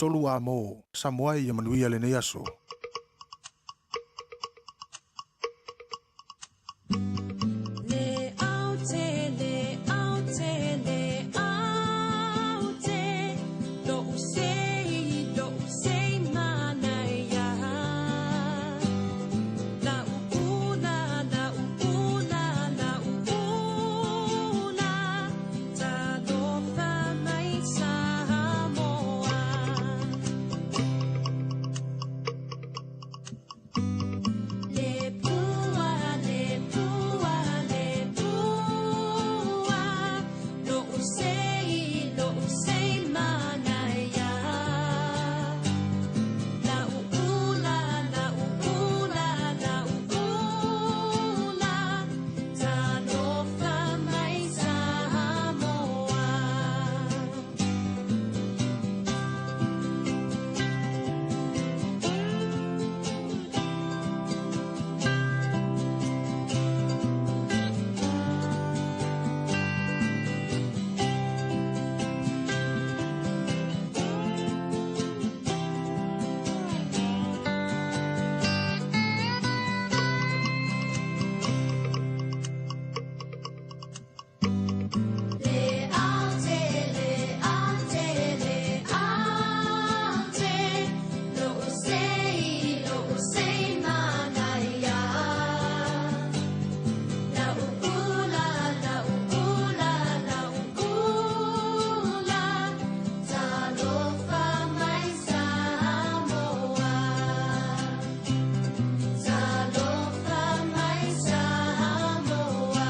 3 amo. Samoa e ia manuia lenei aso. Le aute, le aute, le aute, lo'u sei, lo'u sei manaia. La'u ula, la'u ula, la'u ula, talofa mai Samoa. Le pua, le pua, le pua, lo'u sei, lo'u sei manaia. La'u ula, la'u ula, la'u ula, talofa mai Samoa. Le aute, le aute, le aute, lo'u sei, lo'u sei manaia. La'u ula, la'u ula, la'u ula, talofa mai Samoa. Talofa mai Samoa.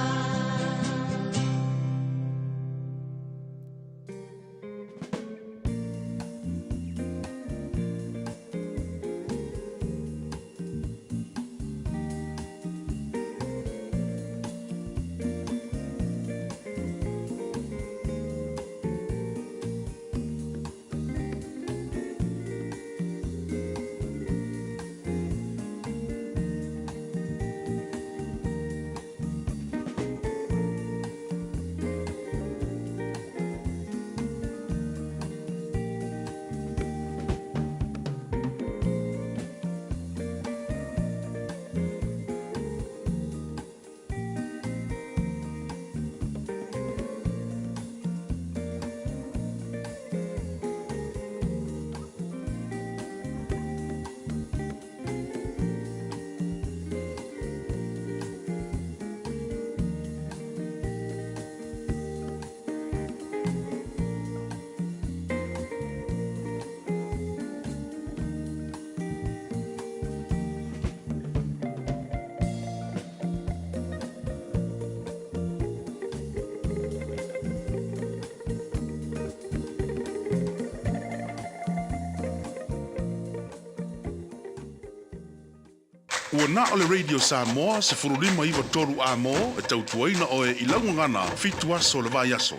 Ua na o le Radio Samoa 15 93 amo e tautuaina oe i lau gagana 7 aso o le vaiaso.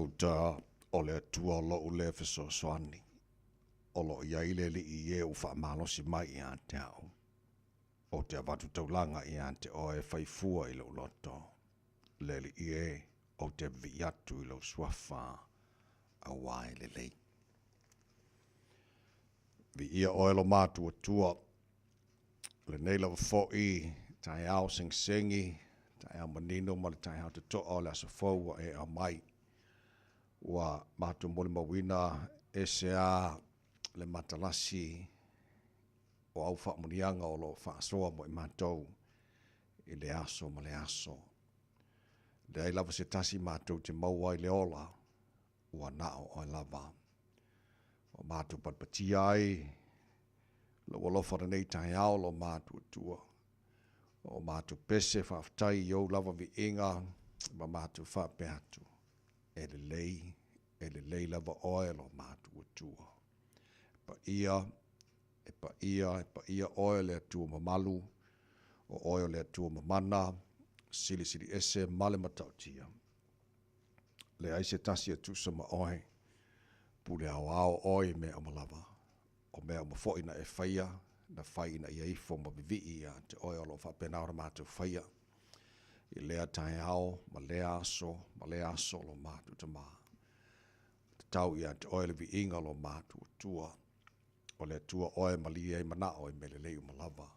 Gauta, o le Atua lou lea fesoasoani, o lo o i ai le Alii i e ua faamalosi mai ia te au. Ou te avatu taulaga ia te oe e fai fua i lou loto. Le Alii e, ou te vivii atu i lou suafa, auā e lelei. Viia oe lo matuatua, lenei lava foi taeao segisegi, taeao manino ma le taeao totoa o le aso fou ua e aumai. Ua matou molimauina ese a le matalasi o au faamanuiaga o lo o faasoa mo i matou i le aso ma le aso. Leai lava se tasi matou te maua ai le ola, ua na o oe lava. Ua matou patipatia ai lou alofa lenei taeao lo matuatua. O matou pese faafetai i ou lava viiga ma matou faapea atu, e lelei, e lelei lava oe lo matuatua. E paia, e paia, e paia oe le Atua mamalu, o oe o le Atua mamana, silisili ese ma le matautia. Leai se tasi e tusa ma oe, pule aoao oe i mea uma lava. O mea uma foi na e faia, na fai ina ia ifo ma vivii ia te oe o lo o faapena ona matou faia i lea taeao ma lea aso ma lea aso o lo matou Tama. Tatau ia te oe le viiga o lo matou Atua. O le Atua oe e malie ai manao i mea lelei uma lava.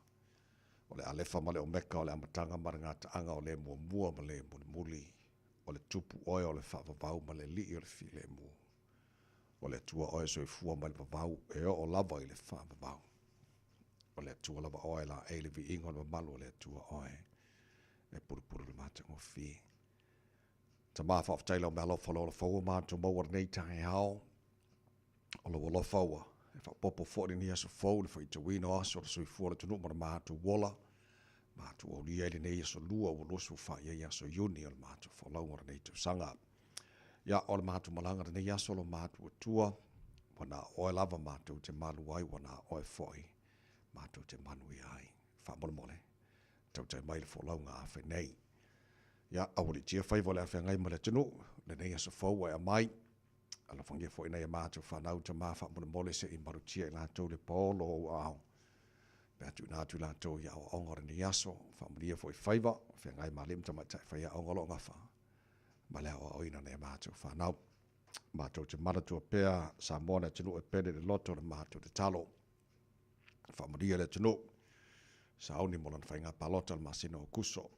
O le Alefa ma le Omeka, o le Amataga ma le Gataaga, o le Muamua ma le Mulimuli, o le Tupu oe o le Faavavau ma le Alii o le Filemu. O le Atua oe e soifua mai le vavau e oo lava i le faavavau. O le Atua lava oe e laei le viiga o le mamalu o le Atua oe e pulupulu le matagofie. Tama, faafetai lau meaalofa o le ola fou ua matou maua lenei taeao. O lou alofa ua e faaopoopo foi lenei aso fou i le faitauina o aso o le soifua o le atunuu ma le matou ola. Matou aulia ai lenei aso lua ua 24 i ai aso Iuni o le matou folauga o lenei tausaga. Ia, o le matou malaga lenei aso lo matou Atua, ua na oe lava matou te malu ai, ua na oe foi matou te manuia ai. Faamolemole, tautai mai le folauga a fai nei. Ia, aualiitia faiva o le afeagai ma le atunuu, lenei aso fou ua e aumai. Alofagia foi nai a matou fanau tama faamolemole se i malutia i latou le paolo o ou aao. Pe a tuuina atu i latou i aoaoga o lenei aso, faamanuia foi faiva, feagai ma alii ma tamaitai faiaoga o lo o gafa ma le aoaoina o nai a matou fanau. Matou te manatua pea Samoa le atunuu e pele i le loto o le matou tatalo. Faamanuia le atunuu, sauni mo lana faiga palota i le masina o Kuso.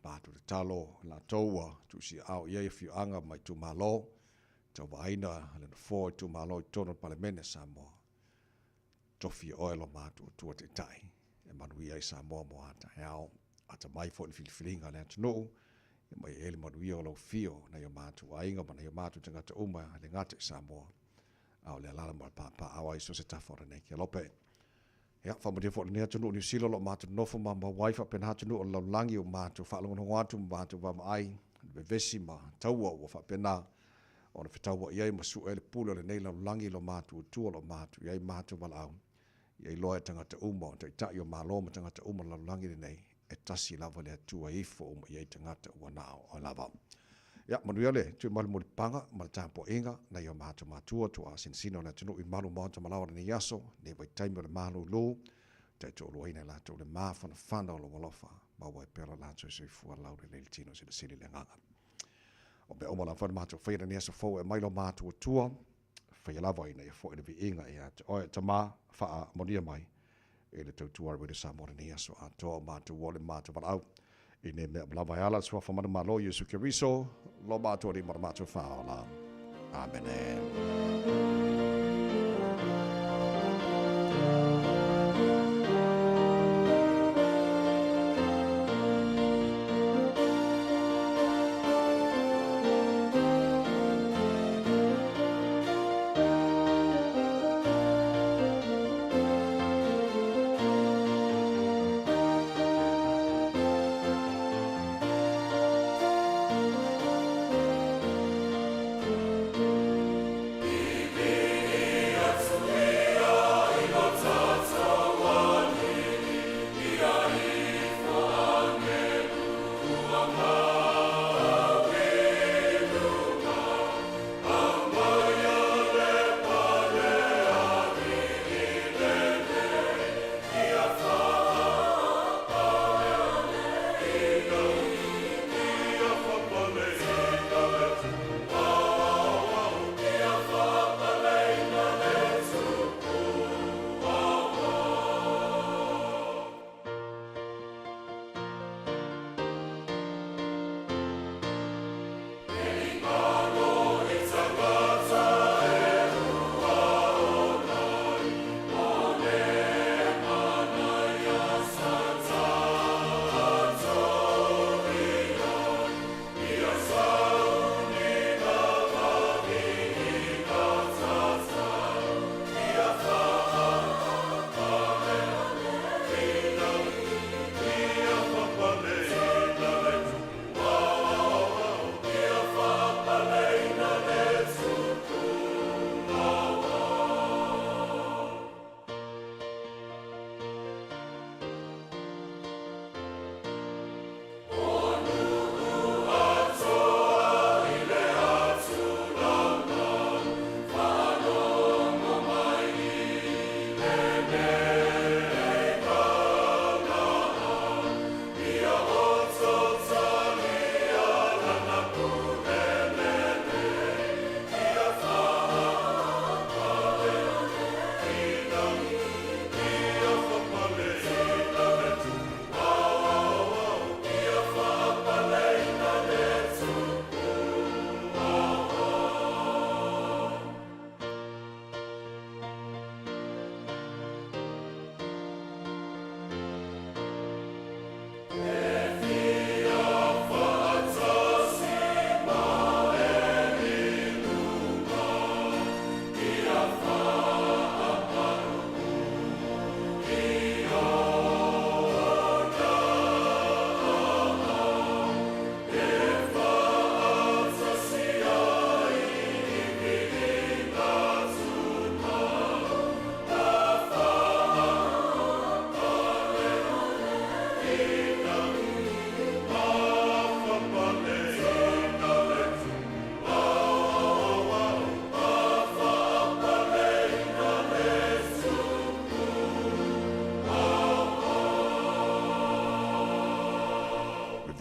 Matou tatalo latou ua tuusiaao i ai afioaga ma itumalo, tauvaaiina le nofoa o itumalo i totonu o le Palemene Samoa. Tofi e oe lo matou Atua Taitai e manuia ai Samoa mo a taeao. Atamai foi le filifiliga a le atunuu, ia mai ai le manuia o lau afio nai o matou aiga ma nai o matou tagata uma e le gata i Samoa, a o le alaala ma le papaaao ai so o se tafa o lenei kelope. Ia, faamanuia foi lenei atunuu o Niu Sila o lo o matou nonofo ma maua ai faapena atunuu o le lalolagi ua matou faalogologo atu ma matou vaavaai i le vevesi ma taua ua faapena ona fetauai ai ma sue ai le pule o lenei lalolagi i lo matou Atua o lo o matou i ai matou valaau ia iloa e tagata uma o taitai o Malo ma tagata uma o le lalolagi lenei e tasi lava le Atua e ifo uma i ai tagata ua na o oe lava. Ia, manuia le tui malu mulipapaga ma le tapuaiga nai o matou matua tuaasinasina o le atunuu i malu maota malaoa lenei aso, lenei vaitaimi o le malūlū, taitoaluaina i latou le mafanafana o lou alofa, maua ai pea lo latou soifua laulelei le tino silisili le agaga. O mea uma lava le matou faia lenei aso fou e aumai lo matou Atua, faia lava ina ia foi le viiga ia te oe Tama, faamanuia mai i le tautua a Radio Samoa lenei aso atoa o matou ola ma matou valaau. I nei mea uma lava e ala le suafa manumalo Iesu Keriso, lo matou Alii ma lo matou Faaola. Amene.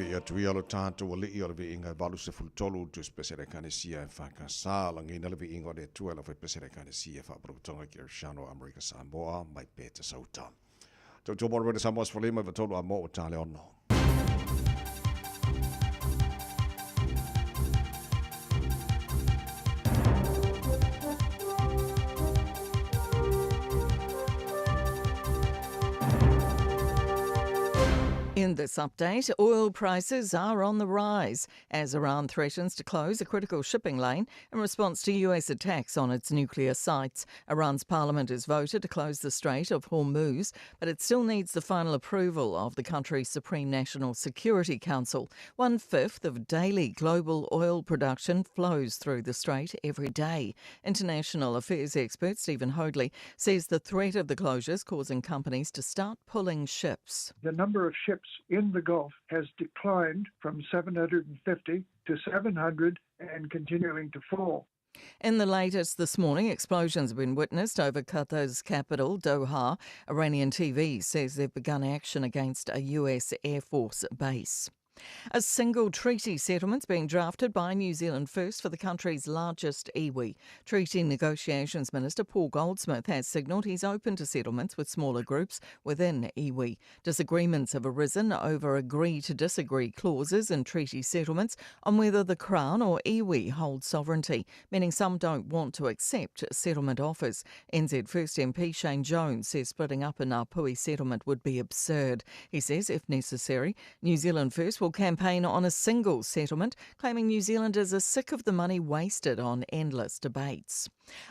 Vivii atu ia lo tatou Alii o le viiga e 83 Tusipese a le Ekalesia EFKS. Lagiina le viiga o le Atua e le Aufaipese a le Ekalesia Faaputaputoga Kerisiano Amerika Samoa mai Petesauta. Tautua mo le Radio Samoa 15 i 3 a mo o tale ono. In this update, oil prices are on the rise as Iran threatens to close a critical shipping lane in response to US attacks on its nuclear sites. Iran's parliament has voted to close the Strait of Hormuz, but it still needs the final approval of the country's Supreme National Security Council. One fifth of daily global oil production flows through the strait every day. International affairs expert Stephen Hoadley says the threat of the closures causing companies to start pulling ships. The number of ships in the Gulf has declined from 750 to 700 and continuing to fall. In the latest this morning, explosions have been witnessed over Qatar's capital, Doha. Iranian TV says they've begun action against a US Air Force base. A single treaty settlement's being drafted by New Zealand First for the country's largest iwi. Treaty Negotiations Minister Paul Goldsmith has signalled he's open to settlements with smaller groups within iwi. Disagreements have arisen over agree to disagree clauses in treaty settlements on whether the Crown or iwi holds sovereignty, meaning some don't want to accept settlement offers. NZ First MP Shane Jones says splitting up a Ngāpuhi settlement would be absurd. He says if necessary, New Zealand First will campaign on a single settlement, claiming New Zealanders are sick of the money wasted on endless debates.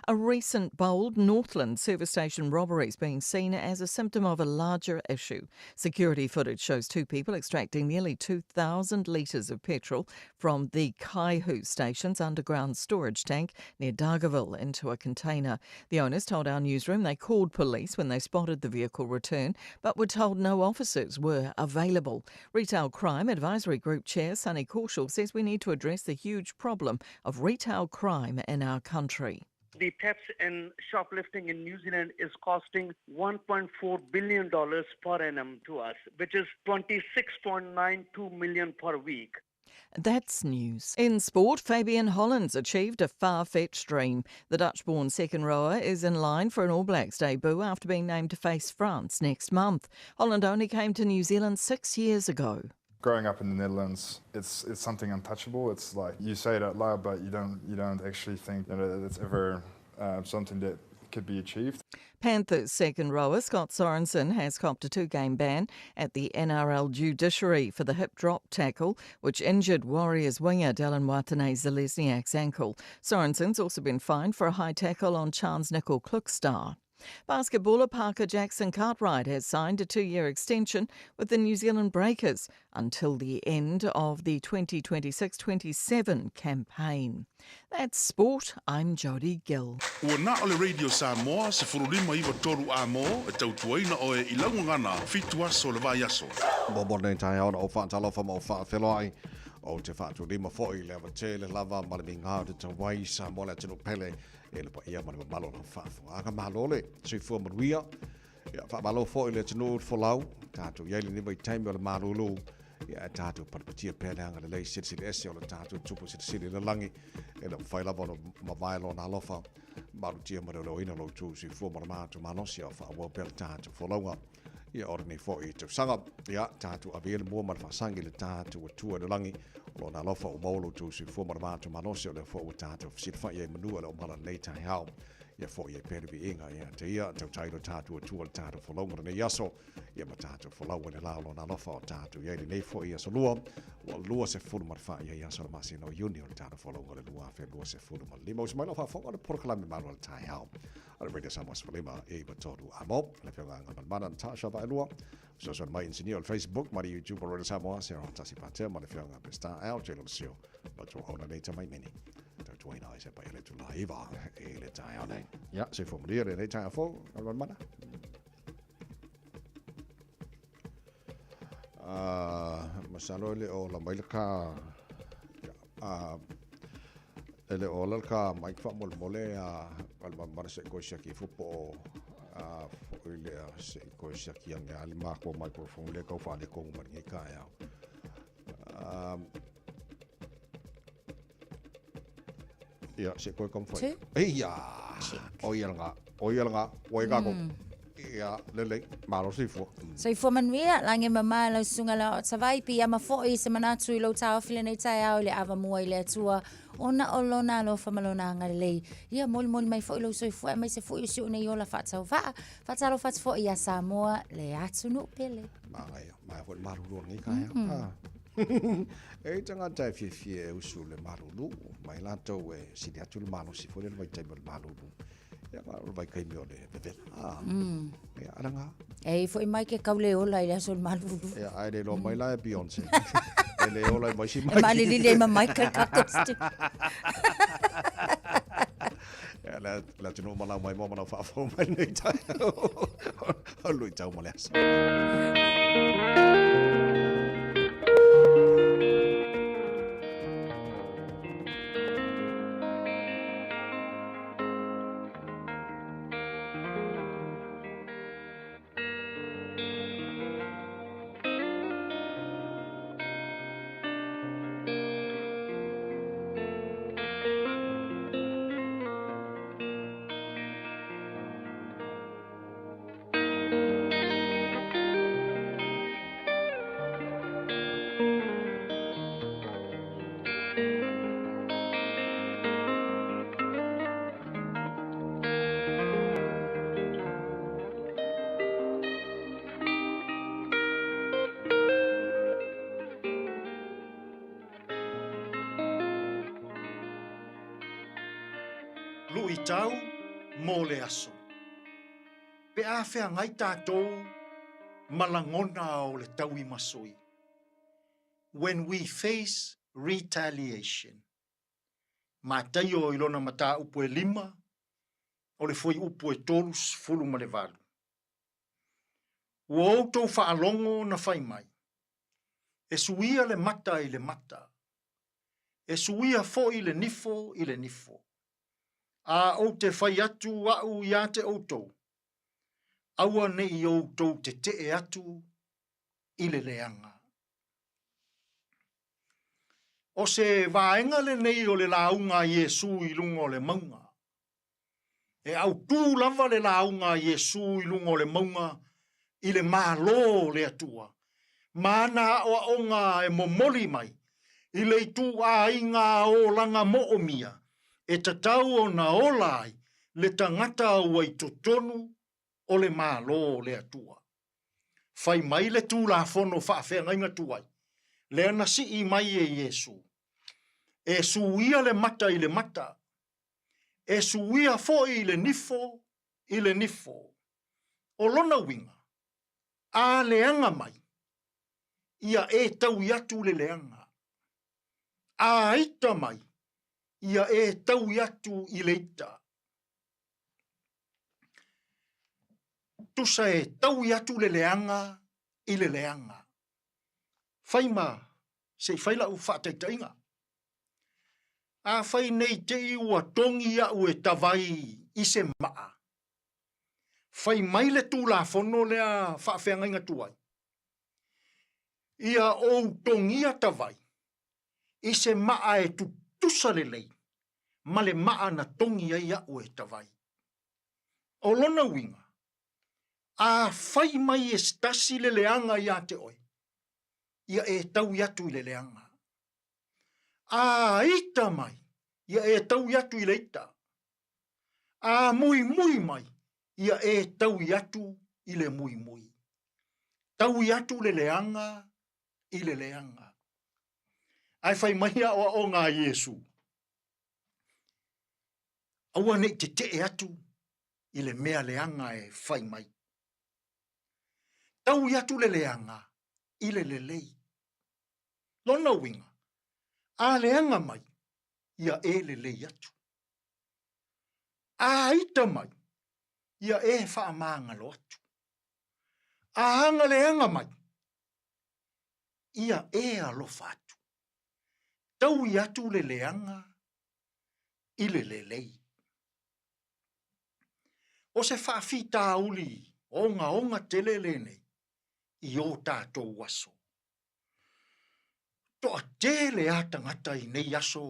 A recent bold Northland service station robbery is being seen as a symptom of a larger issue. Security footage shows two people extracting nearly 2,000 litres of petrol from the Kaihu station's underground storage tank near Dargaville into a container. The owners told our newsroom they called police when they spotted the vehicle return, but were told no officers were available. Retail Crime Advisory Group Chair Sunny Kaushal says we need to address the huge problem of retail crime in our country. The thefts and shoplifting in New Zealand is costing $1.4 billion per annum to us, which is $26.92 million per week. That's news. In sport, Fabian Hollands achieved a far-fetched dream. The Dutch-born second rower is in line for an All Blacks debut after being named to face France next month. Holland only came to New Zealand 6 years ago. Growing up in the Netherlands, it's something untouchable. It's like you say it out loud, but you don't actually think that it's ever something that could be achieved. Panthers second rower Scott Sorensen has copped a 2-game ban at the NRL judiciary for the hip drop tackle, which injured Warriors winger Dylan Watene-Zelezniak's ankle. Sorensen's also been fined for a high tackle on Charnze Nicoll-Klokstad. Basketballer Parker Jackson Cartwright has signed a 2-year extension with the New Zealand Breakers until the end of the 2026-27 campaign. That's sport. I'm Jodie Gill. Ua na o le Radio Samoa 15 93 a mo e tautuaina oe i laugagana 7 aso le vai aso. Mo mo nei tae ona o whaatalofa ma o whaawheloai o te whaatulima foi le awatele lava ma le mingao te tawai Samoa le atinu pele e le paia ma le mamalo na whaafuaga malole soifua manuia ia whaamalo foi le atinu folau tātou iai le niwa i taimi o le malulu ia tātou panapatia pea le anga le lei silisili ese o le tātou tupu silisili le langi e le whai lava o mavae lona alofa malutia ma le oloina lo tū soifua ma le mātu malosi o whaawau pea le tātou folauga ia ora nei foi i tausaga ia tātou avea le mua ma le whaasangi le tātou atua le langi o lona alofa o maua lo tū soifua ma le mātu malosi o le foi ua tātou fesilafai ai manua le o mala nei taeao ia foi e pere viiga ia te ia tautai lo tātou atua le tātou folauga nei aso ia ma tātou folauga le lao lona alofa o tātou ia i lenei foi aso lua ua lua se fulu ma le wha ia aso le masina o Iuni o le tātou folauga le 2025. Usi mai lau faafofoga o le porokalame malo le taeao a le Radio Samoa 15 e 3 a mo le fioga anga manmana Natasha Vaelua so mai insinia o le Facebook ma le YouTube o Radio Samoa se tasi patea ma le fioga Pesta Al Jelo Sio ma tō ona nei tamai meni tautuaina ai se pai le tula iwa e le taeao nei ia se fo maria le nei taeao fo manmana. Masalo e le o ola mai le ka e le o ola le ka mic faamolemole a Aliimalemale se i toe siaki ifo po o foi lea se i toe siaki ane lava le matou microphone lea e tau faaletonu mai lenei taeao. Ia, se i toe taumafai. Eia! O ia lena, o ia lena, ua i tatou. Ia, lelei, malo soifua. Soifua manuia, lagi e mama e lau susuga le Aoao Savai, piiama foi se manatu i lou taofi lenei taeao i le avamua i le Atua, ona o Lona alofa ma Lona agalelei. Ia molimoli mai foi lou soifua aemaise foi o si ou nei ola faatauvaa. Faatalofa atu foi ia Samoa, le atunuu pele. Manaia, manaia foi le malulu o lenei taeao. E i ai tagata e fiafia e usu i le malulu, mai latou e sili atu le malosi foi lea i le vaitaimi o le malulu. Ia, o le vaitaimi o le vevela. Ia, ala ngā. E i foi mai ke kau le ola i le aso o le malulu. Ia, ae le iloa mai la e Beyonce. E le ola i mai si mai. E malilili ai ma Michael Kakosti. Ia, le, le atunuu malau mai mo manau faafou mai nei taeao. O luitau mo le aso. Luitau mo le aso. Pe a feagai tatou ma lagona o le tauimasui. When we face retaliation. Mataio i lona mataupu e lima o le fuaiupu e 38. Ua outou faalogo na fai mai, E suia le mata i le mata, e suia foi le nifo i le nifo. A ou te fai atu au ia te outou, aua ne i outou tetee atu i le leaga. O se vaega lenei o le lauga a Iesu i luga o le mauga. E autū lava le lauga a Iesu i luga o le mauga i le Malo o le Atua, ma ana aoaoga e momoli mai i le ituaiga olaga moomia e tatau ona ola ai le tagata ua i totonu o le Malo o le Atua. Fai mai le Tulafono faafeagaiga tuai, lea na sii mai e Iesu, E suia le mata i le mata, e suia foi le nifo i le nifo. O lona uiga, a leaga mai, ia e taui atu le leaga. A ita mai, ia e taui atu i le ita. Tusa e taui atu le leaga i le leaga. Fai ma se i fai lau faataitaiga. Afai nei te i ua togi au e tavai i se maa, fai mai le Tulafono lea faafeagaiga tuai, ia ou togia tavai i se maa e tutusa lelei ma le maa na togi ai au e tavai. O lona uiga, afai mai e se tasi le leaga ia te oe, ia e taui atu i le leaga. A ita mai, ia e taui atu i le ita. A muimui mai, ia e taui atu i le muimui. Taui atu le leaga i le leaga. Ae fai mai aoaoga a Iesu, Aua ne i tetee atu i le mea leaga e fai mai. Taui atu le leaga i le lelei. Lona uiga, a leaga mai, ia e lelei atu. A ita mai, ia e faamagalo atu. A agaleaga mai, Ia e alofa atu. Taui atu le leaga i le lelei. O se faafitauli ogaoga tele lenei i o tatou aso. Toatele a tagata i nei aso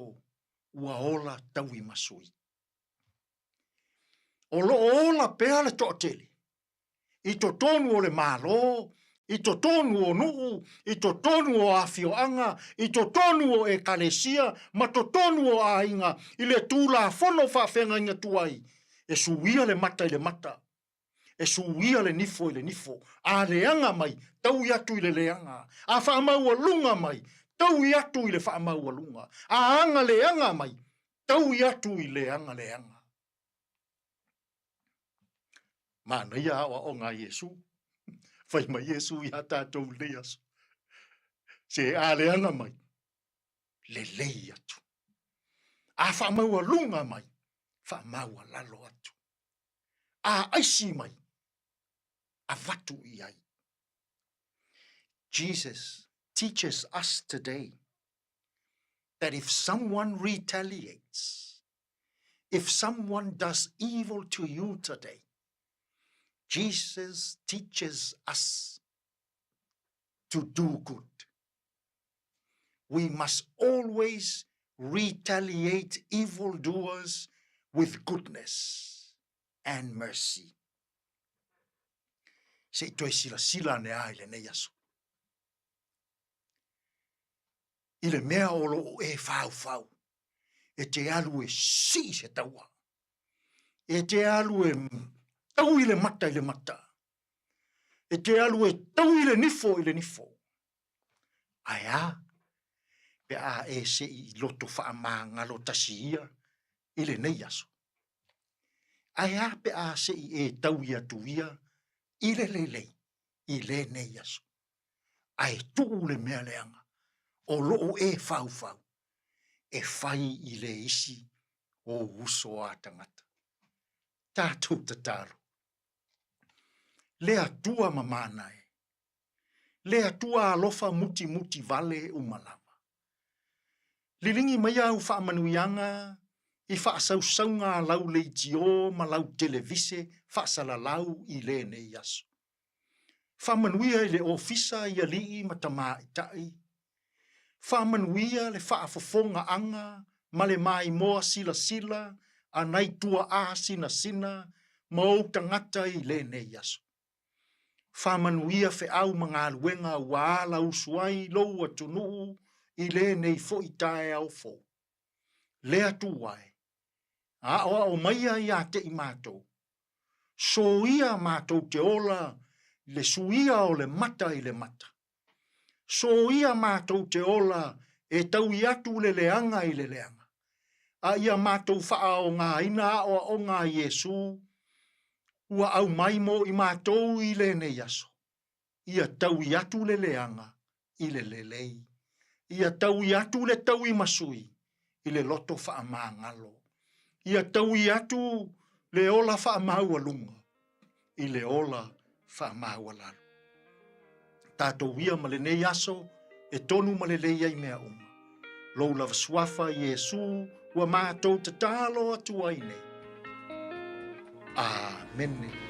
ua ola tauimasui. O lo o ola pea le toatele i totonu o le Malo, i totonu o nuu, i totonu o afioaga, i totonu o ekalesia ma totonu o aiga i le Tulafono faafeagaiga tuai, e suia le mata i le mata, e suia le nifo i le nifo. A leaga mai, taui atu i le leaga. A faamaualuga mai, taui atu i le faamaualuga. A aga leaga mai, taui atu i le aga leaga. Manaia aoaoga a Iesu. Fai mai Iesu iā tatou i lenei aso. Se a leaga mai, lelei atu. A faamaualuga mai, faamaualalo atu. A aisi mai, avatu i ai. Jesus teaches us today that if someone retaliates, if someone does evil to you today, Jesus teaches us to do good. We must always retaliate evildoers with goodness and mercy. Se i toe silasila ane a i lenei aso. I le mea o lo o e whauwhau, e te alu e sii se taua. E te alu e tau i le mata i le mata. E te alu e tau i le nifo i le nifo. Ae a, pe a e se i loto whaamāngalo tasi ia i lenei aso. Ae a pe a se i e tau i atu ia i le lelei i lenei aso. Ae tuu le mea leaga o loo e whaufau e fai i le isi o uso a tagata. Tatou tatalo. Le Atua mamana e. Le Atua alofa mutimuti vale uma lava. Liligi mai au faamanuiaga i faasausauga a lau leitio ma lau televise faasalalau i lenei aso. Faamanuia i le ofisa i alii ma tamaitai. Faamanuia le faafofogaaga ma le maimoa silasila a nai tuaa sinasina ma ou tagata i lenei aso. Faamanuia feau ma galuega ua ala usu ai lou atunuu i lenei foi taeao fou. Le Atua e, aoao maia ia te i matou, soia matou te ola i le suia o le mata i le mata. Soia matou te ola e taui atu le leaga i le leaga, a ia matou faaaogaina aoaoga a Iesu ua aumai mo i matou i lenei aso. Ia taui atu le leaga i le lelei. Ia taui atu le tauimasui i le loto faamagalo. Ia taui atu le ola faamaualuga i le ola faamaualalo. Tatou ia ma lenei aso e tonu ma lelei ai mea uma. Lou lava suafa Iesu ua matou tatalo atu ai nei. Amene.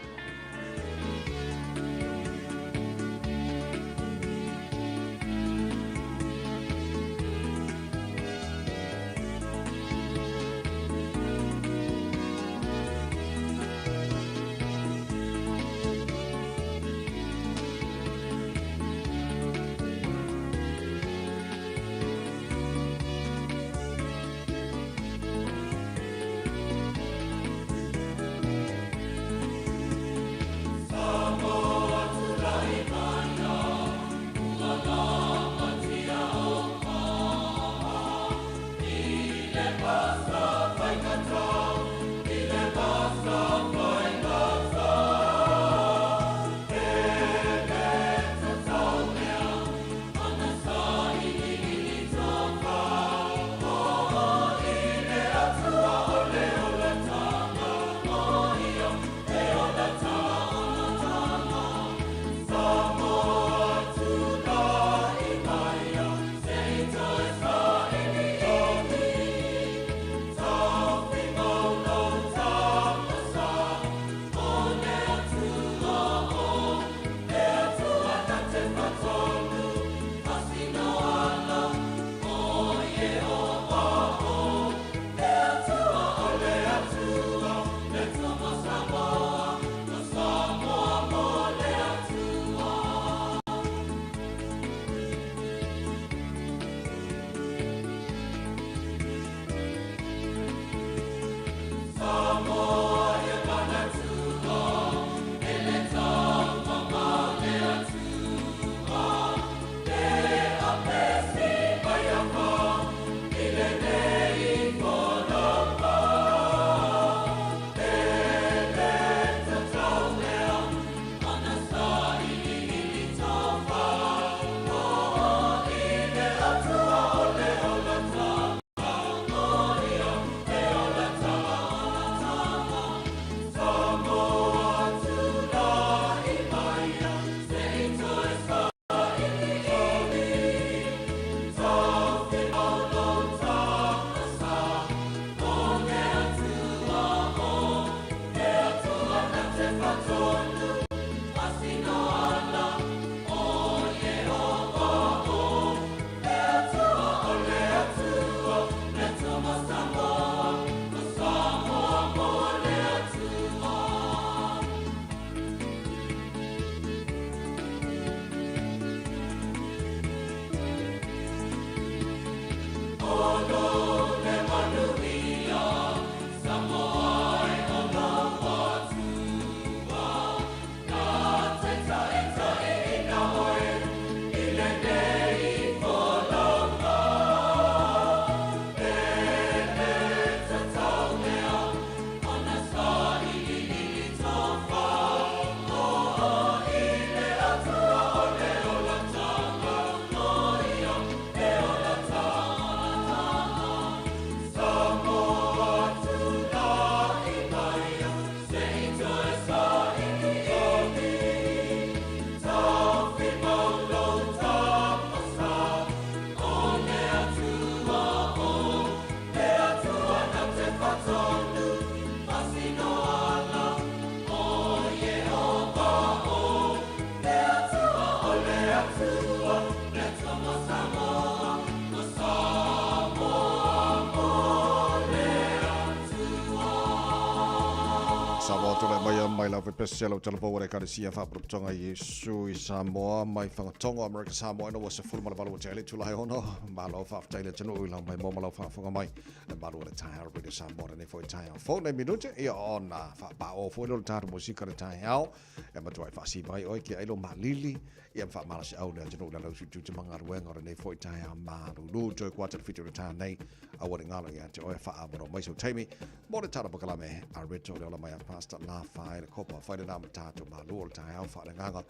Samoa tulai mai mai lau pese lau talavou o le Ekalesia Faapotopotoga Iesu i Samoa mai Fagatogo Amerika Samoa ina ua 18 ua tea le itula e ono. Malo faafetai le atunuu i lau mai mo ma lau faafofoga mai. Le malu o le taeao Radio Samoa lenei foi taeao fou nei minute ia ona faapao foi lea o le tatou musika le taeao e matuai faasiva ai oe kia ai lo malili ia ma faamalosiau le atunuu le lausu tiute ma galuega o lenei foi taeao malulu. Toe kuata le 7 o le ta nei aua ne galo ia te oe faaavanoa mai sou taimi mo le tala pakalame a Reto le ola mai a Pastor La Fai le kopa fai lena ma tatou malu o le taeao faaleagaga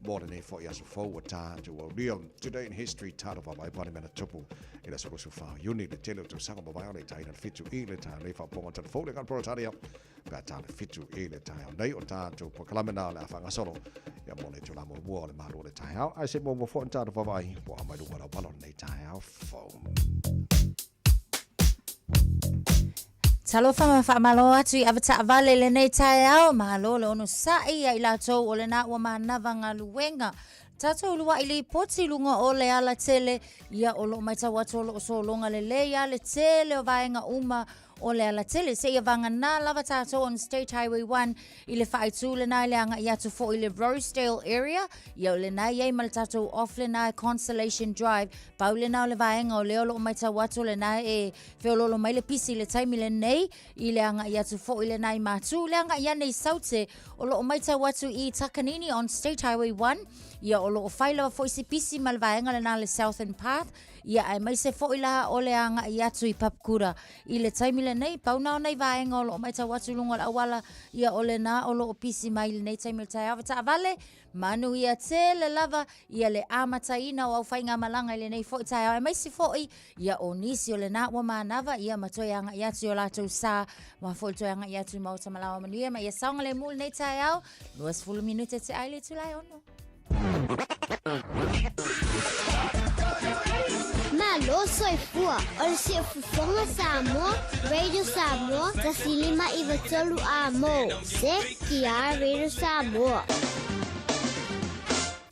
mo lenei foi aso fou ua tatou aulia. Today in History talo vaavaai po o ni mea na tupu i le aso 24 o Iuni le tele o tausaga mavae o le taina le 7 i le taeao nei faapopoga talafou le Peretania pe a ta le 7 i le taeao nei o tatou polokalame na o le a faagasolo ia mo le itula muamua o le malu o le taeao ae se muamua foi ona tatou vaavaai po o a mai luga o le auala o lenei taeao fou. Talofa ma faamalo atu i avetaavale i lenei taeao, malo le onosai ia i latou o lena ua manava galuega. Tatou uluai lipoti i luga o le alatele, ia o lo o matau atu o lo o sologa lelei lava le tele o vaega uma o le alatele. Seia vagana lava tatou on State Highway 1 i le faaitu lena i le agai atu foi i le Rosedale area, ia o lena e i ai ma le tatou off lena e Consolation Drive. Pau lena o le vaega o lea o lo o matau atu o lena e feoloolo mai le pisi i le taimi lenei i le agai atu foi lena i Matu, le agai ane i Saute o lo o matau atu i Takanini on State Highway 1, ia o lo o fai lava foi si pisi ma le vaega lena le Southern Path, ia aemaise foi la o le agai atu i Papakura i le taimi lenei. Pau na o nai vaega o lo o matau atu i luga o le auala, ia o lena o lo o pisi mai i lenei taimi o le taeao. Taavale, manuia tele lava ia le amataina o au faigamalaga i lenei foi taeao, aemaise foi ia o nisi o lena ua manava ia ma toe agai atu i o latou sa, ma foi toe agai atu i maota malaoa manuia ma ia saogalemu lenei taeao. 20 minute te ai le itula e ono. Malo soifua o le Siufofoga Samoa, Radio Samoa, 1593 A mo, CTR Radio Samoa.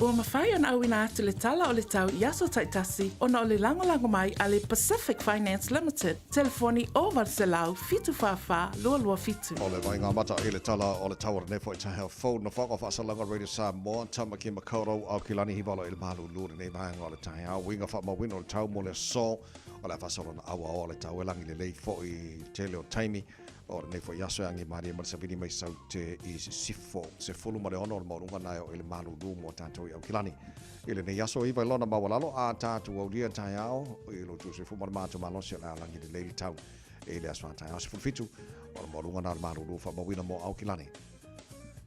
Ua mafai ona auina atu le tala o le tau i aso taitasi ona o le lagolago mai a le Pacific Finance Limited, telefoni 0800 744 227. O le vaaiga mata i le tala o le tau o lenei foi taeao fou na whaka whaasalanga Radio Samoa, Tamaki Makaurau, Aukilani Hiwalo i le malulu lenei vaega o le taeao, uiga faamauina o le tau mo le aso o le a faasolo na auaoa le tau e lagi lelei foi i tele o taimi o lenei foi aso e agi malie ma le savili mai saute i sisifo 16 o le maualuga na e oo i le malulu mo tatou i Aukilani. I lenei aso iva i lona maualalo a tatou aulia taeao i lo outou soifua ma le matou malosi o le a lagi lelei le tau i le aso a taeao 17 o le maualuga na o le malulu faamauina mo Aukilani.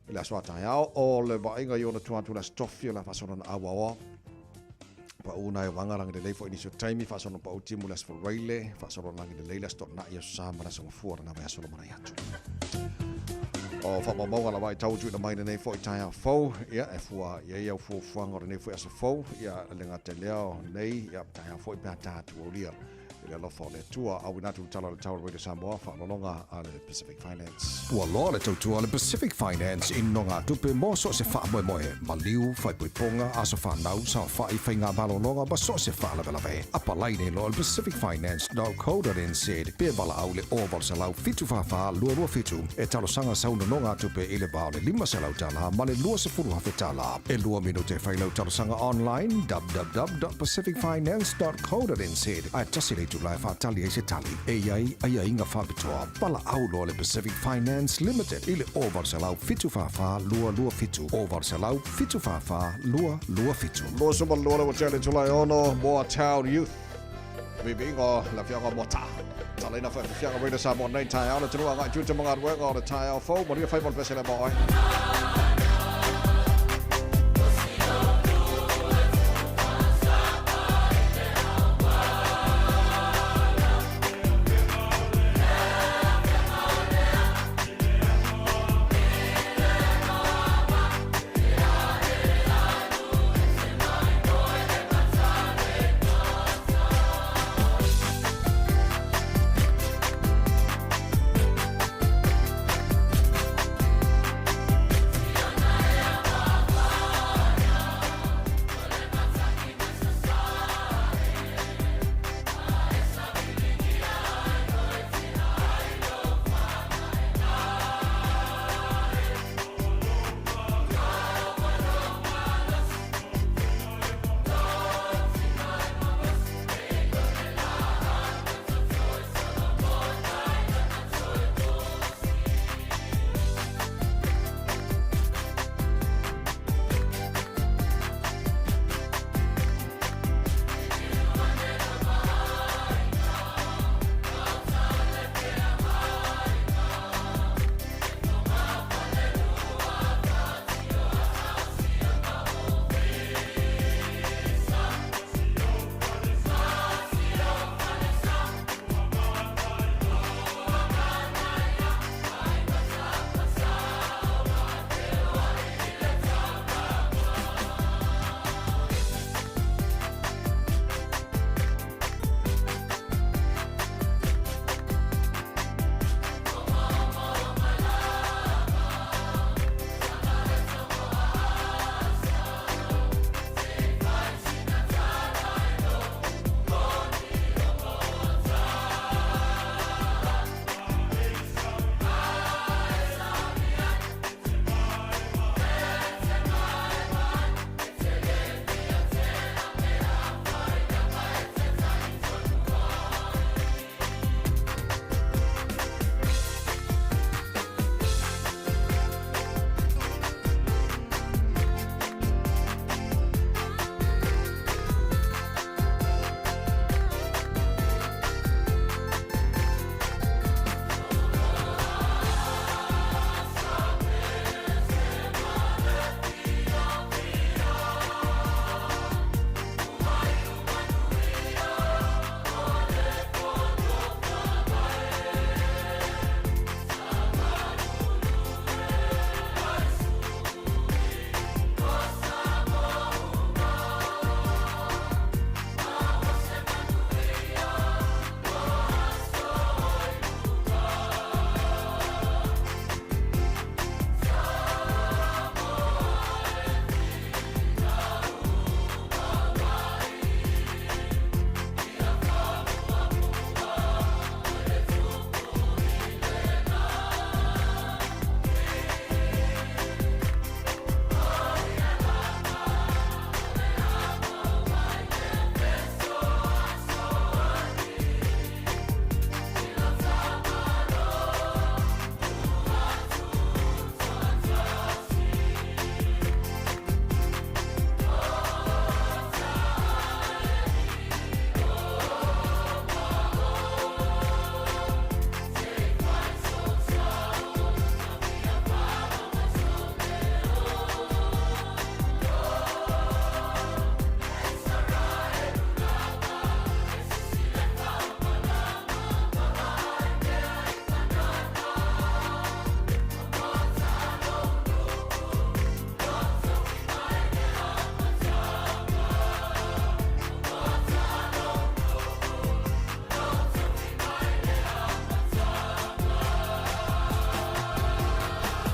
I le aso a taeao o le vaaiga i ona tua atu le Aso Tofi o le a faasolo na auaoa Pau na e wanga lagi lelei foi nisi o taimi faasolo pau timu le Aso Faraile faasolo lagi lelei le Aso Toonai Aso Sa ma le Aso Gafua lena vaiaso lumanai atu. O faamaumauga lava i tau tuuina mai lenei foi taeao fou, ia e fua i ai au fuafuaga o lenei foi aso fou, ia le gata i lea o nei, ia taeao foi pe a tatou aulia i le alofa o le Atua. Auina atu le tala o le tau o le Radio Samoa, faaaloaloga a le Pacific Finance. Ua loa le tautua a le Pacific Finance i nogatupe mo so o se faamoemoe, maliu, faaipoipoga, aso fanau, saofai, faiga malologa ma so o se faalavelave. Apalai nei loa i le pacificfinance.co.nz pe valaau i le 0800 744 227 e talosaga sau nonogatupe i le va o le $500 ma le $20,000. E lua minute e fai lau talosaga online www.pacificfinance.co.nz ae tasi le. itulā e faatali ai se tali e i ai aiaiga faapitoa. Valaau loa le Pacific Finance Limited i le 0800 744 227, 0800 744 227. 22 le ua tele itula e ono, Moa Town Youth. Viviiga o le Afioga Mota. Talaina faaifiafiaga Radio Samoa nei taeao le atunuu agai tiute ma galuega o le taeao fou. Manuia faiva o le pese lea ma oe.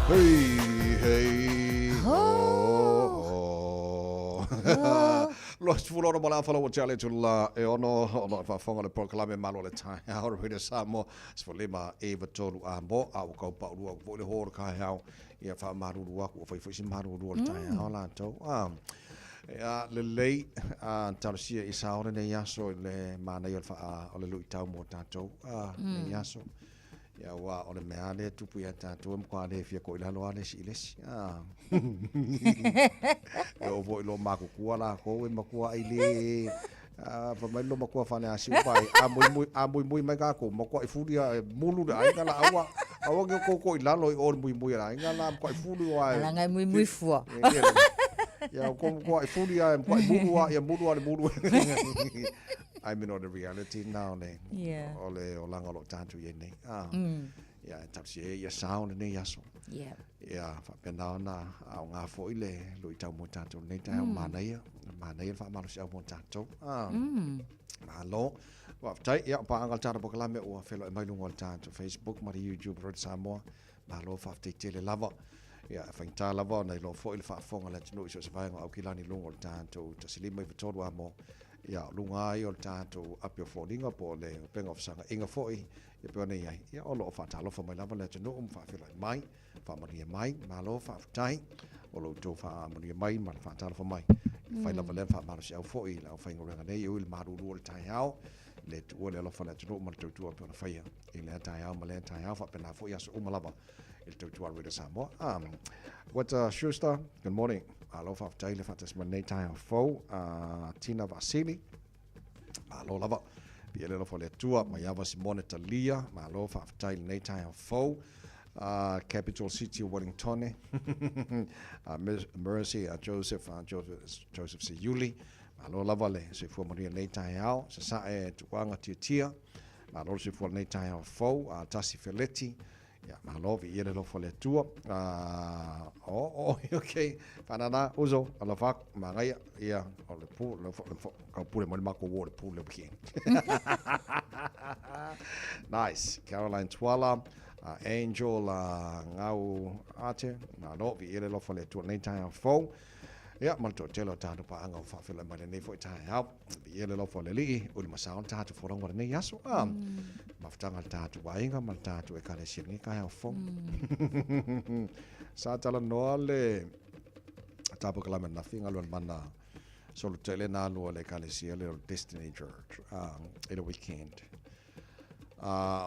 Hei, hei, ho, ho. 26 ma le afa ua tea le itula e ono o lo o faafofoga le polokalame Malo le Taeao Radio Samoa 15 9 3 a mo a ua kau paulua aku foi le ho o le kaeao ia faamalulu aku ua fai foi si malulu o le taeao latou a. Ia, lelei, a talosia i sao lenei aso i le manaia o le faa, o le luitau mo tatou, a, lenei aso. Ia, aua o le mea lava lea e tupu ia tatou e matua le fia toilalo lava le isi i le isi. A. E oo foi i lo matutua latou e matuai le a, fai mai lo matua faleasiu mai, a muimui, a muimui mai tatou, matuai fuli lava e mulu le aiga la, aua, aua ne i outou toilalo i o i le muimui a le aiga la, matuai fuli aua e. Leaga e muimui fua. Ia, outou matuai fuli lava, matuai mulu lava, ia mulu lava le mulu. I mean, o le reality lena o le, o le olaga o lo o tatou i ai nei. Ah. Ia, e talosia ia ia sao lenei aso. Ia, faapena ona aoga foi le luitau mo tatou lenei taeao manaia. Manaia le faamalosiau mo tatou. Ah. Malo. Faafetai. Ia, o paaga le tatou polokalame ua feiloai mai luga o le tatou Facebook ma le YouTube Radio Samoa. Malo faafetai tele lava. Ia, e faigata lava ona iloa foi le faafofoga a le atunuu i so o se vaega o Aukilani i luga o le tatou 153 amo. Ia, o luga lava ia o le tatou api o foliga po o le upega o fesagaiga foi e pei ona i ai. Ia, o lo o faatalofa mai lava le atunuu ma faafeiloai mai, faamanuia mai, malo faafetai o lo outou faamanuia mai ma le faatalofa mai. E fai lava lea ma faamalosiau foi i le aufaigaluega nei, e ui i le malulu o le taeao, le tuua le alofa o le atunuu ma le tautua e pei ona faia i lea taeao ma lea taeao, faapena foi aso uma lava i le tautua a Radio Samoa. What Schuster, good morning. Malo faafetai le faatasi mai lenei taeao fou. Tina Vaasili, malo lava. Pia le alofa o le Atua, Maiava Simone Talia, malo faafetai lenei taeao fou. Capital City of Wellington, Mercy Joseph, Joseph, Joseph Seiuli, malo lava le soifua manuia lenei taeao. Sasae Tuaga Tiatia, malo le soifua lenei taeao fou. Tasi Feleti, Ia, malo, viia le alofa o le Atua. Oh, oh, okay. Whanana, uso, alofa aku, magaia, ia, o le pu, le, le, kau pule mo le mako o le pu le weekend. Nice. Caroline Tuala, Angel, Ngau Ate, malo, viia le alofa o le Atua nei taeao fou. Ia, ma le toatele o tatou paaga o faafeiloai mai lenei foi taeao. Viia le alofa o le Alii, uli ma sao le tatou folauga o lenei aso. Ah, mafutaga le tatou aiga ma le tatou ekalesia lenei taeao fou. Sa talanoa le tapokalame ananafi galuega mana solo tele na alu a le ekalesia lea o le Destiny Church i le weekend.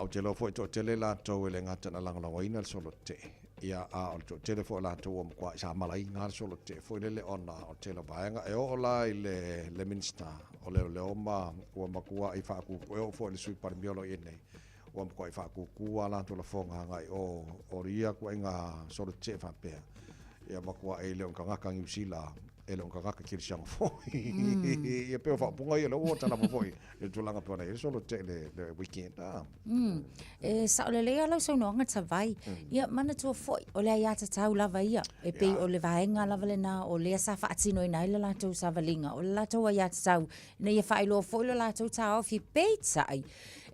Ou te iloa foi e toatele latou e le gata na lagolagoina le solo tetee, ia, a o le toatele foi o latou ua matuai sa malaina le solo tetee foi lele ona o le tele o vaega. E oo la i le, le Minister o Leoleo ma ua matuai faakūkū, e oo foi i le Sui Palemia o lo o i ai nei, ua matuai faakūkū a latou lafoga agai o, o ia ituaiga solo tetee faapea, ia matuai le o ni tagata Niu Sila, e le o ni tagata kerisiano foi. Ia pei o faaupuga ia lea ua talava foi i le tulaga pei ona i ai le solo tetee i le weekend. Ah. E sao lelei lava lau saunoaga Tavai. Ia manatua foi, o le aiatatau lava ia. E pei o le vaega lava lena o lea sa faatinoina ai le latou savaliga. O le latou aiatatau ina ia faailoa foi lo latou taofi. Peitai,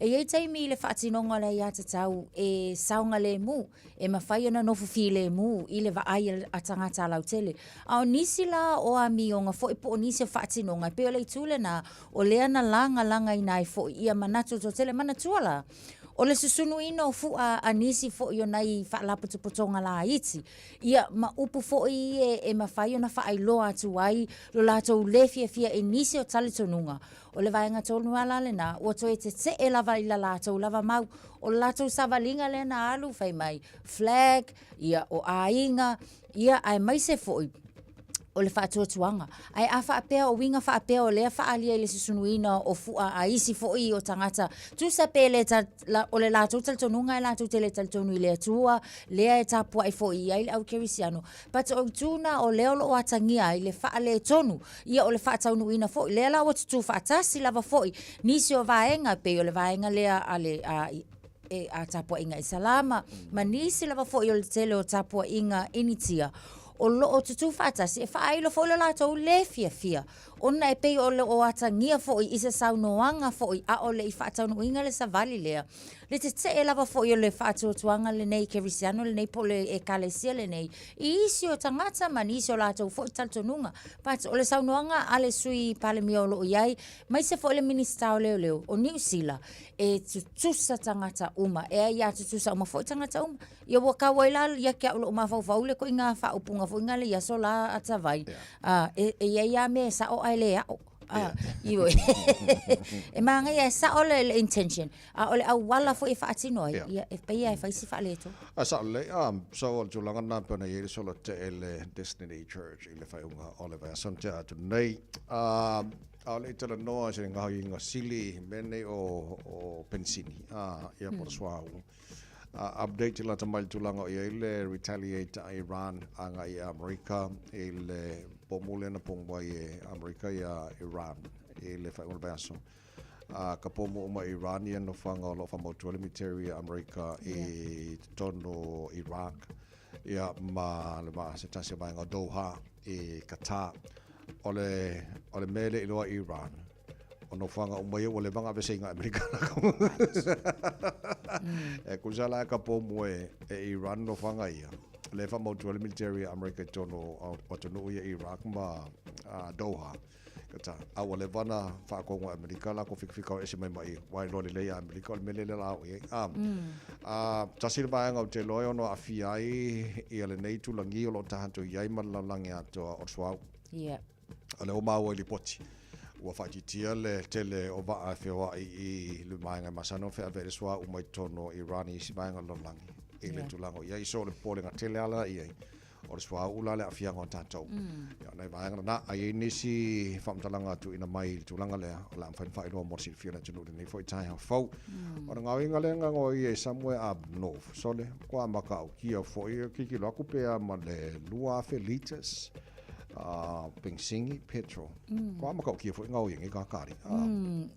e i ai taimi i le faatinoga o le aiatatau e saogalemu e mafai ona nofo filemu i le vaai a tagata lautele. A o nisi la o amioga foi po o nisi o faatinoga, e pei o le itu lena, o lea na lagalagaina ai foi ia manatu o le toatele. Manatua la, o le susunuina o fu'a a nisi foi o nai faalapotopotoga laiti, ia ma upu foi ia e mafai ona faailoa atu ai lo latou le fiafia i nisi o talitonuga. O le vaega tonu lava la lena, ua toe tete'e lava i la latou lava mau. O le latou savaliga lea na alu fai mai flag, ia o aiga, ia aemaise foi o le faatuatuaga. Ae a faapea o uiga faapea o lea faaalia i le susunuina o fu'a a isi foi o tagata, tusa pe le ta, la, o le latou talitonuga e latou te le talitonu i le Atua, lea e tapuai foi i ai le au kerisiano, but o itu na o lea o lo o atagia ai le faaletonu, ia o le faataunuuina foi, lea la ua tutū faatasi lava foi nisi o vaega, pei o le vaega lea a le, a, e, a tapuaiga Isalama, ma nisi lava foi o le tele o tapuaiga Initia, o lo o tutū faatasi e faailo foi lo latou le fiafia. Ona e pei o lo o atagia foi i se saunoaga foi ʻaʻole i faataunuuina le savali lea, le tetee lava foi o le faatuatuaga lenei kerisiano lenei po o le ekalesia lenei i isi o tagata ma nisi o latou foi talitonuga. But o le saunoaga a le Sui Palemia o lo o i ai, aemaise foi le Minisita o Leoleo o Niu Sila, e tutusa tagata uma, e aiā tutusa uma foi tagata uma. Ia ua kau ai la ia ke au loʻu mafaufau i le koiga faaupuga foi na le i aso la Atawai, e i ai lava mea e sao ae le aʻo. Ioe. E manaia e sao le intention, a o le auala foi e faatino ai, ia, e pei lava e fai si faaletonu. A sao lelei, so o le tulaga lena pei ona i ai le solo tee le Destiny Church i le faaiuga o le vaiaso na tea atu nei. A o le i talanoa i se gaoioiga sili i mea nei o penisini, ia po o le suauu. Update lata mai le tulaga o i ai le retaliate a Iran agai i Amerika i le pomu lea na pomu ai e Amerika ia Iran i le faaiuga o le vaiaso. Ka pomu uma e Iran ia nofoaga o lo o faamautu ai le military a Amerika i totonu o Iraq ia ma le se tasi o vaega o Doha i Qatar. O le, o le mea e le i iloa e Iran, o nofoaga uma ia ua leva ona aveeseina e Amerika. E tusa la ka pomu e Iran nofoaga ia, lea e faamautu ai le military a Amerika i totonu o atunuu ia Iraq ma Doha. Qatar. A ua leva ona faatonu e Amerika latou fikafikao ese mai ma i, aua e iloa lelei e Amerika o le mea lea o le a oo i ai. Tasi le vaega ou te iloa e ono aafia ai ia lenei tulagi o lo o tatou i ai ma le lalolagi atoa o le suauu. O lea ua maua i lipoti, ua faaitiitia le tele o vaa e feoai i le vaega e masani ona feaveai le suauu mai totonu o Iran i isi vaega o le lalolagi i le tulaga o i ai. So o le popolega tele lava la i ai, o le suauu la le aafiaga o tatou. Ia, o nai vaega lena. A i ai nisi faamatalaga tuuina mai i le tulaga lea, o le a mafai ona faailoa mo le silafia o le atunuu i lenei foi taeao fou. O le gaoioiga lea na gaoioia i somewhere up north, sole, ua matautia foi, tilotilo atu pe a ma le 2,000 litres penisini, petrol. Ua matautia foi gaoioiga i Kakari.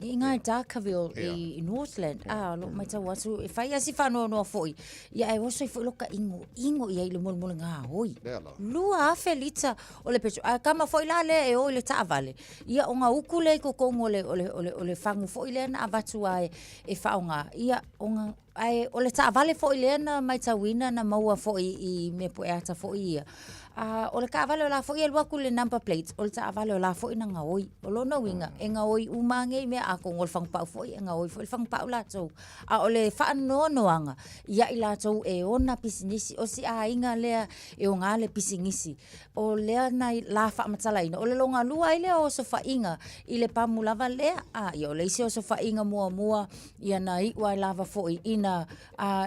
I ngā Darkerville i Northland, a, lo matau atu, e fai lava si faanoanoa foi, ia ae oso ai foi loka inoino i ai i le molemole gaoi. 2,000 lita o le petrol. Ae kama foi la lea e o i le taavale, ia ona uku lea i totonu o le, o le, o le, o le fagu foi lea na avatu lava e faaaoga, ia ona, ae o le taavale foi lea na matauina na maua foi i mea pueata foi ia. A, o le taavale o la foi e alu atu le number plate, o le taavale o la foi na gaoi. O lona uiga, e gaoi uma lava nei mea, atonu o le fagupau foi, e gaoi foi le fagupau latou. A o le faanoanoaga ia i latou e ona pisinisi, o si aiga lea e ona le pisinisi, o lea na la faamatalaina, o le logalua ai lea o osofaiga i le pamu lava lea. A, ia o le isi osofaiga muamua, ia na iu ai lava foi ina,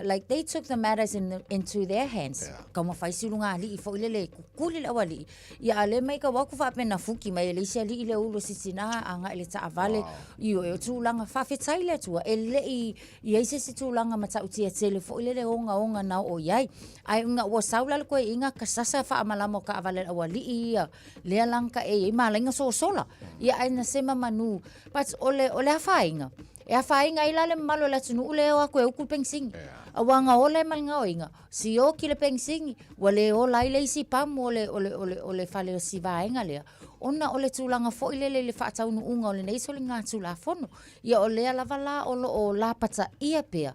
like they took the matters into their hands. Taumafai si ulugalii foi lele e kukuli le aualii. Ia a o lea e matau atu faapea na fuki mai e le isi alii le ulu o si tina agai i le taavale. Ioe, o tulaga, faafetai i le Atua e le i i ai se isi tulaga matautia tele foi lele ogaoga na oo i ai. Ae ina ua sau la le toeaina ka sasa faamalama o taavale a le aualii ia, lea la na taei ai ma ala ai ona sosola. Ia ae na sema manu, but o le, o le afaina, e afaina ai la le mamalu o le atunuu lea e o atu e uku le penisini. Aua na ola ai ma le gaoiga, sioki le penisini, ua le ola ai le isi pamu o le, o le, o le, o le fale o si vaega lea, ona o le tulaga foi lele i le faataunuuga o lenei soligatulafono. Ia o lea lava la o lo o lapataia pea,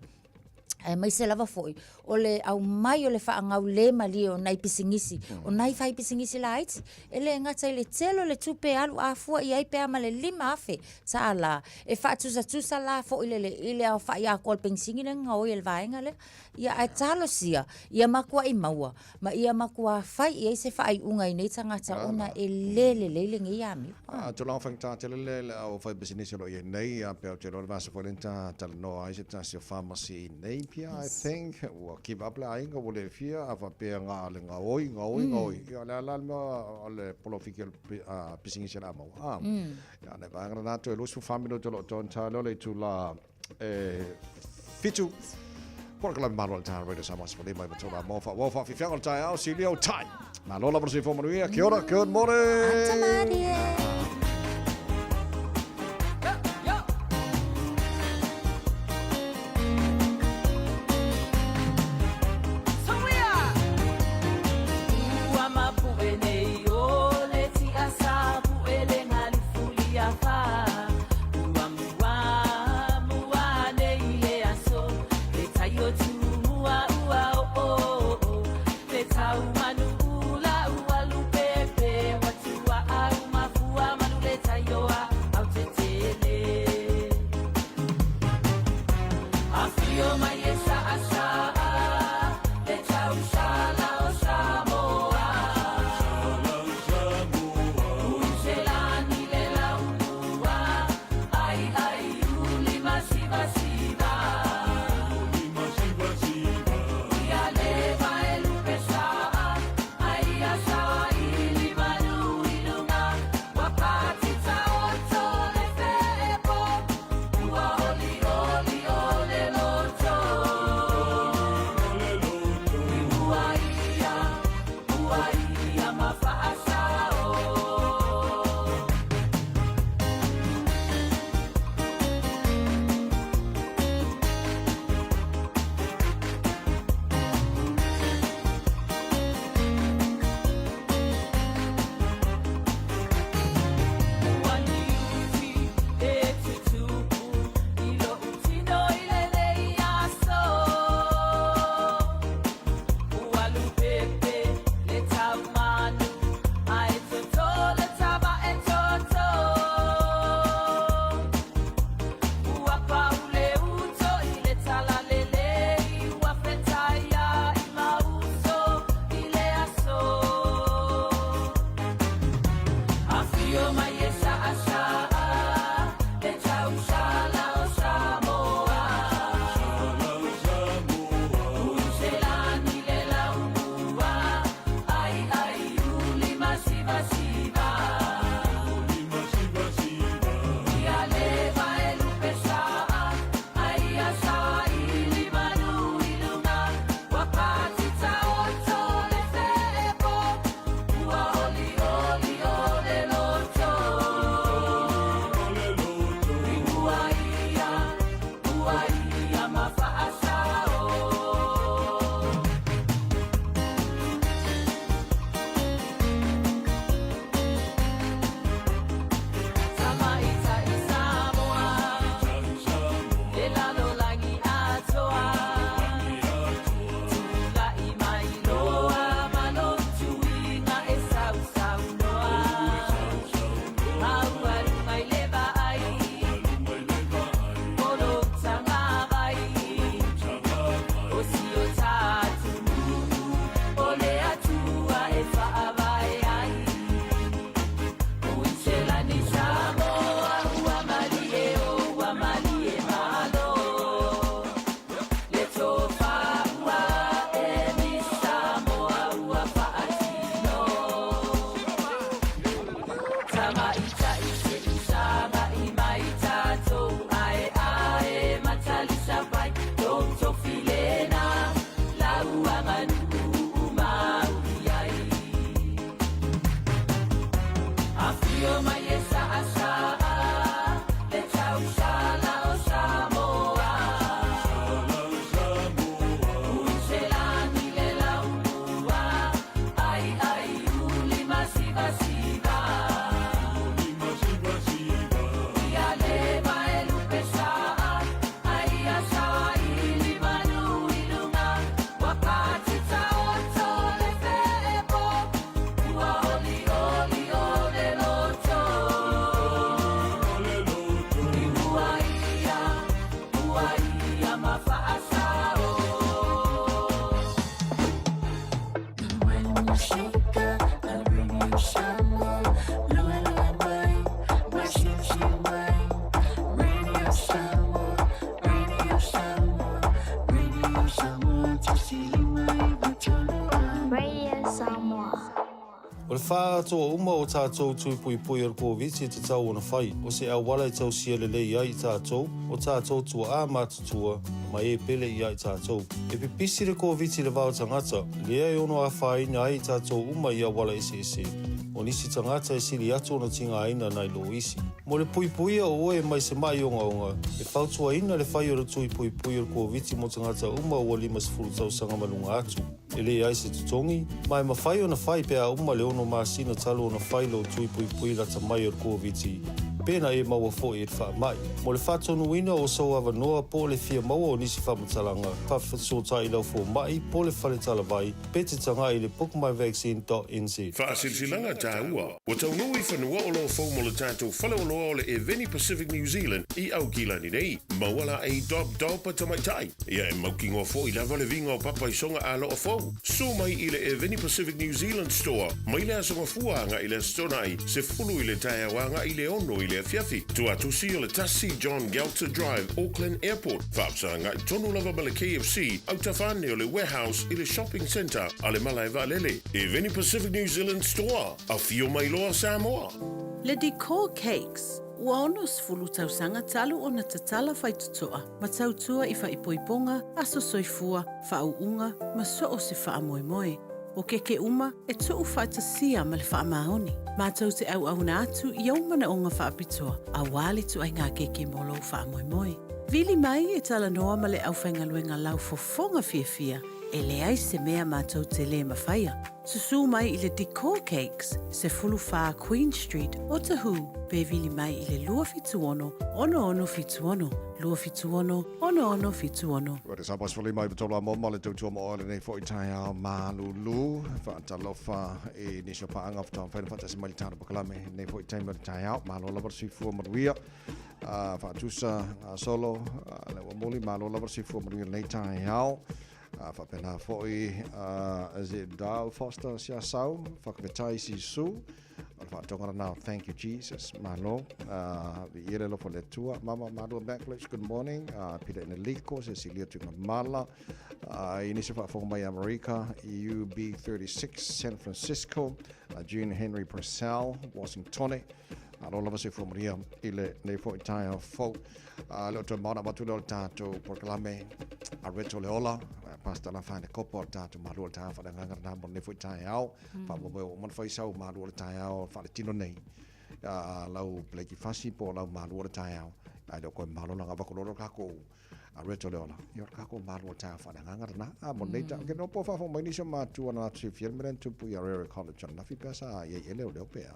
aemaise lava foi o le aumai o le faagaule malie o nai pisinisi, o nai faipisinisi laiti, e le gata i le tele o le tupe e alu afua i ai pe a ma le $5,000 e faatusatusa la foi lele i le aofai atoa o le penisini lea na gaoi e le vaega lea. Ia ae talosia ia matuai maua ma ia matuā fai i ai se faaiuga i nei tagata ona e le lelei lenei amio. A tulaga faigata tele lea i le au faipisinisi o lo o i ai nei, a pea ou te iloa le vaiaso foi lea na talanoa ai se tasi o pharmacy i Napier, I think, ua give up le aiga ua le fia, a faapea na o le gaoi, gaoi, gaoi, ia o le a la le mea o le polofiki o le pisinisi o le a maua. A, ia o nai vaega na toe 24 minute o lo o toa lea o le itula e 7. Polokalame Malo a le Taha Radio Samoa 15 i Matola mo wha wau whawhiwhianga o le taeao, silia o tai. Malo lava le soifua manuia. Kia ora, good morning. Ata marie. fā atoa uma o tātou tui puipui o le Koviti e tatau ona fai, o se auala e tausia lelei ai i tātou, o tātou tuaā matutua, ma e pele ia i tātou. E pipisi le Koviti i le va o tagata, lea e ono afaina ai i tātou uma i auala eseese. O nisi tagata e sili atu ona tigaina nai lo isi. Mo le puipuia o oe mai se ma'i ogaoga, e fautuaina le fai o le tui puipui o le Koviti mo tagata uma ua 50 tausaga ma luga atu. E leai se totogi, ma e mafai ona fai pe a uma le 6 masina talu ona fai lou tui puipui lata mai o le Koviti, pe na e maua foi i le faamai. Mo le faatonuina o sou avanoa po o le fia maua o nisi faamatalaga, faafesootai i lau fomai po o le fale talavai pe te tagai i le bookmyvaccine.nz. Faasilasilaga taua, Ua taunuu i fanua oloa fou mo le tatou faleoloa o le Eveni Pacific New Zealand i Aukilani nei. Maua laei Dob Dob a tamaitai. Ia e mautinoa foi lava le viga o papa i soga aloa fou. Susu mai i le Eveni Pacific New Zealand Store mai le Aso Gafua agai i le Aso Toonai, 10 i le taeao agai i le 6 i le afiafi. Tuatusi o le 1 John Geltzer Drive, Auckland Airport. Faafesagai tonu lava ma le KFC, autafa ane o le Warehouse i le Shopping Centre a le Malae Vaalele. Eveni Pacific New Zealand Store, afio mai loa Samoa! Le Decor Cakes, ua 60 tausaga talu ona tatala faitotoa ma tautua i faaipoipoga, aso soifua, faauuga ma so o se faamoemoe. O keke uma e tuu faatasia ma le faamaoni. Matou te auauna atu i ou manaoga faapitoa aua le ituaiga keke mo lou faamoemoe. Vili mai e talanoa ma le aufaigaluega laufofoga fiafia e leai se mea matou te lē mafaia. Susū mai i le Decor Cakes, 14 Queen Street, Otahuhu, pe vili mai i le 276 6676, 276 6676. Ua te sapa sefulu lima iva tolu a moma le tautua mo oe lenei foi taeao malulu. Faatalofa i nisi o paaga faatoa mafai ona faatasi mai le tatou polokalame lenei foi taimi o le taeao. Malo lava le soifua manuia. Faatusa gasolo le ua muli, malo lava le soifua manuia lenei taeao. Faapena foi is it Dal Foster Siasau, whakawhetai Sisu, o le faatoga lena o thank you Jesus, malo. Viia le alofa o le Atua. Mama Malua Macklitch, good morning. Peter Eneliko, Cecilia Tuigamala, i nisi o faafofoga mai Amerika, UB36, San Francisco, Jean Henry Purcell, Washingtone. Malo lava soifua manuia i lenei foi taeao fou. Le o toe maona avatu lea o le tatou polokalame a Reto le Ola, Pastor Lafane Kopa o le tatou malu o le taeao faaleagaga lena mo lenei foi taeao. Faamoemoe ua uma ona fai sau malu o le taeao faaletino nei. Lau beleikifasi po o lau malu o le taeao, ae le o koe malolaga avatu loa le tatou a Reto le Ola, ia o le tatou malu o le taeao faaleagaga lena. A mo lenei taeao, ke no po faafofoga mai nisi o matua na latou silafia le mea lea na tupu i Ariary College ananafi pe a sa i ai ea leoleo pe a.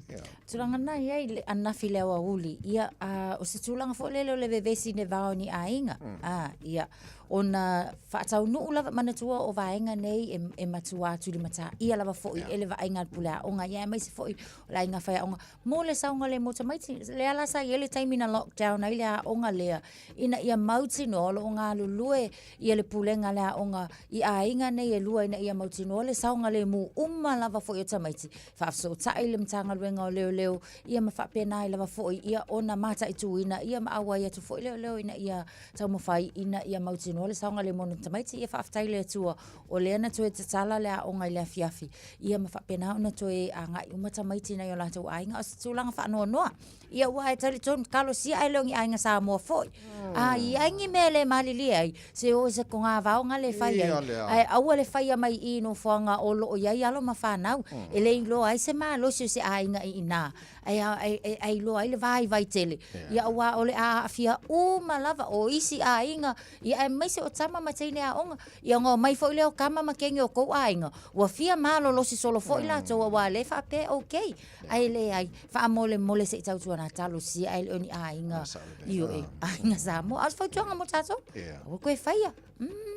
Yeah. Tulaga na i ai le ananafi i le aoauli, ia, a, o se tulaga foi lele o le vevesi i le va o ni aiga. A, ia, ona faataunuu lava, manatua o vaega nei e, e matua tulimataia lava foi e le vaaiga a le pule aoga, ia aemaise foi o le aiga faiaoga mo le saogalemu o tamaiti. Lea la sa i ai le taimi na lockdown ai le aoga lea, ina ia mautinoa o lo o galulue ia le pulega a le aoga i aiga nei e lua ina ia mautinoa le saogalemu uma lava foi o tamaiti, faafesootai le Matagaluega o Leoleo, ia ma faapena ai lava foi ia ona mataituina ia ma auai atu foi leoleo ina ia taumafai ina ia mautinoa le saogalemu o tamaiti. Ia faafetai i le Atua o lea na toe tatala le aoga i le afiafi, ia ma faapena ona toe agai uma tamaiti i nai o latou aiga. O se tulaga faanoanoa. Ia ua e talitonu, talosia ae le o ni aiga Samoa foi. A i ai ni mea e le malilie ai, se o i se togavao le fai ai. Ae aua le faia mai i i nofoaga o lo o i ai alo ma fanau. E le iloa ai se malosi o se aiga i ina, ae iloa ai le vaivai tele. Ia aua o le a aafia uma lava o isi aiga, ia aemaise o tama ma teine aoga. Ia ona omai foi lea o tama ma teine o tou aiga, ua fia malolosi solo foi latou aua o lea e faapea e okay. Ae leai, faamolemole se i tautuana talosia ae le o ni aiga ioe, aiga Samoa. A o se fautuaga mo tatou, aua toe faia.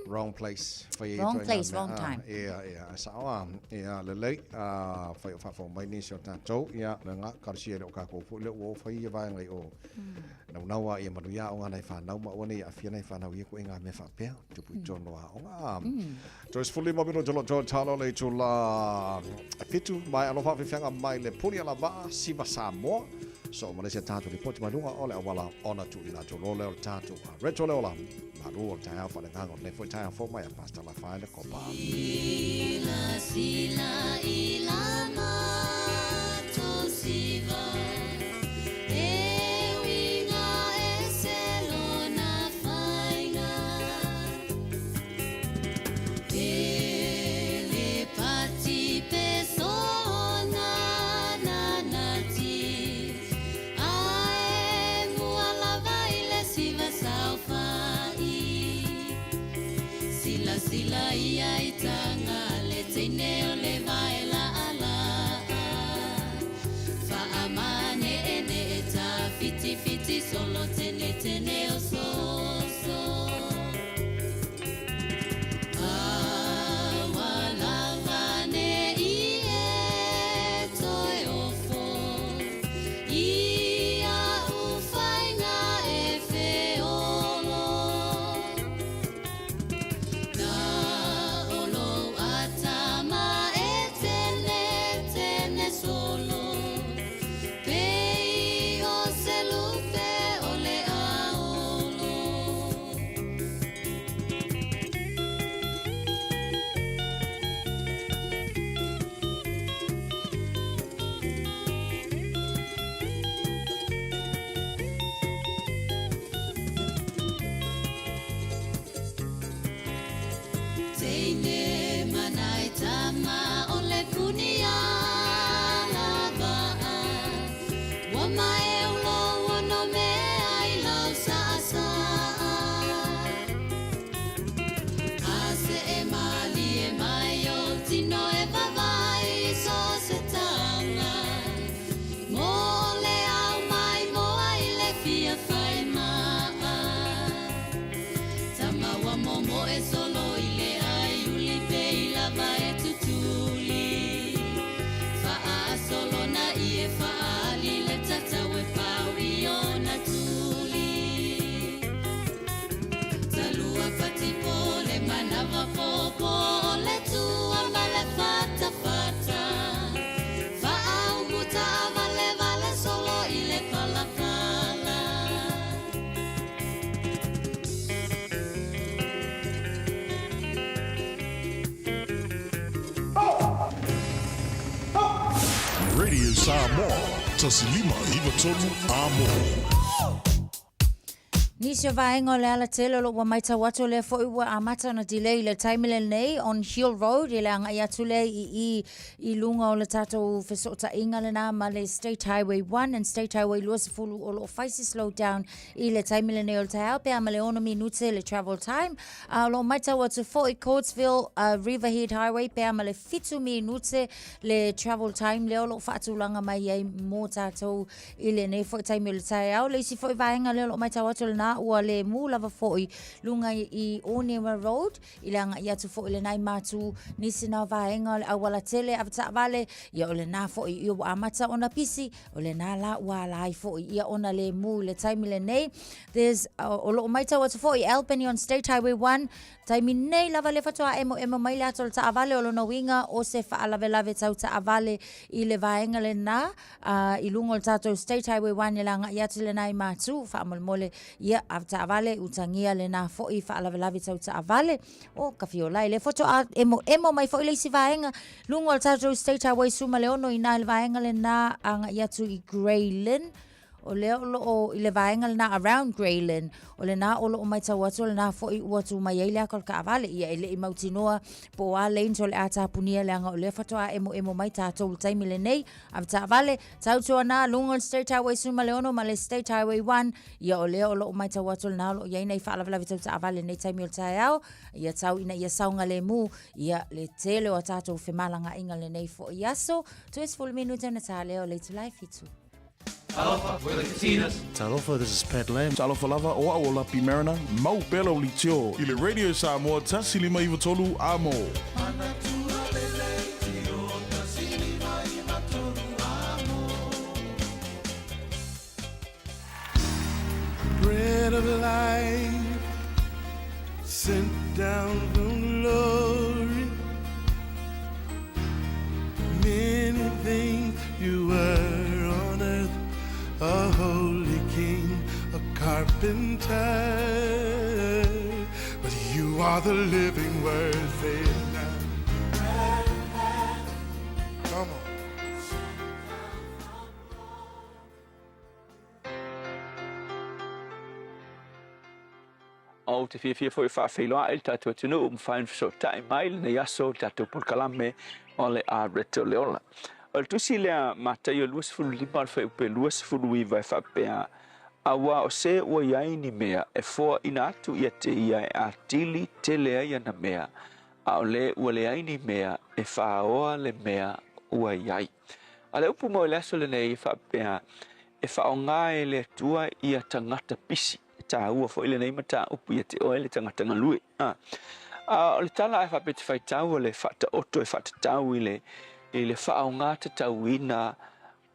Wrong place. Fai Wrong place, wrong time. Ia, ia, sao a. Ia, lelei. Fai o faafofoga mai nisi o tatou. Ia, le ga, talosia e le o kakou foi lea ua o fai ia vaega i o. Naunau a ia manuia aoga a nai fanau ma aua ne i aafia nai fanau i ia ituaiga mea faapea. Tupu i tonu o aoga. 35 minute lo toe talo le itula 7 mai alofa faafeafeaga mai le puni alavaa Siva Samoa. Soo ma le isi a tatou lipoti mai luga o le auala ona tuuina atu loa lea o le tatou Retro le ola malu o le taeao faaleagaga o lenei foi taeao fou mai a Pastor Lafaele Kopa. Sila sila i la mato siva E uiga ese lona faiga E le pati pe sona nanati Ae mua lava i le siva saofai Silasila ia i taga le teine o le vae laalaa Faamaneenee tafitifiti solo tenetene o soso Aua lava ne i e toe ofo I a'u faiga e feolo Na o lou atama e tenetene solo Pei o se lupe o le aolo. Teine manai tama o le puni alavaa Ua maeu lou ono mea i lau saasaa A see malie mai ou tino e vavae i so o se taga Mo le ao mai moa i le fia fai maa Tama ua momoe solo i le ai uli pei lava e tutuli Faaasolo na ie faaali le tatau e pau i ona tuli Talua patipo le manava popo o le tua ma le fatafata Faaumuta taavalevale solo i le palapala. Radio Samoa, 153 Amo. Nisi o vaega o le alatele o lo o ua matau atu o lea foi ua amata ona delay i le taimi lenei on Hill Road i le agai atu lea i i i luga o le tatou fesootaiga lena ma le State Highway 1 and State Highway 20 o lo o fai se slow down i le taimi lenei o le taeao pe a ma le 6 minute le travel time. A o lo o matau atu foi Coatesville Riverhead Highway pe a ma le 7 minute le travel time lea o lo o faatulaga mai ai mo tatou i lenei foi taimi o le taeao. Le isi foi vaega lea o lo o matau atu lena ua le mu lava foi luga i Onewa Road i le agai atu foi lena i Matu nisi na vaega o le auala tele avetaavale ia o lena foi ia ua amata ona pisi o lena la ua ala ai foi ia ona le mu i le taimi lenei. There's o lo o matau atu foi Albany on State Highway 1 taimi nei lava le faatoa emoemo mai le ata o le taavale o lona uiga o se faalavelave tau taavale i le vaega lena a i luga o le tatou State Highway 1 e le agai atu lena i Matu faamolemole ia avetaavale utagia lena foi faalavelave tau taavale o Kafiola e le faatoa emoemo mai foi le isi vaega luga o le tatou State Highway 16 i na i le vaega lena agai atu i Grey Lynn o lea o loo i le vaega lena around Grey Lynn o lena o loo matau atu o lena foi ua tu mai ai le aka o le taavale ia e le i mautinoa po o a lanes o le a tapunia leaga o lea faatoa emoemo mai tatou i le taimi lenei avetaavale tautuana luga o le State Highway 16 ma le State Highway 1 ia o lea o loo matau atu lena o loo i ai nai faalavelave tau taavale nei taimi o le taeao ia tau ina ia saogalemu ia le tele o a tatou femalagaaiga lenei foi aso 20 minute ona ta lea o le itula e 7. Talofa, we're the Katinas. Talofa, this is Pat Lam. Talofa lava, o au o Lapi Mariner, mau pea lau leitio i le Radio Samoa 153 Amo. Bread of life sent down from glory. Many things you were on earth. holy king, a carpenter. But you are the living word, say it now. Come on. Ou te fiafia foi e faafeiloai le tatou atunuu ua mafai ona fesootai mai lenei aso i le tatou polokalame o le Areto le Ola. O le tusi lea Mataio 25 o le fuaiupu e 29 e faapea, Auā o se ua i ai ni mea e foaina atu ia te ia e atili tele ai ana mea, a o le ua leai ni mea e fāoa le mea ua i ai. A o le upu mo le aso lenei e faapea, E faaaoga e le Atua ia tagata pisi. E tāua foi lenei mataupu ia te oe le tagata galue. A, a o le tala ae faapea te faitau o le faataoto e faatatau i le, i le faaaoga tatauina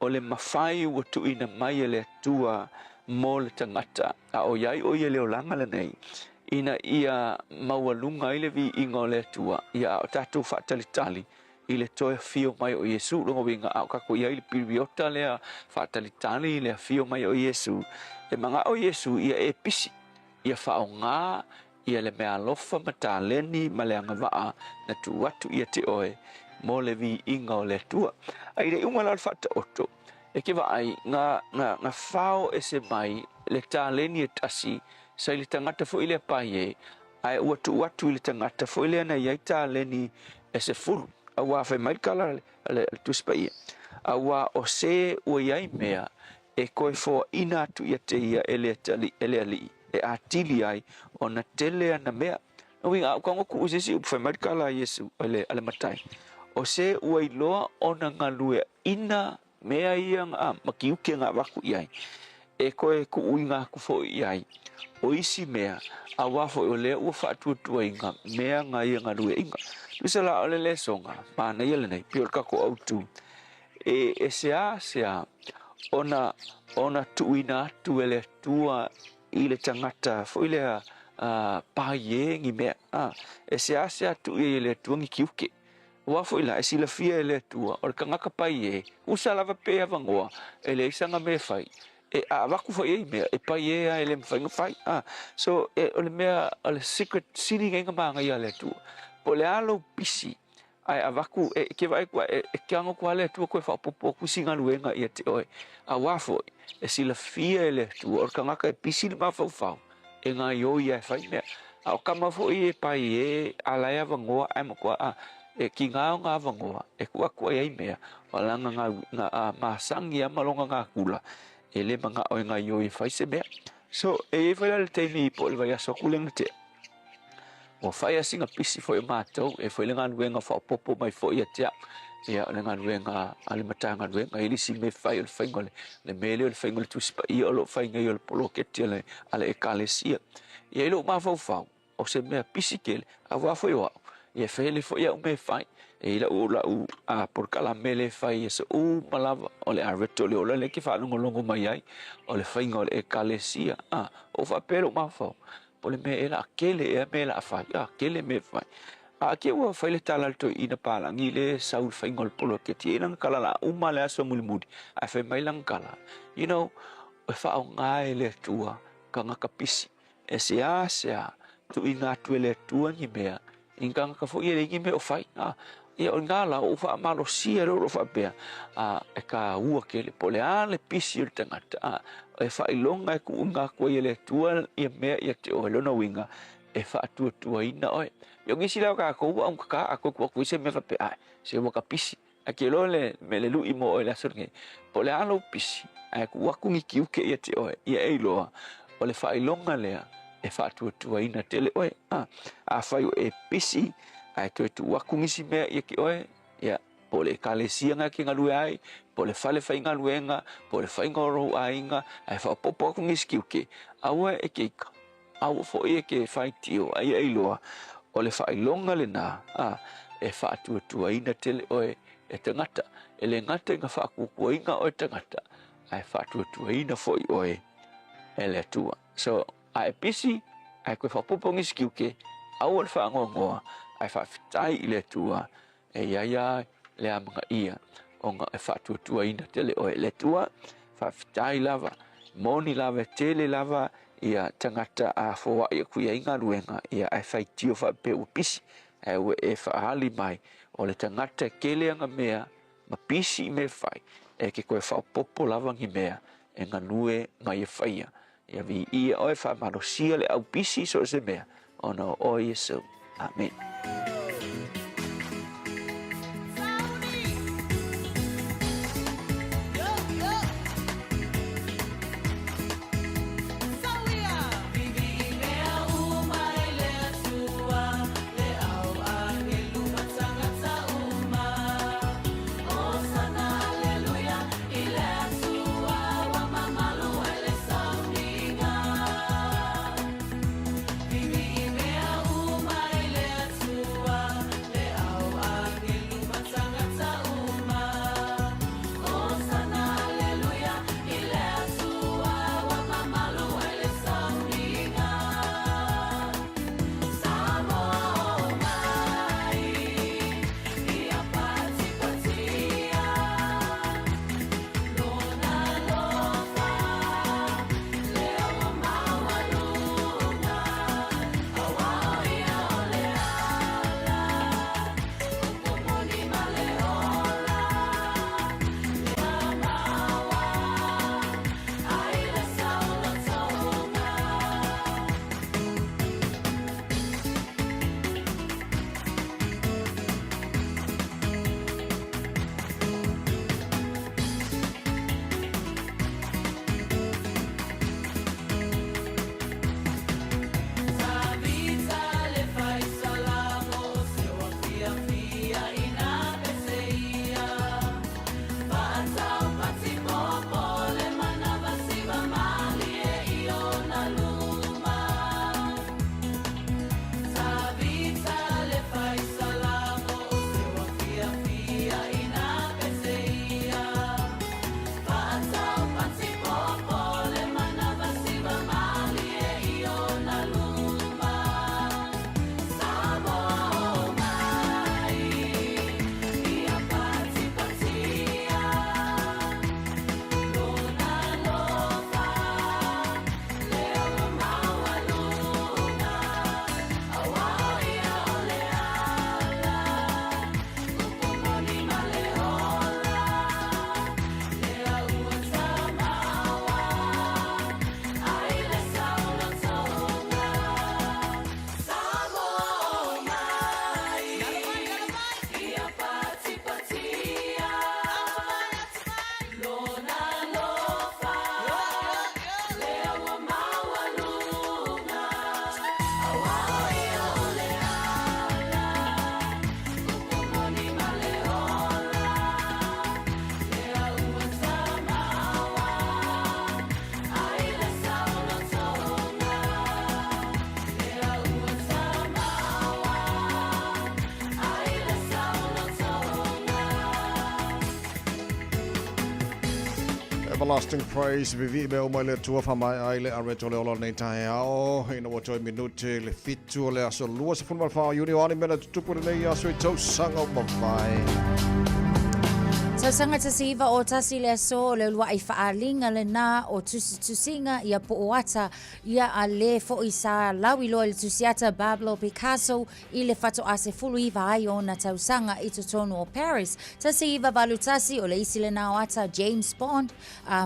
o le mafai ua tuuina mai e le Atua mo le tagata, a o i ai o ia le olaga lenei, ina ia maualuga ai le viiga o le Atua, ia a o tatou faatalitali i le toe afio mai o Iesu. Lona uiga, a o tatou i ai i le piriota lea faatalitali i le afio mai o Iesu, e manao Iesu ia e pisi, ia faaaoga ia le meaalofa ma taleni ma le agavaa na tuu atu ia te oe mo le viiga o le Atua. A i le iuga la o le faataoto, e ke vaai, na, na, na fao ese mai le taleni e tasi sa i le tagata foi lea pai e, ae ua tuu atu i le tagata foi lea na i ai taleni e 10. Auā fai mai le tala a le Tusi Paia, Auā o se ua i ai mea e toe foaina atu ia te ia e le e le Alii e atili ai ona tele ana mea. Lona uiga, a ou tago tuu i se isi upu, fai mai le tala a Iesu, a le Matai, o se ua iloa ona galueaina mea ia na ma tiute na avatu i ai, e toe tuuina atu foi i ai o isi mea, auā foi o lea ua faatuatuaina mea na ia galueaina. Tusa la o le lesoga manaia lenei, pei o le tatou autu, e, e seasea ona, ona tuuina atu e le Atua i le tagata foi lea pai e ni mea, a, e seasea tuu i ai e le Atua ni tiute. Aua foi la, e silafia e le Atua, o le tagata pai e, usa lava pe avanoa, e leai sana mea e fai, e a avatu foi ai mea, e pai e a e le mafai ona fai. A, so, e, o le mea, o le secret sili nei ona manaia a le Atua. Po o le a lou pisi, ae avatu, e, ke vaai atu, e, e ke alofa le Atua toe faaopoopo atu isi galuega ia te oe. Aua foi, e silafia e le Atua, o le tagata e pisi le mafaufau, e gaioi a e fai mea. A o tama foi e pai e ala e avanoa ae matua a e kiga ona avanoa e tuu atu ai ai mea, o lana gau na a masani a ma lona gakula, e le manao e gaioi e fai se mea. So, e iai foi la le taimi po o le vaiaso atu lea na tea, ua fai a sina pisi foi o matou, e foi le galuega faaopoopo mai foi ia te au, ia o le galuega a le Matagaluega, e le isi mea e fai o le faiga o le, le mea lea o le faiga o le Tusi Paia o lo o fai nei o le poloketi a le, a le Ekalesia. Ia i lou mafaufau, o se mea pisi tele, aua foi o au, ia e fele foi au mea e fai, e i lau, lau a, polokalame lea e fai i aso uma lava, o le areto o le ola lea e te faalogologo mai ai, o le faiga o le Ekalesia. A, o faapea lou mafaufau, Po o le mea ea la a tele ea mea la a fai, a tele mea e fai. A ke ua fai le tala a le toeaina palagi lea e sau i le faiga o le poloketi, e i ai lana tala la uma le aso mulimuli, ae fai mai lana tala, you know, e faaaoga e le Atua tagata pisi, e seasea tuuina atu e le Atua ni mea i ni tagata foi e leai ni mea o fai. A, ia o lena la, ua ou faamalosia lea o lo o faapea, a, e taua tele, po o le a le pisi o le tagata, a, e faailoga e tuuina atu ai e le Atua ia mea ia te oe, lona uiga, e faatuatuaina oe. Ia o nisi la o tatou ua augata, a toe tuu atu ai se mea faapea, ae, se ua ta pisi. Ae ke iloa le mea le lui mo oe i le aso lenei, po o le a lou pisi, ae tuu atu ni tiute ia te oe, ia e iloa, o le faailoga lea e faatuatuaina tele oe. A, afai o e pisi, ae toe tuu atu nisi mea ia te oe, ia, po o le ekalesia na e te galue ai, po o le fale faigaluega, po o le faiga o lou aiga, ae faaopoopo atu nisi tiute, aua e ke ika. Aua foi e ke faitio, a ia iloa, o le faailoga lena, a, e faatuatuaina tele oe e tagata. E le gata i na faatuatuaina oe tagata, ae faatuatuaina foi oe e le Atua. So, a e pisi, ae toe faaopoopo nisi tiute, aua le faanoanoa, ae faafetai i le Atua, e i ai lava le amanaia ona e faatuatuaina tele oe e le Atua. Faafetai lava Moni lava e tele lava ia tagata a foai aku i ai galuega ia ae faitio faapea ua pisi ae ua e faaali mai o le tagata e tele ana mea ma pisi i mea fai e ke toe faaopoopo lava ni mea e galue ma ia faia. Ia viia oe faamalosia le au pisi i so o se mea ona o oe Iesu. Amene. Everlasting Praise, vivi me o mai le Atua whamai ai le are tole ola nei tae ao, ina ua toe minute le fitu o le aso 24 o Iuni o ani mena tutupu lenei aso i tausaga o mavae. Tausaga 19 o le aso o le uluaʻi faaliga lenā o tusitusiga ia po o ata ia a le foʻi sa lauiloa i le tusiata Pablo Picasso i le faatoa 19 ai ona tausaga i totonu o Paris. 1981 o le isi lenā o ata James Bond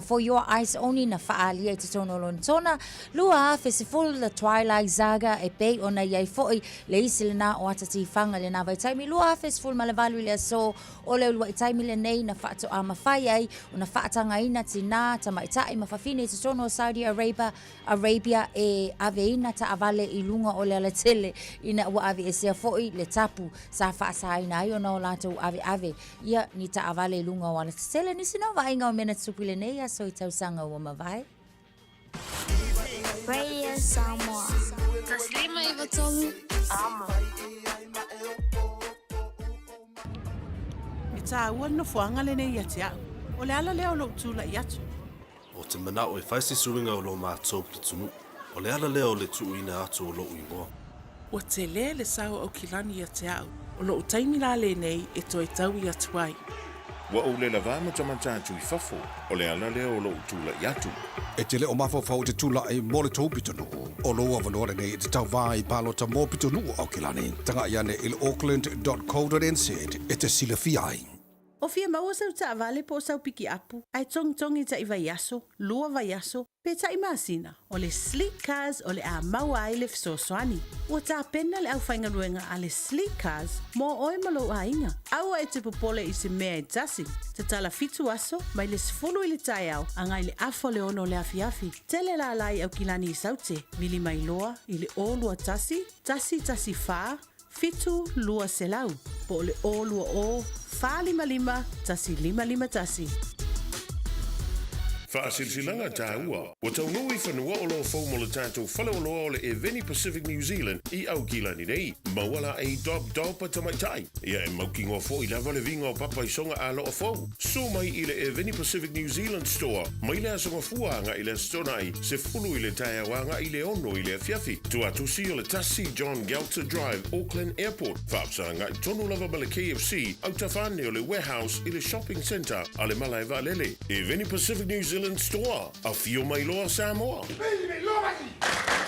For Your Eyes Only na faaalia i totonu o Lonetona. 2010 The Twilight Saga e pei ona i ai foʻi le isi lenā o ata tifaga i lenā vaitaimi. 2018 i le aso o le uluaʻi taimi lenei na faatoa mafai ai ona faatagaina tinā, tamaitai ma fafine i totonu o Saudi Arabia, Arabia e aveina taavale i luga o le alatele ina ua aveesea foʻi le tapu sa faasaina ai ona o latou aveave ia ni taavale i luga o alatetele. Nisi nō vaaiga o mea na tutupu i lenei aso i tausaga ua mavae. Radio Samoa. 153 Amo. E tāua le nofoaga lenei ia te au. O le ala lea o lou tulai atu. Ou te manao e fai se suiga o lo matou pitonuu. O le ala lea o le tuuina atu o loʻu igoa. Ua tele le sao o Aukilani ia te au. O loʻu taimi la lenei e toe taui atu ai. Ua ou le lavā matamata atu i fafo, o le ala lea o loʻu tulaʻi atu. E te le o mafaufau i te tulaʻi mo le tou pitonuu, o lou avanoa lenei e te tauvā i palota mo pitonuu o Aukilani. Tagaʻi ane i le auckland.co.nz e te silafia ai. O fia maua sau taavale po o sau pikiapu ae togitogi taʻi vaiaso, lua vaiaso, pe taʻi masina, o le Sleek Cars o le a maua ai le fesoasoani. Ua tapena le aufaigaluega a le Sleek Cars mo oe ma lou aiga. Aua e te popole i se mea e tasi. Tatala fitu aso, mai le 10 i le taeao agai le afa o le ono o le afiafi. Tele lala i Aukilani i Saute, vili mai loa i le 021 114 7200 po o le 020 455 1551. Faasilasilaga taua, ua taunuu i fanua o lo fou mo le tatou faleoloa o le Eveni Pacific New Zealand i Aukilani nei. Maua la ei dob dob a tamaitai. Ia e mautinoa foi lava le viga o papa i soga aloa fou. Susu mai i le Eveni Pacific New Zealand Store mai le Aso Gafua agai i le Aso Toonai, 10 i le taeao agai i le 6 i le afiafi. Tuatusi o le 1 John Gelter Drive, Auckland Airport. Faafesagai tonu lava ma le KFC, autafa ane o le Warehouse i le Shopping Centre a le Malae Vaalele. Eveni Pacific New Zealand Store. Afio mai loa Samoa.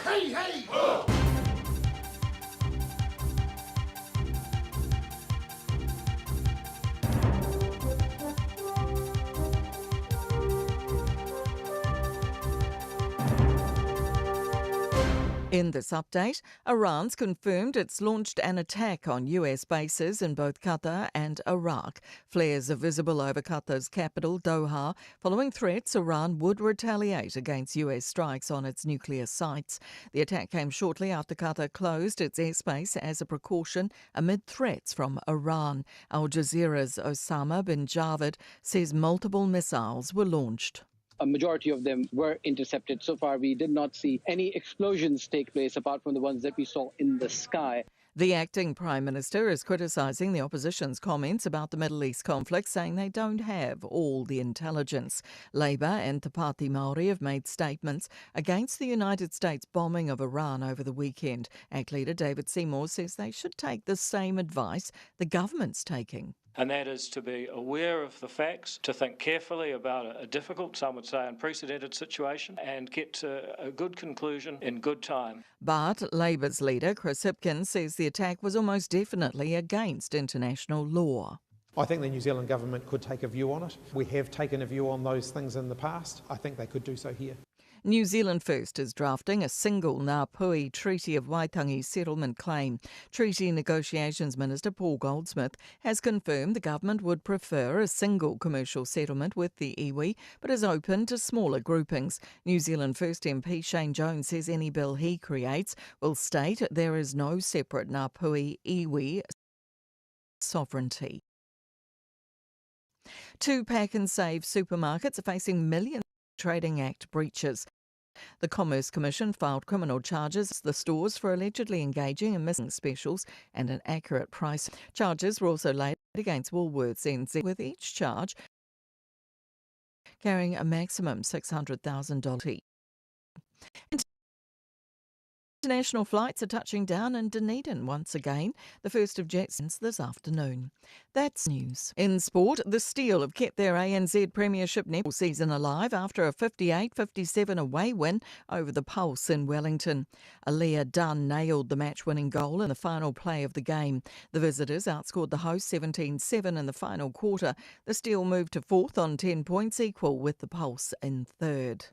Hey, hey, ho! In this update, Iran's confirmed it's launched an attack on US bases in both Qatar and Iraq. Flares are visible over Qatar's capital, Doha, following threats Iran would retaliate against US strikes on its nuclear sites. The attack came shortly after Qatar closed its airspace as a precaution amid threats from Iran. Al Jazeera's Osama bin Javed says multiple missiles were launched. A majority of them were intercepted. So far, we did not see any explosions take place apart from the ones that we saw in the sky. The acting Prime Minister is criticising the opposition's comments about the Middle East conflict, saying they don't have all the intelligence. Labour and Te Pāti Māori have made statements against the United States bombing of Iran over the weekend. ACT leader David Seymour says they should take the same advice the government's taking. And that is to be aware of the facts, to think carefully about a difficult, some would say unprecedented situation, and get to a good conclusion in good time. But Labour's leader, Chris Hipkins, says the attack was almost definitely against international law. I think the New Zealand government could take a view on it. We have taken a view on those things in the past. I think they could do so here. New Zealand First is drafting a single Ngāpuhi Treaty of Waitangi settlement claim. Treaty Negotiations Minister Paul Goldsmith has confirmed the government would prefer a single commercial settlement with the iwi, but is open to smaller groupings. New Zealand First MP Shane Jones says any bill he creates will state there is no separate Ngāpuhi iwi sovereignty. Two Pak'nSave supermarkets are facing millions Trading Act breaches. The Commerce Commission filed criminal charges the stores for allegedly engaging in missing specials and inaccurate price. Charges were also laid against Woolworths NZ, with each charge carrying a maximum $600,000. International flights are touching down in Dunedin once again, the first of jets this afternoon. That's news. In sport, the Steel have kept their ANZ Premiership netball season alive after a 58-57 away win over the Pulse in Wellington. Aaliyah Dunn nailed the match-winning goal in the final play of the game. The visitors outscored the hosts 17-7 in the final quarter. The Steel moved to fourth on 10 points, equal with the Pulse in third.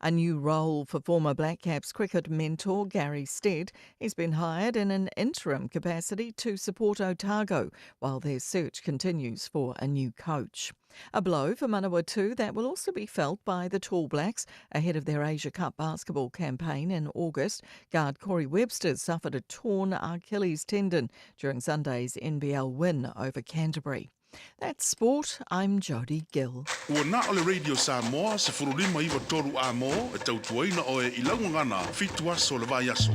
A new role for former Black Caps cricket mentor Gary Stead. He's been hired in an interim capacity to support Otago while their search continues for a new coach. A blow for Manawatu that will also be felt by the Tall Blacks ahead of their Asia Cup basketball campaign in August. Guard Corey Webster suffered a torn Achilles tendon during Sunday's NBL win over Canterbury. That's sport. I'm Jodie Gill. Ua na o le Radio Samoa 1593 A mo e tautuaina oe i lau gagana fitu aso o le vaiaso.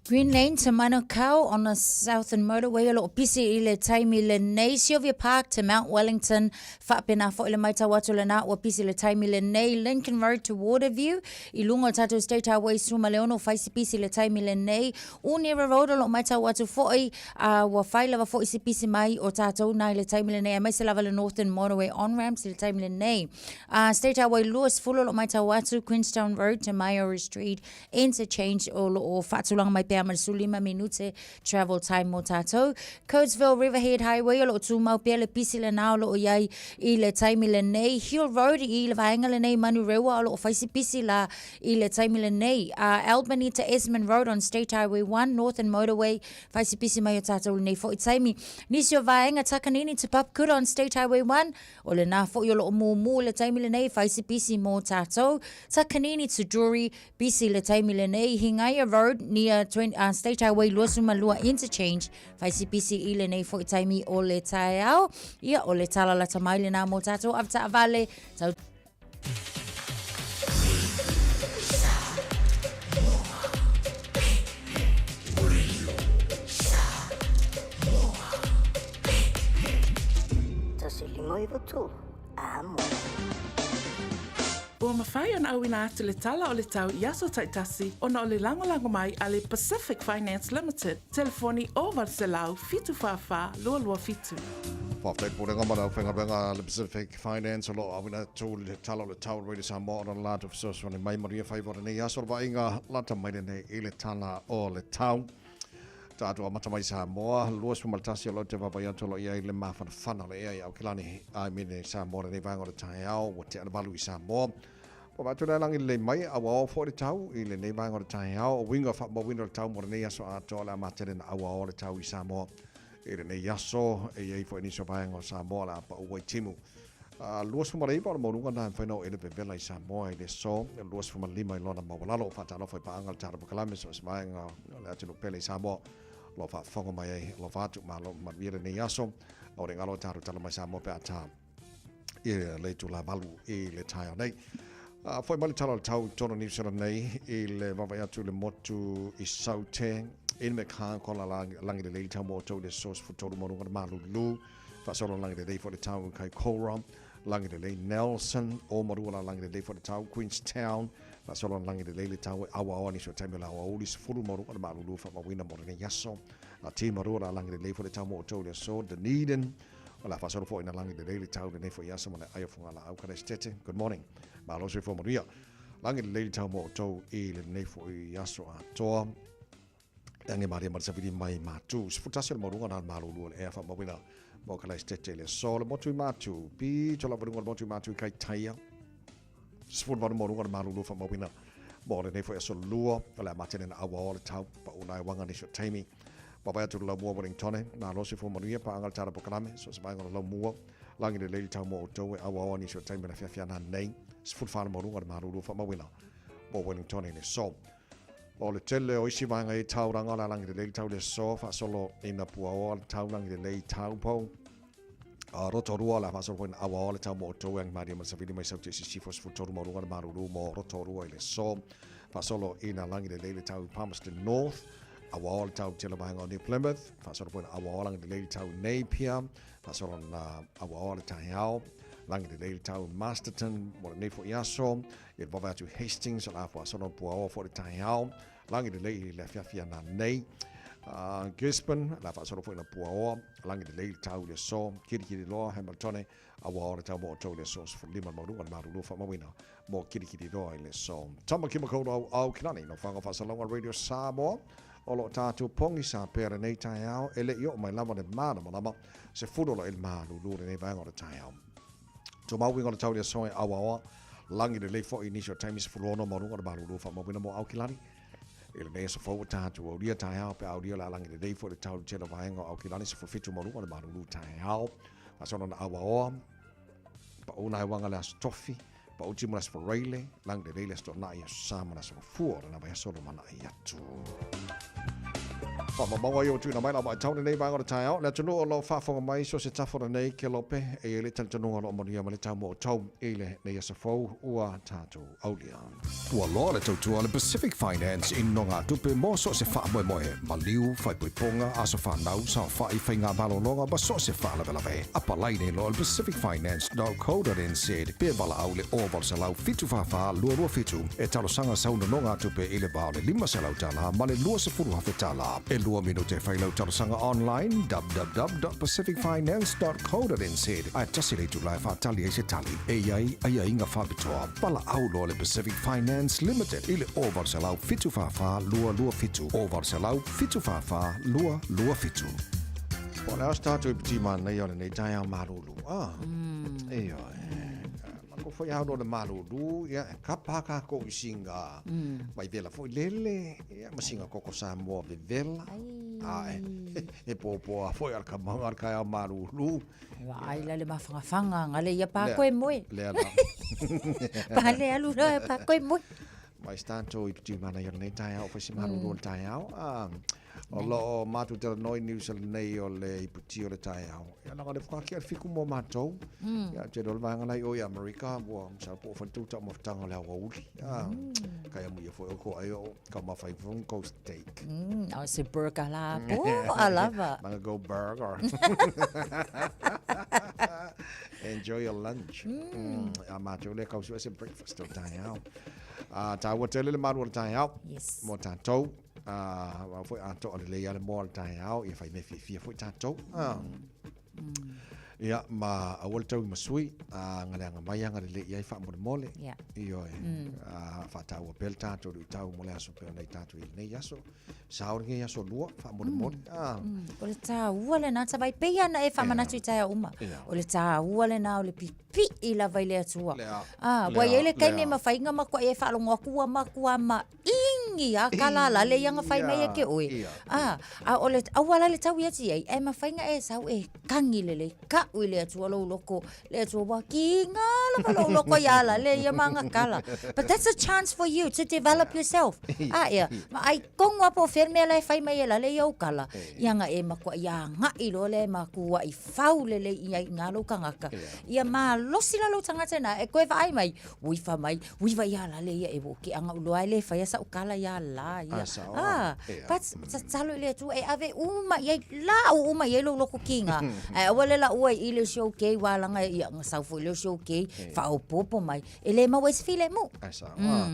Green Lane to Manukau on the Southern Motorway o loo pisi i le taimi lenei. Sylvia Park to Mount Wellington, faapena foi le maitau atu lena ua pisi le taimi lenei. Lincoln Road to Waterview i luga o tatou State Highway 16 fai si pisi le taimi lenei. Unira Road o loo maitau atu foi a ua fai lava foi si pisi mai o tatou na i le taimi lenei aemaise lava le Northern Motorway on ramps i le taimi lenei. State Highway 20 o loo maitau atu Queenstown Road to Maori Street Interchange o lo o faatulaga mai pea ma le 15 minute travel time mo tātou. Coatesville Riverhead Highway o lo o tūmau pea le pisi lenā o lo o iai i le taimi lenei. Hill Road i le vaega lenei Manurewa o lo o fai si pisi la i le taimi lenei. Albany to Esmond Road on State Highway 1 Northern Motorway fai si pisi mai o tātou lenei foi taimi. Nisi o vaega Takanini to Papakura on State Highway 1 O lenā foi o lo o mumu i le taimi lenei fai si pisi mō tātou. Takanini to Drury, pisi le taimi lenei. Hingaia Road near 20, State Highway 22 Interchange, fai si pisi i lenei foi taimi o le taeao. Ia, o le tala lata mai lenā mō tātou avetaavale. Tau Ua mafai ona auina atu le tala o le tau i aso taitasi ona o le lagolago mai a le Pacific Finance Limited, telefoni 0800 744 227. Faafetai Pulega ma le aufaigaluega a le Pacific Finance o lo o auina atu le tala o le tau Radio Samoa ona le latou fesoasoani mai manuia faiva o lenei aso o le vaaiga lata mai lenei i le tala o le tau. Tatou amata mai Samoa, 21 o lo te vaavaai atu o lo o i ai le mafanafana o le ea i Aukilani a i mene Samoa lenei vaega o le taeao ua tea le valu i Samoa. Ua vaai atu le lagi lelei mai a ua ao foi le tau i lenei vaega o le taeao. O uiga faamauina o le tau mo lenei aso atoa o le a matele na auao le tau i Samoa i lenei aso. E i ai foi nisi o vaega o Samoa o le a pau ai timu. 29 o le maualuga na e mafai ona oo i ai le vevela i Samoa i le aso 25 i lona maualalo. Faatalofa i paaga le Tala Pakalame so o se vaega o le atunuu pele i Samoa o lo o faafofoga mai ai. Alofa atu, malo manuia lenei aso. O le galo o tatou tala mai Samoa pe a tā i le itula 8 i le taeao nei. Foi mai le tala o le tau i totonu o Niu Sila nei i le vaavaai atu i le motu i Saute i le mea kola lagi lelei le tau mo outou i le aso 13 maualuga le malulu. Faasolo lagi lelei foi le tau i Kaikoura, lagi lelei Nelson, o marua la lagi lelei foi le tau Queenstown, faasolo lagi lelei le tau e aoaoa nisi o taimi o le aoauli 10 maualuga le malulu faamauina mo lenei aso. A ti marua la lagi lelei foi le tau mo outou i le aso Dunedin, o le a faasolo foi na lagi lelei le tau lenei foi aso ma le ai o Fugalaau Kalesitete. Good morning. Malo soifua manuia. Lagi lelei le tau mo outou i lenei foi aso atoa. E ange maria ma le safili mai Matu. 11 o le maualuga na le malulu o le ea faamauina mo Kalaistete i le aso. Le motu i Matu. Pito lava luga o le motu i Matu i Kaitaia. 18 maualuga le malulu faamauina mo lenei foi aso lua. O le a matele na auaoa le tau pa una e wanga nisi o taimi. Vaavaai atu le laumua Wellingtone. Malo soifua manuia paaga le tala polokalame. So se vaega o le laumua. Lagi lelei le tau mo outou e auaoa nisi o taimi o le afiafi ana nei. 14 le maualuga le malulu faamauina mo Wellingtone i le aso. O le tele o isi vaega i tauranga o le a lagi lelei le tau i le aso, faasolo ina puaoa le tau lagi lelei i Taupo. A Rotorua o le a faasolo foi ina auaoa le tau mo outou e angimalie ma le savili mai Sauti e sisifo 13 maualuga le malulu mo Rotorua i le aso. Faasolo ina lagi lelei le tau i Palmerston North. Auaoa le tau i tele vaega o New Plymouth. Faasolo foi ina auaoa lagi lelei le tau i Napier. Faasolo ina auaoa le taeao. Lagi lelei le tau i Masterton mo lenei foi aso. I le vavae atu i Hastings o le a faasolo puaoa foi le taeao. Lagi lelei i le afiafi ana nei. Gisborne, le a faasolo foi na puaoa. Lagi lelei le tau i le aso. Kirikiriroa, Hamiltone, auaoa le tau mo outou i le aso 15 le maualuga le malulu faamauina mo Kirikiriroa i le aso. Tamaki Makaurau Aukilani, no whanga whasalonga Radio Samoa. O lo o tātou pogisa pea lenei taeao e le i oo mai lava le mālamalama se fulu o lo e le malulu lenei vaega o le taeao. Tō mauinga o le tau i le aso e auaoa, lagi lelei foi i nisi o taimi 16 maualuga o le malulu faamauina mo Aukilani. I lenei aso fou ua tātou aulia taeao pe aulia o le a lagi lelei foi le tau i le tele o vaega o Aukilani 17 maualuga o le malulu taeao. Faasolo na auaoa, paʻu nai uaga le aso tofi, paʻu timu le aso faraile, lagi lelei le aso toonai, aso sa ma le aso mafua o lena vaiaso o lumanai atu. Faamaumauga ia ua tuuina mai lau vaitau lenei vaega o le taeao. Le atunuu o lo o faafofoga mai so o se tafa o lenei kelope, e i ai le talitonuga o lo o manuia ma le tau mo outou i lenei aso fou ua tatou aulia. Ua loa le tautua a le Pacific Finance i nogatupe mo so o se faamoemoe, maliu, faaipoipoga, aso fanau, saofai, faiga malologa ma so o se faalavelave. Apalai nei loa i le pacificfinance.co.nz pe valaau i le 0800 744 227 e talosaga sau nonogatupe i le va o le $500 ma le $20,000. E lua minute e fai lau talosaga online, www.pacificfinance.co.nz, ae tasi le itula e faatali ai se tali. E i ai aiaiga faapitoa, valaau loa le Pacific Finance Limited i le 0800 744 227, 0800 744 227. Po o le a se tatou i piti manaia o lenei taeao malulu. Ah, ioe. Mako foi au no le malulu, ia, e kapa kākou i singa vaivela foi lele, ia, ma singa koko Samoa vevela. A e, e pōpō a foi a le kamanga le taeao malulu. Vaai la le mafagafaga ngale ia pa koe moe. Lea la. Pa le alu la pa koe moe. Mai se tatou i piti manaia o lenei taeao, foi se malulu o le taeao. Ah, O lo o matou talanoa i Niu Sila nei o le iputi o le taeao. Ia leaga o le whakakea le fiku mo matou. Ia te rolo vaega lai o i Amerika, ua masalo po o fai tou taumafataga o le aoauli. Kai amu ia foi o ko ai o ka mawhai fung ko steak. O se burger la po a lava. Manga go burger. Enjoy your lunch. A matou le kausu ese breakfast o taeao. A tāua tele le maru o le taeao. Yes. Mo tātou. Ā, aua foi atoa lelei lava le moa o le taeao, ia fai mea fiafia foi tatou. Ā, ia, ma aua le taui ma sui, ā, galeaga mai agalelei i ai faamolemole. Yeah. Ioe, ā, faataua pea le tatou luitau mo le aso pei ona i tatou i lenei aso. Sao lenei aso lua, faamolemole. Ā. O le taua lena, Tavai, pei lava ona e faamanatu i taeao uma. Yeah. O le taua lena o le pipii lava i le Atua. Lea. Ā, ua i ai le taimi Lea. e mafai ona makuai e faalogo atu ua matua ma ingi a ka la la le ianga fai mai e ke oe. A, a o le auala le tau ia ti ai, e mafai nga e sau e kangi le le ka ui le atua lou loko, le atua wa ki nga lava lou loko ia la le ia manga kala. But that's a chance for you to develop yourself. A ia, ma ai kongu a po fea mea la e fai mai e la le ia ukala. Ia nga e makua ia nga i lo le makua i fau le le ia i nga lou kangaka. Ia malosi la lou tagata na e koe vaai mai, ui fa mai, ui va ia la le ia e wo ke anga uloa e le faia sa ukala ia la ia. Ah, sao. Ah, Ia. but tatalo i le Atua e ave uma i ai la u uma i ai lou loko kinga. Ae aua le la ua i le si okay wa langa ia nga sau foi le si okay whaopopo mai. E le maua i se filemu. Ai sao. Ah.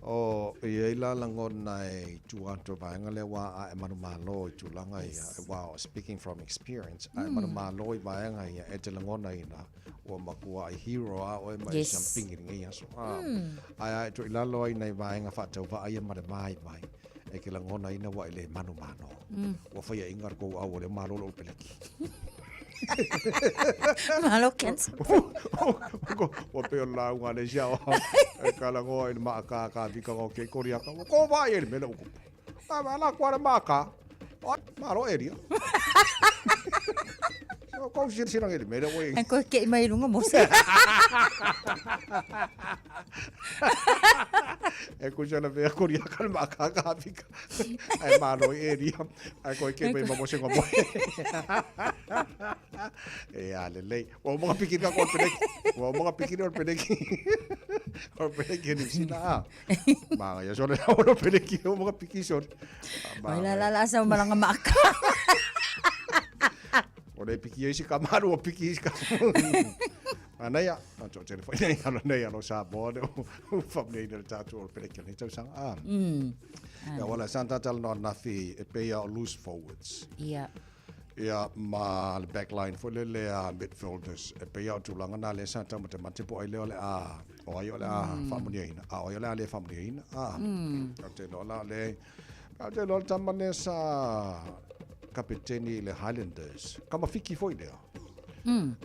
O i ai la lagona e i tua atu o vaega lea ua ae manumalo i tulaga ia, wow, speaking from experience, ae manumalo i vaega ia e te lagonaina ua makuaʻi hero a oe ma e siampingi i lenei aso. Ae ae atu i lalo ai nai vaega faatauvaa ia ma le vaivai e ke lagonaina ua e le manumalo. Ua faiaʻiga le kou au o lea malo lou peleki. Malo cancer. Ua pei o le lauga a le isi ao e ka lagoa i le maaka ka vika o ke kori aka. Ua ko vai e le mele uku. A va la kwa le maaka. Malo eria. So kou silasila i le mele ua Ai koe kei mai i runga mo se. E kusa na vea kori aka le maaka ka vika. Ai malo eria. Ai koe kei mai ma mo se ngomo. E a lelei. Ua uma pikiri ka ko peleki. Ua uma pikiri o peleki. O peleki ni sina a. Ma ia sore o peleki o mga piki sore. Mai la la la sa malanga maaka. O le piki ai si ka maru o piki si ka. Ana ia, a to tele foi nei alo nei alo sa bo le u fa nei le tatu o peleki ni tau sang a. Ia wala santa tal no nafi e pe ia loose forwards. Ia. Ia ma le backline foi lele a midfielders e pei o tulaga na lea sa taumatemate po o ai lea o le a o ai o le a faamanuiaina a o ai o le a le faamanuiaina a ou te iloa la le ou te iloa le tama lea sa kapeteni i le Highlanders kamafiki foi lea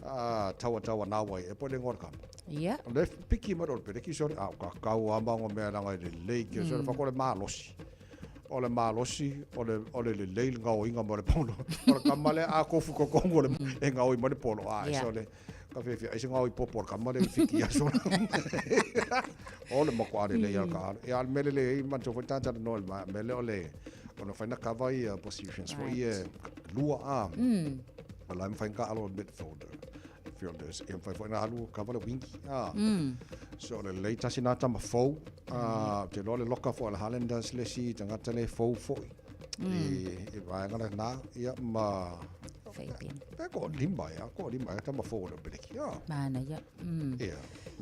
a taua taua na wai e po le ngoa le kama Ia. Le piki mai o le peleki sore a o ka kau a mango mea langa i lelei kia sore whako le malosi. O le malosi, o le, o le lelei le ngaoiga ma le polo. O le kama lea a kofu kokongu o le, e ngaoi mai le polo. A, Yeah. so le, ka whiawhia, ai se ngaoi popo o le kama lea i whiki aso. O le makoa lelei a le ka alo. Ia, le mele le, i manto foi tātara noa le mele o le, Ona mafai ona cover ia positions foi ia lua a. O la e mafai ona taalo le midfielder. Fielders. E mafai foi ona alu cover le wingi. A. So o le lelei tasi na tama fou. A, ou te iloa le loka foi a le Highlanders le isi tagata le fou foi. I vaega lena, ia ma Fabian. Pe ko lima ia, ko lima ia tama fou o le Peleki. A. Manaia. Ia.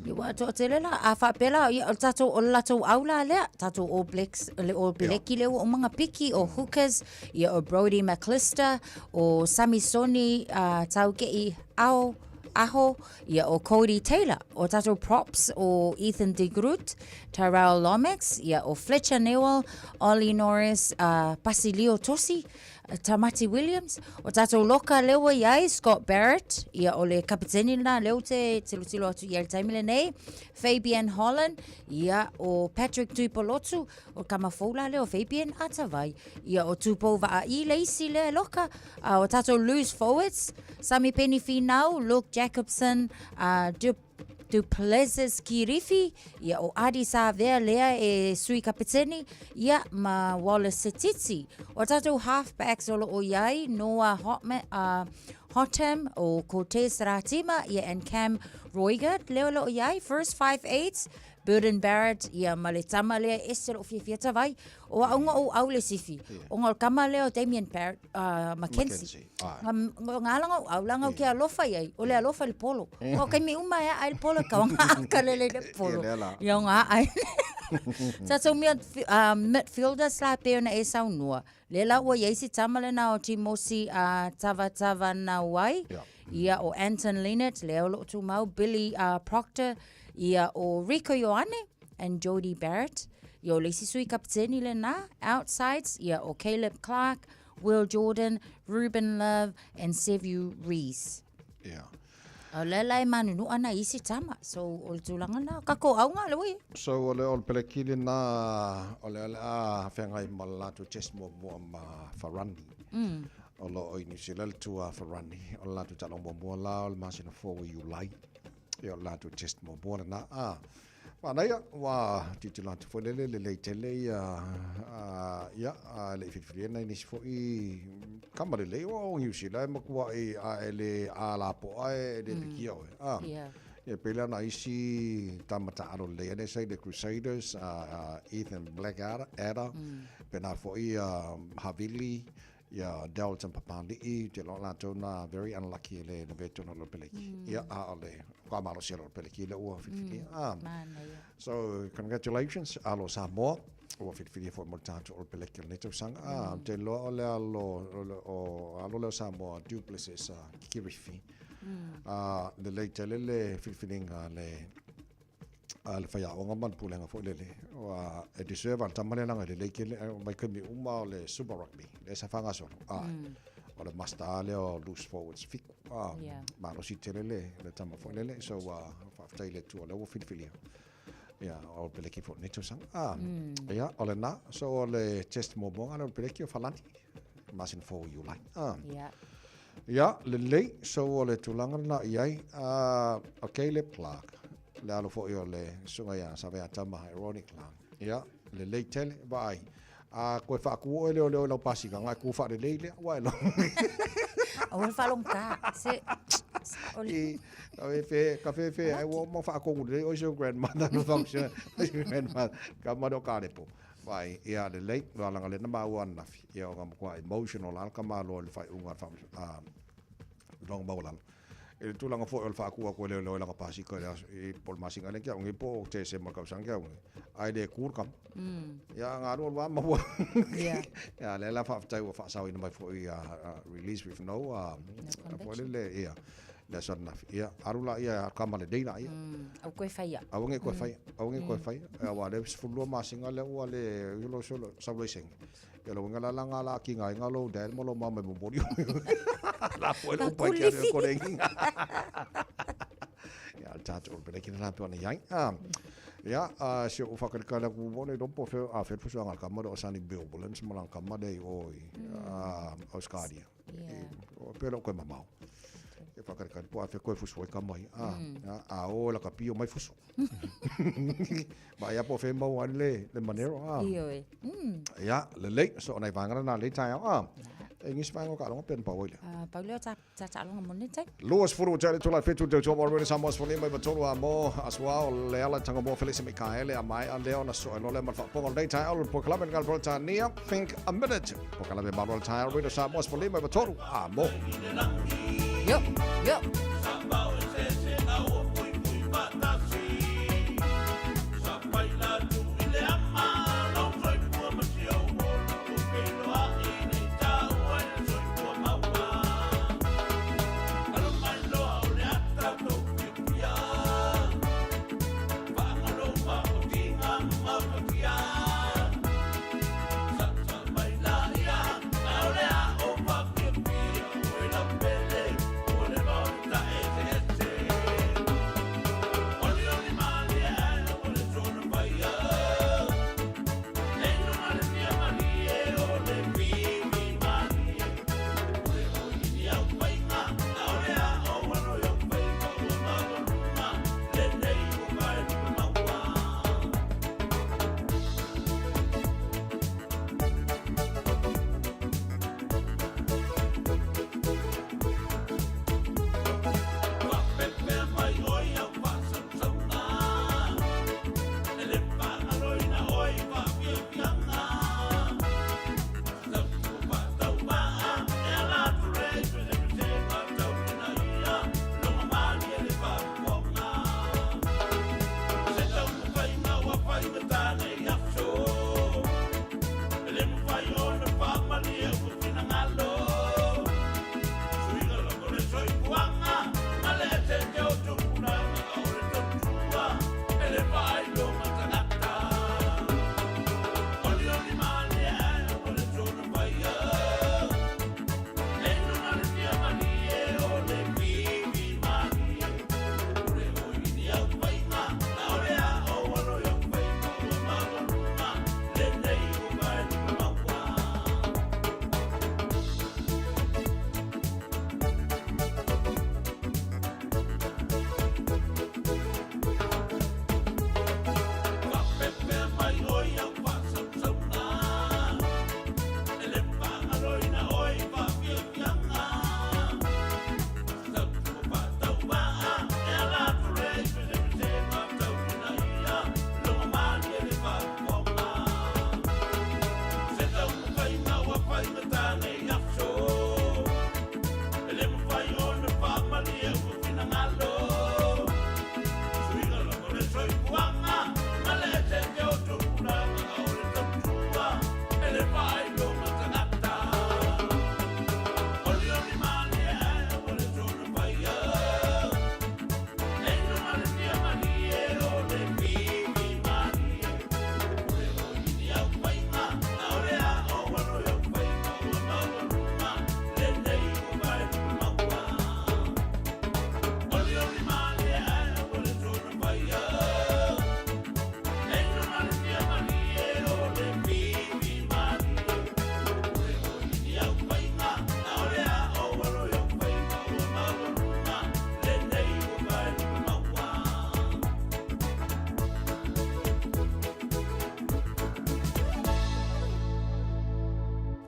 Ia ua toatele la, a faapea la, ia, o le tatou, o le latou au la lea, tatou All Blacks, le All Blacki lea ua uma ona piki, o Hookers, ia o Brodie McAlister, o Samisoni Taukei Ao, Aho, ia o Codie Taylor, o tatou props o Ethan de Groot, Tyrell Lomax, ia o Fletcher Newell, Ollie Norris, Pasilio Tosi, Tamati Williams, o tatou loka lea ua i ai, Scott Barrett, ia o le kapiteni lena lea ou te tilotilo atu i ai i le taimi lenei, Fabian Holland, ia o Patrick Tuipolotu, o le tama fou la lea o Fabian Atavai, ia o Tupou Vaa'i le isi lea e loka, a o tatou loose forwards, Samipeni Finau, Luke Jacobson, Dup Du Plessis Kirifi, ia o Ardie Savea lea e sui kapiteni, ia ma Wallace Sititi. O tatou halfbacks o loo i ai, Noah Hotman, Hotham, o Cortez Ratima, ia and Cam Roigard, lea o loo i ai, first 5'8, Beauden Barrett, ia ma le tama lea e ese lou fiafia tavai. O au nga ou au le sifi. O nga kama lea o Damien Barrett, Mackenzie. Nga nga ala nga au la nga ke alofa iai. O le alofa i le polo. O kaimi uma e ai le polo ka nga aka lele le polo. Ia nga ai. Tatou midfielders la pe ona e saunoa. Le la ua iai si tama lena o Timosi Tavatavanawai. Ia o Anton Lienert, lea o loo tumau, Billy Proctor, Ia o Rieko Ioane and Jordie Barrett. Ia o le isi sui kapiteni lena, outsides, ia o Caleb Clarke, Will Jordan, Ruben Love and Sevu Reece. Ia. O le la e manunua na isi tama. So, o le tulaga na, kako auga le ui. So, o le All Blacki lena, o le a feagai ma le latou test muamua ma Farani. O lo o i New Zealand le tua Farani. O le latou taaloga muamua la o le masina fou o Iulai. Ia o le latou test muamua lena. A, manaia, ua tilotilo atu foi lele, lelei tele ia, a, ia, a le i filifilia nai nisi foi kama lelei o Niu Sila e matuai a e le a lapoa e le pikia oe. A, ia pei la na isi tama taalo lelei ane sai le Crusaders, a, Ethan Blackadder, pena foi a Havili, Ia Dalton Papali'i, te loa latou na very unlucky e le na tonu o le peleki. Ia, a o le ka malosi o le peleki le ua filifilia. Ah. So, congratulations, alo Samoa. Ua filifilia foi mo le tatou o le peleki o lenei tausaga. Ah, te loa o le alo, o alo leo Samoa, Du Plessis, Kirifi. Ah, lelei tele le filifiliga le a le faiaoga ma le pulega foi lele ua e deserve a le tama lea leaga e lelei tele mai taimi uma o le Super Rugby lea sa faagasolo a o le master lava lea o loose forwards fiku a malosi tele le le tama foi lele so ua faafetai i le Atua o lea ua filifilia ia o le peleki foi lenei tausaga a ia o lena so o le test muamua lea o le peleki o Falani masina fou o Iulai a Ia, lelei, so o le tulaga lena i ai. O Caleb Clark, le alo foi o le susuga ia Saveatama e Ronnie Clark. Ia, lelei tele, vaai. A koe faatu oe lea o lea o lau pasika, ngai ku faalelei lea, ua e lo. Aua le faalogogā. Se, o le... I, ka fefe, ka fefe, ai ua uma faatonu lelei oe si ou grandmother no function, grandmother, ka male o Kalepo. Vaai, ia lelei, ua laga lea na maua ananafi, ia o nga matua emotional lava le tamaloa i le faaiuga a le a logo maualalo. I le tulaga foi o le faaku atu e leoleo i lana pasika i le aso i po o le masina lea ke au nei po o Tesema o le tausaga ke au nei, ae le ku le tama. Ia nga alu alu lava maua. Ia lea la faafetai ua faasaoina mai foi ia release with no foi lele ia le aso ananafi. Ia alu laia kama lelei laia. Aua koe faia. Aua nei koe faia. Aua nei koe faia. Aua lea 12 masina lea ua le lo solo sau laisene. Ia lo winga la langa la ki ngai nga lo dad mo lo mama mo mori. La po lo pa ki ale ko rengi. Ia le tātou o pele ki na pe ona iai. Ia si o whakareka la ku mo nei rompo fe a fe fusu anga kama o sani Bill Bullens mo lang kama nei o i Australia. O pele o koe mamao. E whakarekare po a whea koe fusu ai ka mai. A, a, a o la ka pio mai fusu. Ma ia po whea mau ai le, le manero. A. Ioe. Ia, lelei, so o nai wāngana nā lei taeao. A, e ngisi wānga o ka alonga pena pau ai lea. A, pau lea o ta, ta taaloga mo lenei taimi. 20 o tale tula fetu te tō mō Samoa sefulu lima iva tolu a mō asuā o le ala tanga mō Felise Mikaele a maea lea ona soe loa lea ma le faapopoga o lenei taeao o le polokalame le Peretania Think a Minute polokalame malo le taeao Radio Samoa 15 93 a mō. Yo, yo.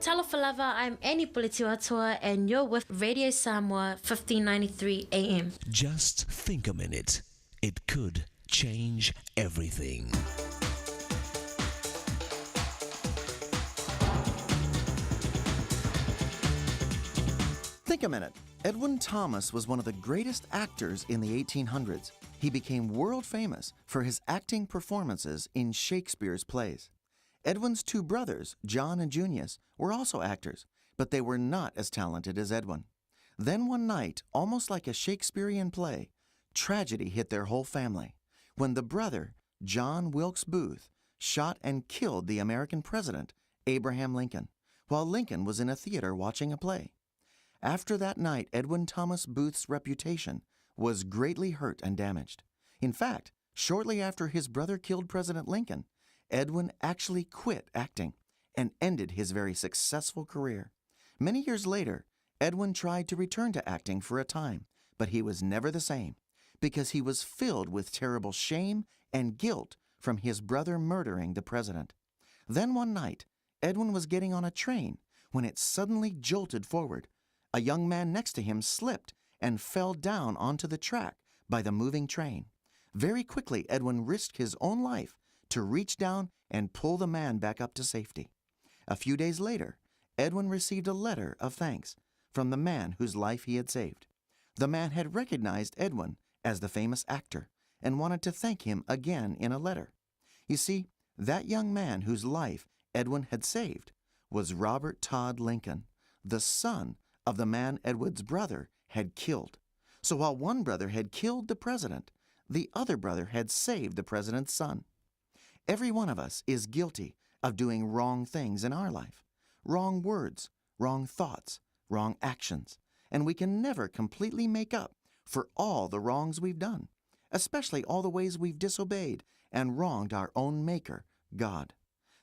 Talofa lava, I'm Annie Puletiwatoa and you're with Radio Samoa 1593 AM. Just think a minute. It could change everything. Think a minute. Edwin Thomas was one of the greatest actors in the 1800s. He became world famous for his acting performances in Shakespeare's plays. Edwin's two brothers, John and Junius, were also actors, but they were not as talented as Edwin. Then one night, almost like a Shakespearean play, tragedy hit their whole family when the brother, John Wilkes Booth, shot and killed the American president, Abraham Lincoln, while Lincoln was in a theater watching a play. After that night, Edwin Thomas Booth's reputation was greatly hurt and damaged. In fact, shortly after his brother killed President Lincoln, Edwin actually quit acting and ended his very successful career. Many years later, Edwin tried to return to acting for a time, but he was never the same because he was filled with terrible shame and guilt from his brother murdering the president. Then one night, Edwin was getting on a train when it suddenly jolted forward. A young man next to him slipped and fell down onto the track by the moving train. Very quickly, Edwin risked his own life to reach down and pull the man back up to safety. A few days later, Edwin received a letter of thanks from the man whose life he had saved. The man had recognized Edwin as the famous actor and wanted to thank him again in a letter. You see, that young man whose life Edwin had saved was Robert Todd Lincoln, the son of the man Edwin's brother had killed. So while one brother had killed the president, the other brother had saved the president's son. Every one of us is guilty of doing wrong things in our life wrong words, wrong thoughts, wrong actions, and we can never completely make up for all the wrongs we've done, especially all the ways we've disobeyed and wronged our own Maker, God.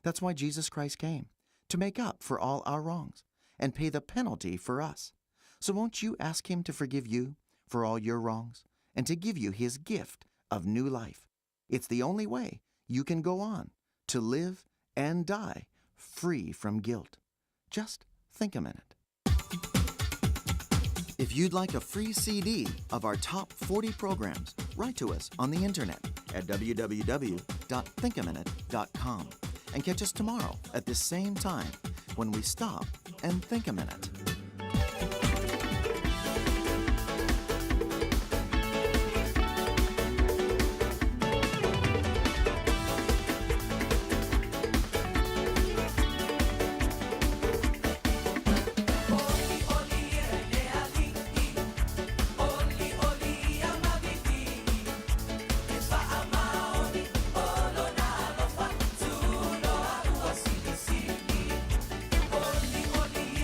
That's why Jesus Christ came, to make up for all our wrongs and pay the penalty for us. So won't you ask Him to forgive you for all your wrongs and to give you His gift of new life? It's the only way you can go on to live and die free from guilt. Just think a minute. If you'd like a free CD of our top 40 programs, write to us on the internet at www.thinkaminute.com and catch us tomorrow at this same time when we stop and think a minute. Oli, oli,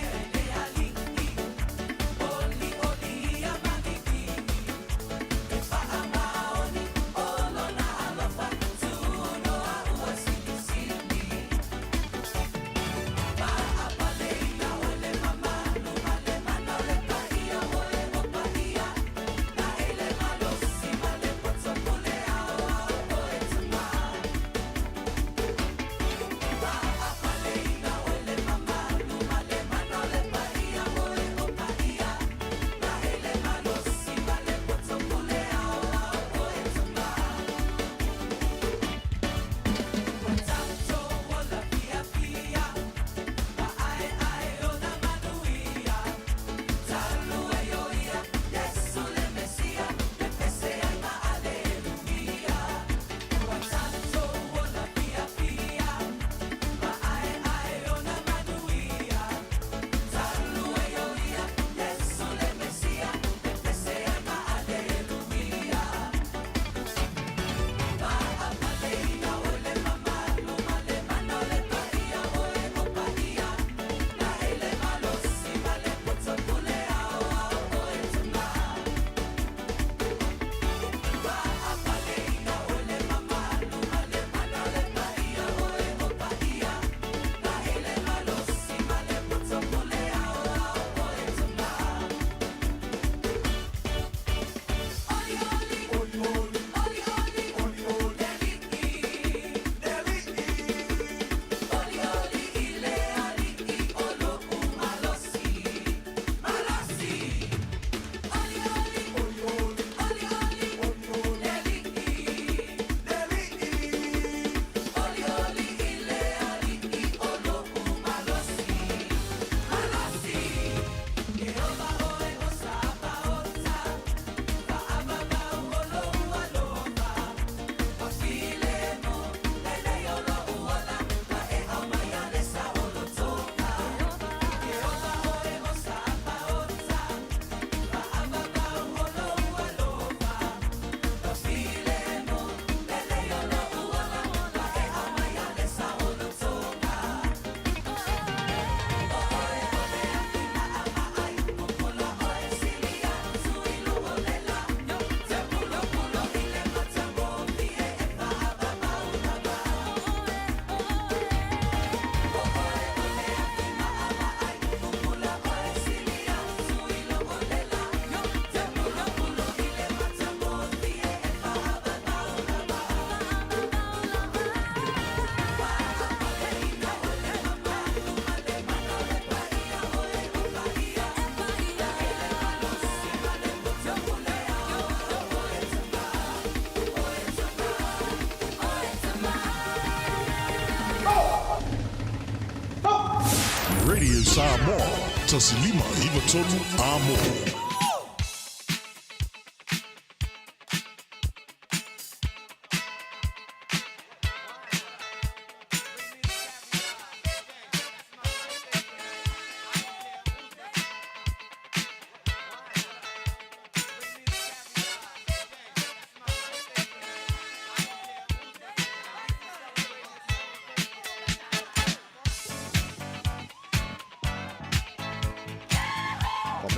Radio Samoa, 1593 Amo.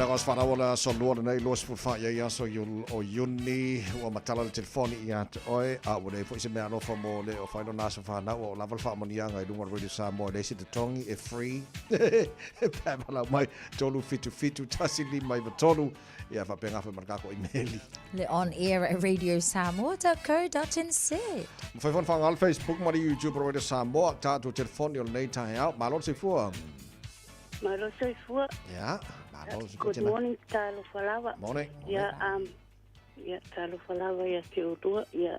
Mea os whanau o le aso lua lenei 24 i ai aso o Iuni ua matala le telefoni ia te oe a ua leai foi se mea alofa mo le o fai lona aso whanau o lava le faamanuiaga i luga o le Radio Samoa e leai se totogi e free e pe walau mai 377 1593 ia faapena foi ma le tatou imeli. Le on air at radiosamoa.co.nz. Mafai foi ona faaaoga le Facebook ma le YouTube o Radio Samoa, tatou telefoni o lenei taeao. Malo le soifua. Malo le soifua. Ia, malo le soifua Good morning, talofa lava. Morning. Ia, um, ia, talofa lava ia te oulua. Ia,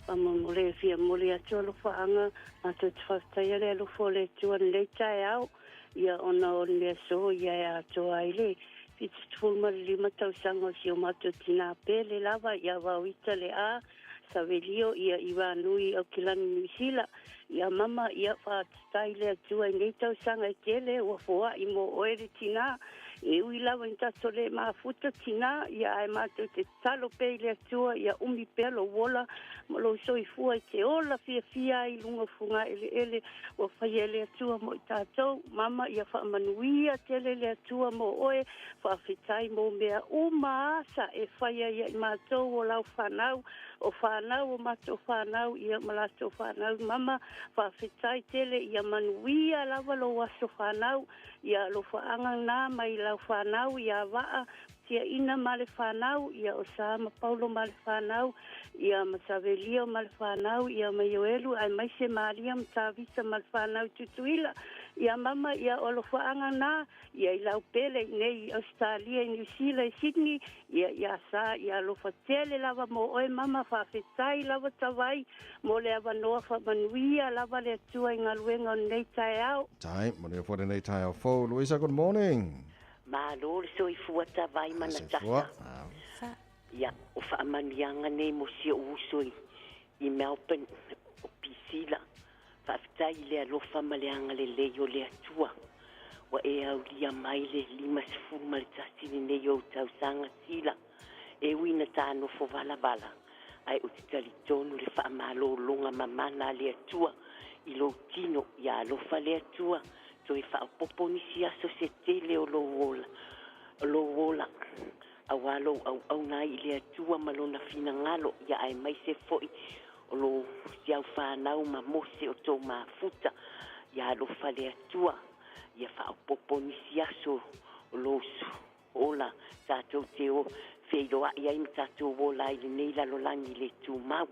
faamolemole e fia momoli atu alofaaga matou te faafetaia le alofa o le Atua i lenei taeao. Ia, ona o le aso ia e atoa ai le 75 tausaga o si o matou tinā pele lava ia Vaoita Le'a Savelio ia i Ranui Aukilani Niu Sila. Ia mama ia faafetai le Atua i nei tausaga e tele ua foa'i mo oe le tinā. E ui lava ina tatou le mafuta tinā ia ae matou te tatalo pea i le Atua ia umi pea lou ola ma lou soifua e te ola fiafia ai i luga o fugaeleele ua faia e le Atua mo i tatou. Mama, ia faamanuia tele le Atua mo oe, faafetai mo mea uma sa e faia ia i matou o lau fanau, o fanau o matou fanau, ia ma latou fanau. Mama, faafetai tele, ia manuia lava lou aso fanau, ia alofaaga na mai lau fanau ia Vaa, Tiaina ma le fanau, ia o Sa ma Paulo ma le fanau, ia ma Savelio ma le fanau, ia ma Ioelu aemaise Maria ma Tavita ma le fanau i Tutuila, ia mama, ia o alofaaga na, ia i lau pele i nei i Ausetalia, i Niu Sila, i Sydney, ia ia Sa, ia alofa tele lava mo oe mama, faafetai lava Tavai mo le avanoa, faamanuia lava le Atua i galuega o lenei taeao. Tai, manuia foi lenei taeao fou. Luisa, good morning. Malo le soifua tavai ma Natasha. Ia, o faamanuiaga nei mo si ou uso i, i Melbourne, o Pisila. Faafetai i le alofa ma le agalelei o le Atua. Ua e aulia mai le 51 lenei o ou tausaga Sila. E ui ina ta nofo valavala, ae ou te talitonu le faamalologa mamana a le Atua i lou tino, ia alofa le Atua, toe faaopoopo nisi aso se tele o lou ola, lou ola, auā lou auauna ai i le Atua ma Lona finagalo, ia aemaise foi o lou siau fanau ma Mose o tou mafuta, ia alofa le Atua, ia faaopoopo nisi aso o lou Ola, tatou te o feiloa'i ai ma tatou ola ai i lenei lalolagi le tumau.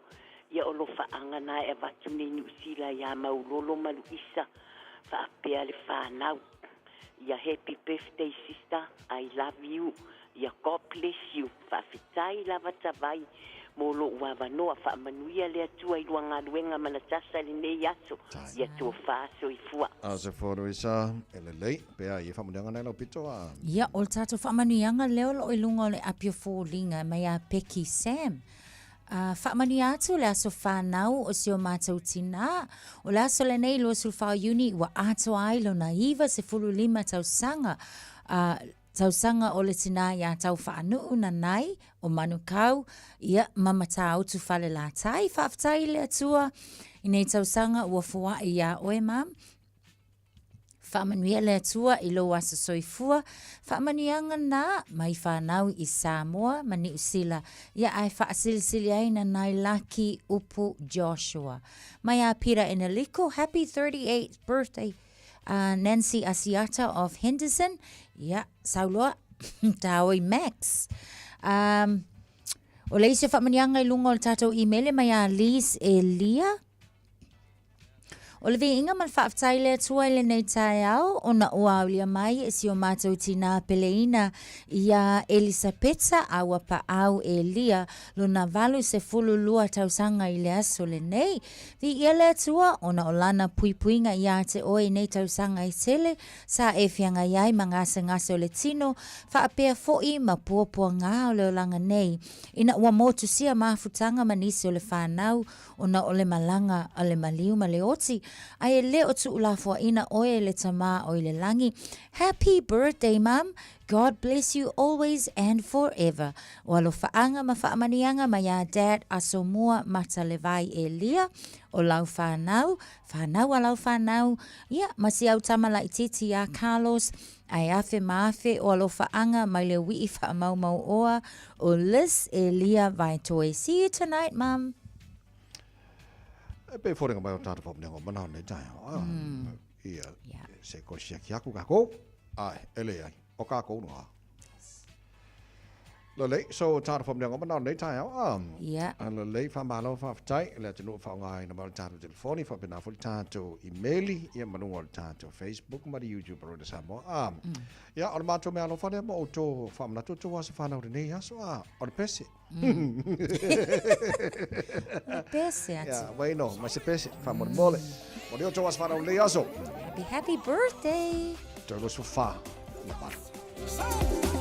Ia o lofaaga na e avatu nei Niu Sila iā Maulolo ma Luisa faapea le fanau. Ia happy birthday sister, I love you. Ia God bless you. Faafetai lava Tavai mo lou avanoa. Faamanuia le Atua i lua galuega ma Natasha i lenei aso. Ia tofa soifua. A se fua Luisa, e lelei, pea i e faamanuiaga nai lau pito a. Ia, o le tatou faamanuiaga lea o lo o i luga o le api o foliga mai ia Becky Sam. A faamanuia atu le aso fanau o si o matou tinā. O le aso lenei 24 o Iuni ua atoa ai lona 95 tausaga. A, Tausaga o le tinā iā Taufaanuu Nanai o Manukau, ia, ma Matautu Falelatai. Faafetai i le Atua i nei tausaga ua foai iā oe, Mum. Faamanuia le Atua i lou aso soifua. Faamanuiaga na mai whanau i Samoa ma Niu Sila. Ia ae faasilisili ai Nanai Laki Upu Joshua. Mai a Peter Eneliko, happy 38th birthday uh, Nancy Asiata of Henderson, ia, sauloa, tāoi Max. Um, o le isi o faamaniaga i luga o le tatou email e mai a Liz Elia. O le viiga ma le faafetai i le Atua i lenei taeao ona ua aulia mai e si o matou tinā peleina iā Elisapeta Auapaau Elia lona 82 tausaga i le aso lenei. Viia le Atua ona o Lana puipuiga iā te oe i nei tausaga e tele sa e feagai ai ma gasegase o le tino faapea foi ma puapuagā o le olaga nei ina ua motusia mafutaga ma nisi o le whanau ona o le malaga a le maliu ma le oti, ae e le o tuulafoaina oe e le Tamā o i le lagi. Happy birthday mum! God bless you always and forever. O alofaaga ma faamaniaga mai iā Dad Asomua Matalevai Elia, o lau whanau, whanau a lau whanau, ia, ma si au tama laitiiti iā Carlos, ae afe ma afe o alofaaga mai le ui'i faamaumau oa o Liz Elia Vaetoe. See you tonight, Mum. E pei foliga mai o tatou faamanuiaga o mana o lenei taeao. Ah, Ia, se koe siaki aku kākou. Ai, e leai, o kākou noa. Lelei, so tatou faamanuiaga o mana o lenei taeao. Ah, Lelei, faamalo, faafetai, le atunuu faaaogaina mai o le tatou telefoni, faapena foi le tatou imeli, ia ma luga o le tatou Facebook ma le YouTube o Radio Samoa. Ah, Ia, o le matou meaalofa lea ma outou faamanatu outou aso fanau i lenei aso, ah, o le pese. O le pese atu. Ia, waino, mai se pese, faamolemole. Mo le outou aso fanau i lenei aso. Happy, happy birthday. Toe 24 ma 8.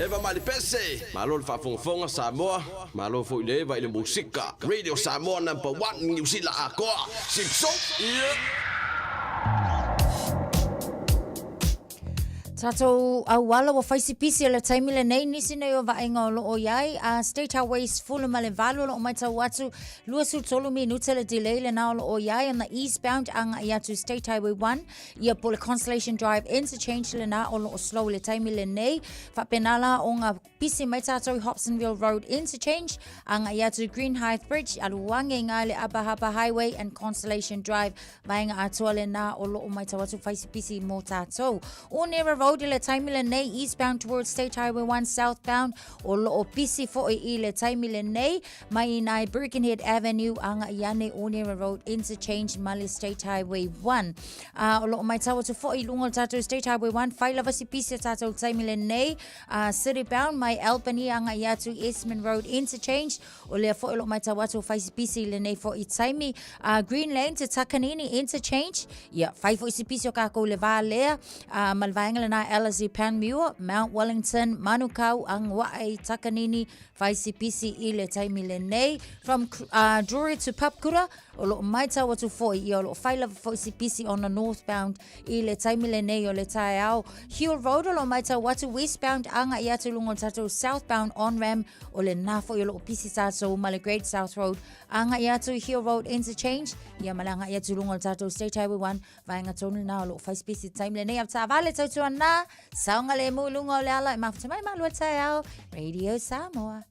Eva mai le pese. Malo le faafogafoga Samoa, malo foi le Eva i le musika. Radio Samoa number one Niu Sila atoa. Sipso! Yeah! Tatou auala ua fai si pisi o le taimi lenei, nisi nei o vaaiga o loo iai, a State Highway 18 o loo maitau atu, 23 minute le delay lena o loo iai on the eastbound agai atu State Highway 1, ia po le Constellation Drive interchange lena o loo slow le taimi lenei, faapena la ona pisi mai tatou i Hobsonville Road interchange, agai atu Greenhithe Bridge, alu ane i ina le Upper Harbour Highway and Constellation Drive. Vaega atoa lena o loo maitau atu fai si pisi mo tatou. Onera Road i le taimi lenei, eastbound towards State Highway 1 southbound, o loo pisi foi i le taimi lenei, mai i ina i Birkenhead Avenue, agai ane Onera Road interchange ma le State Highway 1. A o loo maitau atu foi i luga o le tatou State Highway 1, fai lava si pisi o tatou taimi lenei, a city bound mai Albany agai atu Esmond Road interchange, O lea foi o loo maitau atu o fai si pisi i lenei foi taimi. Green Lane to Takanini Interchange. Ia, fai foi si pisi o kakou le va lea. Ma le vaega lena Ellerslie Panmure, Mount Wellington, Manukau, Agoae i Takanini, fai si pisi i le taimi lenei. From Drury to Papakura, o loo maitau atu foi, ia o loo fai lava foi si pisi on the northbound i le taimi lenei o le taeao. Hill Road o loo maitau atu westbound agai atu i luga o le tatou southbound on-ramp O lena foi o loo pisi tatou ma le Great South Road agai atu i Hill Road Interchange, ia ma le agai atu i luga o le tatou State Highway 1, vaega tonu lena o loo fai si pisi taimi lenei. Avetaavale tautuana, saogalemu i luga o le ala e mafuta mai malua taeao, Radio Samoa.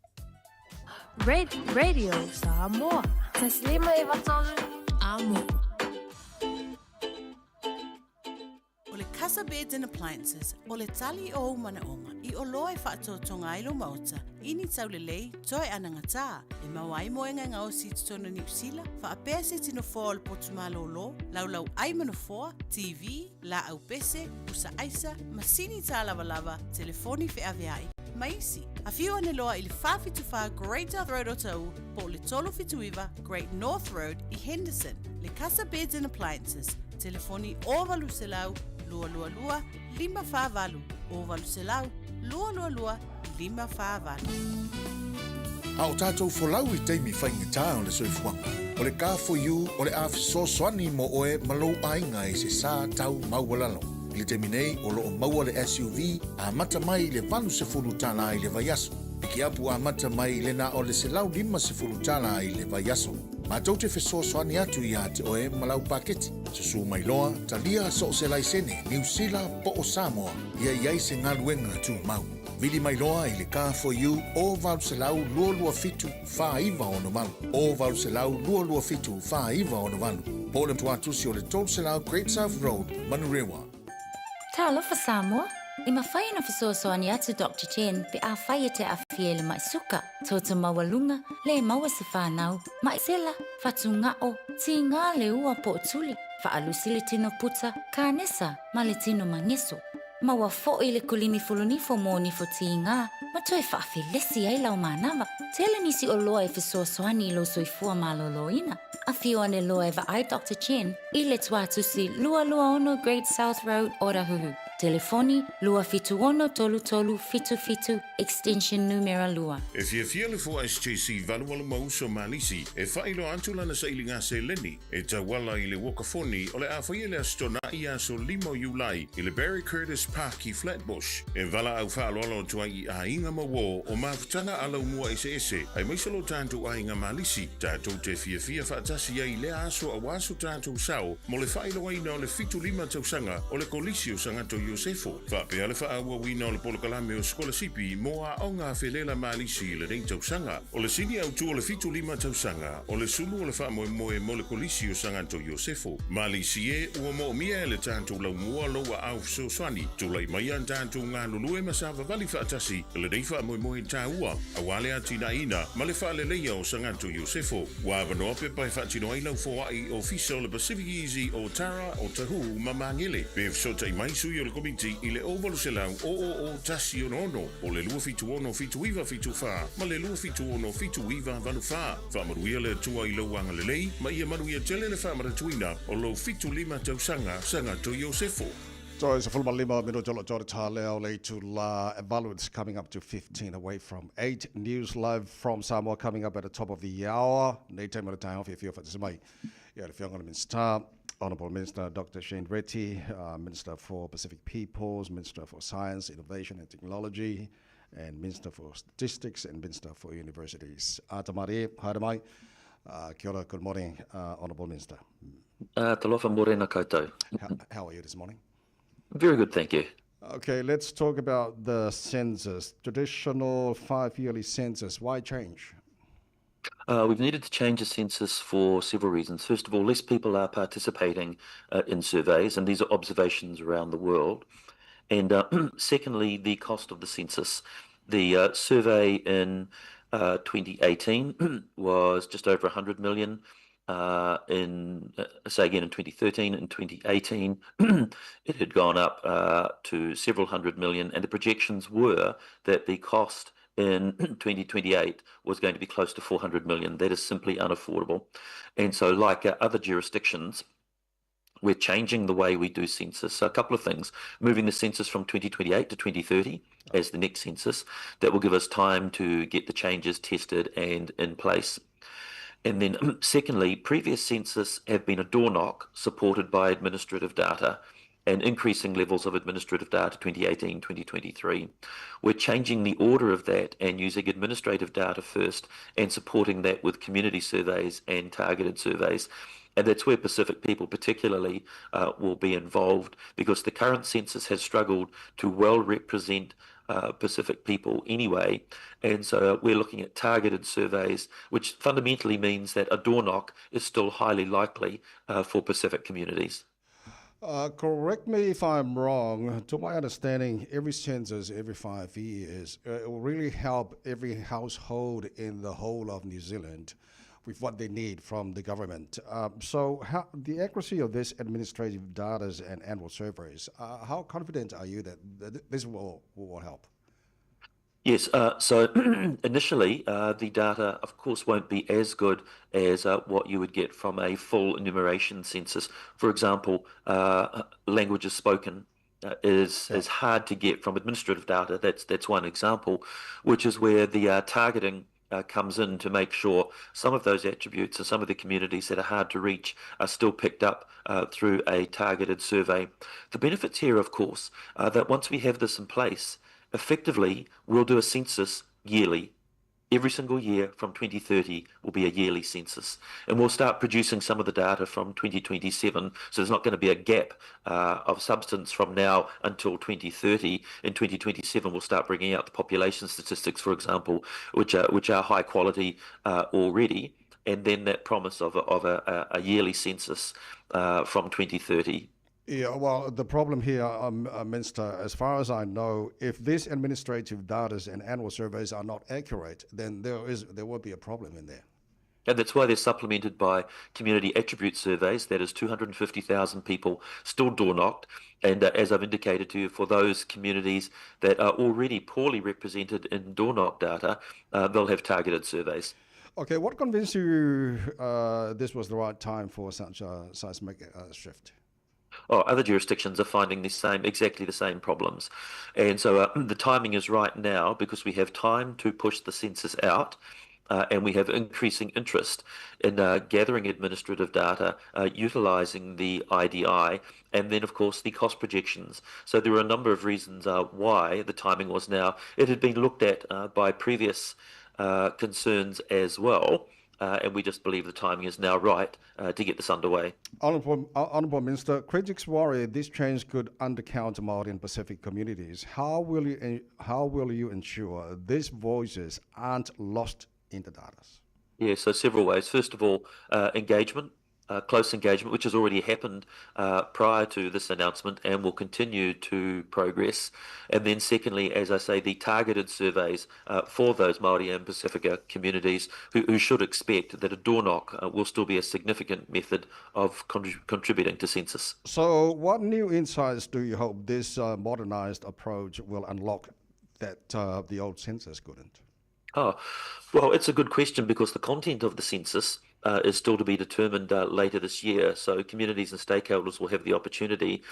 Radio Samoa. 153 Amo. O le Casa Beds and Appliances, o le tali o ou manaoga i oloa e faatoatoga ai lou maota i ni taulelei toe anagatā e maua ai moega e gaosi i totonu o Niu Sila, faapea se tino foa o le potu malōlō, laulau ai ma nofoa, TV, laau pese, pusa aisa, masini tālavalava, telefoni feaveai, ma isi. Afio ane loa i le 474 Great South Road o Taʻu po o le 379 Great North Road i Henderson. Le Casa Beds and Appliances, Telefoni 0800 222 548, 0800 222 548. A o tatou folau i taimi faigata o le soifuaga, o le Car4U o le a fesoasoani mo oe ma lou aiga i se sa tau maualalo. I le taimi nei, o lo o maua le SUV amata mai i le $80 i le vaiaso. Pikiapu amata mai i le na o le $150 i le vaiaso. Matou te fesoasoani atu iā te oe ma lau paketi. Susū mai loa, talia so o se laisene, Niu Sila po o Samoa, ia i ai se galuega tumau. Vili mai loa i le Car4U o 800 227 4968, o 800 227 4968, po o le tuatusi o le 300 Great South Road, Manurewa. Talofa Samoa! E mafai ona fesoasoani atu Doctor Chen pe afai e te aafia i le mai suka, toto maualuga, le maua se fanau, mai sela, fatugao, tiga le ua po o tuli, faalusi le tino puta, kanesa ma le tino mageso. Maua foi le kulimi fulunifo mo nifo tiga ma toe faafelesi ai lau manava. Tele nisi oloa e fesoasoani i lou soifua malōlōina. Afio ane loa e vaai Doctor Chen i le tuatusi 226 Great South Road, Otahuhu. Telefoni, 276 3377, extension numera 2. E fiafia le Foa SJC 88 ma uso Malisi e faailoa atu lana sailiga seleni e tauala i le uakafoni o le a faia le Aso Tona'i aso 5 o Iulai i le Barry Curtis Park i Flatbush. E valaau faaaloalo atu ai i aiga ma uo o mafutaga a laumua eseese aemaise lo tatou aiga Malisi tatou te fiafia faatasi ai i lea aso aua so tatou sao mo le faailoaina o le 75 tausaga o le Kolisi o Sagato Iosefo, faapea le faaauauina o le polokalame o sikolasipi mo aoga a felela Malisi i lenei tausaga. O le sini autu o le 75 tausaga o le sulu o le faamoemoe mo le Kolisi o Sagato Iosefo Malisi e ua moomia e le tatou laumua lou aao fesoasoani. Tulai mai a tatou galulue ma savavali faatasi i lenei faamoemoe taua aua le atinaeina ma le faaleleia o Sagato Iosefo. Ua avanoa pepa e faatino ai lau foai i Ofisa o le Pacific Easy o Tara, o Tahu ma Magele. Pe fesootai mai sui o le Komiti i le 0800 000 166 o le 276 7974 ma le 276 7984. Faamanuia le Atua i lou agalelei ma ia manuia tele le faamanatuina o lou 75 tausaga Sagato Iosefo. So it's a full malima minuto lo tore taleo le to la Evaluates coming up to 15 away from 8. News live from Samoa coming up at the top of the hour. Nei taimi o le taeao fiafia whaatasi mai. Ia le Afioga i le Minisita, Honourable Minister Dr. Shane Reti, Minister for Pacific Peoples, Minister for Science, Innovation and Technology, and Minister for Statistics and Minister for Universities. Ata marie, haere mai. Kia ora, good morning, Honourable Minister. Talofa morena koutou. How are you this morning? Very good, thank you. Okay, let's talk about the census. Traditional 5-yearly census, why change? We've needed to change the census for several reasons. First of all, less people are participating in surveys, and these are observations around the world. And secondly, the cost of the census. The survey in 2018 was just over 100 million. In say again in 2013 and 2018, it had gone up to several hundred million, and the projections were that the cost in 2028 was going to be close to 400 million. That is simply unaffordable. And so, like other jurisdictions, we're changing the way we do census. So a couple of things. Moving the census from 2028 to 2030 as the next census. That will give us time to get the changes tested and in place. And then secondly, previous census have been a door knock supported by administrative data and increasing levels of administrative data 2018, 2023. We're changing the order of that and using administrative data first and supporting that with community surveys and targeted surveys. And that's where Pacific people particularly will be involved, because the current census has struggled to well represent Pacific people anyway. And so we're looking at targeted surveys, which fundamentally means that a door knock is still highly likely for Pacific communities. Correct me if I'm wrong. To my understanding, every census every 5 years, it will really help every household in the whole of New Zealand with what they need from the government. So how, the accuracy of this administrative data and annual surveys, how confident are you that this will help? Yes, so initially, the data, of course, won't be as good as what you would get from a full enumeration census. For example, languages spoken is hard to get from administrative data. That's one example, which is where the targeting comes in to make sure some of those attributes and some of the communities that are hard to reach are still picked up through a targeted survey. The benefits here, of course, are that once we have this in place, effectively, we'll do a census yearly. Every single year from 2030 will be a yearly census. And we'll start producing some of the data from 2027. So there's not going to be a gap of substance from now until 2030. In 2027, we'll start bringing out the population statistics, for example, which are high quality already. And then that promise of a yearly census from 2030. Yeah, well, the problem here, Minister, as far as I know, if this administrative data and annual surveys are not accurate, then there will be a problem in there. And that's why they're supplemented by community attribute surveys. That is 250,000 people still door-knocked. And as I've indicated to you, for those communities that are already poorly represented in door-knock data, they'll have targeted surveys. Okay, what convinced you this was the right time for such a seismic shift? Oh, other jurisdictions are finding exactly the same problems. And so the timing is right now because we have time to push the census out and we have increasing interest in gathering administrative data, utilising the IDI, and then, of course, the cost projections. So there were a number of reasons why the timing was now. It had been looked at by previous concerns as well. And we just believe the timing is now right to get this underway. Honourable Minister, critics worry this change could undercount Māori and Pacific communities. How will you ensure these voices aren't lost in the data? Yeah, so several ways. First of all, engagement. Close engagement, which has already happened prior to this announcement and will continue to progress. And then secondly, as I say, the targeted surveys for those Māori and Pasifika communities who should expect that a door knock will still be a significant method of contributing to census. So what new insights do you hope this modernised approach will unlock that the old census couldn't? Oh, well, it's a good question because the content of the census is still to be determined later this year. So communities and stakeholders will have the opportunity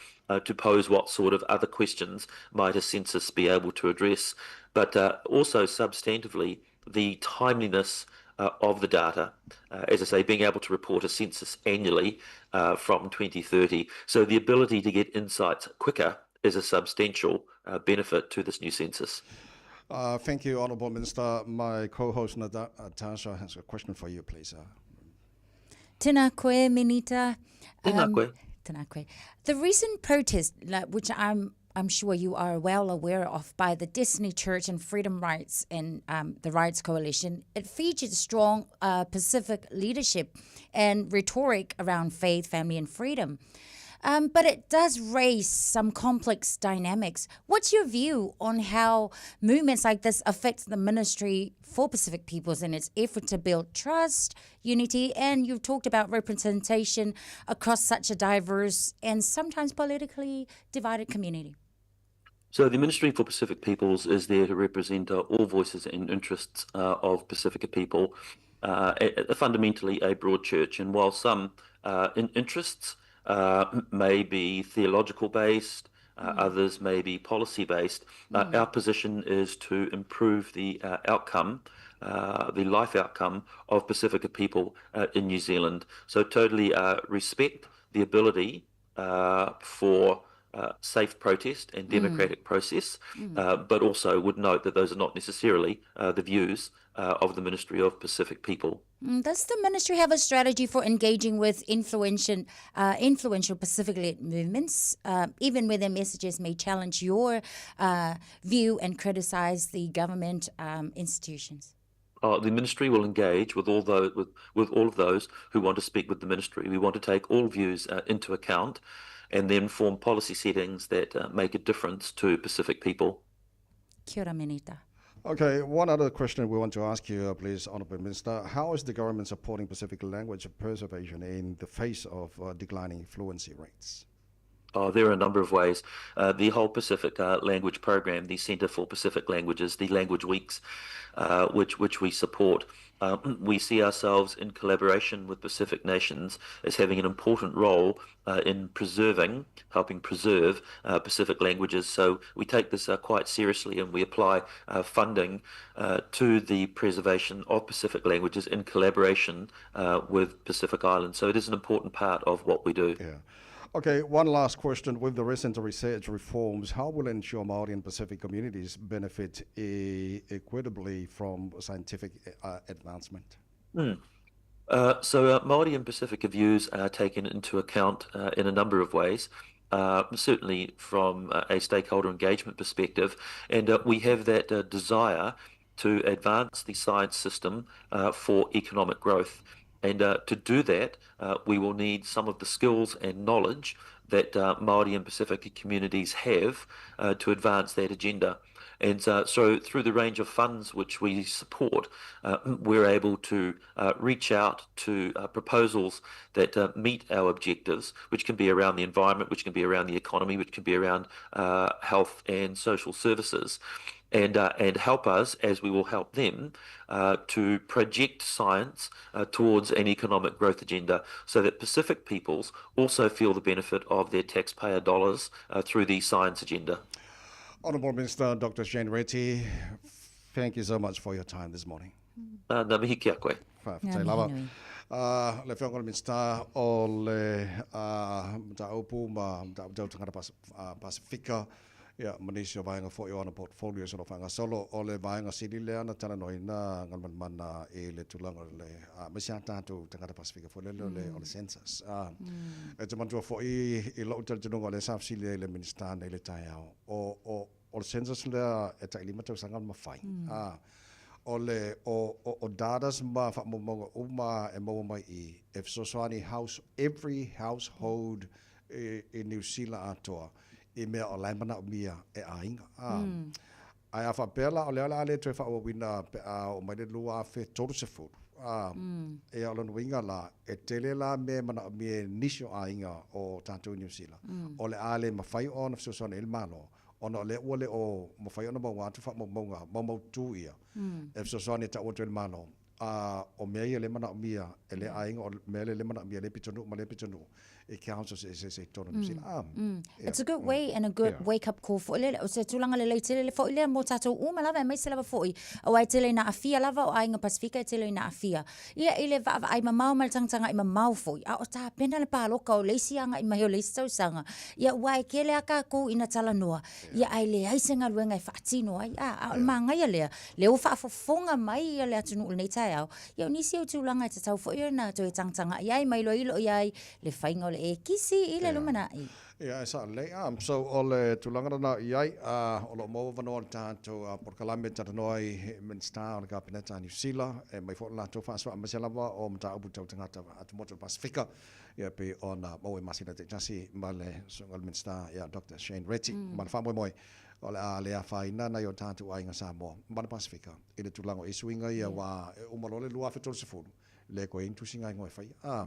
to pose what sort of other questions might a census be able to address. But also substantively, the timeliness of the data. As I say, being able to report a census annually from 2030. So the ability to get insights quicker is a substantial benefit to this new census. Thank you, Honourable Minister. My co-host Natasha has a question for you, please. Tēnā koe, Minita. Tēnā koe. Tēnā koe. The recent protest, which I'm I'm sure you are well aware of, by the Destiny Church and Freedom Rights and the Rights Coalition, it featured strong Pacific leadership and rhetoric around faith, family, and freedom. But it does raise some complex dynamics. What's your view on how movements like this affect the Ministry for Pacific Peoples in its effort to build trust, unity, and you've talked about representation across such a diverse and sometimes politically divided community? So the Ministry for Pacific Peoples is there to represent all voices and interests of Pacifica people, fundamentally a broad church. And while some interests may be theological based, others may be policy based, our position is to improve the outcome, the life outcome of Pacifica people in New Zealand. So totally respect the ability for safe protest and democratic process, but also would note that those are not necessarily the views of the Ministry of Pacific People. Does the ministry have a strategy for engaging with influential, influential Pacific-led movements, even when their messages may challenge your view and criticize the government institutions? The ministry will engage with all those, with all of those who want to speak with the ministry. We want to take all views into account and then form policy settings that make a difference to Pacific people. Kia ora, Minita. Okay, one other question we want to ask you, please, Honourable Minister. How is the government supporting Pacific language preservation in the face of declining fluency rates? Oh, there are a number of ways. The whole Pacific Language Program, the Centre for Pacific Languages, the Language Weeks, which we support. We see ourselves in collaboration with Pacific nations as having an important role in helping preserve Pacific languages. So we take this quite seriously, and we apply funding to the preservation of Pacific languages in collaboration with Pacific Islands. So it is an important part of what we do. Okay, one last question. With the recent research reforms, how will ensure Māori and Pacific communities benefit equitably from scientific advancement? So Māori and Pacific views are taken into account in a number of ways, certainly from a stakeholder engagement perspective, and we have that desire to advance the science system for economic growth. And to do that, we will need some of the skills and knowledge that Māori and Pacific communities have to advance that agenda. And so through the range of funds which we support, we're able to reach out to proposals that meet our objectives, which can be around the environment, which can be around the economy, which can be around health and social services, and help us, as we will help them, to project science towards an economic growth agenda so that Pacific peoples also feel the benefit of their taxpayer dollars through the science agenda. Honourable Minister Dr. Shane Reti, thank you so much for your time this morning. Ngā mihi ki a koe. Faafetai lava. Le afioga i le Minisita o le Mataupu ma Mataupu Tau Tagata Pasifika, ia, ma nisi o vaega foi o ana portfolios o lo o faagasolo, o le vaega sili lea na talanoaina Galumalemana i le tulaga o le, aemaise lava tatou tagata Pasifika foi lele o le census. E te manatua foi i lou talitonuga o lea sa fesili ai le Minisita nei i le taeao, o le census lea e tai 5 tausaga ona mafai. O le o datas ma faamaumauga uma e maua mai i e fesoasoani house, every household i Niu Sila atoa i mea o la e manaomia e aiga. Ae a faapea la o lea o le a le toe faaauauina pe a oo mai le 2030, ia o lona uiga la, e tele la mea e manaomia e nisi o aiga o tatou i Niu Sila, o le a le mafai ona fesoasoani ai le Malo, ona o lea ua le o mafai ona maua atu faamaumauga maumautū ia e fesoasoani e tau atu ai le Malo. A o mea ia lea e manaomia e lea aiga, o mea lea e manaomia e lea pitonuu ma lea pitonuu i councils eseese i totonu o Niu Sila. A, ia. It's a good way and a good wake up call foi lele. O se tulaga lelei tele le foi lea mo tātou uma lava, aemaise lava foi. Aua e tele ina aafia lava o aiga Pasifika e tele ina aafia. Ia i le vaavaai mamao ma le tagatagai mamao foi, a o tapena le paloka o le isi agai mai o le isi tausaga. Ia aua e tele lava tatou ina talanoa, ia ae leai se galuega e faatino ai. A, a o le manaia lea, lea ua faafofoga mai ia le atunuu i lenei taeao, ia o nisi o tulaga e tatau foi ona toe tagatagai ai ma iloilo i ai le faiga o le ekisi i le lumanai. Ia, e sao lelei. So, o le tulaga lena i ai, o lo o maua avanoa i le tatou polokalame e talanoa ai i Minisita o le Kapeneta a Niu Sila, e aumai foi le latou faasoa aemaise lava o mataupu tau tagata atumotu o le Pasefika, ia pei ona maua i masina taitasi ma le Susuga i le Minisita ia Doctor Shane Reti. Ma le faamoemoe, o le a le afaina nai o tatou aiga Samoa ma le Pasefika i le tulaga o i suiga ia, aua e uma loa le 2030, le koe ai ni tusiga igoa e faia. A,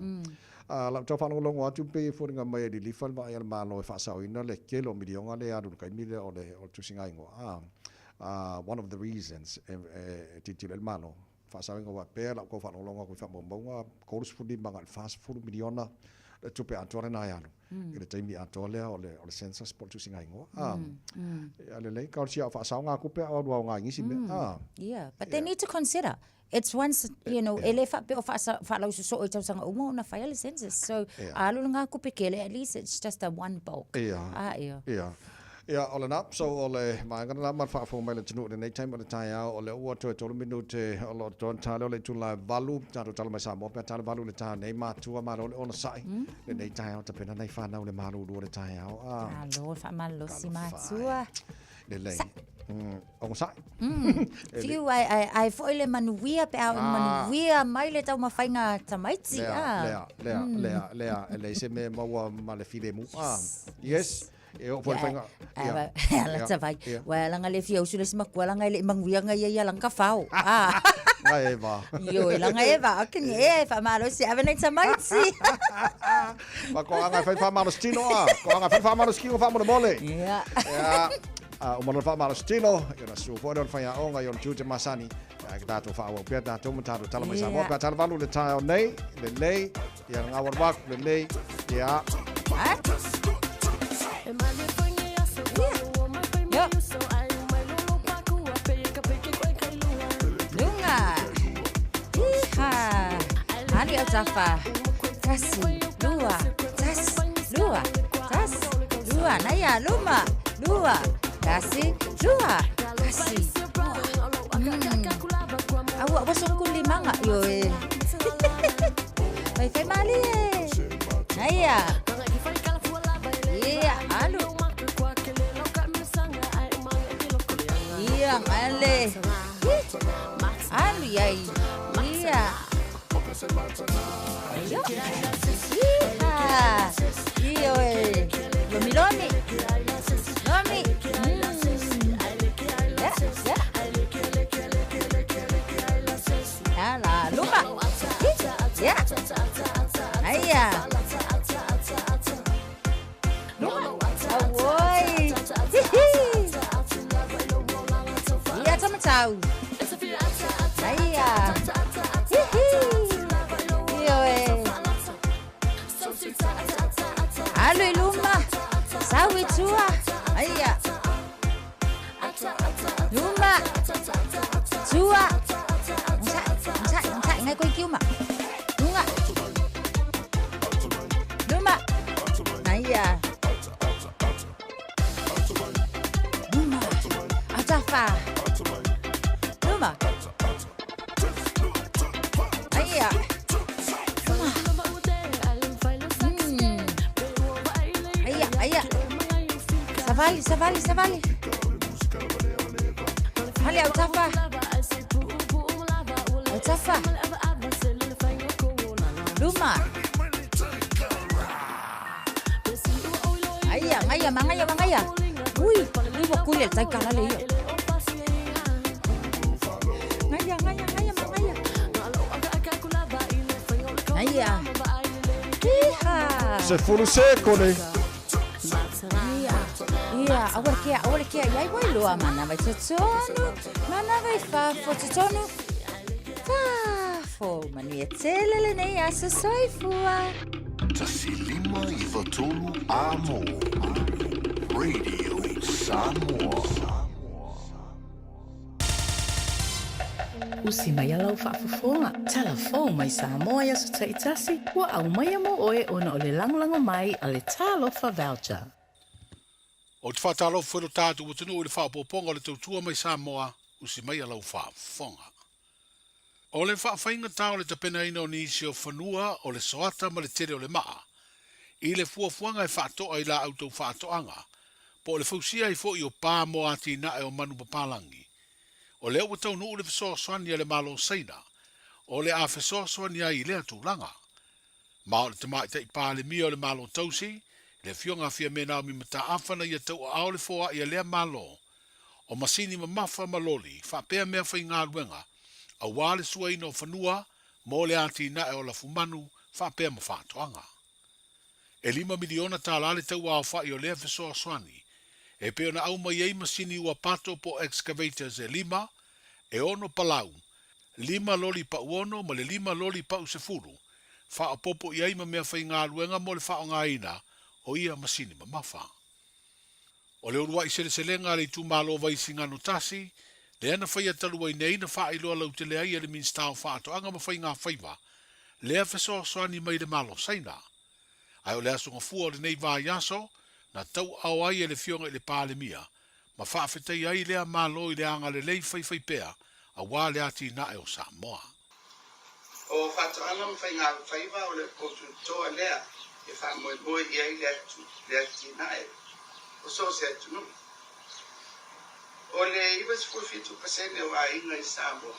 a lau tau faalogologo atu pei e foliga mai e lilifa le vaai a le Malo e faasaoina le tele o miliona lea e alu i le taimi lea o le o le tusiga igoa. A, a one of the reasons e, e, e tilotilo ai le Malo, faasaoina aua pea lau tau faalogologo atu i faamaumauga, 35 agai i le 40 miliona le tupe atoa lena e alu i le taimi atoa lea o le, o le census po o le tusiga igoa. A, ia lelei, ka o le sia o faasaoga atu pe a o alu aoga i nisi mea. A, Yeah, but they need to consider It's once, you know, e le faapea o faalausoso'o i tausaga uma ona faia le census. So, a alu lena tupe tele, at least it's just a one bulk. Ia. A, ia. Ia. Ia, o lena. So, o le vaega lena ma le faafofoga mai le atunuu i lenei taimi o le taeao, o lea ua toe tolu minute o lo o totoe ona ta lea o le itula e valu, tatou tala mai Samoa pe a ta le valu i le ta nei, matua malo le onosai lenei taeao tapena nai fanau le malulu o le taeao. A. Malo le faamalolosi matua. Lelei. Onosai. Fiu ai, ai, ai foi le manuia pe a ah. manuia mai le taumafaiga a tamaiti. Lea, ah. lea, lea, mm. lea, lea, e leai se mea maua ma le filemu. Ah. Yes. E oo foi le faiga. Ia. Ala tavai. Wa langa le fia usu le si makua langa e le manuia nga ia ia langa fao. Ah. Nga e va. Io e langa e va. Ake ni e whamalosi ave nei tamaiti. Ma ko anga whai whamalosi tino a. Ko anga whai whamalosi kino whamole. Ia. Ia. A uma lona faamalosi tino, i ona susu foi lea o le faiaoga i ona tiute masani, ae ke tatou faaauau pea tatou ma tatou tala mai Samoa pe a tala valu le taeao nei, lelei, ia ngawar waku, lelei, ia. Lunga. Iha. Ali o tafa. Tasi, lua, tasi, lua, tasi, lua. Naia, luma. Lua, tasi, lua, tasi, lua. Aua, ua soko limanga. Io e. Mai fai mali e. Naia. Ia, alu. Ia, ngale. Alu iai. Ia. Ia. Iha. Io e. Lomi lomi. Lomi. Ya, ya. Ala, luma. Ya. Aia. Luma. Auoi. Hihi. Ia tamatau. Aia. Hihi. Io e. Alu i luma. Sau i tua. Aia. Luma. Tua. Onosai, onosai, ngai koe ki uma. Lunga. Luma. Aia. Luma. Atafa. Luma. Aia. Luma. Aia, aia. Savali, savali, savali. Hali au tafa. Au tafa. Luma. Aia, ngaia, mangaia, mangaia. Ui, ui wa kule tai kala le ia. Ngaia, ngaia, ngaia, mangaia. Aia. Iha. Se fulu sekone. Ia, ia, aua le kea, aua le kea, iai wai loa mana vai totonu, mana vai fafo totonu. Fa. fou. Manuia tele lenei aso soifua. 1593 Amo Radio Samoa. Usi mai a lau faafofoga, tala fou mai Samoa i aso taitasi, ua aumaia mo oe ona o le lagolago mai a le Talofa Voucher. Ou te faatalofa foi lo tatou atunuu i le faaopoopoga o le tautua mai Samoa, usi mai a lau faafofoga. O le faafaigata o le tapenaina o nisi o fanua o le soata ma le tele o le maa, i le fuafuaga e faatoa i laau tau faatoaga, po o le fausia ai foi o pa mo atinae o manu papalangi. O lea ua taunuu le fesoasoani a le Malo Saina, o le a fesoasoani ai i lea tulaga. Ma o le Tamaitai Palemia o le Malo Tausi, le Afioga a Fiame Naomi Mataafa na ia tauaao le foai a lea Malo, o masini mamafa ma loli faapea mea faigaluega aua le suaina o fanua mo le atinae o lafumanu faapea ma faatoaga. E $5 miliona le tauaofa'i o lea fesoasoani e pei ona aumai ai masini uapato po o excavators e lima, e ono palau, lima loli pauono ma le lima loli pausefulu, faaopoopo i ai ma mea faigaluega mo le faaaogaina o ia masini mamafa. O le uluai seleselega a le itumalo o Vaisigano 1, lea na faia talu ai nei na faailoa lautele ai e le Minisita o Faatoaga ma Faiga Faiva lea fesoasoani mai le Malo Saina. Ae o le aso Gafua o lenei vaiaso na tauaao ai e le Afioga i le Palemia ma faafetaia ai lea Malo i le agalelei faifaipea aua le atinae o Samoa. O Faatoaga ma Faiga Faiva o le poututoa lea e faamoemoe i ai le atu le atinae o so o se atunuu. O le 97% o aiga i Samoa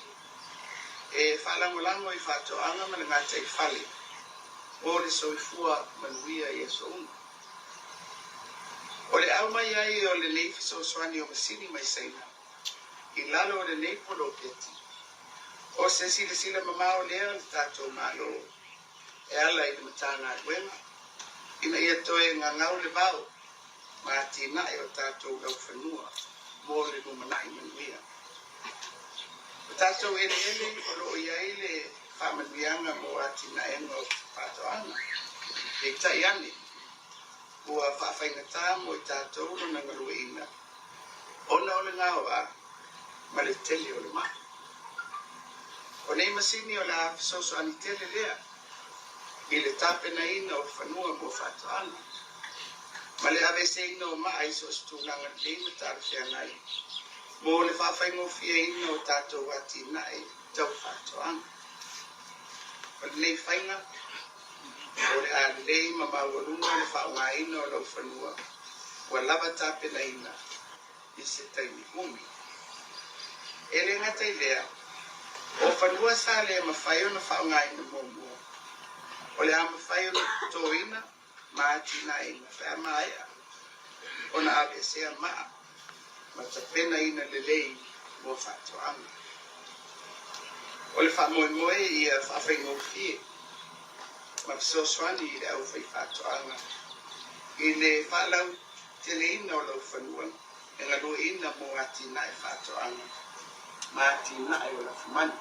e faalagolago i faatoaga ma le gataifale mo le soifua manuia i aso uma. O le aumai ai o lenei fesoasoani o masini mai Saina i lalo o lenei poloketi, o se silasila mamao lea a le tatou Malo e ala i le Matagaluega ina ia toe gagau le vao ma atinae o tatou laufanua mo le lumanai manuia. O tatou eleele o lo o i ai le faamanuiaga mo atinaega o faatoaga, peitai ane, ua faafaigata mo i tatou lona galueaiina ona o le gaoa ma le tele o le maa. O nei masini o le a fesoasoani tele lea i le tapenaina o fanua mo faatoaga ma le aveeseina o maa i so o se tulaga lelei ma talafeagai mo le faafaigofieina o tatou atinae tau faatoaga. O lenei faiga, o le a lelei ma maualuga le faaaogaina o laufanua ua lava tapenaina i se taimi umi. E le gata i lea, o fanua sa le mafai ona faaaogaina muamua, o le a mafai ona totoina ma atinaeina pe a maea ona aveesea maa ma tapenaina lelei mo faatoaga. O le faamoemoe ia faafaigofie ma fesoasoani i le aufaifaatoaga i le faalauteleina o laufanua e galueaiina mo atinae faatoaga ma atinae o lafumanu.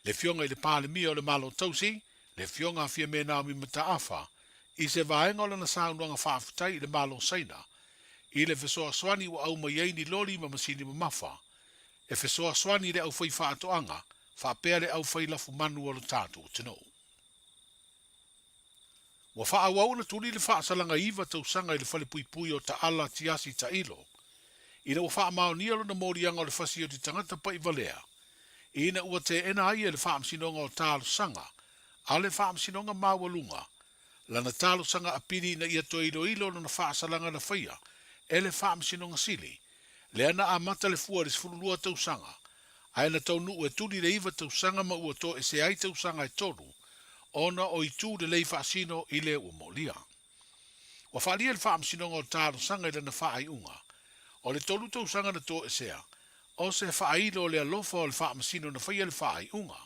Le Afioga i le Palemia o le Malo Tausi, le Afioga a Fiame Naomi Mataafa, i se vaega o lana saunoaga faafetai i le Malo Saina i le fesoasoani ua aumai ai ni loli ma masini mamafa e fesoasoani i le aufaifaatoaga faapea le aufai lafumanu o lo tatou atunuu. Ua faaauau ona tuli le faasalaga iva tausaga i le falepuipui o Taala Tiasi Tailo ina ua faamaonia lona moliaga o le fasioti tagata pa'ivalea ina ua teena ai e le Faamasinoga o Talosaga a le Faamasinoga Maualuga lana talosaga apili ina ia toe iloilo lona faasalaga na faia e le Faamasinoga Sili lea na amata le fua i le 12 tausaga ae na taunuu e tuli le iva tausaga ma ua toesea ai tausaga e tolu ona o itu lelei faasino i le ua molia. Ua faaalia e le Faamasinoga o Talosaga i lana faaiuga o le tolu tausaga na toesea o se faailo o le alofa o le Faamasino na faia le faaiuga.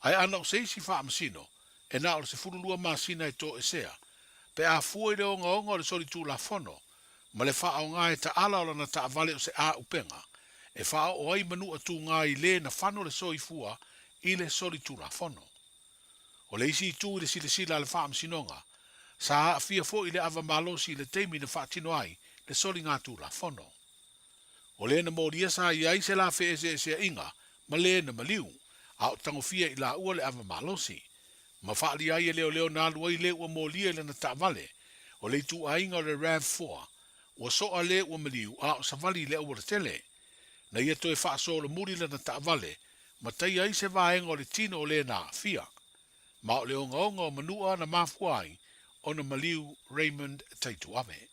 Ae ana o se isi Faamasino e na o le 12 masina e toesea pe a fua i le ogaoga o le solitulafono ma le faaaoga e Taala o lana taavale o se āupega e faaoo ai manua tugā i lē na fano le soifua i le solitulafono. O le isi itu i le silasila a le Faamasinoga, sa aafia foi le ava malosi i le taimi na faatino ai le soligatulafono. O le na molia sa i ai se la feeseeseaiga ma le na maliu, a o tagofia i laua le ava malosi. Ma faaalia ai e leoleo na alu ai le ua molia i lana taavale, o le ituaiga o le RAV4, ua soa le ua maliu a o savali i le aualatele. Na ia toe faasolomuli lana taavale, ma taia ai se vaega o le tino o le na aafia. Ma o le ogaoga o manua na mafua ai ona maliu Raymond Taituave.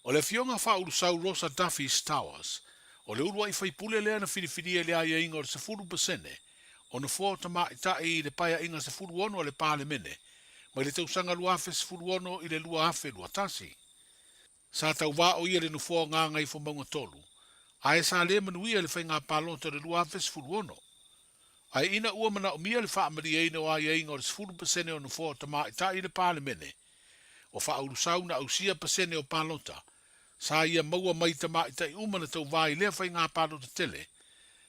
O le afioga faaUlusau Rosa Duffy Stowers, o le uluai faipule lea na filifilia i le aiaiga o le 10% o nofoa o tamaitai i le paeaiga 16 a le Palemene mai le tausaga 2016 i le 2021. Sa tauvā o ia i le nofoa o Gagaifomauga 3, ae sa le manuia i le faiga palota o le 2016. Ae ina ua manaomia le faamalieina o aiaiga o le 10% o nofoa o tamaitai i le Palemene, o faaUlusau na ausia pasene o palota, sa ia maua mai tamaitai uma na tauvā i lea faiga palota tele,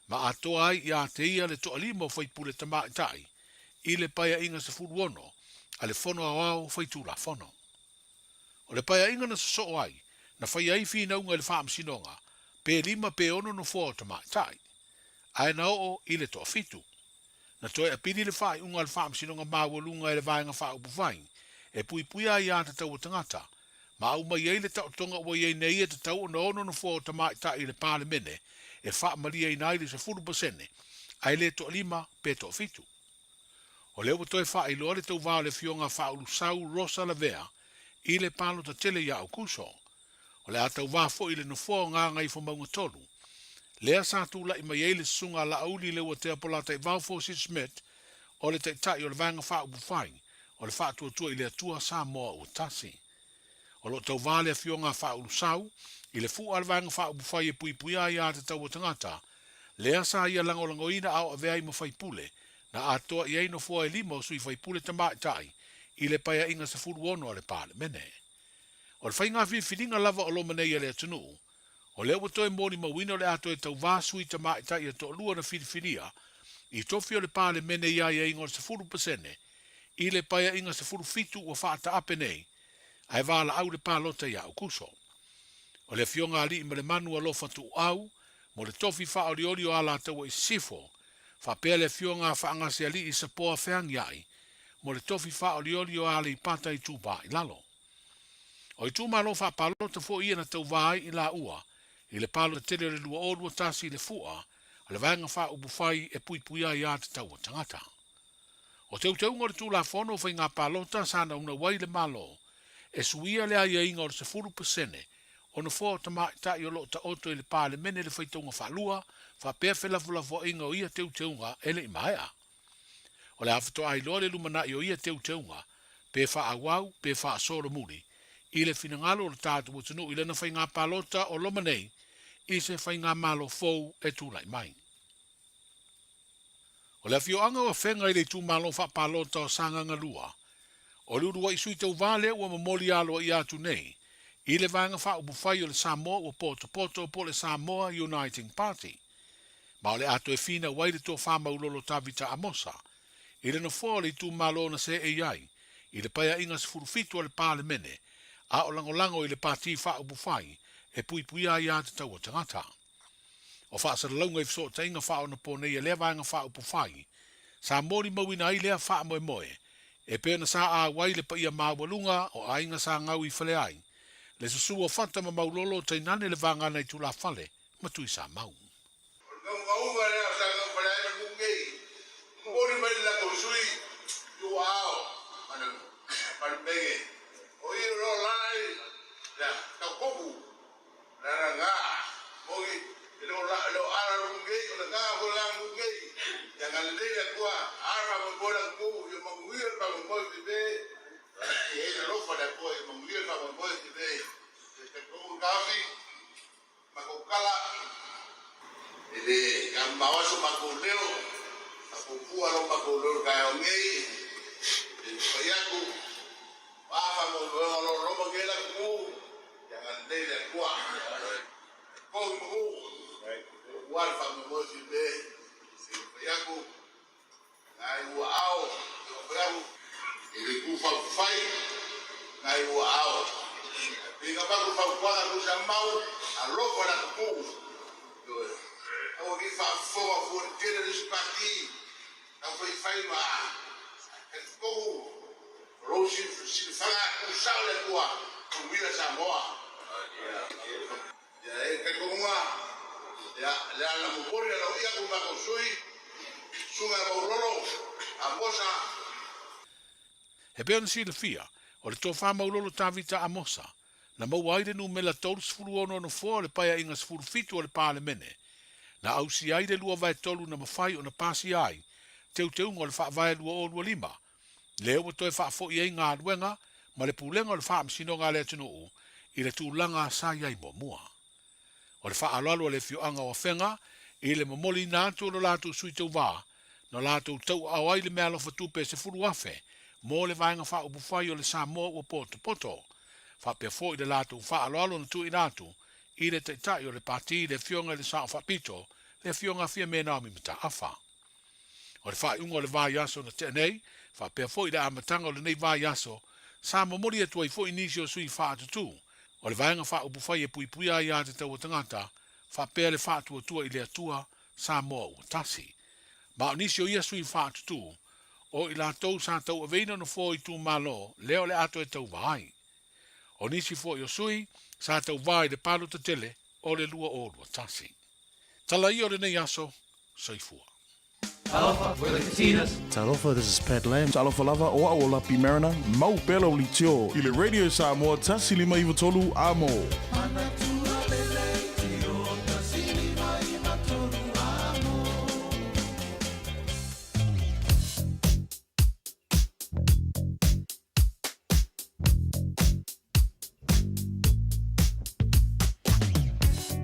ma atoa ai ia te ia le toalima o faipule tamaitai i le paeaiga 16 a le Fono Aoao Faitulafono. O le paeaiga na sosoo ai, na faia ai finauga i le Faamasinoga, pe 5 pe 6 nofoa o tamaitai, ae na oo i le toafitu. Na toe apili le faaiuga a le Faamasinoga Maualuga e le Vaega Faaupufai e puipuia ai aiatatau a tagata, ma aumai ai le taotoga ua i ai nei e tatau ona 6 nofoa o tamaitai i le Palemene e faamalieina ai le 10%, ae le toalima pe toafitu. O lea ua toe faailoa le tauvā o le afioga faaUlusau Rosa Lavea i le palota tele ia Aukuso. O le a tauvā foi i le nofoa o Gagaifomauga 3. Lea sa tulai mai ai le susuga a Laauli Leuatea Polataivao Fosi Schmidt o le taitai o le Vaega Faaupufai o le Faatuatua i le Atua Samoa Ua Tasi. O lo o tauvā le afioga a FaaUlusau i le fua a le Vaega Faaupufai e puipuia ai aiatatau a tagata, lea sa ia lagolagoina a o avea ai ma faipule, na atoa i ai nofoa e 5 o sui faipule tamaitai i le paeaiga 16 a le Palemene. O le faiga filifiliga lava o loma nei a le atunuu, o lea ua toe molimauina o le a toe tauvā sui tamaitai e toalua na filifilia i tofi o le Palemene i aiaiga o le 10% i le paeaiga 17 ua faataape nei, ae valaau le palota ia Aukuso. O le afioga Aliimalemanu Alofa Tuuau mo le tofi faaolioli o Alataua i Sisifo, faapea le afioga a Faagasealii Sapoa Feagiai mo le tofi faaolioli o Aleipata Itupa i Lalo. O itumalo faapalota foi ia na tauvā ai i laua i le palota tele o le 2021 i le fua a le Vaega Faaupufai e puipuia ai aiatatau a tagata. O teuteuga o le Tulafono o Faiga Palota sa naunau ai le Malo e suia le aiaiga o le 10% o nofoa o tamaitai o lo o taoto i le Palemene le faitauga faalua faapea felafolafoaiga o ia teuteuga e le i maea. O le a faatoa iloa le lumanai o ia teuteuga pe faaauau pe faasolomuli i le finagalo o le tatou atunuu i lana faiga palota o loma nei i se faigamalo fou e tulai mai. O le afioaga o Afega i le itumalo faapalota o Sagaga 2, o le uluai sui tauvā lea ua momoli aloaia atu nei i le Vaega Faaupufai o le Samoa ua potopoto po o le Samoa Uniting Party, ma o le a toe finau ai le tofa maulolo Tavita Amosa i le nofoa o le itumalo na seei ai i le paeaiga 17 a le Palemene a o lagolago i le Pati Faaupufai e puipuia ai aiatatau a tagata. O faasalalauga i fesootaiga faaonaponei a lea Vaega Faaupufai, sa molimauina ai lea faamoemoe e pei ona sa auai le paia maualuga o aiga sa gau i Faleai, le susu o Fata ma Maulolo tainane le vagana i Tulafale ma Tuisamau. O le gaugauga lea o sa gau Faleai ma nuu nei, momoli mai le latou sui i ou aao ma le mege, o i o lo lala i le taukopu. La ngā, mogi, e le o la, le o ara lu ngei, o le ngā ho la lu ngei. Ya nga le le kua, ara mo mo la ku, yo manguia pa mo mo ti be. E e lo fa la ko, yo manguia pa mo mo ti be. Te ko kafi, ma ko kala. E le ka mawaso ma ko leo, a ko pua lo ma ko leo ka o ngei. E pa ya ku, pa fa mo mo lo lo mo ke la ku. Ya nga le le kua. Ko mo. Wa fa mo mo ti be. Nai ua ao. Pei ka paku fautuaga tusa mau, alofa la tupu. Ioe. Aua ki faafofoga fua le tele o le isi pati, tau faifai ma talitonu o lou silafaga tu sao le Atua, manuia Samoa. Ia e talitonuga, ia le ala momoli a lau ia ku matou sui, Susuga Maulolo, Amosa. E pei ona silafia, o le tofa Maulolo Tavita Amosa, na maua ai le numela 36 nofoa o le Paeaiga 17 o le Palemene, na ausia ai le 2/3 na mafai ona pasia ai teuteuga o le Faavae 2025, lea ua toe faafoi ai galuega ma le Pulega o le Faamasinoga a le atunuu i le tulaga sa i ai muamua. O le faaaloalo a le afioaga o Afega i le momoliina atu o lo latou sui tauva, na latou tauaao ai le meaalofa tupe e 10,000 mo le vaega faaupufai o le Samoa ua potopoto, faapea foi le latou faaaloalo na tuuina atu i le Taitai o le Pati le Afioga i le Sao Faapito, le Afioga Fiame Naomi Mataafa. O le faaiuga o le vaiaso na tea nei, faapea foi le amataga o lenei vaiaso, sa momoli atu ai foi nisi o sui faatutū o le Vaega Faaupufai e Puipuia ai Aiatatau a Tagata, faapea le Faatuatua i le Atua, Samoa Ua Tasi. Ma o nisi o ia sui faatutū, o i latou sa tauaveina nofoa o itumalo lea o le a toe tauva ai. O nisi foi o sui sa tauva i le palota tele o le 2021. Tala ia o lenei aso, soifua. Talofa, we're the Katinas. Talofa, this is Pat Lam. Talofa lava, o au o Lapi Mariner, mau pea lau leitio. I le Radio Samoa 153 amo.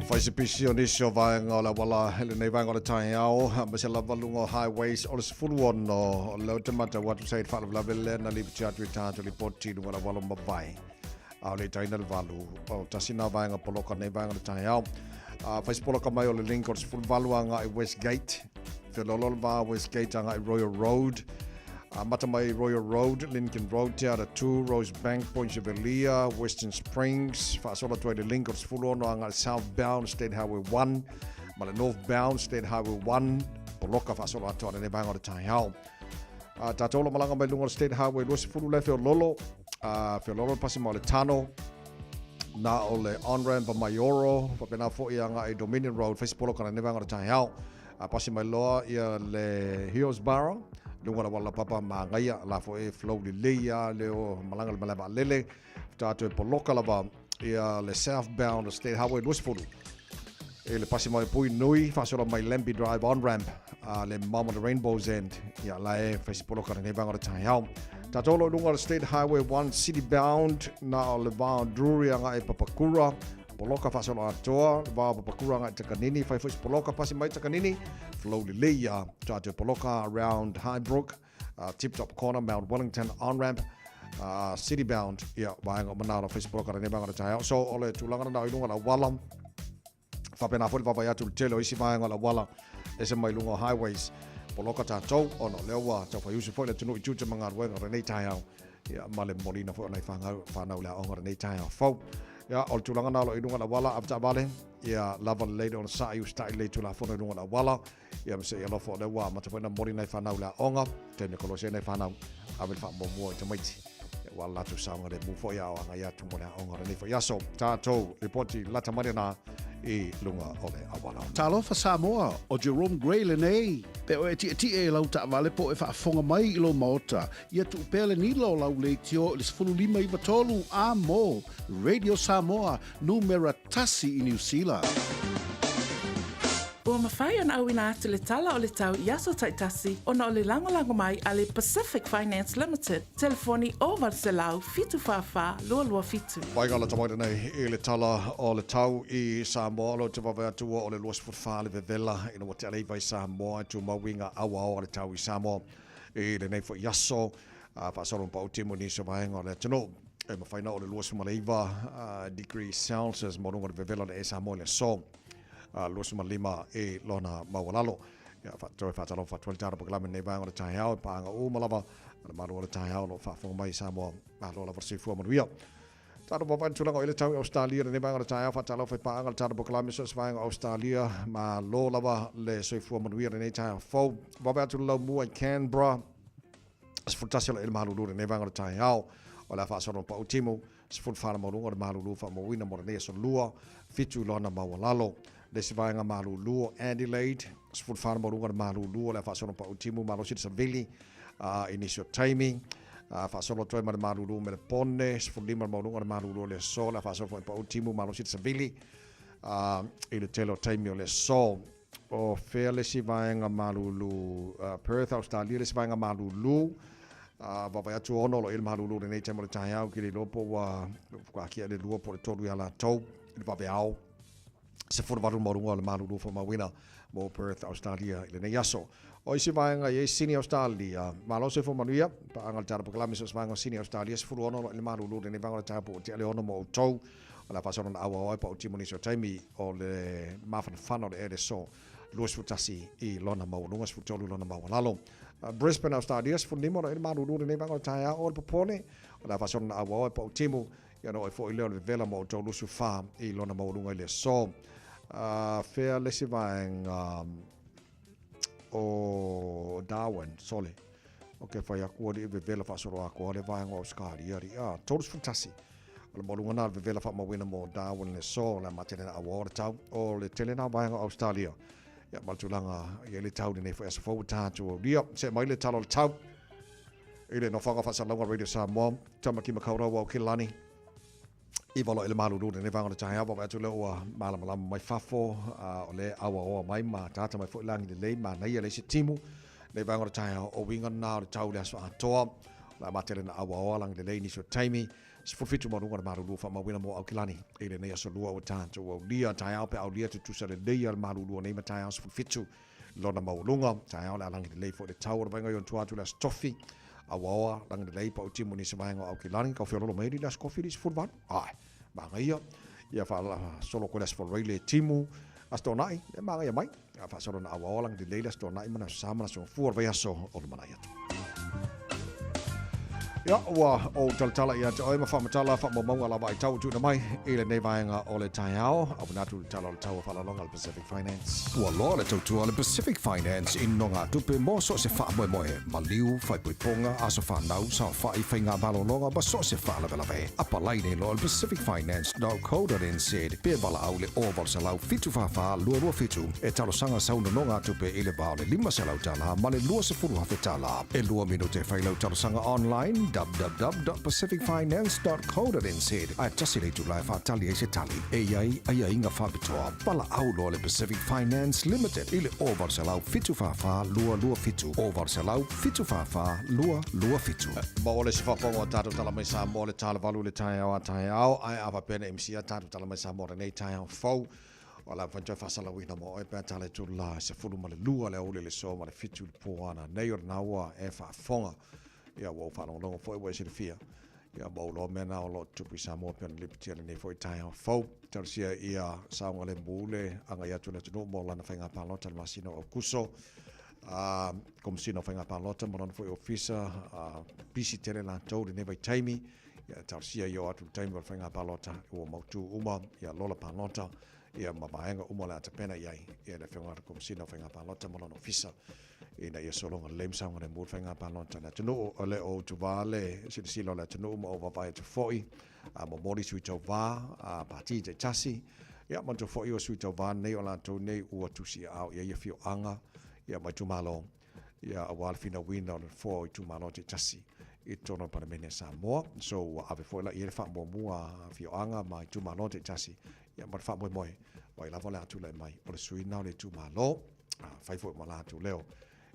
Whai se pisi o nisi o vaenga o le awala i lenei vaenga o le taeao, ma se lava luga o highways o le 16 o leo te matau atu sa i le faalavelave lea na lipoti atu i tātou lipoti i luga o le awala o Mavae. A o le taina le valu o tasi nā vaenga poloka nei vaenga o le taeao. Whai se poloka mai o le link o le 18 anga i Westgate, Whelolo le vā Westgate anga i Royal Road, mata mai Royal Road, Lincoln Road, Te Ara 2, Rosebank, Point Chevalier, Western Springs, whaasola atu ai le link o le 16 anga i southbound State Highway 1, ma le northbound State Highway 1, poloka whaasola atu ana nei vaenga o le taeao. Tātou lo malanga mai lunga o le State Highway 20 le Wheololo, Wheololo le pasi ma o le Tano, na o le on-ramp a Maioro, whapena fo i anga i Dominion Road, whaisi poloka na nei vaenga o le taeao. A pasi mai loa ia le Hillsborough, lunga la wala papa ma ngaia, la fo e flow lelei ia le o malanga le malae vaalele, tātou e poloka lava ia le southbound o State Highway 20. E le pasi mai pui nui, whasola mai Lambie Drive on-ramp, a le mama le Rainbow's End, ia la e whaisi poloka na nei vanga o le taeao. Tātou lo lunga le State Highway 1 city bound, na o le vā Drury anga e Papakura, Poloka faasolo atoa, le vā o Papakura anga i Takanini, whai foi se poloka pasi mai Takanini, flow lelei ia tātou poloka around Highbrook, Tip Top Corner, Mount Wellington on-ramp, city bound, ia vaenga o Manara, whai se poloka rene vaenga o le taeao. So, o le tūlanga na o i lunga la wala, whapena foi le vavai atu le tele o isi vaenga o la wala, ese mai lunga o highways, poloka tātou, ona o lea ua tau whaiusu foi le atunuu i tiute ma galuega o lenei taeao, ia ma le momoliina foi o nai whanau, whanau le aoga o lenei taeao fou. Ia, o le tulaga na o lo o i luga o le auala, avetaavale, ia lava lelei le onosai, usitai lelei Tulafono i luga o le auala, ia ma se i alofa o lea ua amata foi ona momoli nai fanau i le aoga, taimi e kolosi ai nai fanau, ave le faamuamua i tamaiti, ia ua latou saogalemu foi a o agai atu mo le aoga o lenei foi aso. Tatou lipoti lata mai lena i luga o le auala. Talofa Samoa, o Jerome Gray lenei. Pe o e tietie i lau taavale po o e faafofoga mai i lou maota, Ia tuu pea le nila o lau leitio i le 15 93 a mo Radio Samoa, numera tasi i Niu Sila. Ua mafai ona auina atu le tala o le tau i aso taitasi ona o le lagolago mai a le Pacific Finance Limited, telefoni 0800 744 227. Whai lata mai lenei i le tala o le tau i Samoa, o lo te wawe atu o le 24 le vevela ina ua te aleiva i Samoa e tumau i ngā auao a le tau i Samoa. I lenei foi aso, faasolo ma paʻuti mo nisi o vaega o le atunuu. E mafai na o le 29 degree Celsius mo luga o le vevela o le e Samoa i le aso 25 i lona maualalo. Ia, toe faatalofa atu ai le tatou polokalame i lenei vaega o le taeao, i paaga uma lava a le Malo o le taeao o lo o faafofoga mai i Samoa. Malo lava le soifua manuia. Tatou vaavaai i le tulaga o i ai le tau i Ausetalia i lenei vaega o le taeao, faatalofa i paaga a le tatou polokalame so o se vaega o Ausetalia. Malo lava le soifua manuia i lenei taeao fou. Vave atu le laumua i Canberra, 11 o le malulu i lenei vaega o le taeao. O le a faasolo pau timu, 14 le maualuga o le malulu faamauina mo lenei aso Lua, 7 i lona maualalo. Le isi vaega malulu o Adelaide, 14 le maualuga o le malulu o le a faasolo pau timu malosi le savili i nisi o taimi. Faasolo atu ai ma le malulu Melepone, 15 le maualuga o le malulu o le aso, o le a faasolo foi pau timu malosi le savili i le tele o taimi o le aso. O fea le isi vaega malulu? Perth, Australia le isi vaega malulu. Vaavaai atu ono o lo o i ai le malulu i lenei taimi o le taeao, ke le iloa po ua akia le 2 po o le 3 ia latou i le vaveao. 18 le maualuga o le malulu faamauina mo Perth, Australia i lenei aso. O isi vaega i ai Sydney, Australia. Malo soifua manuia, paaga le tala polokalame so o se vaega o Sydney, Australia, 16 o lo o i le malulu i lenei vaega o le taeao po ua tea le 6 mo outou. O le a faasolo na auau ai pa o timu nisi o taimi o le mafanafana o le ea le aso 21 i lona maualuga, 13 i lona maualalo. Brisbane, Australia, 15 o lo o i le malulu i lenei vaega o le taeao o le popole. O le a faasolo na auau ai pa o timu ia na oi foi lea o le vevela mo outou 24 i lona maualuga i le aso. Fea le isi vaega o Darwin, sole. Ok, fai atu alii vevela faasolo atoa le vaega o Australia alii. 31. O le maualuga na o le vevela faamauina mo Darwin le aso, le a matele na auaoa le tau o le tele na vaega o Australia. Ia, ma le tulaga i ai le tau lenei foi aso fou ua tatou aulia. See mai le tala o le tau i le nofoaga faasalalauga Radio Samoa, Tamaki Makaurau o Aokelani. I valo i le malulu lenei vaega o le taeao, vaavaai atu lea ua malamalama mai fafo, o le auaoa mai ma tata mai foi lagi lelei, manaia le isi timu. Lenei vaega o le taeao, o uiga na o le tau le aso atoa. O le a matele na auaoa lagi lelei nisi o taimi. 17 maualuga o le malulu faamauina mo Aokelani i lenei aso lua ua tatou aulia. Taeao pe aulia tutusa lelei a le malulu o nei ma taeao 17 lona maualuga. Taeao le a lagi lelei foi le tau o le vaega i ona tua atu le aso tofi. Auaoa lagi lelei pa o timu nisi vaega o Aokelani. Kau feololo mai le aso kofi le 18. Ai, magaia. Ia faasolo koe le aso folorei le timu. Aso tōnai, e magaia mai. A faasolo na auaoa lagi lelei le aso tōnai ma na aso sa ma na aso gafua o le vaiaso o lumanai atu. Ia, ua ou talatala ia te oe ma faamatala faamaumauga lava ai tau ua tuuina mai i lenei vaega o le taeao. A ua manatu i le tala o le tau a faalalonga a le Pacific Finance. Ua loa le tautua a le Pacific Finance i nogatupe mo so o se faamoemoe, maliu, faaipoipoga, aso fanau, saofai, faigamalologa ma so o se faalavelave. Apalai nei loa i le pacificfinance.co.nz pe valaau i le 0800 744 227 e talosaga sau nonogatupe i le va o le $500 ma le $20,000. E lua minute e fai lau talosaga online, www.pacificfinance.co.nz, ae tasi le itula e faatali ai se tali. E i ai aiaiga faapitoa, valaau loa le Pacific Finance Limited i le 0800 744 227, 0800 744 227. Maua le isi faafofoga o tatou tala mai Samoa le tala valu i le taeao a taeao, ae a faapea na MC a tatou tala mai Samoa lenei taeao fou. O le a mafai ona toe faasalauina mo oe pe a tala i tula e 12 le aoauli o le aso ma le 7 i le po ana nei o lena ua e faafofoga. Ia ua ou faalogologo foi ua e silafia. Ia ua ou iloa mea na o lo o tutupu i Samoa pei ona lipotia lenei foi taeao fou. Talosia ia saogalemu le agai atu o le atunuu mo lana faiga palota i le masina o Aokuso. Komesina o Faiga Palota ma lona foi ofisa, pisi tele latou i lenei vaitaimi. Ia talosia ia oo atu i le taimi o le faiga palota ua mautu uma ia lola palota ia ma vaega uma o le a tapena i ai ia le Afioga i le Komesina o Faiga Palota ma lona ofisa ina ia sologa lelei ma saogalemu le faiga palota a le atunuu. O le o utuvā le silasila o le atunuu ma ou vaavaai atu foi a momoli sui tauvā a pati taitasi ia manatua foi o sui tauvā nei o latou nei ua tusiaao i ai afioaga ia ma itumalo ia aua le finauina o le nofoa o itumalo taitasi i totonu o le Palemene a Samoa. So ua ave foi la i ai le faamuamua a afioaga ma itumalo taitasi ia ma le faamoemoe o ai lava o le a tulai mai o le sui lena o le itumalo fai foi ma latou leo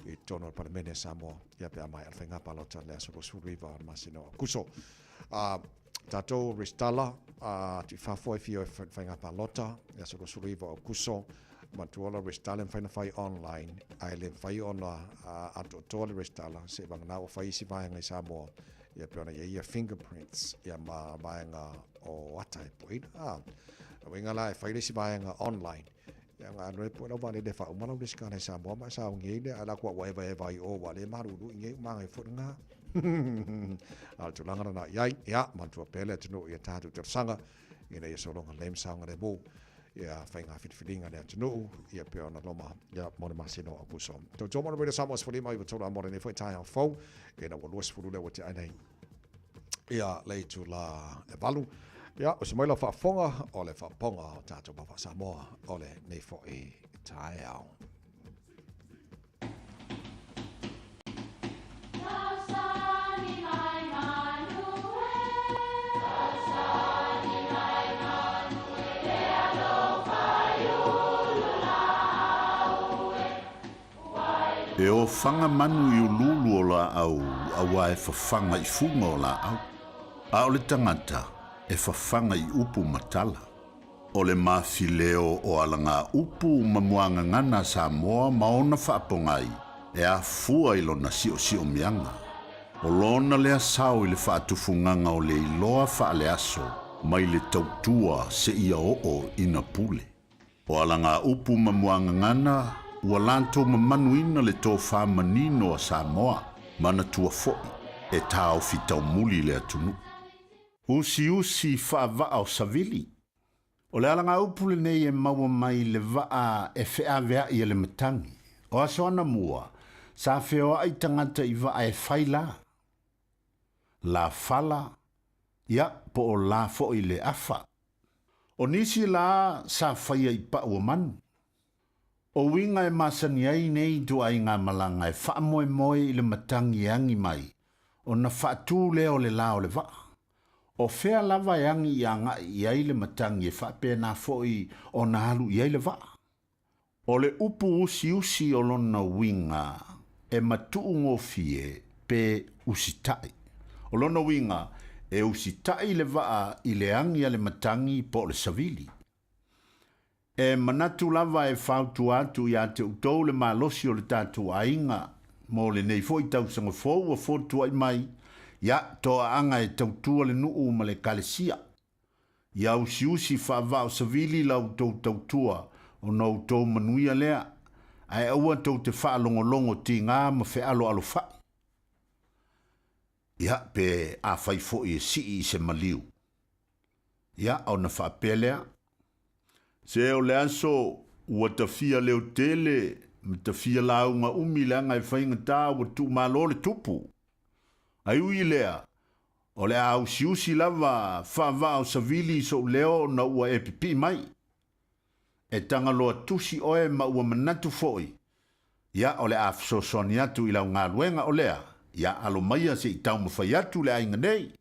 i totonu o le Palemene a Samoa ia pe a maea le faiga palota i le aso 29 o le masina o Aokuso. Tatou resitala atu i fafo e fia o e faiga palota i le aso 29 o Aokuso. Manatua la resitala e mafai ona fai online ae le mafai ona atoatoa le resitala seivagana ua fai isi vaega i Samoa ia pei ona i ai ia fingerprints ia ma vaega o ata e poina. O uiga la e fai le isi vaega online. Ia nga ano e po lau vaalele faauma lau resitala i Samoa ma e saogi ai lea ae la kua ua evaeva ai i o ua le malulu i nei uma agai foi lena. A o le tulaga lena i ai, ia manatua pea le atunuu i a tatou talosaga ina ia sologa lelei ma saogalemu ia faiga filifiliga a le atunuu ia pei ona loma ia mo le masina o Aokuso. Tautua mo le Radio Samoa 59 a mo lenei foi taeao fou ina ua 20 lea ua tea ai nei ia le itula e 8. Ia, usu mai lau faafofoga o le faapoga o tatou Papa Samoa o lenei foi taeao. E ofaga manu i uluulu o laau auā e fafaga i fuga o laau, a o le tagata e fafaga i upu ma tala. O le mafileo o alagaupu ma muagagana a Samoa ma ona faapogai e afua i lona siosiomiaga. O lona lea sao i le faatufugaga o le iloa faaleaso mai le tautua seia oo ina pule. O alagaupu ma muagagana ua latou mamanuina le tofa manino a Samoa, manatua foi e taofi taumuli le atunuu. Usiusi faavaa o Savili. O le alagaupu lenei e maua mai le vaa e feaveai e le matagi. O aso anamua, sa feoai tagata i vaa e fai la. La fala, ia, po o la foi le afa. O nisi la sa faia i pau o manu. O uiga e masani ai nei ituaiga malaga e faamoemoe i le matagi e agi mai, ona faatu lea o le la o le vaa. O fea lava e agi i agai i ai le matagi e faapena foi ona alu i ai le vaa. O le upu usiusi o lona uiga e matuugofie pe usitai. O lona uiga e usitai le vaa i le agi a le matagi po o le savili. E manatu lava e fautua atu ia te outou le malosi o le tatou aiga mo lenei foi tausaga fou ua fotuai mai, ia, toaaga e tautua le nuu ma le Ekalesia. Ia usiusi faavaa o savili la outou tautua ona outou manuia lea, ae aua tou te faalogologo tiga ma fealoalofai. Ia, pe afai foi e sii i se maliu. Ia, ona faapea lea, Se o le aso ua tafia leotele ma tafia lauga umi leaga e faigata ua tuumalo le tupu. Ae ui i lea, o le a usiusi lava faavaa o savili i sou leo ona ua e pipii mai. E tagaloa tusi oe ma ua manatu foi, ia o le a fesoasoani atu i lau galuega o lea, ia alo maia se i taumafai atu le aiga nei.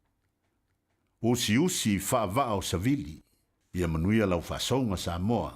Usiusi faavaa o savili. Ia manuia lau faasouga Samoa.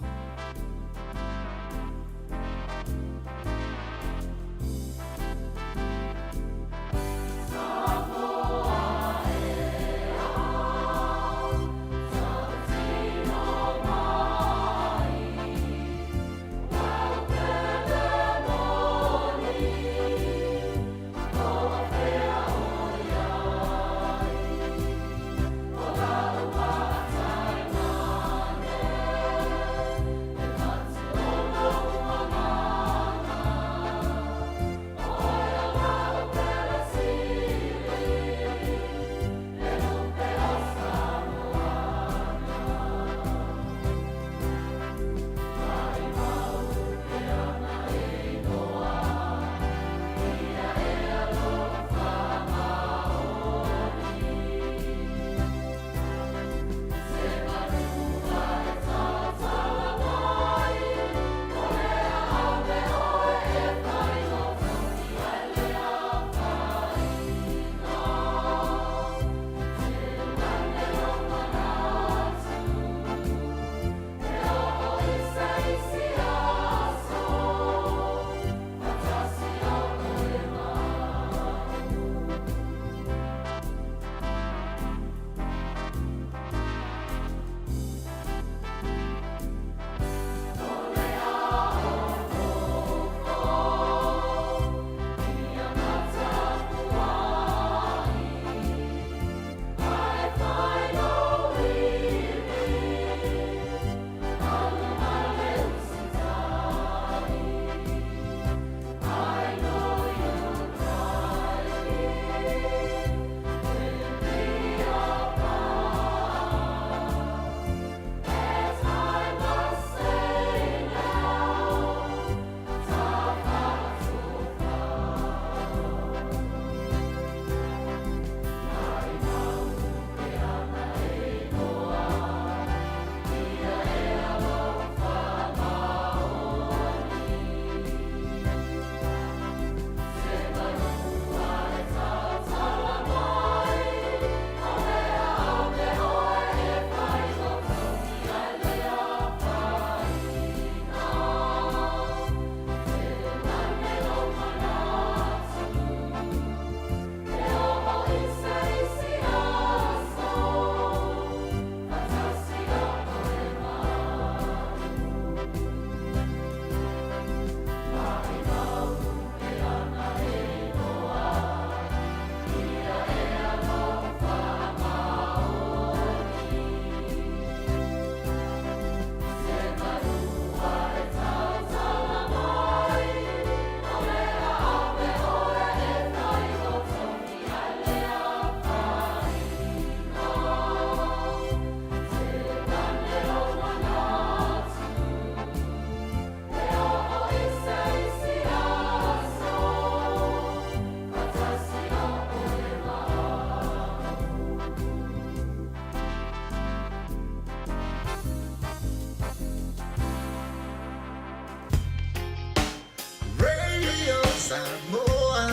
Samoa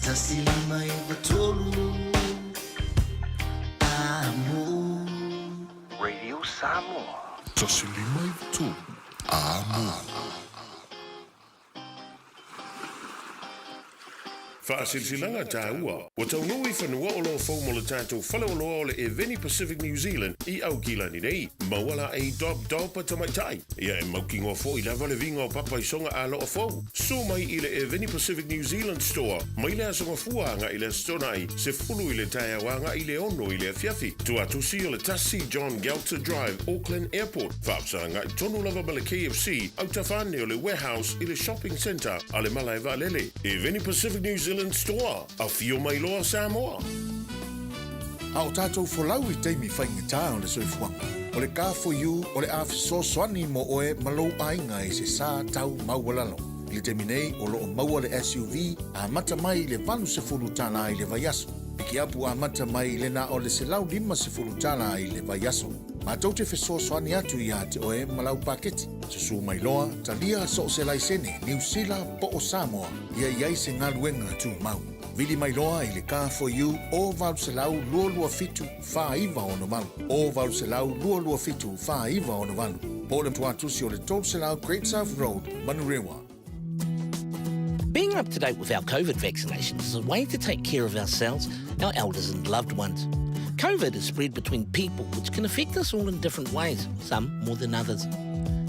153 Amo. Radio Samoa. 153 Amo. Faasilasilaga tāua, ua taunuu i fanua o lo fou mo le tatou faleoloa o le Eveni Pacific New Zealand i Aukilani nei. Maua laei dob dob a tamaitai. Ia e mautinoa foi lava le viga o papa i soga aloa fou. Susu mai i le Eveni Pacific New Zealand Store mai le Aso Gafua agai le Aso Toonai, 10 i le taeao agai i le 6 i le afiafi. Tuatusi o le 1 John Gelter Drive, Auckland Airport, faafesagai tonu lava ma le KFC, autafa ane o le Warehouse i le Shopping Centre a le Malae Vaalele. Eveni Pacific New Zealand Store, afio mai loa Samoa! A o tatou folau i taimi faigata o le soifuaga, o le Car4U o le a fesoasoani mo oe ma lou aiga i se sa tau maualalo. I le taimi nei, o lo o maua le SUV amata mai i le $80 i le vaiaso. Pikiapu amata mai i le na o le $150 i le vaiaso. Matou te fesoasoani atu iā te oe ma lau paketi. Susu mai loa, talia so o se laisene, Niu Sila po o Samoa, ia i ai se galuega tumau. Vili mai loa i le Car4U o 800 227 4968, o 800 227 4968, po o le tuatusi o le 300 Great South Road, Manurewa. Being up to date with our COVID vaccinations is a way to take care of ourselves, our elders and loved ones. COVID is spread between people, which can affect us all in different ways, some more than others.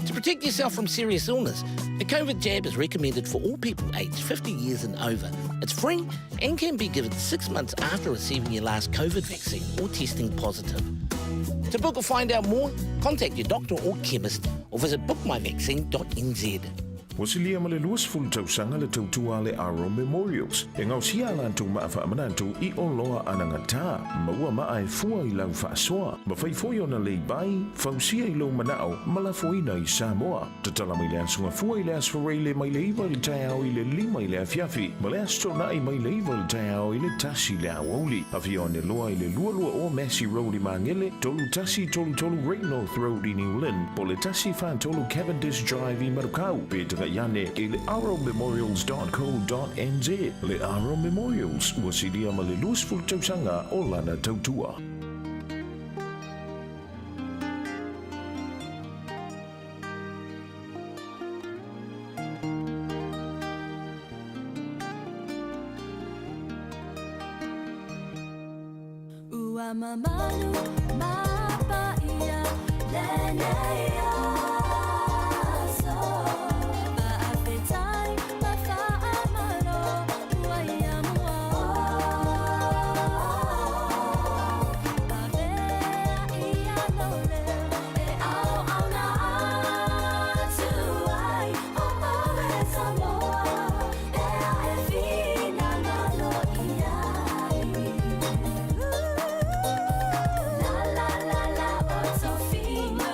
To protect yourself from serious illness, a COVID jab is recommended for all people aged 50 years and over. It's free and can be given 6 months after receiving your last COVID vaccine or testing positive. To book or find out more, contact your doctor or chemist or visit bookmyvaccine.nz. Ua silia ma le 20 tausaga le tautua a le Aro Memorials e gaosia a latou maa faamanatu i oloa anagata. Maua maa e fua i lau faasoa, mafai foi ona lay-by, fausia i lou manao ma lafoina i Samoa. Tatala mai le Aso Gafua i le Aso Faraile mai le 9 i le taeao i le 5 i le afiafi ma le Aso Toonai mai le 9 i le taeao i le 1 i le aoauli. Afio ane loa i le 220 Massey Road i Magele, 3133 Great North Road i New Lynn, po o le 143 Cavendish Drive i Manukau, pe tagai ane i le arrowmemorials.co.nz. Le Arrow Memorials, ua silia ma le 20 tausaga o lana tautua. Ua mamalu mapaia lenei aso. Faafetai ma faamalo ua ia mua. Pavea ia lou leo e auauna atu ai. O oe Samoa ea e finagalo i ai. La la la la o tofiga.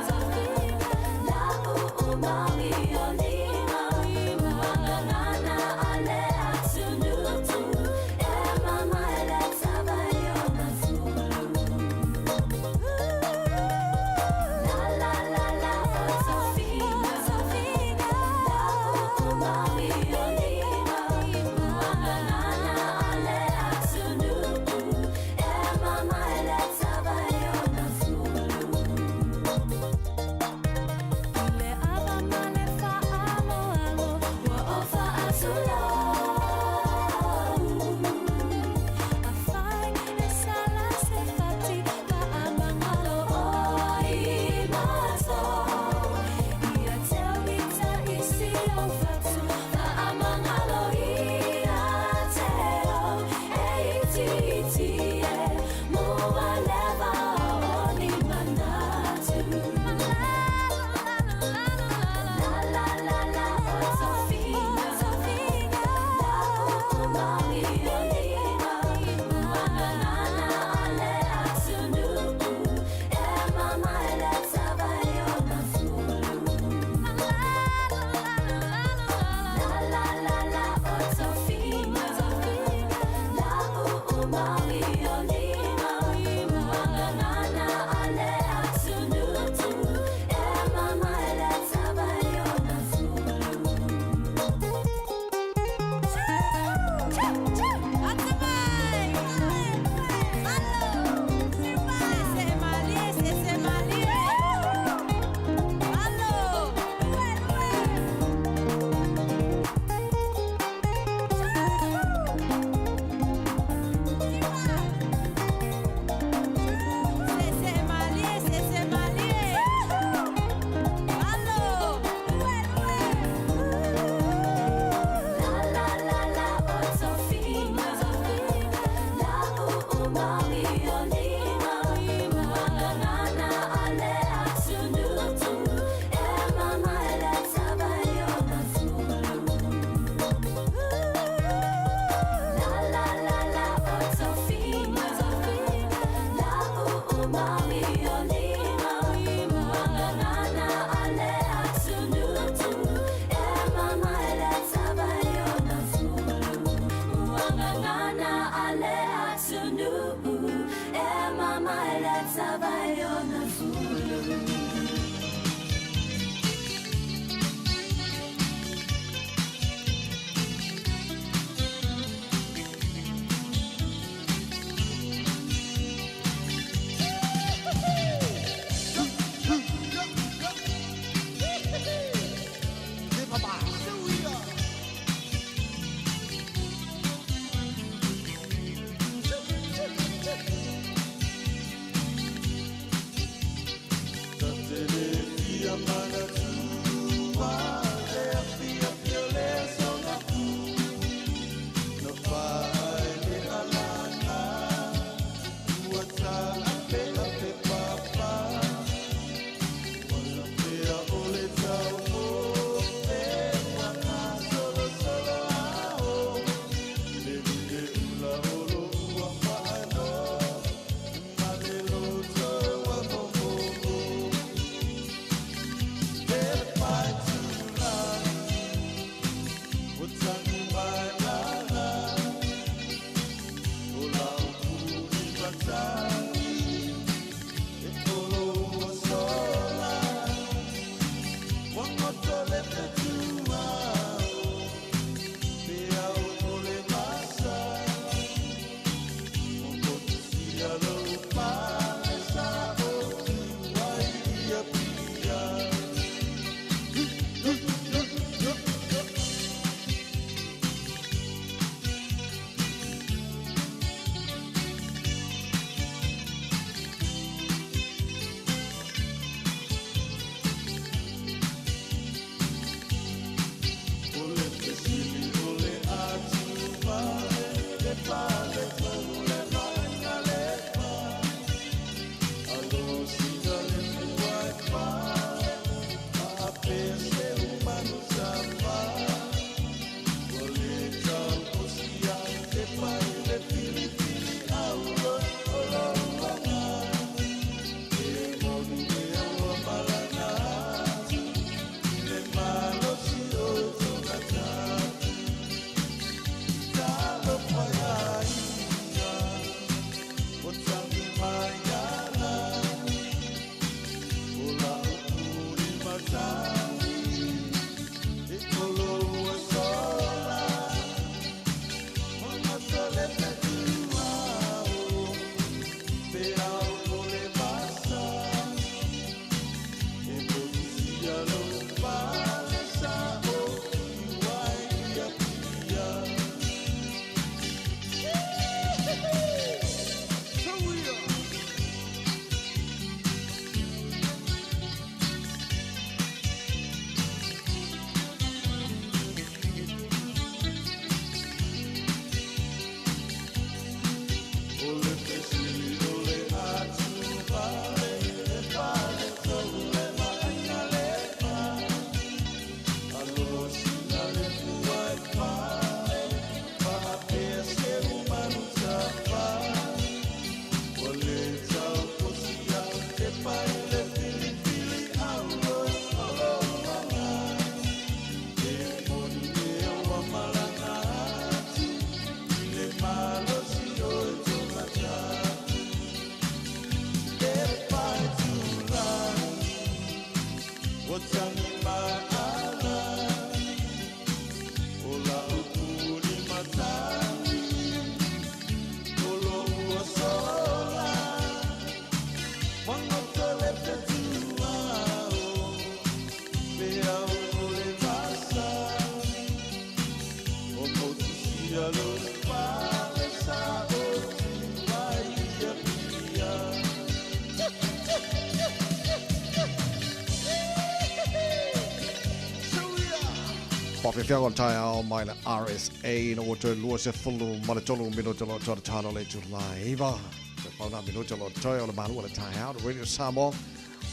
Whawhiwhianga o le taeao mai le RSA na ua toe 23 minuta lo toa talo le itula 9. Te pauna minuta lo toe o le malu o le taeao Radio Samoa.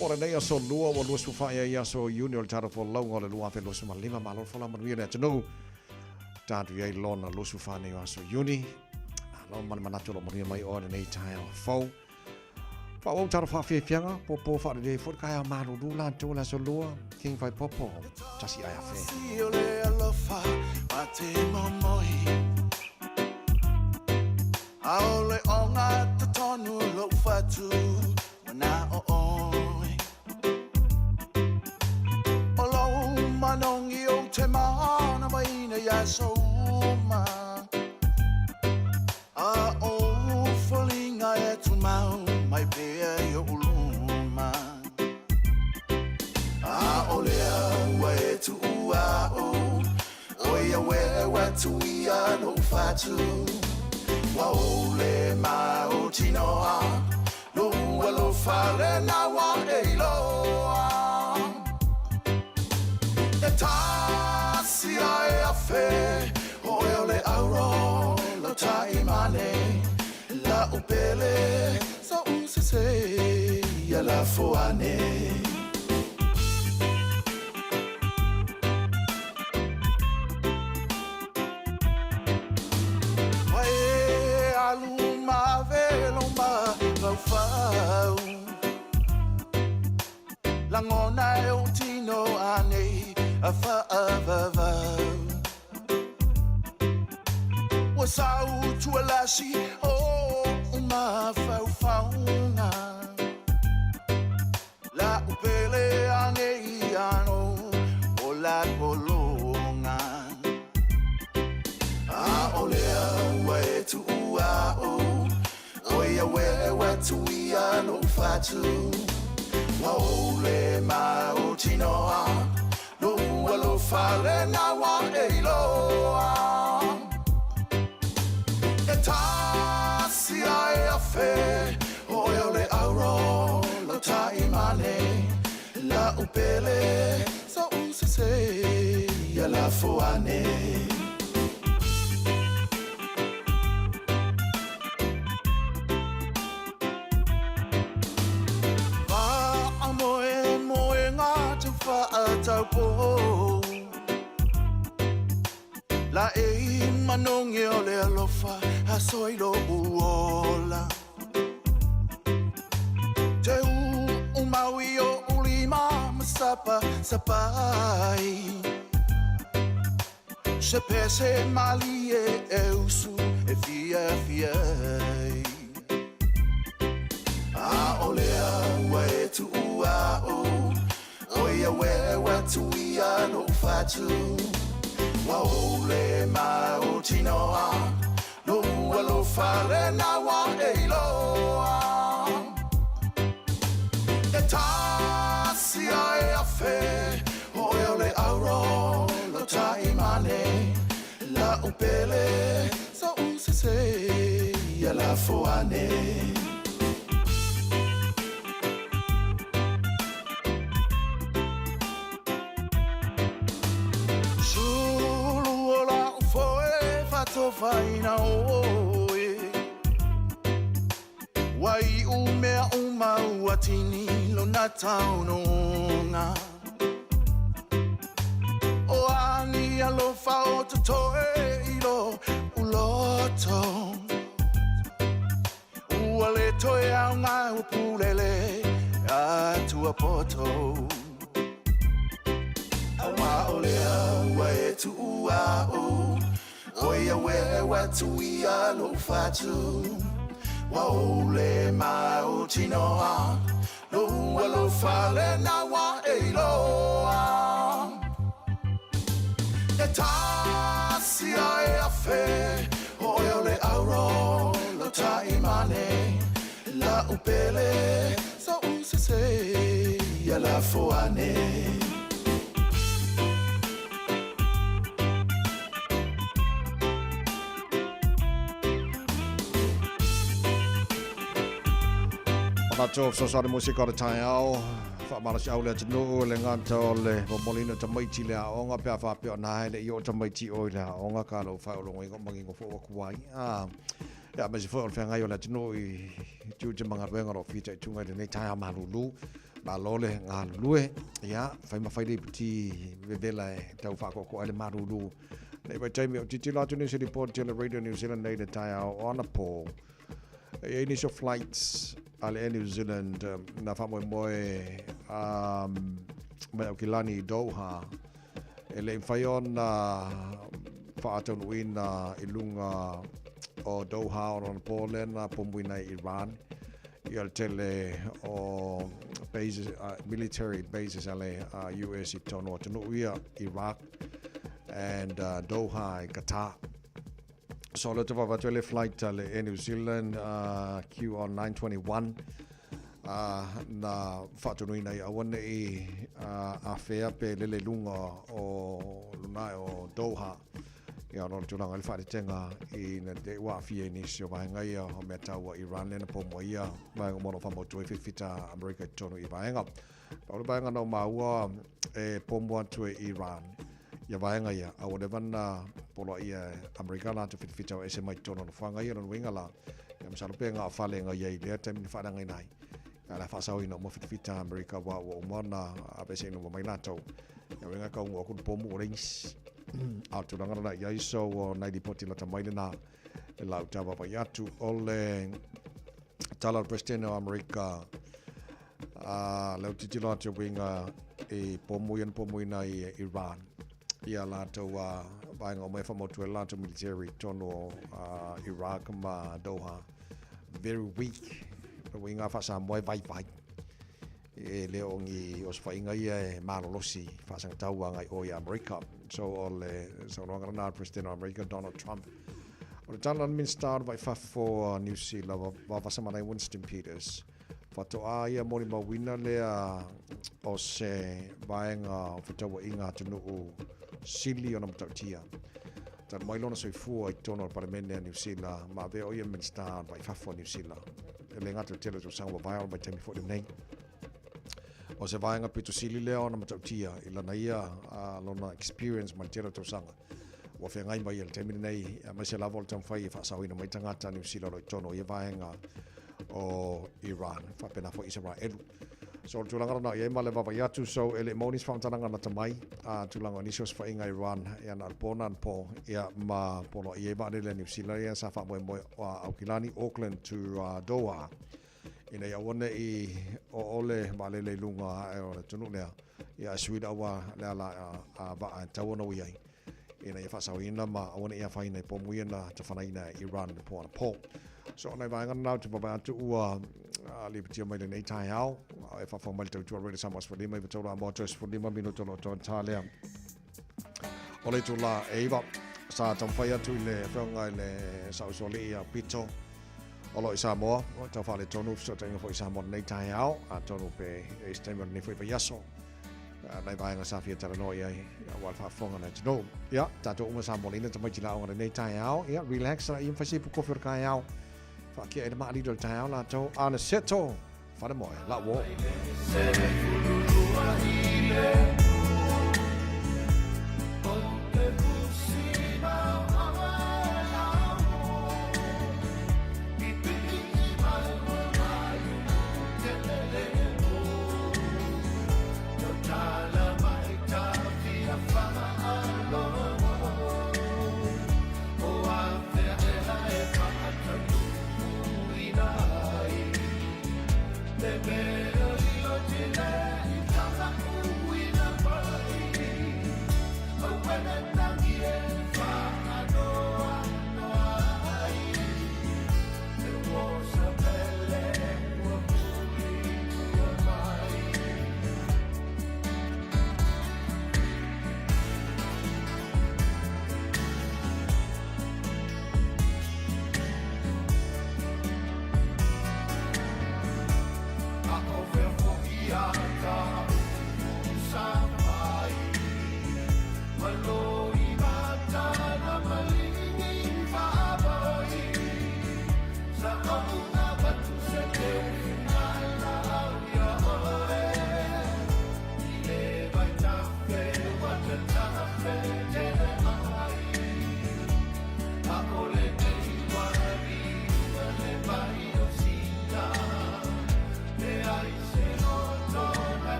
O le nei aso lua ua 24 ia i aso Iuni o le tatou folauga o le 2025. Malo le folau manuia le atunuu. Tatou i ai lona 24 nei o aso Iuni. Malo ma le manatu o lo manuia mai oe lenei taeao fou. Faaauau talo faafiafiaga, pōpō faalelei foi le taeao malulu latou le aso lua, King Faipopo, tasi ae afe. O le alofa ma te momoi A o le onga totonu lou fatu Wana o oi O lou manongi o te mana maina ia souma A o foliga e tumau mai pea i o'u luma A o lea ua e tuua a'u O ia ue ua tuia lo'u fatu Ua ou le mautinoa Lou alofa lena ua e iloa E tasi ae afe Oe o le auro lau taimane La'u pele so'u sese ia lafo ane. Ua e alu ma ave lou mafaufau Lagona e ou tino anei a faavavau Ua sau tualasi o mafaufauga La'u pele anei ano o la pologa. A o lea ua e tuua o o ia we wa tuia no fatu. Wa o le ma o tinoa lo ua lo fale na wa e iloa. E tasi ai a fe o e o le auro lo taimane la upele sa usese ia la foane. A moe moe ngā tau whaatau La e manonge o le alofa a soilo uola. Te u maui o ulima masapa sapai. Se pese mali e eusu e fia fia ai. A o lea ua e tuua o o ia we wa tuia no fatu. Wa o le ma o tinoa no ua lo fale na wa e iloa. E tasi ai a fe o e o le auro lo taimane la upele sa usese ia la foane. Sulu o la ufoe fatofaina oe. Wai umea uma uatini lo na taunonga. O ani alofa o totoe i lo uloto. Ua le toe au ngā upulele atua poto. Awa o lea ua e tuua o o ia we wa tuia lo fatu. Wa o le ma o tinoa lo ua lo fale na wa e iloa. E tasi ai a fe o e o le auro lo taimane la upele sa usese ia la foane. Manatu o fesoasoani musika o le taeao, faamalosiau le atunuu e le gata o le momoliina o tamaiti i le aoga pe a faapea ona e le i oo tamaiti i o i le aoga ka lou faaiologoina o mangingo foi ua kuai. A, ia aemaise foi o le feagai o le atunuu i tiute ma galuega o lo o fitaituga i lenei taeao malulu. Malo le galulue, ia, fai ma fai lipoti vevela e tau faakoakoa ai le malulu. Nei vaitaimi o tilotilo atu nisi lipoti a le Radio New Zealand nei i le taeao o anapo. E i ai nisi o flights a le Air New Zealand na faamoemoe um, mai Aukilani i Doha e le i mafai ona faataunuuina i luga o Doha ona ona po lea na pomuina ai Iran ia le tele o bases, military bases a le US i totonu o atunuu ia, Iraq and Doha i Qatar. So le te vavatu le flight a le Air New Zealand QR 921 na faatonuina i aua nei afea pe lele i luga o luna o Doha. Ia ona o le tulaga i le faaeteetega ina te i ua aafia i nisi o vaega ia o mea taua Iran lea na poumua ia vaega uma o lo o faamautu ai fitafita Amerika i totonu i vaega. Pau le vaega na ou maua e poumua atu e Iran ia vaega ia, a ua leva na poloaia e Amerika latou fitafita o ese mai totonu o nofoaga ia. Lona uiga la, ia masalo pe gaofale ga iai i lea taimi na faaleagaina ai. A le a faasaoina uma fitafita Amerika aua ua uma ona aveeseina uma mai latou. Ia uiga ka ugu atu le pomu o le isi. A o le tulaga lena i ai, so o nai lipoti lata mai lena e lau tauvaavai atu. O le tala o le President o Amerika, a lea ou tilotilo atu e uiga i pomu ia na pomuina i Iran ia latou a vaega uma e faamautu ai le latou military i totonu o Iraq ma Doha. Very weak. O uiga faa-Samoa e vaivai. E le o ni osofaiga ia e malolosi faasagatau agai o i Amerika. So o le saunoaga lena a le President o Amerika Donald Trump. O le tala a le Minista o le Vai Fafo a Niu Sila Vavasa Malae Winston Peters, faatoa ia molimauina lea o se vaega o fetauaiga atunuu sili ona matautia. Talu mai lona soifua i totonu o le Palemene a Niu Sila, ma avea o ia Minista o le Vai Fafo a Niu Sila. E le gata i le tele o tausaga ua vaea o le vaitaimi foi lenei. O se vaega pito sili lea ona matautia i lana ia lona experience ma le tele o tausaga ua feagai mai i le taimi lenei, aemaise lava o le taumafai e faasaoina mai tagata a Niu Sila o lo o i totonu o ia vaega o Iran, faapena foi Isaraelu. So o le tulaga lena o i ai ma le vaavaai atu, so e le i maua nisi faamatalaga lata mai a tulaga o nisi osofaiga Iran ia na o le po na po ia ma poloai ai vaalele a Niu Sila ia sa faamoemoe o Aukilani Auckland to Doha ina ia aua ne i oole vaalele i luga ae o le atunuu lea ia ae sui le aua le ala a vaa e tatau ona ui ai ina ia faasaoina ma aua ne i afaina i pomu ia na tafanaina e Iran i le po anapo. So o nai vaega na ou te vaavaai atu ua lipotia mai lenei taeao e faafofoga mai le tautua Radio Samoa 15 i Vatola Amoa 15 minuto lo toa tā lea. O le itula e 9 sa taumafai atu i le afioga i le Saʻusoalii ia Pito o lo o i Samoa, o tau faaletonu fesootaiga foi i Samoa lenei taeao, atonu pe e isi taimi o lenei foi vaiaso. Nai vaega sa fia talanoa i ai aua le faafofoga a le atunuu. Ia, tatou uma sa moleina tamaiti la aoga lenei taeao. Ia, relax la ia mawhai se ipu kofi o le taeao. Whaakia e le maalilo le taeao latou. Ana seto, whare moe, la wo.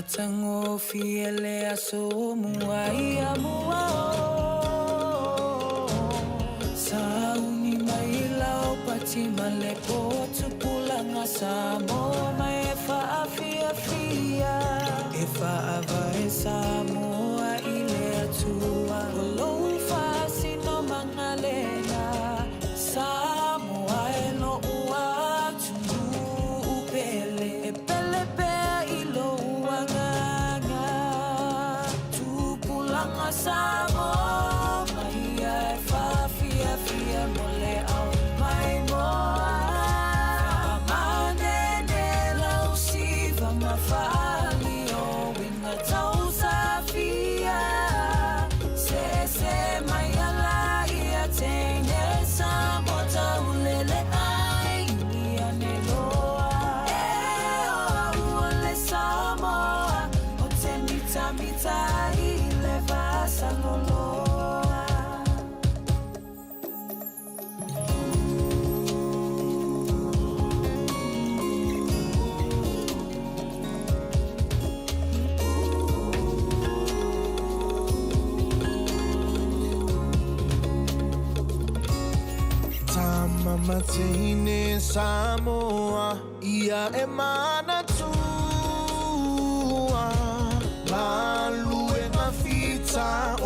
Matagofie le aso o mua ia mua o Sauni mai lau pati ma le po Tupulaga Samoa mai e faafiafia E faavae Samoa i le Atua O lou faasinomaga lena Samoa e lo'u atunuu pele E pele pea i lou agaga Tupulaga Samoa mai ia e faafiafia mo le ao maimoa Faamanene lau siva ma faali o uiga tausafia Seese mai ala ia teine Samoa taulele ai uli ane loa E o au o le Samoa O te mitamita ai i le va saloloa. Tama ma teine Samoa ia e manatua Galuega fita o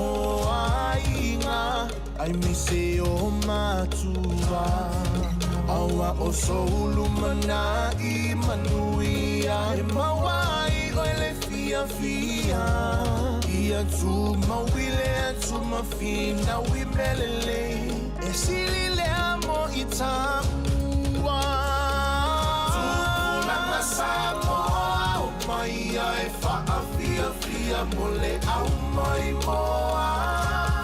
aiga aemaise o matua Aua o sou lumanai manuia E maua ai oe le fiafia Ia tumau i le atu ma finau i mea lelei E sili lea mo i taua Tupulaga Samoa o mai ia e faafiafia mo le au maimoa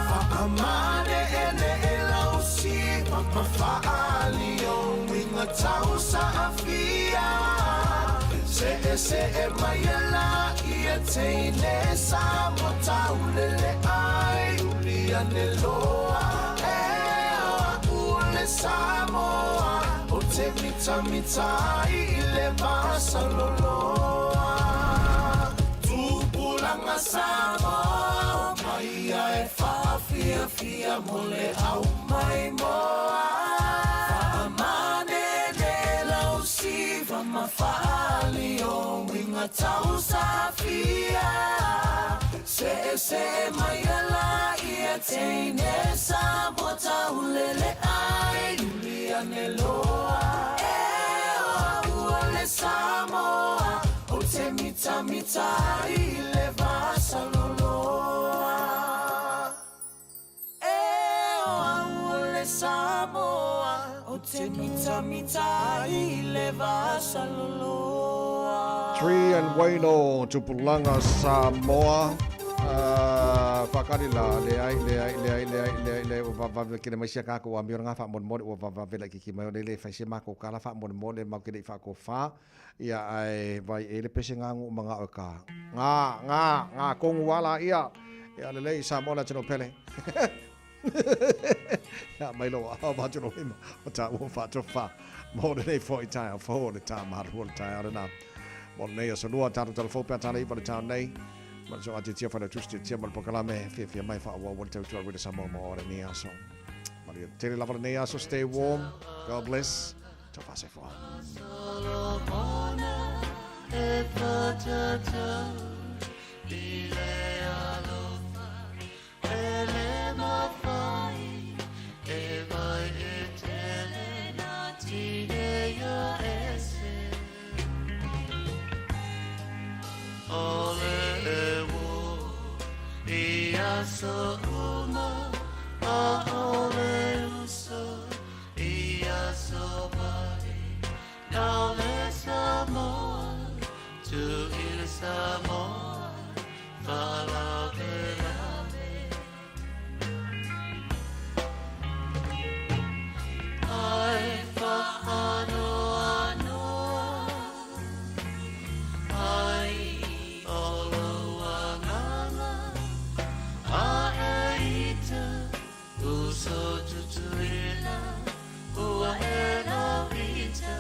Faamane'ene'e lau siva ma faaali o uiga tausaafia Se'ese'e mai e laia teine Samoa taulele ai uli ane loa E o a'u o le Samoa Ou te mitamita ai i le va saloloa Tupulaga Samoa o mai ia e faafiafia mo le au maimoa Faamanene lau siva ma faali o uiga tausafia Se'ese'e mai ala ia teine Samoa taulele ai uli ane loa E o au o le Samoa Ou te mitamita ai i le va saloloa E o au o le Samoa Ou te mitamita ai i le va saloloa. Tree and Wayno, Tupulaga Samoa. Whakari la, le ai, le ai, le ai, le ai, le ai, le ai, ua vavave kele mai sia kākou a miona ngā whaamonemone, ua vavave la kiki mai o le le whai se mākou kala whaamonemone mau ke le i whaakowhā, ia ai vai e le pese ngā ngu ma ngā o ka. Ngā, ngā, ngā kongu wala ia, ia le lei Samoa le atino pele. Ia mai loa, au mātu no hima, o tā ua whaatofa, mō le nei fo i tae au fo le tā maru o le tae au nā. Mō le nei aso lua, tātou tala fo pea tāna iwa le tāu nei, ma le so ati tia whanau tusi tia ma le pokalame, fia fia mai wha ua ua le tautua rita Samoa mō o le nei aso. Maria tele lava le nei aso, stay warm, God bless, tau whase foa. Solomona e whatatau i le alofa e le mawhai e vai e tele nā tine ia ese. O le e wō i aso uma a o le uso i aso mai. Nau le Samoa, tu i le Samoa, whalavelave. Ai whaanoanoa, ai o lou agaga, a e ita, uso tutuila, ua e lau ita.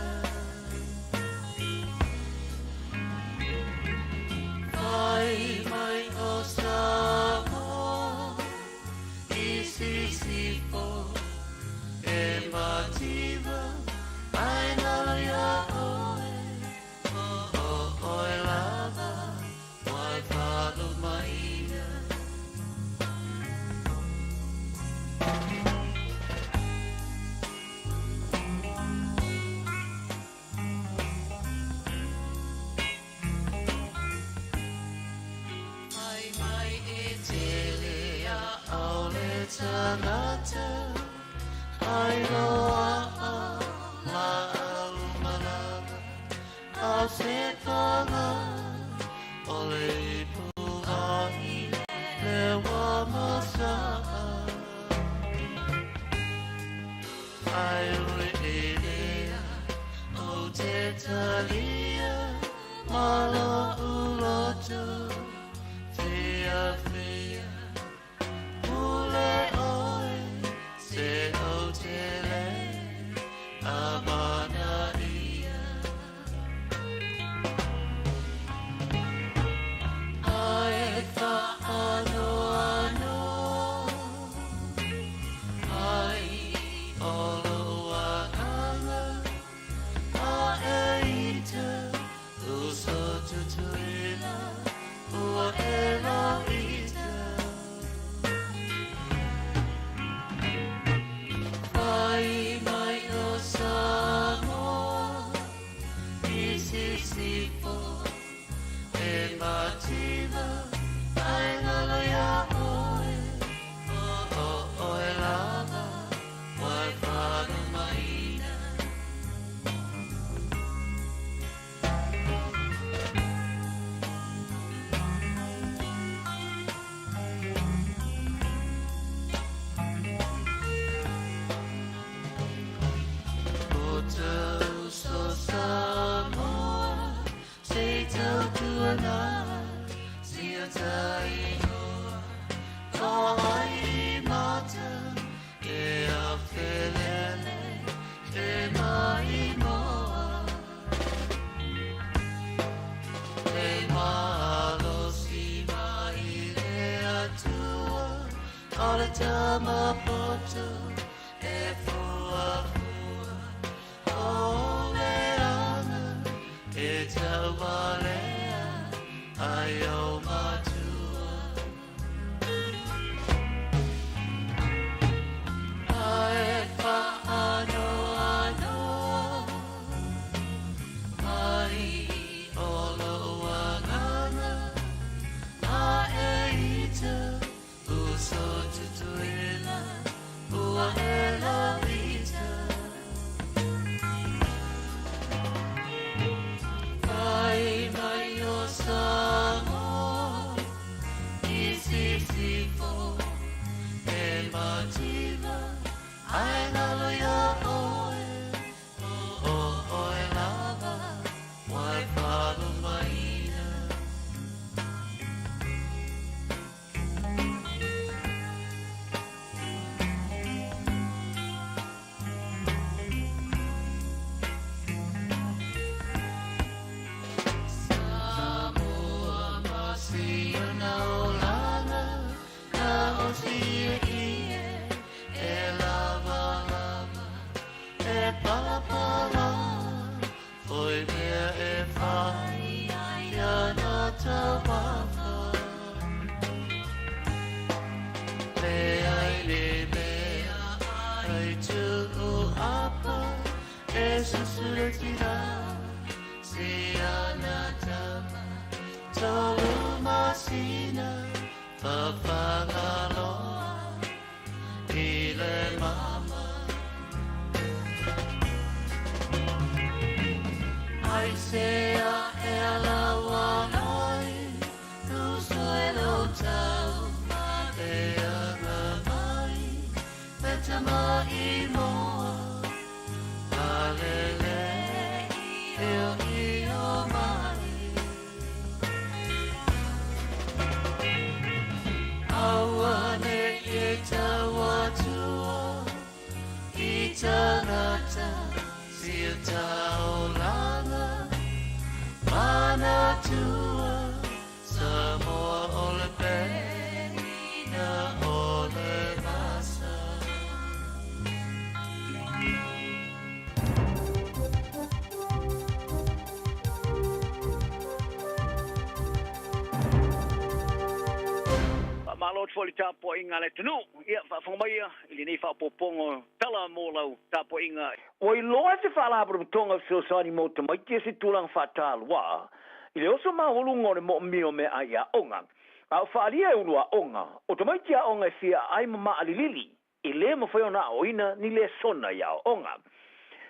Faamalo atu foi i le tapuaiga a le atunuu. Ia, faafofoga maia i lenei faaopoopoga o tala mo lau tapuaiga. Ua iloa e se Faalapotopotoga Fesoasoani mo Tamaiti se tulaga faatalua i le oso maualuga o le moomia o meaai aoga, a o faaalia e ulu aoga o tamaiti aoga e fia aai ma maalilili e lē mafai ona aoaoina ni lesona i aoaoga.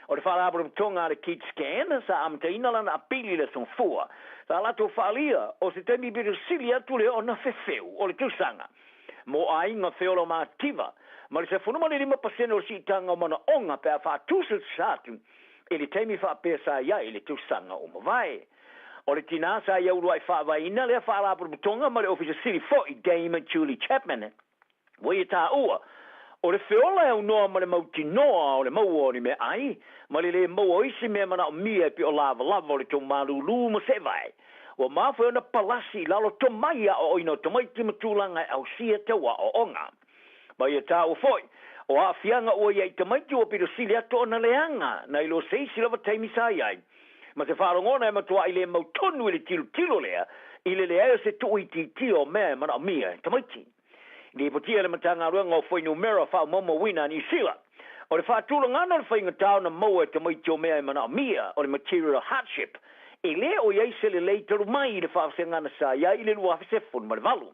O le Faalapotopotoga a le KidsCan sa amataina lana apili i le Aso Gafua, sa latou faaalia o se taimi pito sili atu lea ona fefeu o le tausaga mo aiga feola mativa ma le 15% o le siitaga o manaoga pe a faatusatusa atu i le taimi faapea sa i ai i le tausaga ua mavae. O le tinā sa ia uluai faavaeina lea Faalapotopotoga ma le Ofisa Sili foi Dame Julie Chapman Ua ia taua, o le feola e aunoa ma le mautinoa o le maua o ni meaai, ma le lē maua o isi mea manaomia e pei o lavalava o le tou malūlū ma seevae. Ua mafua ai ona palasi i lalo tomai aoaoina o tamaiti ma tulaga e ausia tau aoaoga. Ma ia taua foi, o aafiaga ua i ai i tamaiti ua pito sili atu ona leaga nai lo se isi lava taimi sa i ai. Ma se faalogona e matuai le mautonu i le tilotilo lea i le leai o se tuuitiitia o mea e manaomia e tamaiti. Lipotia e le Matagaluega o Fuainumera Faamaumauina a Niu Sila, o le faatulagaga o le faigata ona maua e tamaiti o mea e manaomia o le material hardship, e le o i ai se lelei talu mai i le faavasegana sa i ai i le 2018.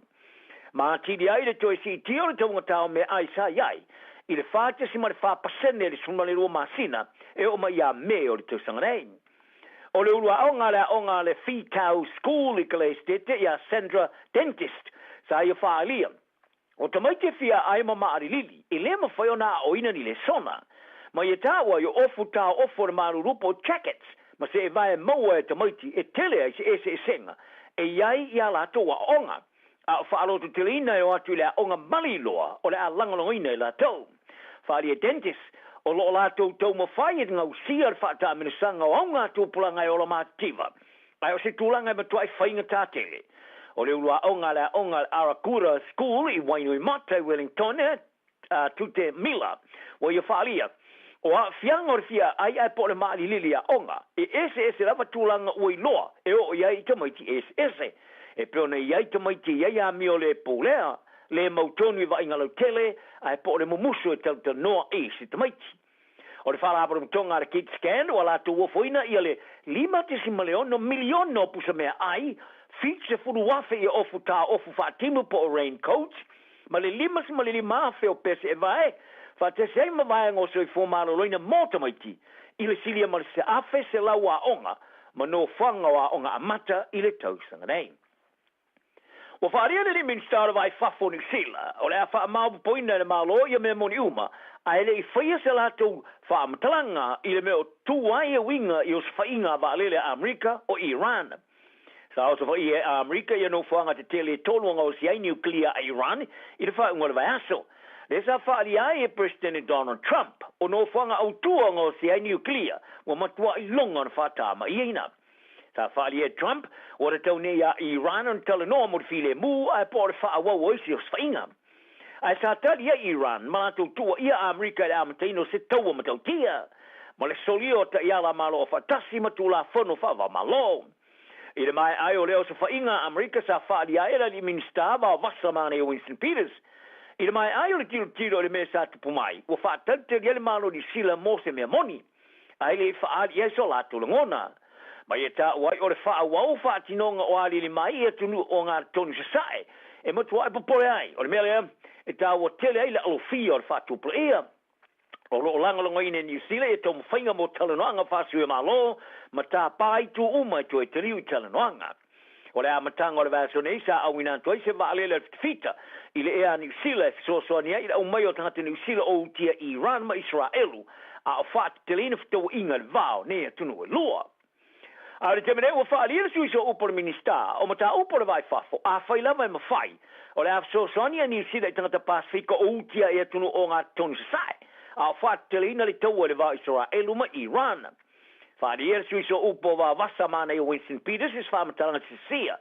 Ma atili ai le toe siitia o le taugata o meaai sa i ai i le 4.4% i le 12 masina e oo mai ia Me o le tausaga nei. O le ulu aoga a le aoga a le Whitau School i Kaleistete iā Sandra Dentist sa ia faaalia, o tamaiti e fia ae ma maalilili, e lē mafai ona aoina ni lesona. Ma ia taua i o ofu taoofo o le malulu po o jackets ma seevae maua e tamaiti e tele ai se eseesega e i ai i a latou aoaoga. A o faalototeleina e o atu i le aoga maliloa o le a lagolagoina e latou. Faaalia Dentist, o lo o latou taumafai e gausia le faataamilosaga o augatupulaga e ola matitiva, ae o se tulaga e matuai faigata tele. O le uluaoga a le aoga a le Arakura School i Wainuiomata i Wellington, a Tute Mila, ua ia faaalia, o aafiaga o le fia aai ae po o le maalilili aoga, e eseese lava tulaga ua iloa e oo i ai i tamaiti eseese. E pei ona i ai tamaiti e i ai amio le pulea, le mautonu i vaaiga lautele, ae po o le mumusu e talatalanoa i isi tamaiti. O le Faalapotopotoga a le KidScan ua latou ofoina ia le $5.6 miliona o pusa meaai, 70,000 ia ofu taofu faatimu po o rain coats, ma le 55,000 o pese e vae, faatasi ai ma vaega o soifua maloloina mo tamaiti, i le silia ma le 1,100 aoga ma nofoaga o aoga amata i le tausaga nei. Ua faaalia le alii Minisita o le Vai Fafo o Niu Sila, o le a faamaopoopoina e le Malo ia mea moni uma, ae le i faia se latou faamatalaga i le mea o tu ai e uiga i osofaiga a vaalele a Amerika o Iran. Sa osofaia e Amerika ia nofoaga tetele e tolu a gaosi ai niukilia a Iran i le faaiuga o le vaiaso. Lea sa faaalia ai e Peresetene Donald Trump, o nofoaga autu a gaosi ai niukilia ua matuai loga ona faatama'iaina. Sa faaalia e Trump, ua tatau nei iā Iran ona talanoa mo le filemu ae po o le faaauau o isi osofaiga. Ae sa tali ai Iran ma latou tuuaia a Amerika i le amataina o se taua matautia ma le solia o taiala malo'o faatasi ma tulafono faava-o-Malo. I le maea ai o lea osofaiga a Amerika sa faaalia ai e le alii Minisita vaovasa manaia Winston Peters. I le maea ai o le tilotilo i le mea sa tupu mai, ua faatalitali ai le Malo o Niu Sila mo se mea moni. ae le i faaali ai so latou lagona. Ma ia taua ai o le faaauau faatinoga o aliali mai i atunuu o Agatonu Sasae e matuai popole ai. O le mea lea e taua tele ai le alofia o le faatupulaia o lo o lagolagoina e Niu Sila ia taumafaiga mo talanoaga faasui-o-Malo ma tapa itu uma e toe taliu i talanoaga. O le amataga o le vaiaso nei sa auina atu ai se vaalele a le fitafita i le ea a Niu Sila e fesoasoani ai i le aumai o tagata Niu Sila o utia i Iran ma Isaraelu a o faateteleina fetauaiga i le va o nei atunuu e lua. A o le taimi nei ua faaalia le sui sooupu o le Minisita o Mataupu o le Va i Fafo, afai lava e mafai, o le a fesoasoani a Niu Sila i tagata Pasefika o utia i atunuu ogatotonu sasae a o faateteleina le taua i le va o Isaraelu ma Iran. Faaalia le sui sooupu o Vavasa Manaia Winston Peters i se faamatalaga sisia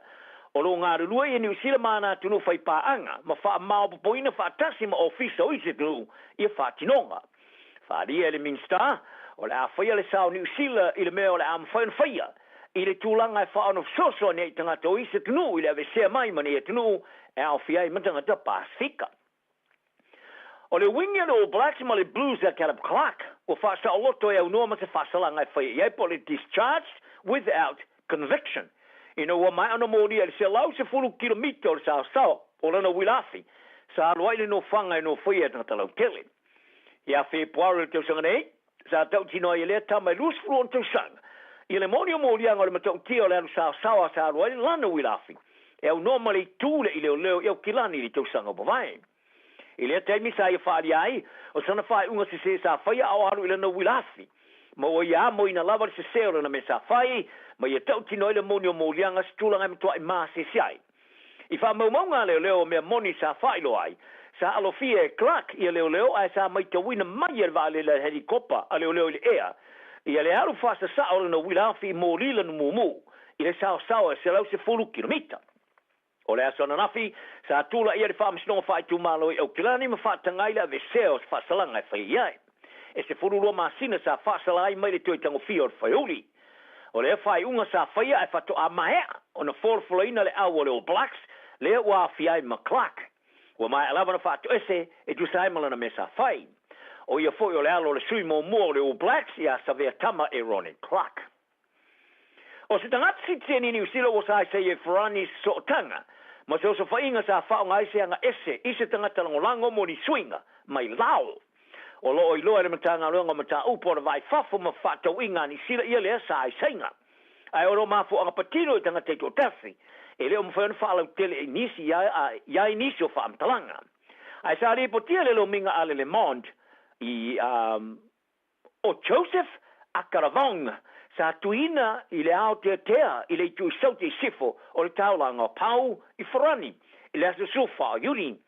o lo o galulue ia Niu Sila ma ana atunuu faipaaga ma faamaopopoina faatasi ma ofisa o isi atunuu ia faatinoga. Faaalia e le Minisita o le a faia le sao o Niu Sila i le mea o le a mafai ona faia i le tulaga e faaono fesoasoani ai i tagata o isi atunuu i le aveesea mai ma nei atunuu e aofia ai ma tagata Pasefika. O le uiga o le All Blacks ma le Blues ia Caleb Clarke, ua faasaoloto e aunoa ma se faasalaga e faia i ai po o le discharged without conviction ina ua maea ona molia i le 110 kilomita o le saosao o lana uila afi sa alu ai i le nofoaga e nofoia e tagata lautele. Ia Fepuari o le tausaga nei, sa tautino ai e lea tama e 26 tausaga i le moni o moliaga o le matautia o le alu saosaoa sa alu ai lana uila afi e aunoa ma le itu le i leoleo i Aukilani i le tausaga ua mavae. I lea taimi sa ia faaalia ai, o sana faaiuga sesē sa faia a o alu i lana uila afi. Ma ua ia amoina lava le sesē o lana mea sa fai, ma ia tautino ai le moni o moliaga se tulaga e matuai masese ai. I faamaumauga a leoleo o mea moni sa faailoa ai, sa alofia e Clark ia leoleo ae sa maitauina mai e le vaalele a le helikopa a leoleo i le ea ia le alu faasasao o lana uila afi i moli lanu mumu i le saosao e 110 kilomita. O le aso ananafi, sa tulaia le Faamasinoga Faaitumalo i Aukilani ma faataga ai le aveesea o se faasalaga e faia i ai. E 12 masina sa faasala ai mai le toe tagofia o le whareuli. O lea faaiuga sa faia ae faatoa maea ona folafolaina le au o le All Blacks lea ua aafia ai ma Clarke. Ua maea lava ona faatoese e tusa ai ma lana mea sa fai. O ia foi o le alo o le sui muamua o le All Blacks ia Savea Tama e Ronnie Clarke. O se tagata sitiseni Niu Sila ua saisai e Farani i se sootaga ma se osofaiga sa faaaoga ai se aga ese i se tagata lagolago mo ni suiga mai Lao. O lo o iloa e le Matagaluega o Mataupu o le Va i Fafo ma Fefaatauiga a Niu Sila ia lea saaisaiga. Ae o lo mafuaaga patino i tagata i toatasi, e le o mafai ona faalautele i nisi i ai nisi o faamatalaga. Ae sa lipotia le lomiga a le Le Monde i ʻO Joseph Akaravong sa tuuina i le aoteatea i le itu i Saute i Sifo o le taulaga o Pau i Farani I le aso 14 o Iuni,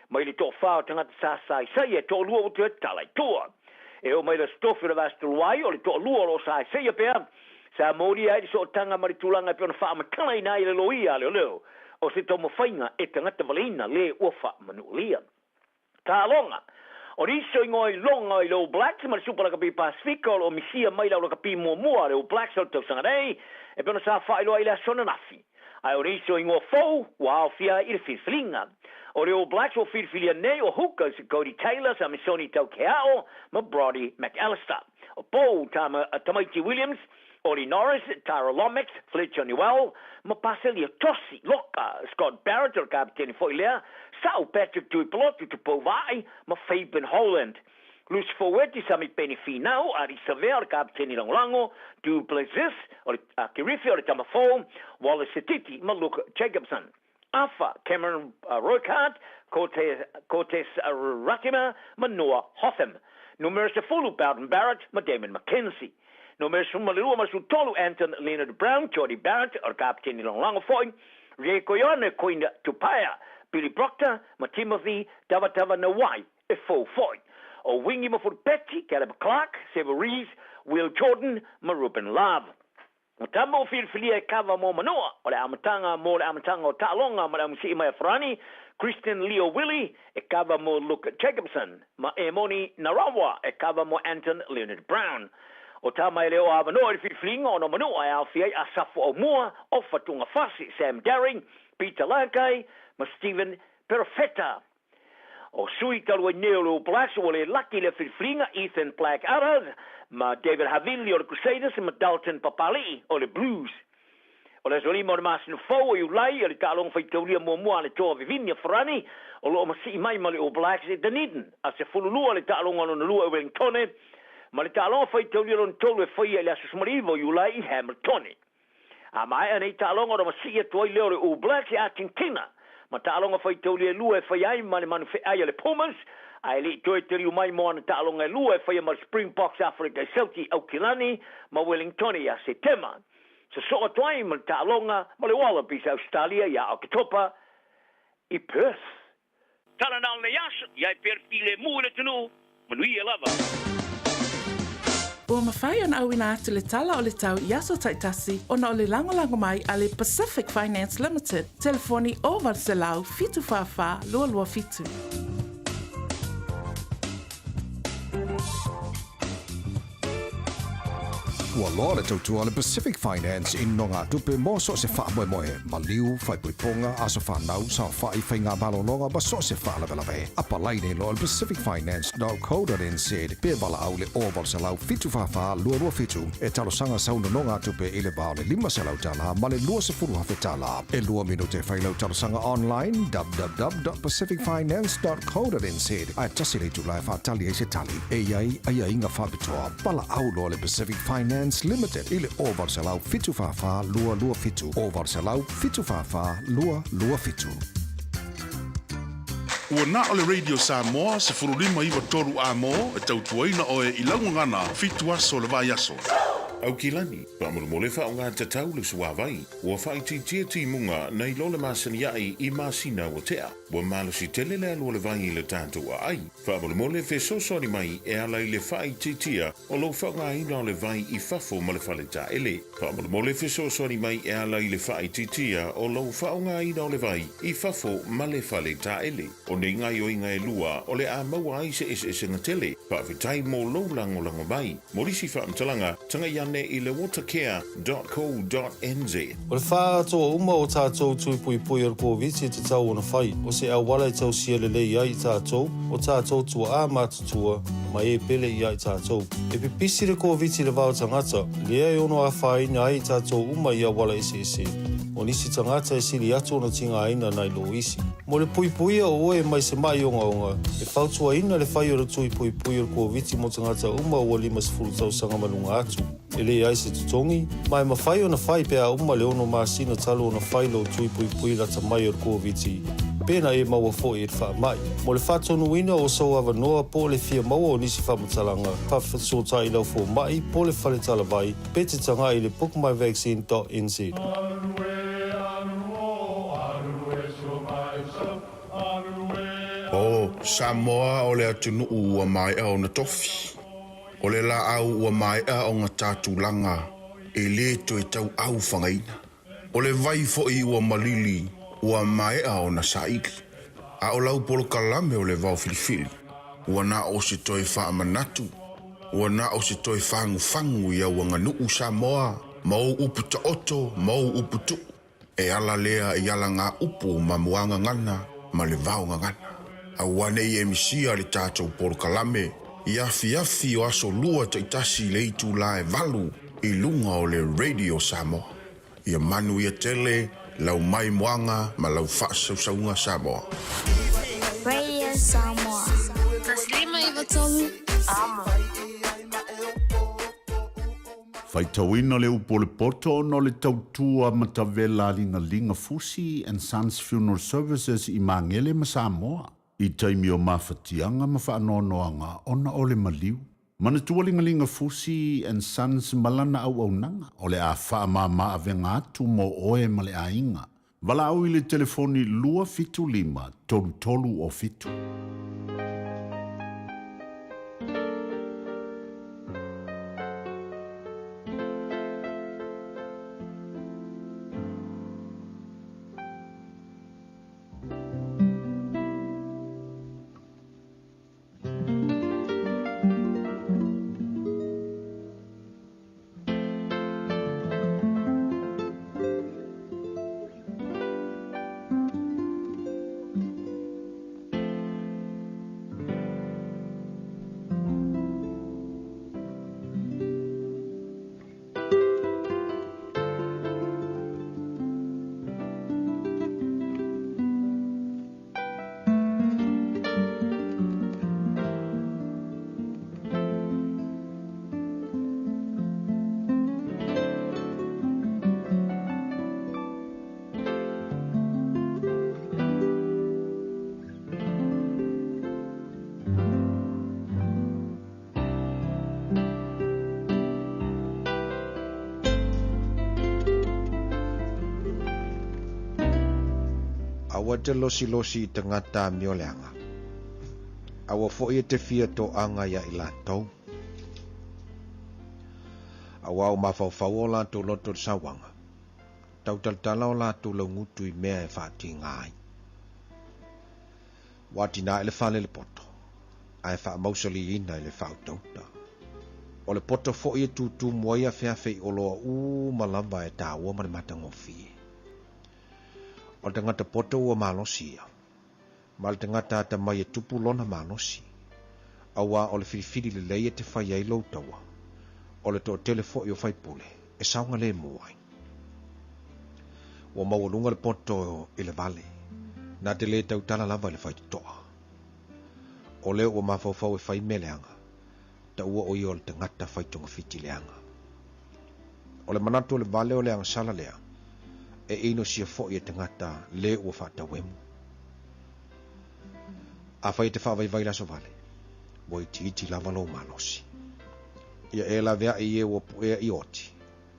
mai le toafa o tagata sa saisai e toalua ua toe tatala i tua. E oo mai le Aso Tofi o le Vaiaso talu ai, o le toalua o lo o saisaia pea, sa molia ai le sootaga ma le tulaga e pei ona faamatalaina ai e le loia a leoleo, o se taumafaiga e tagata valeina le ua faamanualia. Taaloga. O nisi o igoa iloga i le All Blacks ma le Supa Lakapi Pasifika o lo o misia mai le au lakapi muamua a le All Blacks o le tausaga nei, e pei ona sa faailoa ai i le aso ananafi. Ae o nisi o igoa fou ua aofia ai i le filifiliga. O le All Blacks ua filifilia nei o hookers Codie Taylor, Samisoni Taukeao ma Brodie McAlister. O pou Tama, Tamaiti Williams, Ollie Norris, Tyrell Lomax, Fletcher Newell ma Paselia Tosi, Loka, Scott Barrett o le kapeteni foi lea, Sa'u Patrick Tuipulotu, Tupou Vaa'i ma Fabian Holland. Loose forward, Samipeni Finau, Ardie Savea o le kapeteni lagolago, Du Plessis o le Kirifi o le tama fou, Wallace Sititi ma Luke Jacobson. Afa, Cameron Roigard, Cortez Ratima ma Noah Hotham. Numera 10, Beauden Barrett ma Damian McKenzie. Numera 12 ma le 13, Anton Lienert-Brown, Jordie Barrett o le kapeteni lagolago foi, Rieko Ioane, Queen Tupaea, Billy Proctor ma Timothy Tavatavanawai e fou foi. O wingi ma fulupeti, Caleb Clarke, Sevu Reece, Will Jordan ma Ruben Love. O tama o filifilia e kava mo Manoa, o le amataga mo le amataga o taaloga ma le aumasii mai a Farani, Christian Leo Willie e kava mo Luke Jacobson, ma Emoni Narawa e kava mo Anton Lienert-Brown. O tama e le o avanoa i le filifiliga ona o Manoa e aofia ai Asafo Aumua, Ofa Tuungafasi, Sam Darry, Peter Lakai ma Stephen Perofeta. O sui talu ai nei o le All Blacks ua le laki i le filifiliga, Ethan Black-Adder ma David Havili o le Crusaders ma Dalton Papali'i o le Blues. O le aso 5 o le masina fou o Iulai o le taaloga faitaulia muamua a le toa vivini a Farani o lo o masii mai ma le All Blacks i Dunedin. Aso 12 le taaloga lona lua i Wellingtone ma le taaloga faitaulia lona tolu e faia i le aso 19 o Iulai i Hamiltone. A maea nei taaloga ona masii atu ai lea o le All Blacks i Argentina ma taaloga faitaulia e lua e fai ai ma le manufeai a le Pumas, ae le i toe taliu mai mo ana taaloga e lua e faia ma le Springboks Aferika i Sauti i Aukilani ma Wellingtone ia Setema. Sosoo atu ai ma le taaloga ma le Wallabies a Ausetalia ia Oketopa i Perth. Tala na o lenei aso, i ai pea le filemu i le atunuu, manuia lava. Ua mafai ona auina atu le tala o le tau i aso taitasi ona o le lagolago mai a le Pacific Finance Limited, telefoni 0800 744 227. Ua loa le tautua a le Pacific Finance i nogatupe mo so o se faamoemoe, maliu, faaipoipoga, aso fanau, saofai, faiga malologa ma so o se faalavelave. Apalai nei loa i le pacificfinance.co.nz pe valaau i le 0800 744 227 e talosaga sau nonogatupe i le va o le $500 ma le $20,000. E lua minute e fai lau talosaga online www.pacificfinance.co.nz ae tasi le itula e faatali ai se tali. E i ai aiaiga faapitoa. Valaau loa le Pacific Finance Limited i le 0800 744 227, 0800 744 227. Ua na o le Radio Samoa 1593 A-mo e tautuaina oe i lau gagana fitu aso o le vaiaso. Aukilani, faamolemole faaaoga tatau le suavai, ua faaitiitia timuga nai lo le masani aʻe i masina ua tea. Ua malosi tele le alu o le vai i le tatou aai. Faamolemole fesoasoani mai e ala i le faaitiitia o lou faaaogaina o le vai i fafo ma le fale taele. Faamolemole fesoasoani mai e ala i le faaitiitia o lou faaaogaina o le vai i fafo ma le fale taele. O nei gaoioiga e lua o le a maua ai se eseesega tele. Faafetai mo lou lagolago mai. Mo nisi faamatalaga, tagai ane i le watercare.co.nz. O le faaatoa uma o tatou tui puipui o le Koviti e tatau ona fai, o se auala e tausia lelei ai i tatou, o tatou tua'a matutua, ma e pele ia i tatou. E pipisi le Koviti i le va o tagata, lea e ono afaina ai i tatou uma i auala eseese. O nisi tagata e sili atu ona tigaina nai lo isi. Mo le puipuia o oe mai se maʻi ogaoga, e fautuaina le fai o le tui puipui o le Koviti mo tagata uma ua 50 tausaga ma luga atu. E leai se totogi, ma e mafai ona fai pe a uma le ono masina talu ona fai lou tui puipui lata mai o le Koviti, pe na e maua foi i le faamai. Mo le faatonuina o sou avanoa po o le fia maua o nisi faamatalaga, faafesootai i lau fomai po o le fale talavai, pe te tagai i le bookmyvaccine.nz. Samoa o le atunuu ua maea ona tofi. O le laau ua maea ona tatulaga e lē toe tauau fagaina. O le vai foʻi ua malili ua maea ona saili. A o lau polokalame o le vao filifili. Ua na o se toe faamanatu. Ua na o se toe fagufagu i au aganuu Samoa ma ou upu taoto ma ou upu tuu. E ala lea i alagā upu ma muagagana ma le vaogagana. Auā nei e misia le tatou polokalame i afiafi o aso lua taitasi i le itulā e 8 i luga o le Radio Samoa. Ia manuia tele lau maimoaga ma lau faasausauga Samoa. Radio Samoa. 159 Amo. Faitauina le upu o le poto ona o le tautua matavela a Ligaliga Fusi and Sons Funeral Services i Magele ma Samoa i taimi o mafatiaga ma faanoanoaga ona o le maliu. Manatua Ligaliga Fusi and Sons ma lana auaunaga o le a faamama avega atu mo oe ma le aiga. Valaau i le telefoni 275 33 o 7. Aua te losilosi i tagata amioleaga. Aua foʻi e te fia toʻaga iā i latou. Auā ua mafaufau o latou loto i le sauaga. Tautalatala o latou laugutu i mea e faatigā ai. Ua atinae le fale i le poto, ae faamausalīina i le faautauta. O le poto foʻi e tutumu ai afeafe i oloa uma lava e taua ma le matagofie. O le tagata poto ua malosi ia, ma le tagata atamai e tupu lona malosi. Auā o le filifili lelei e te fai ai lou taua, o le toatele foʻi o faipule e saogalemu ai. Ua maualuga le poto i le vale, na te lē tautala lava i le faitotoa. O lea ua mafaufau e fai mea leaga, taua o ia o le tagata fai togafiti leaga. O le manatu o le vale o le agasala lea, e inosia foʻi e tagata lē ua faatauemu. Afai e te faavaivai le aso vale, ua itiiti lava lou malosi. Ia e laveai i e ua puea i oti,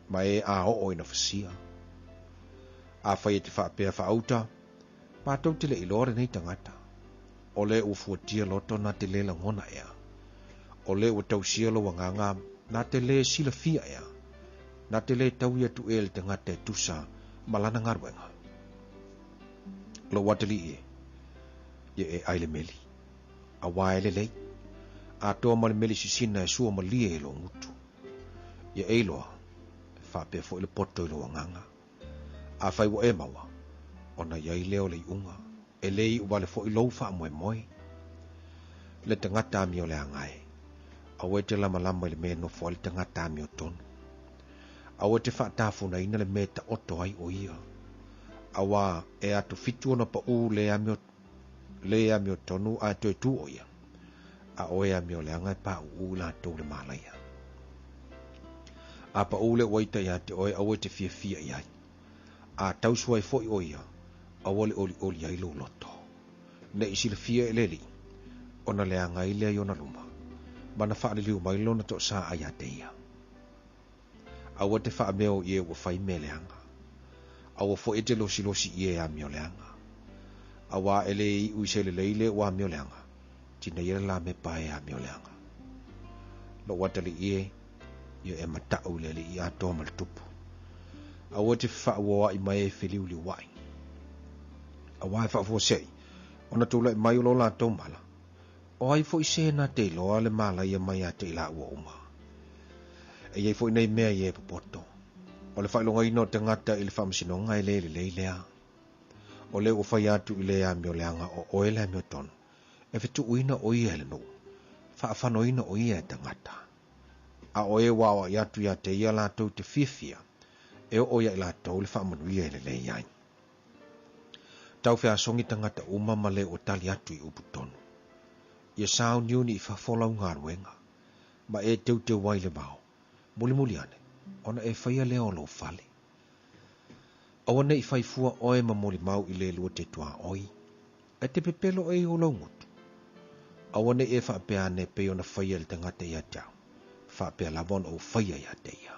ma e aoo ina fasia. Afai e te faapea faauta, matou te le iloa lenei tagata. O le ua fuatia loto na te lē lagona ea. O le ua tausia lou agaga na te lē silafia ea. Na te lē taui atu ea i le tagata e tusa ma lana galuega. Lou atalii e, ia e ai le meli, auā e lelei, atoa ma le meli sisina e sua malie i lou gutu. Ia e iloa, e faapea foʻi le poto i lou agaga. Afai ua e maua, ona i ai lea o le iuga, e lē iu vale foʻi lou faamoemoe. Le tagata amioleaga e, aua e te lamalama i le mea e nofo ai le tagata amiotonu. Aua e te faatafunaina le mea e taoto ai o ia. Auā e atofitu ona paʻū le amio le amiotonu ae toe tū o ia. A oe amioleaga e paʻuʻū i latou le malaia. A paʻū le uaita iā te oe, aua e te fiafia i ai. A tausu ai foʻi o ia, aua le olioli ai lou loto. Ne i silafia e le Alii, ona leaga ai lea i ona luma, ma na faaliliu mai lona toasaa iā te ia. Aua te faameo i e ua fai mea leaga. Aua foʻi e te losilosi i e amioleaga. Auā e lē iʻu i se lelei le ua amioleaga. Tineia le lamepa e amioleaga. Lou atalii e, ia e mata'u i le Alii atoa ma le tupu. Aua e te fefa'auoa'i mai e feliuliua'i. Auā e faafuase'i ona tula'i mai o lo latou mala, o ai fo'i se na te iloa le malaia mai ia te i lāua uma. E i ai fo'i nei mea i e popoto. O le faailogaina o tagata i le faamasinoga e lē lelei lea. O lea ua fai atu i le amioleaga o oe le amiotonu, e fetuʻuina ʻo ia e le nuu, faafanoina ʻo ia e tagata. A o e ua aoaʻi atu iā te ia latou te fiafia, e oo ia i latou le faamanuia e lelei ai. Tau feasogi tagata uma ma le ua tali atu i upu tonu. Ia sauniuni i fafo lau galuega, ma e teuteu ai le vao, mulimuli ane, ona e faia lea o lou fale. Aua ne i fai fua oe ma molimau i le lua te tuaoi, e te pepelo oe i ou laugutu. Aua ne i e faapea ane e pei ona faia e le tagata ia te au, faapea lava ona ou faia ia te ia.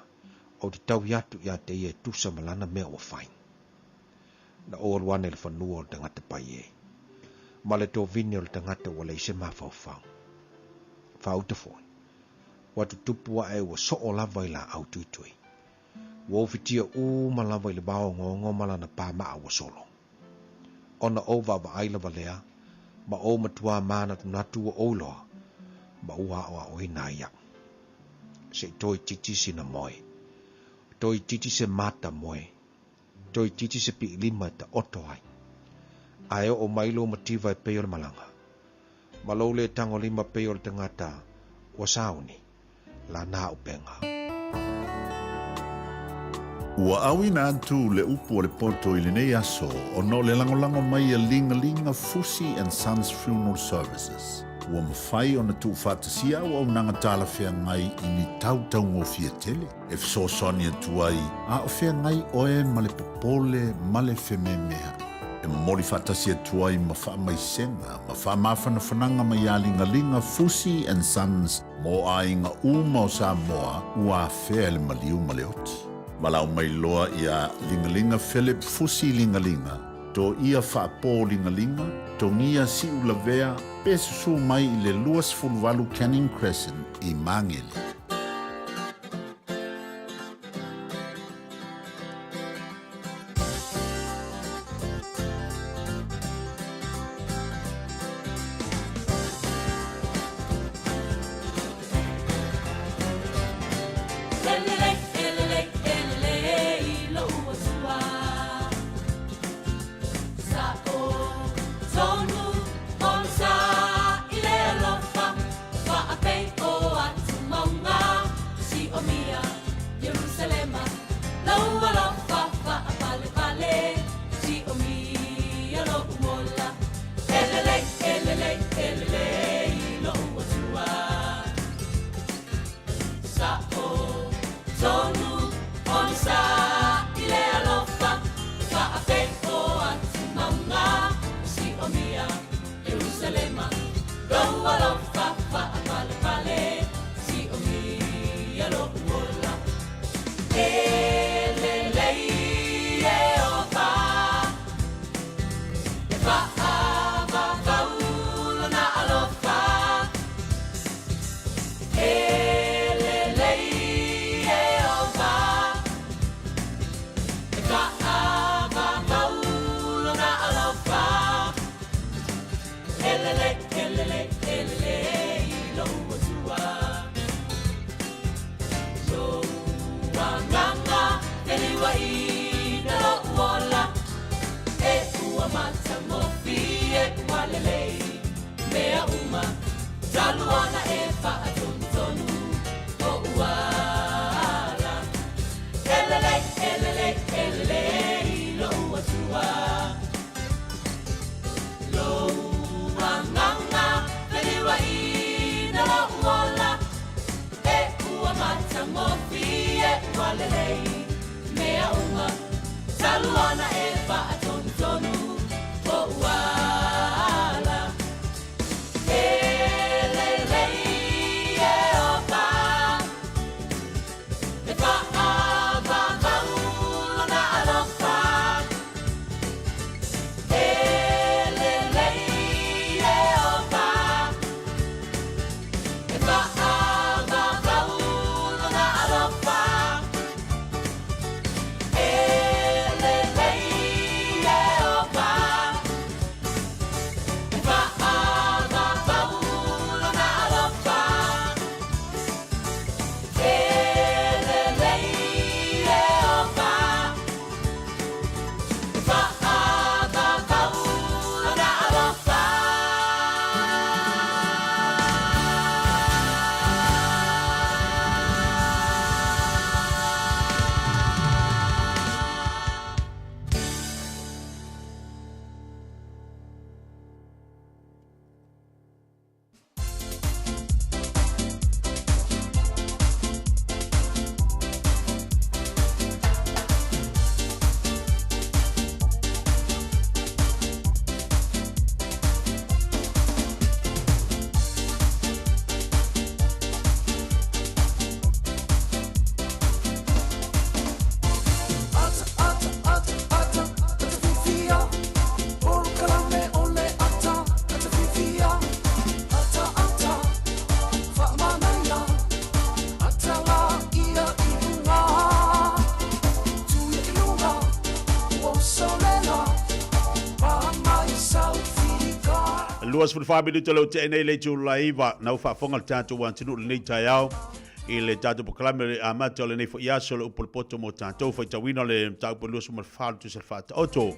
Ou te taui atu ia te ia e tusa ma lana mea ua fai. Na ou alu ane i le fanua o le tagata pai e, ma le tovine o le tagata ua leai se mafaufau. Faauta foi, ua tutupu ae ua soo lava i laau tuitui. Ua ofitia uma lava i le vao ogaoga ma lana pāmaa ua solo. Ona ou vaavaai lava lea, ma ou matuā mānatunatu ua ou iloa, ma ua aʻoaʻoina ai iaʻu. Se i toeitiiti sina moe. Toeitiiti se mata moe. Toeitiiti se piʻilima e taoto ai. A e oo mai lou mativa e pei o le malaga, ma lou lē tagolima pei o le tagata ua sauni, lana upega. Ua auina atu le upu o le poto i lenei aso ona o le lagolago mai a Ligalinga Fusi and Sons Funeral Services. Ua mafai ona tuufaatasia auaunaga talafeagai i ni tau taugofie tele e fesoasoani atu ai a o feagai oe ma le popole ma le fememeaʻi. E momoli faatasi atu ai ma faamaisega ma faamafanafanaga mai ia Ligaliga Fusi and Sons mo aiga uma o Samoa ua afea e le maliu ma le oti. Valaau mai loa ia Ligaliga Philip Fusi Ligaliga, to ia Faapō Ligaliga, togia Siu Lavea pe susū mai i le 28 Canning Crescent i Magele. 24 minute leo te nei le tula iva na ufaafoga le tatou atunuu lenei taeao i le tatou polokalame le amata o lenei foi aso le upu le poto mo tatou faitauina le mataupu 24 tusa le faataoto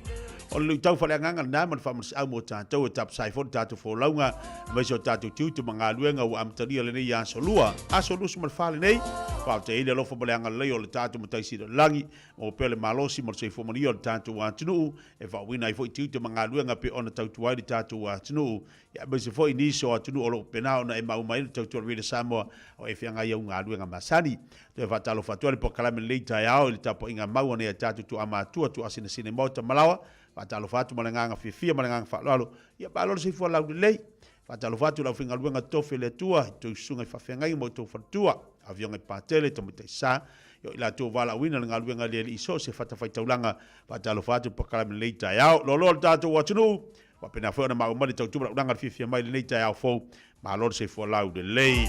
o le luitau faaleagaga lena ma le faamalosiau mo tatou e tapasai foi le tatou folauga aemaise o tatou tiute ma galuega ua amatalia lenei aso lua aso 24 lenei faafetai ai le alofa ma le agalelei o le tatou Matai Sili o le Lagi maua pea le malosi ma le soifua manuia o le tatou atunuu e faauuina ai foi tiute ma galuega pei ona tautua ai le tatou atunuu, aemaise foi nisi o atunuu o lo o pena ona e maua mai ai le tautua a le Radio Samoa o e feagai au galuega masani. Toe faatalofa atu ai le polokalame lenei taeao i le tapuaiga mau a nai a tatou tuaamatua, tuaasinasina i maota ma laoa. Faatalofa atu ma le agaga fiafia ma le agaga faaaloalo. Ia malo le soifua laulelei. Faatalofa atu i le aufaigaluega totofi a le Atua, i tou susuga i faafeagaiga ma outou faletua, afioga i Patele, Tamaitai Sa, i o i latou valaauina le galuega a le Alii i so o se fatafaitaulaga. Faatalofa atu i le polokalame lenei taeao. Loaloa le tatou atunuu, faapena foi ona maua mai le tautua ma le auaunaga le fiafia mai i lenei taeao fou. Malo le soifua laulelei.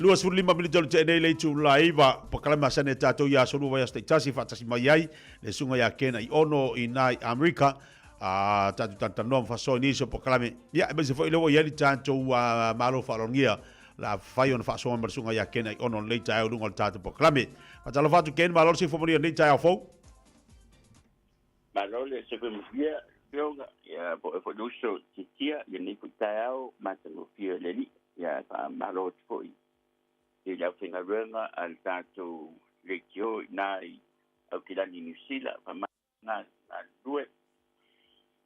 25 minute o le tea nei le itula 9, polokalame masani a tatou i aso lua vaiaso taitasi faatasi mai ai le susuga ia Ken Aiono i ina i Amerika. A tatou talatalanoa ma faasoa i nisi o polokalame, ia, aemaise foi lea ua i ai le tatou Malo Faaaloalogia la fai ona faasoa mai ma le susuga ia Ken Aiono lenei taeao i luga o le tatou polokalame. Faatalofa atu Ken, malo le soifua manuia lenei taeao fou. Malo le soifua manuia Afioga, ia po o foi le uso tiatia i lenei foi taeao matagofie o le Alii. Ia faamalo atu foi i le aufaigaluega a le tatou leitio i ina i Aukilani Niu Sila. Faamalo galulue.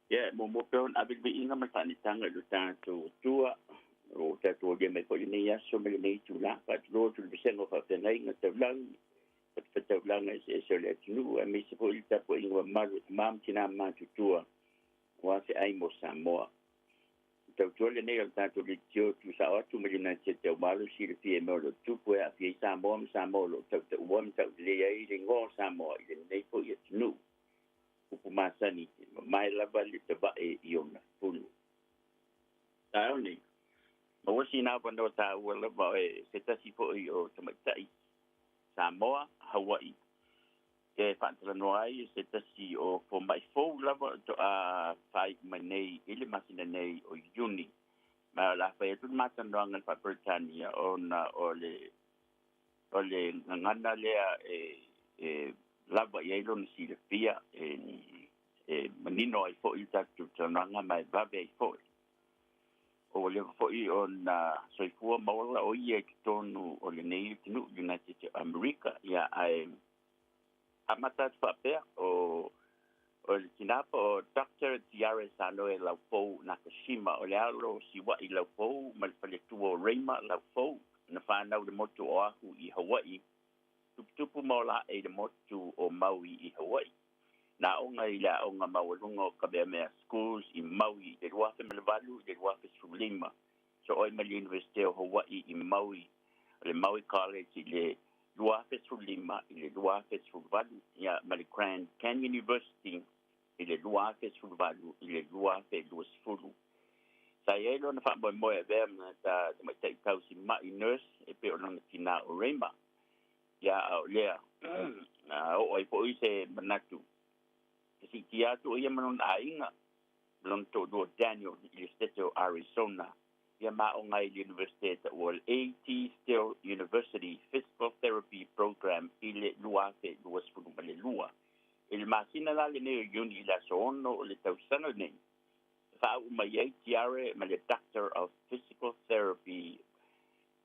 Ia, e muamua pea ona ave le viiga ma le faanetaga i lo tatou Atua, o tatou aulia mai foi lenei aso ma lenei itula. Faatulou atu i le vasega o faafeagaiga taulagi, fatafaitaulaga eseese o le atunuu, aemaise foi le tapuaiga mamalu a tama ma tina matutua aua feai mo Samoa. Tautua lenei o le tatou leitio tuusao atu ma le United Te Aumalo silafia i mea o lo o tutupu e aafia ai Samoa ma Samoa o lo o tautaua ma taulelei ai le igoa o Samoa i lenei foi atunuu. Upu masani, e mamae lava le tavae i ona fulu. Taeao nei, maua sina avanoa taua lava e se tasi foi o tamaitai Samoa, Hawaii, e faatalanoa ai e se tasi o fomai fou lava toa faaiu mai nei i le masina nei o Iuni. Ma o le a fai atu le matalanoaga i le faa-Peretania ona o le o le gagana lea e e lava i ai lona silafia e e manino ai foi le tatou talanoaga ma e vave ai foi. Ua leva foi ona soifua ma ola o ia i totonu o lenei atunuu United States of America, ia ae amata atu faapea, o o le tina po o Doctor Tiare Sanoe Laufou Nakashima, o le alo Siwaʻi Laufou ma le faletua o Rayma Laufou, na fanau i le motu o Oahu i Hawaii, tuputupu ma ola aʻe i le motu o Maui i Hawaii. Na aoga i le aoga maualuga o Kamehameha Schools i Maui i le 2008 i le 2015, Sooe mai le Iunivesite o Hawaii i Maui, o le Maui College i le 2015 i le 2018, ia, ma le Grand Canyon University i le 2018 i le 2020. Sa i ai lona faamoemoe e avea ma tamaitai tausi ma'i nurse e pei o lona tinā o Rayma. Ia, a o lea, na oo ai foi se manatu e siitia atu o ia ma lona aiga ma lona toalua o Daniel i le Setete o Arizona, ia ma aoga ai i le Universite e taua o le AT Still University Physical Therapy Program i le 2022. I le masina la lenei o Iuni i le aso 6 o le tausaga lenei, e faauu mai ai Tiare ma le Doctor of Physical Therapy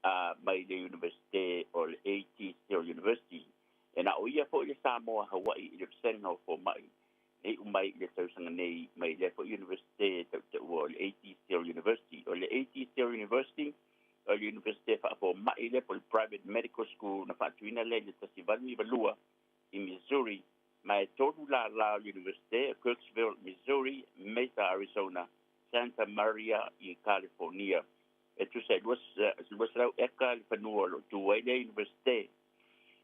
a mai le Universite o le AT Still University. E na o ia foi le Samoa Hawaii i le vasega o fomai e iu mai i le tausaga nei mai lea foi Universite e tautaua o le AT Still University. O le AT Still University o le Universite faafomai lea po o le Private Medical School na faatuina lea i le 1892 i Missouri, ma e tolu lālā o le Universite, Kirksville, Missouri, Mesa, Arizona, Santa Maria i California. E tusa e 200 eka le fanua o lo o tu ai lea Universite.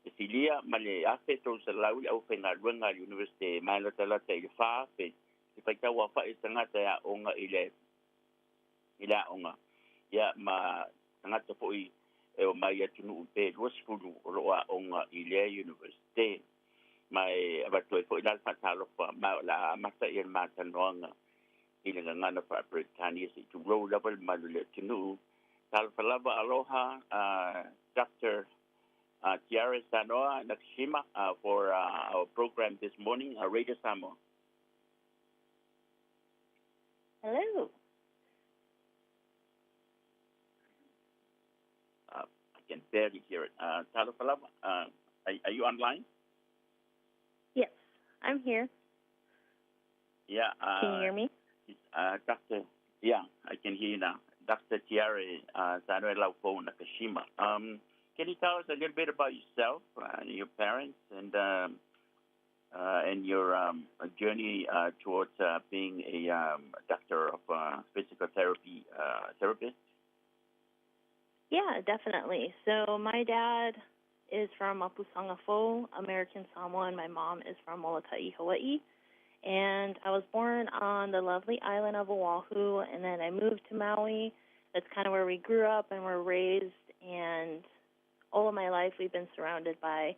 E silia ma le 1,300 le aufaigaluega a le Universite ma e latalata i le 4,000 le faitau aofai o tagata e aoga i le i le aoga, ia ma tagata foi e omai i atunuu pe 20 o lo o aoga i lea Universite. Ma e avatu ai foi la le faatalofa ma o le a amata ia le matalanoaga I le gagana faa-Peretania se'i tulou lava le mamalu o le atunuu. Talofa lava, aloha, Dr. Tiare Sanoa Nakashima for our program this morning, Radio Samoa. Hello. I can barely hear it. Talofa lava, are you online? Yes, I'm here. Yeah. Can you hear me? Doctor, yeah, I can hear you now. Dr. Tiare Sanoa Laufou Nakashima. Can you tell us a little bit about yourself, your parents, and your journey towards being a doctor of physical therapy therapist? Yeah, definitely. So my dad is from Mapusaga Fou, American Samoa, and my mom is from Molokai, Hawaii. And I was born on the lovely island of Oahu, and then I moved to Maui. That's kind of where we grew up and were raised, and all of my life we've been surrounded by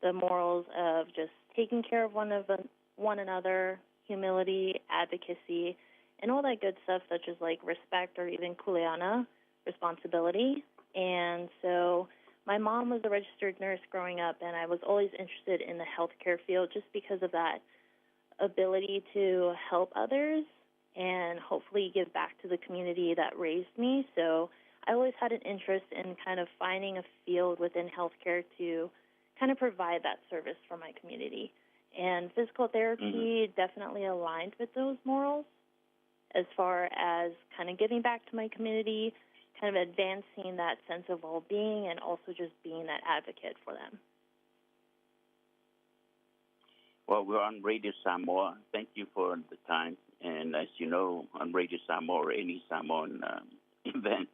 the morals of just taking care of one another, humility, advocacy, and all that good stuff, such as respect or even kuleana, responsibility. And so my mom was a registered nurse growing up, and I was always interested in the healthcare field just because of that ability to help others and hopefully give back to the community that raised me. So I always had an interest in kind of finding a field within healthcare to kind of provide that service for my community. And physical therapy definitely aligned with those morals as far as kind of giving back to my community, kind of advancing that sense of well-being, and also just being that advocate for them. Well, we're on Radio Samoa. Thank you for the time. And as you know, on Radio Samoa or any Samoan event,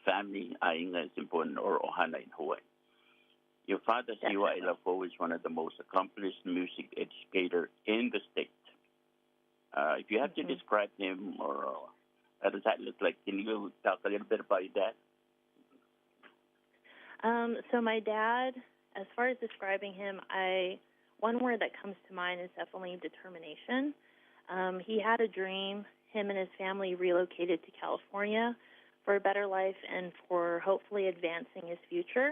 family, aiga is important, or ohana in Hawaii. Your father, Siua Laufou, is one of the most accomplished music educator in the state. If you have to describe him, or how does that look like? Can you talk a little bit about your dad? So my dad, as far as describing him, one word that comes to mind is definitely determination. He had a dream. Him and his family relocated to California for a better life and for hopefully advancing his future.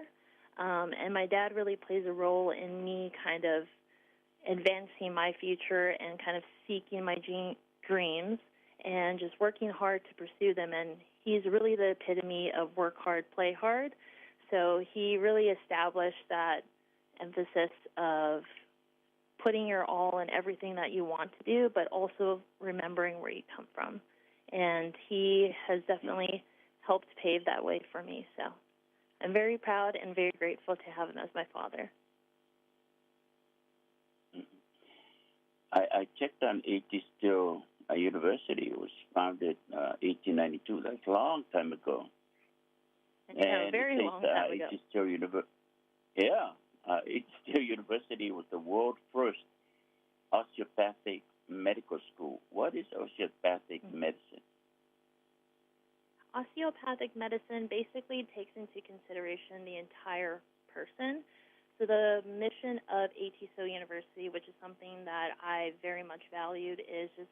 And my dad really plays a role in me kind of advancing my future and kind of seeking my dreams and just working hard to pursue them. And he's really the epitome of work hard, play hard. So he really established that emphasis of putting your all in everything that you want to do, but also remembering where you come from. And he has definitely helped pave that way for me. So I'm very proud and very grateful to have him as my father. I checked on A.T. Still University. It was founded 1892. That's a long time ago. Yeah, And very it says, long time ago. A.T. Still yeah, A.T. Still University was the world's first osteopathic medical school. What is osteopathic medicine? Osteopathic medicine basically takes into consideration the entire person. So the mission of A.T. Still University, which is something that I very much valued, is just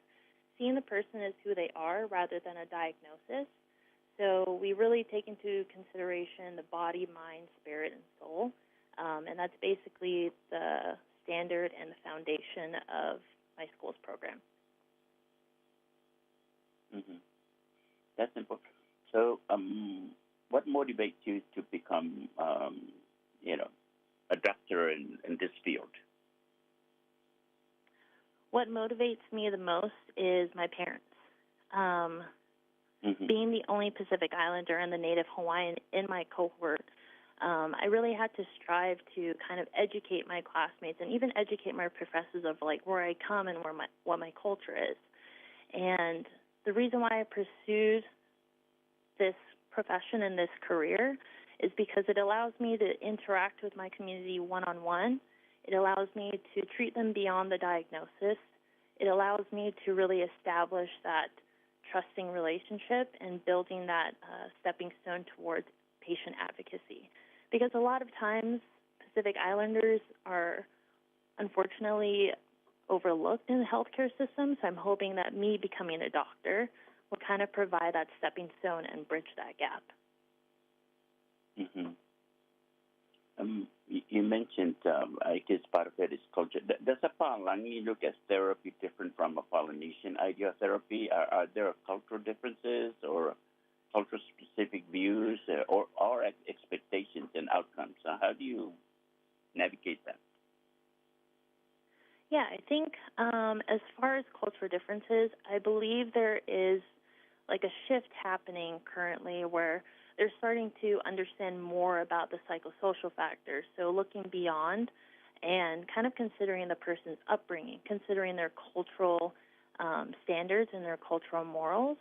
seeing the person as who they are rather than a diagnosis. So we really take into consideration the body, mind, spirit, and soul. And that's basically the standard and the foundation of my school's program. That's important. So what motivates you to become, a doctor in this field? What motivates me the most is my parents. Being the only Pacific Islander and the Native Hawaiian in my cohort, I really had to strive to kind of educate my classmates and even educate my professors of where I come and what my culture is. And the reason why I pursued this profession and this career is because it allows me to interact with my community one-on-one. It allows me to treat them beyond the diagnosis. It allows me to really establish that trusting relationship and building that stepping stone towards patient advocacy. Because a lot of times Pacific Islanders are unfortunately overlooked in the healthcare system. So I'm hoping that me becoming a doctor will kind of provide that stepping stone and bridge that gap. You mentioned, I guess part of it is culture. Does a Palangi look at therapy different from a Polynesian idea of therapy? Are there cultural differences or cultural-specific views or expectations and outcomes? How do you navigate that? Yeah, I think as far as cultural differences, I believe there is a shift happening currently where they're starting to understand more about the psychosocial factors. So looking beyond and kind of considering the person's upbringing, considering their cultural standards and their cultural morals.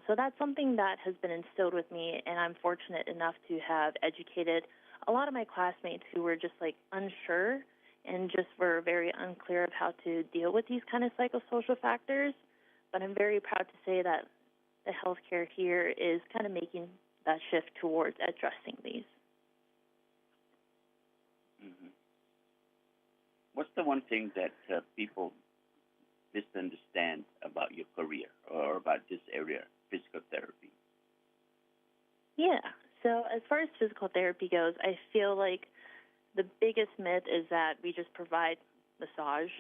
So that's something that has been instilled with me, and I'm fortunate enough to have educated a lot of my classmates who were just unsure and just were very unclear of how to deal with these kind of psychosocial factors. But I'm very proud to say that the healthcare here is kind of making that shift towards addressing these. What's the one thing that people misunderstand about your career or about this area, physical therapy? As far as physical therapy goes, I feel like the biggest myth is that we just provide massage,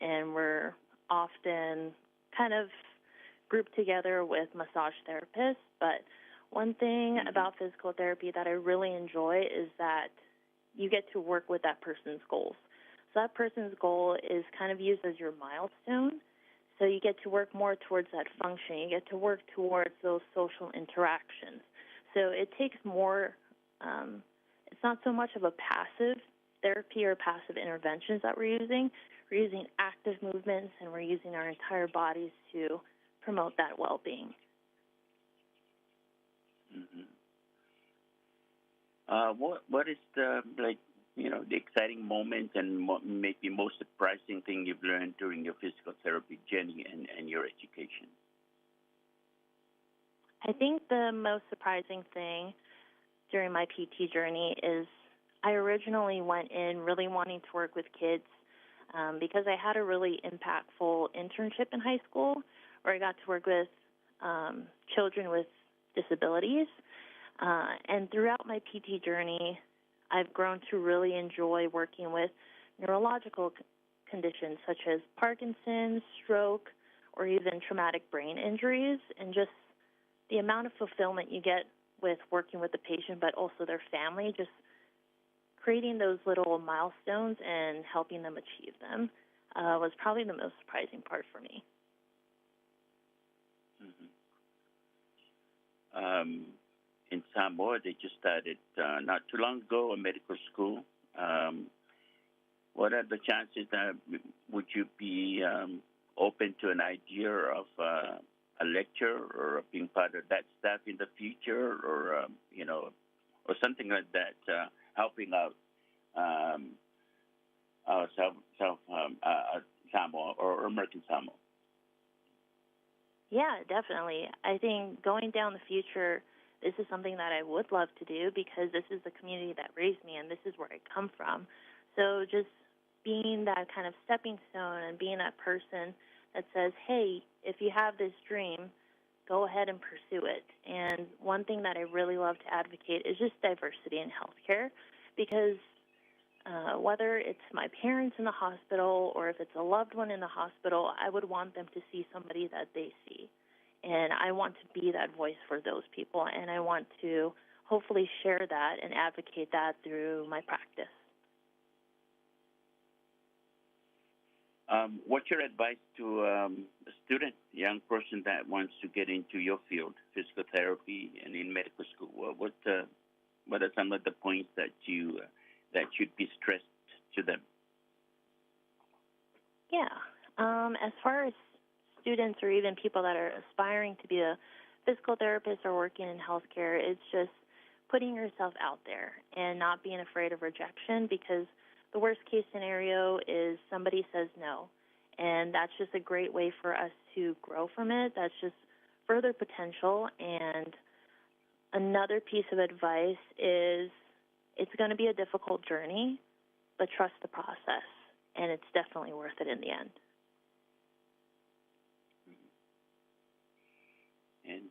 and we're often kind of grouped together with massage therapists. But one thing about physical therapy that I really enjoy is that you get to work with that person's goals. So that person's goal is kind of used as your milestone. So you get to work more towards that function. You get to work towards those social interactions. So it takes more, it's not so much of a passive therapy or passive interventions that we're using. We're using active movements, and we're using our entire bodies to promote that well-being. What is the exciting moment and maybe most surprising thing you've learned during your physical therapy journey and your education? I think the most surprising thing during my PT journey is I originally went in really wanting to work with kids because I had a really impactful internship in high school where I got to work with children with disabilities. And throughout my PT journey, I've grown to really enjoy working with neurological conditions such as Parkinson's, stroke, or even traumatic brain injuries, and just the amount of fulfillment you get with working with the patient, but also their family, just creating those little milestones and helping them achieve them was probably the most surprising part for me. In Samoa, they just started not too long ago a medical school. What are the chances that would you be open to an idea of a lecture or being part of that staff in the future, or something like that, helping out South, Samoa or American Samoa? Yeah, definitely. I think going down the future, this is something that I would love to do because this is the community that raised me and this is where I come from. So just being that kind of stepping stone and being that person that says, hey, if you have this dream, go ahead and pursue it. And one thing that I really love to advocate is just diversity in healthcare, because whether it's my parents in the hospital or if it's a loved one in the hospital, I would want them to see somebody that they see. And I want to be that voice for those people, and I want to hopefully share that and advocate that through my practice. What's your advice to a student, a young person that wants to get into your field, physical therapy, and in medical school? What are some of the points that should be stressed to them? Yeah. As far as students or even people that are aspiring to be a physical therapist or working in healthcare, it's just putting yourself out there and not being afraid of rejection, because the worst case scenario is somebody says no, and that's just a great way for us to grow from it. That's just further potential. And another piece of advice is it's going to be a difficult journey, but trust the process. And it's definitely worth it in the end. And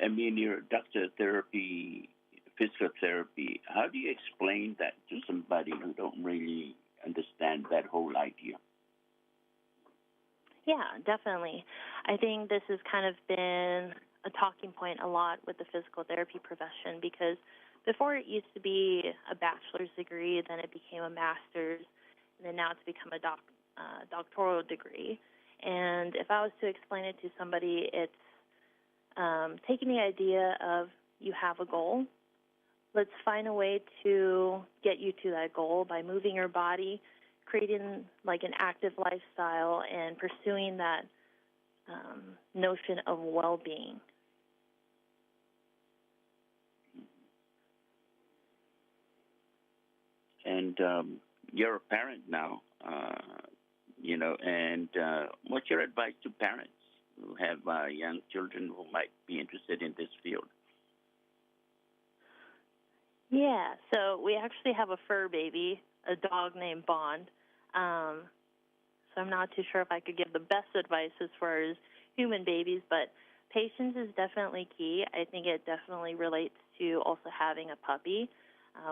I mean, you're a doctor of therapy, physical therapy. How do you explain that to somebody who don't really understand that whole idea? Yeah, definitely. I think this has kind of been a talking point a lot with the physical therapy profession, because before it used to be a bachelor's degree, then it became a master's, and then now it's become a doctoral degree. And if I was to explain it to somebody, it's taking the idea of you have a goal. Let's find a way to get you to that goal by moving your body, creating an active lifestyle, and pursuing that notion of well-being. And you're a parent now, and what's your advice to parents who have young children who might be interested in this field? We actually have a fur baby, a dog named Bond. So I'm not too sure if I could give the best advice as far as human babies, but patience is definitely key. I think it definitely relates to also having a puppy.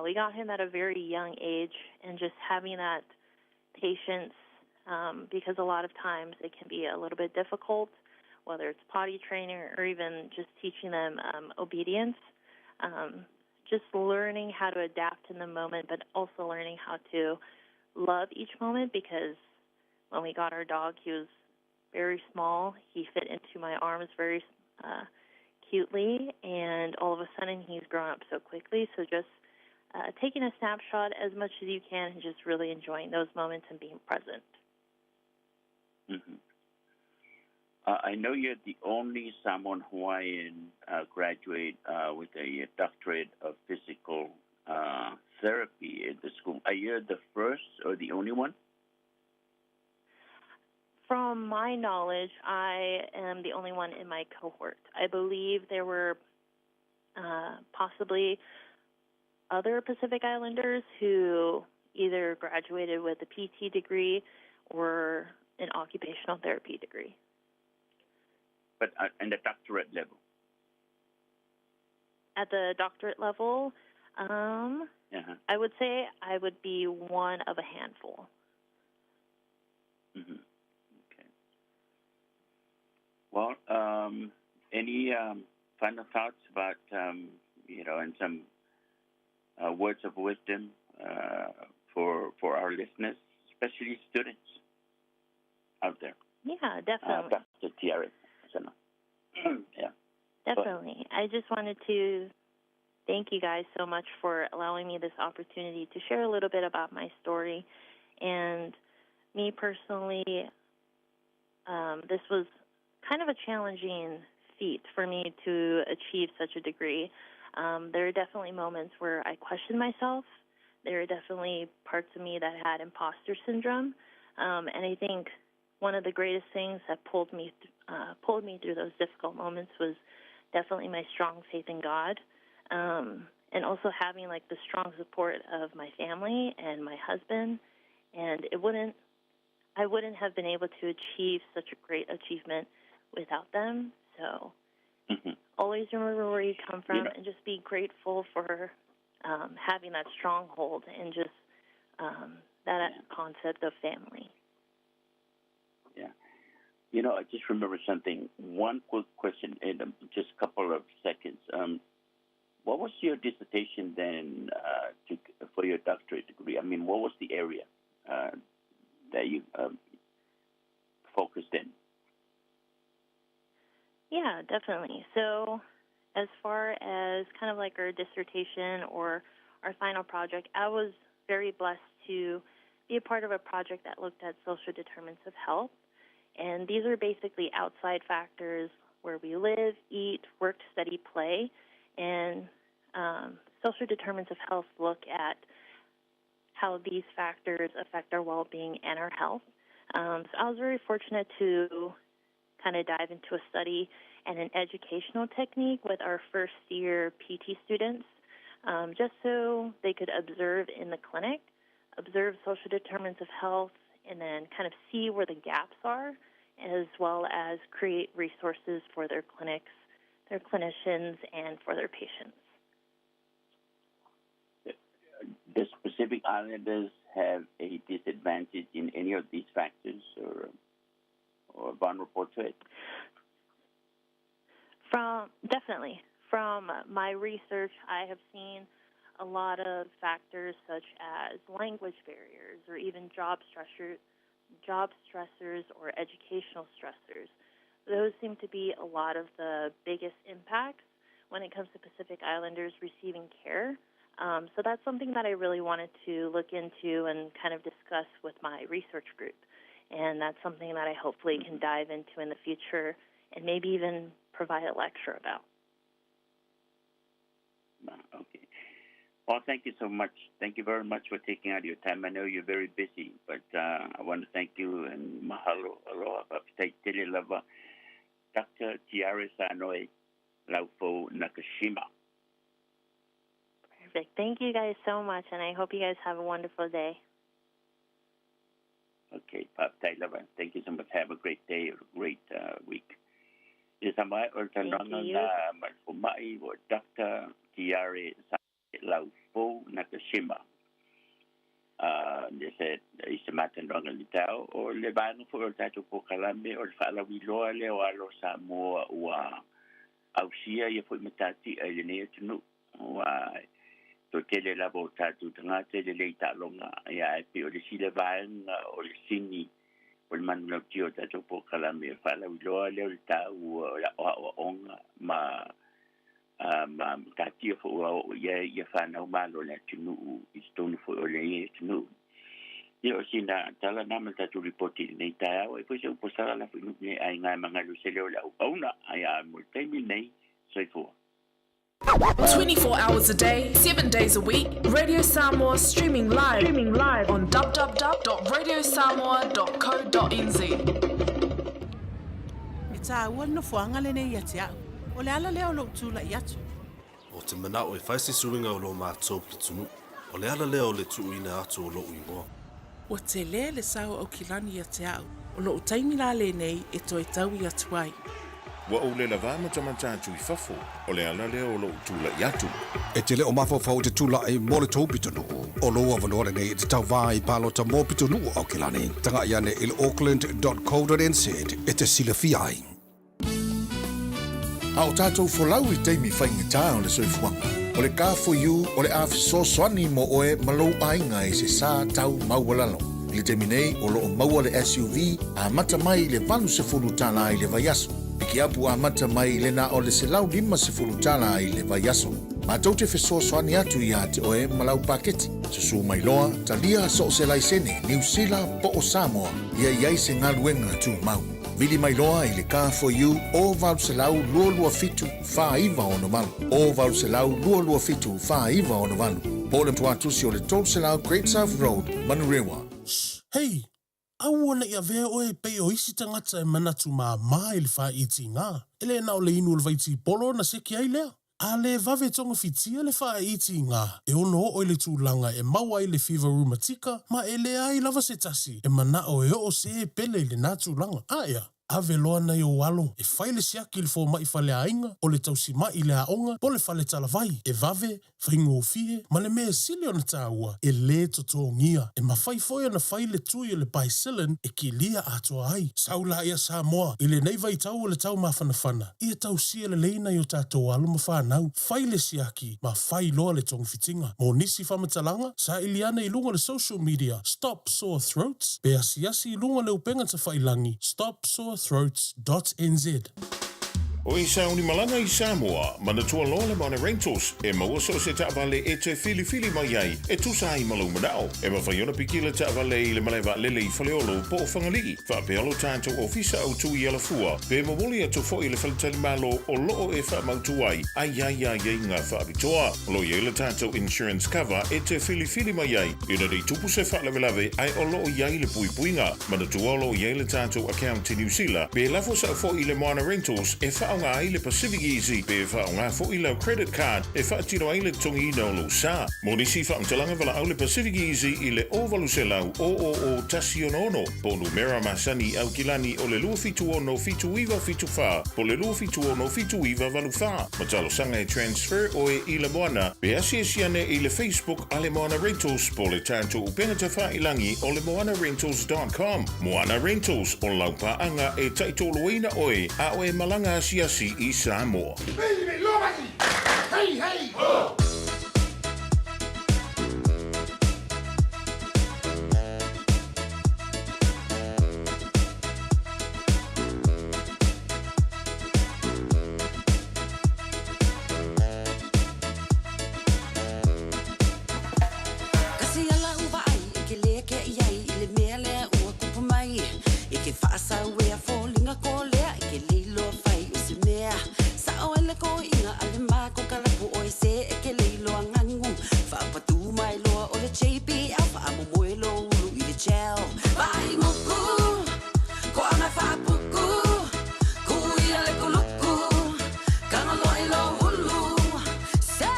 We got him at a very young age, and just having that patience, because a lot of times it can be a little bit difficult, whether it's potty training or even just teaching them obedience. Just learning how to adapt in the moment, but also learning how to love each moment, because when we got our dog, he was very small. He fit into my arms very cutely, and all of a sudden he's grown up so quickly. So just taking a snapshot as much as you can and just really enjoying those moments and being present. I know you're the only Samoan Hawaiian graduate with a doctorate of physical therapy at the school. Are you the first or the only one? From my knowledge, I am the only one in my cohort. I believe there were possibly other Pacific Islanders who either graduated with a PT degree or an occupational therapy degree. But in the doctorate level? At the doctorate level, I would say I would be one of a handful. Okay. Well, any final thoughts about, and some words of wisdom for our listeners, especially students out there? Yeah, definitely. Doctor Tiare. Yeah. Definitely. I just wanted to thank you guys so much for allowing me this opportunity to share a little bit about my story. And me personally, this was kind of a challenging feat for me to achieve such a degree. There are definitely moments where I questioned myself. There are definitely parts of me that had imposter syndrome. And I think one of the greatest things that pulled me through those difficult moments was definitely my strong faith in God, and also having the strong support of my family and my husband. And I wouldn't have been able to achieve such a great achievement without them. So always remember where you come from and just be grateful for having that stronghold and just that concept of family. Yeah. I just remember something. One quick question in just a couple of seconds. What was your dissertation then for your doctorate degree? What was the area that you focused in? Yeah, definitely. So as far as kind of like our dissertation or our final project, I was very blessed to be a part of a project that looked at social determinants of health. And these are basically outside factors where we live, eat, work, study, play. And social determinants of health look at how these factors affect our well-being and our health. So I was very fortunate to kind of dive into a study and an educational technique with our first-year PT students, just so they could observe in the clinic observe social determinants of health and then kind of see where the gaps are, as well as create resources for their clinics, their clinicians, and for their patients. Does Pacific Islanders have a disadvantage in any of these factors or vulnerable to it? From definitely. From my research, I have seen a lot of factors such as language barriers or even job stressors, job stressors or educational stressors. Those seem to be a lot of the biggest impacts when it comes to Pacific Islanders receiving care. So that's something that I really wanted to look into and kind of discuss with my research group. And that's something that I hopefully can dive into in the future and maybe even provide a lecture about. Okay. Well, thank you so much. Thank you very much for taking out your time. I know you're very busy, but I want to thank you and mahalo, aloha, fa'afetai tele lava, Dr. Tiare Sanoe Laufou Nakashima. Perfect. Thank you guys so much, and I hope you guys have a wonderful day. Okay, fa'afetai lava. Thank you so much. Have a great day, a great week. Ia sa mai o le talanoaga na ma le fomaʻi o Dr. Tiare Laufou Nakashima. Le se i se matalanoaga i le taeao o le vaega foi o le tatou polokalame o le faalauiloa lea o alo Samoa ua ausia ia foi matati'a i lenei atunuu ua toatele lava o tatou tagata i lelei taaloga ia ae pei o le isi lea vaega o le sini o le manulautia o tatou polokalame o le faalauiloa lea o le taua o le aoaoga ma ma matatia foi ua oo i ai ia fanau malo o le atunuu i totonu foi o lenei atunuu. Ia o sina tala na ma le tatou lipoti i lenei taeao ai foi se upu sala lafo i nuu nei aiga e magalu se leo o le auauna ai a mo le taimi lenei. Soifua. 24 hours a day, 7 days a week, Radio Samoa streaming live, streaming live on www.radiosamoa.co.nz. E tāua le nofoaga lenei ia te au. O le ala lea o lou tulai atu. Ou te manao e fai se suiga o lo matou pitonuu. O le ala lea o le tuuina atu o loʻu igoa. Ua tele le sao o Aukilani ia te au. O lou taimi la lenei e toe taui atu ai. Ua ou le lavā matamata atu i fafo, o le ala lea o lou tulaʻi atu. E te le o mafaufau i te tulaʻi mo le tou pitonuu. O lou avanoa lenei e te tauvā i palota mo pitonuu o Aukilani. Tagaʻi ane i le auckland.co.nz e te silafia ai. A o tatou folau i taimi faigata o le soifuaga, o le Car4U o le a fesoasoani mo oe ma lou aiga i se sa tau maualalo. I le taimi nei, o lo o maua le SUV amata mai i le $80 i le vaiaso. Pikiapu amata mai i le na o le $150 i le vaiaso. Matou te fesoasoani atu iā te oe ma lau paketi. Susū mai loa, talia so o se laisene, Niu Sila po o Samoa, ia i ai se galuega tumau. Vili mai loa i le Car4U o 800 227 4968, o 800 227 4968, po o le tuatusi o le 300 Great South Road, Manurewa. Shh! Hei! Aua ne i avea oe e pei o isi tagata e manatu māmā i le faaitiga. E le na o le inu o le vaitipolo ona seki ai lea. A le vave togafitia le faaitiga, e ono oo i le tulaga e maua ai le fiva rumatika ma e leai lava se tasi e manao e oo se pele i lena tulaga. Aea, ave loa nai ou alo e fai le siaki i le fomai faleaiga, o le tausimai i le aoga po o le fale talavai, e vave, faigofie, ma le mea e sili ona tāua, e lē totogia. E mafai foi ona fai le tui o le Bicillin e kilia atoa ai. Sau la ia Samoa, i lenei vaitau o le tau mafanafana, ia tausia lelei nai o tatou alo ma fanau, fai le siaki ma fai loa le togafitiga. Mo nisi faamatalaga, saili ane i luga o le social media Stop Sore Throats pe asiasi i luga o le upega tafailangi stopsorethroats dot nz. O e saunimalaga i Samoa, manatua loa le Mana Rentals, e maua so o se taavale e te filifili mai ai e tusa ai ma lou manao. E mafai ona piki le taavale i le malae vaalele i Faleolo po o Fagalii, faapea lo tatou ofisa autu i Alafua, pe momoli atu foi i le faletalimalo o loo e faamautu ai a i ai aiaiga faapitoa. O lo o i ai le tatou insurance cover e te filifili mai ai ina nei tupu se faalavelave ae o lo o i ai le puipuiga. Manatua o lo o i ai le tatou account i Niu Sila, pe lafo sao foi i le Moana Rentals e faa. faaaoga ai le Pacific Easy pe faaaoga foi lau credit card e faatino ai le totogiina o lou sa. Mo nisi faamatalaga valaau le Pacific Easy i le 0800 000 166 po o numera masani i Aukilani o le 276 7974 po o le 276 7984. Ma talosaga e transfer oe i le Moana pe asiasi ane i le Facebook a le Moana Rentals po o le tatou upega tafailangi o le moanarentals dot com. Moana Rentals, o lau paaga e taitoloina oe a o e malaga asiasi i Samoa. Hey, hey, ho! Kasi ala u vaai e ke lē kea i ai i le mea lea ua kupu mai i ke faasauea foliga ko lea i ke le iloa fai o se mea sa'o ai le koiga a le mako kalapu oe se e ke le iloa gagu faapatū mai loa o le JBL faamomoe lou ulu i le gel Vaaiguku koaga faapuku kuia le kuluku kagaloa i lou ulu se.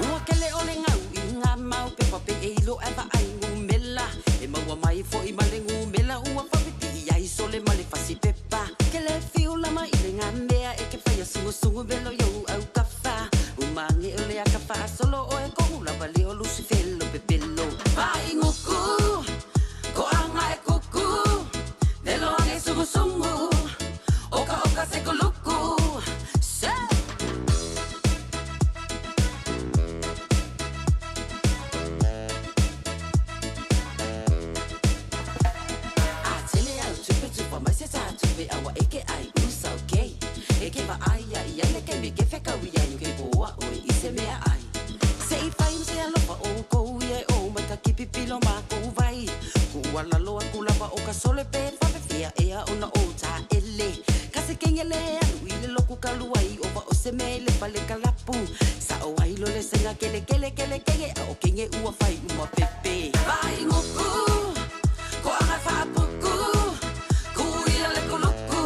Ua kele o le gau i ngā mau pepa pe e ilo e vaai ngumela E maua mai fo'i ma le ngumela ua faapipii ai sole ma le fasi pepa Ke le fiu lama i le ngā mea e ke whaia sungusungu velo i ou au kafa Umange o le aka faasolo o e kohu lava le o Lucifelo pepelo Vainguku ko anga e kuku Velo ange sungusungu Oka oka se kuluku Se! A tele au tupe tupa mai se tā tupe aua e ke ai usa okay E ke va ai ia i ai le kemi ke whekau i ai ke poa oe i se mea ai Se i whai ma se alofa o kou ia e o mai ka kipi pilo ma kou vai Ku ua lalo aku lava o ka sole pe whawhewhia ea ona o tā ele Ka se kengele alu i le loku ka luai o va o se me le pale ka lapu Sa o ai lo le senga kele kele kele kenge a o kenge ua whai uma pepe Vainguku ko anga whaapuku Kuia le kuluku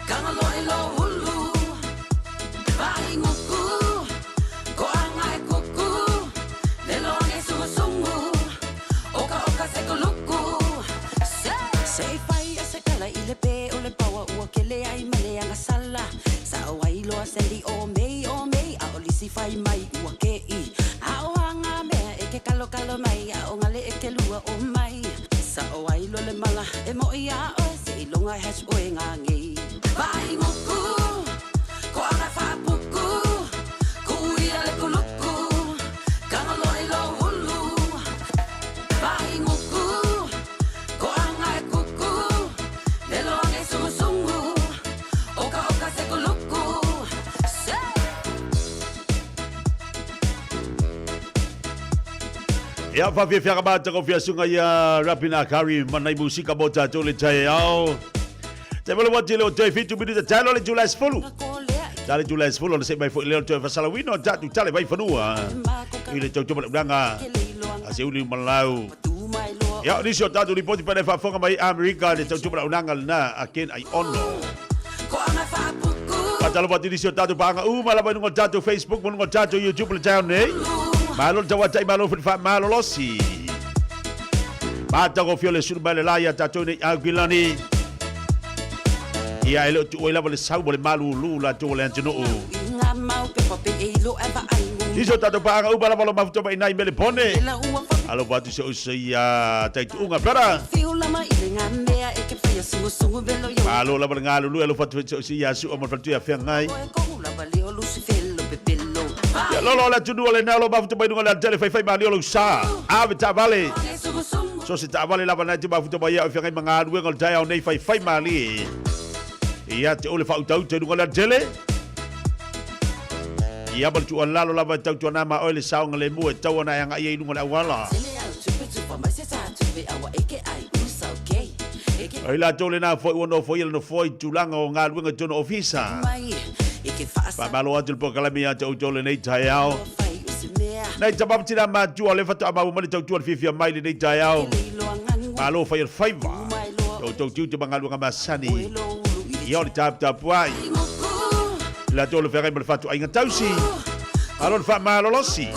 kagaloa i lou ulu Vainguku ko anga e kuku Lelo ange sungusungu Oka oka se kuluku Se Se i fai a se kala i le pe o le paua ua kele ai ma le agasala Sa o ai loa Sandy o mei o mei a o lisi fai mai ua ke'i A o anga mea e ke kalokalo mai a o ngale e ke lua o mai Sa o ai lo le mala e mo'i a oe se i longa e hash oe ngā ngei Vainguku ko anga whaapuku Kuia le kuluku kagaloa i lou ulu Vainguku ko anga e kuku Lelo ange sungusungu Oka oka se kuluku Se! Ia whawhiawhianga mātou ko whiasunga ia Rapina Kari manai musika mō tātou le taiao. Te mole wati le o toi fitu minuta talo le tula sefulu. Tale tula sefulu le se mai foi le o toi fasalawino tatu tale vai fanua. I le tautua le ulanga a se uli malau. Ia, nisi o tātou ripoti pene whaafonga mai Amerika le tautua le ulanga lena a Ken ai ono. Whātalo wati nisi o tātou pānga u malama nunga o tātou Facebook, nunga o tātou YouTube le tau nei. Malo le tauatai, malo whiri wha, malo losi. Mātau ko whio le suru mai le la ia tātou nei au kilani. Ia e leo tu oi lava le sau mo le malu lu la tu le antinuu. Nisi o tātou pānga u malama lo mafuta mai nai mele pone. Alo watu se uso ia taituunga, brother. Malo lava le galulue alofa atu foi se ia sua ma le faletuia feagai. Ia lolo o le atunuu o lena o lo mafuta mai luga o le alatele faifai malie o lou sa. Ave taavale. So se taavale lava na te mafuta mai au feagai ma galuega o le taeao nei faifai malie. Ia te ole faautauta i luga o le alatele. Ia ma le tuualalo lava e tautuana ma oe le saogalemu e tau ona e agai ai i luga o le auala. O i latou lena foi ua nofoia le nofoa i tulaga o galuega i totonu o ofisa. Faamalo atu le polokalame ia te outou lenei taeao. Nai tama ma tina matua o lea faatoa maua mai le tautua le fiafia mai lenei taeao. Malo fai o le faiva. Ia outou tiute ma galuega masani. Ia o le taputapuai. I latou o le feagai ma le fatuaiga tausi. Malo le faamalolosi.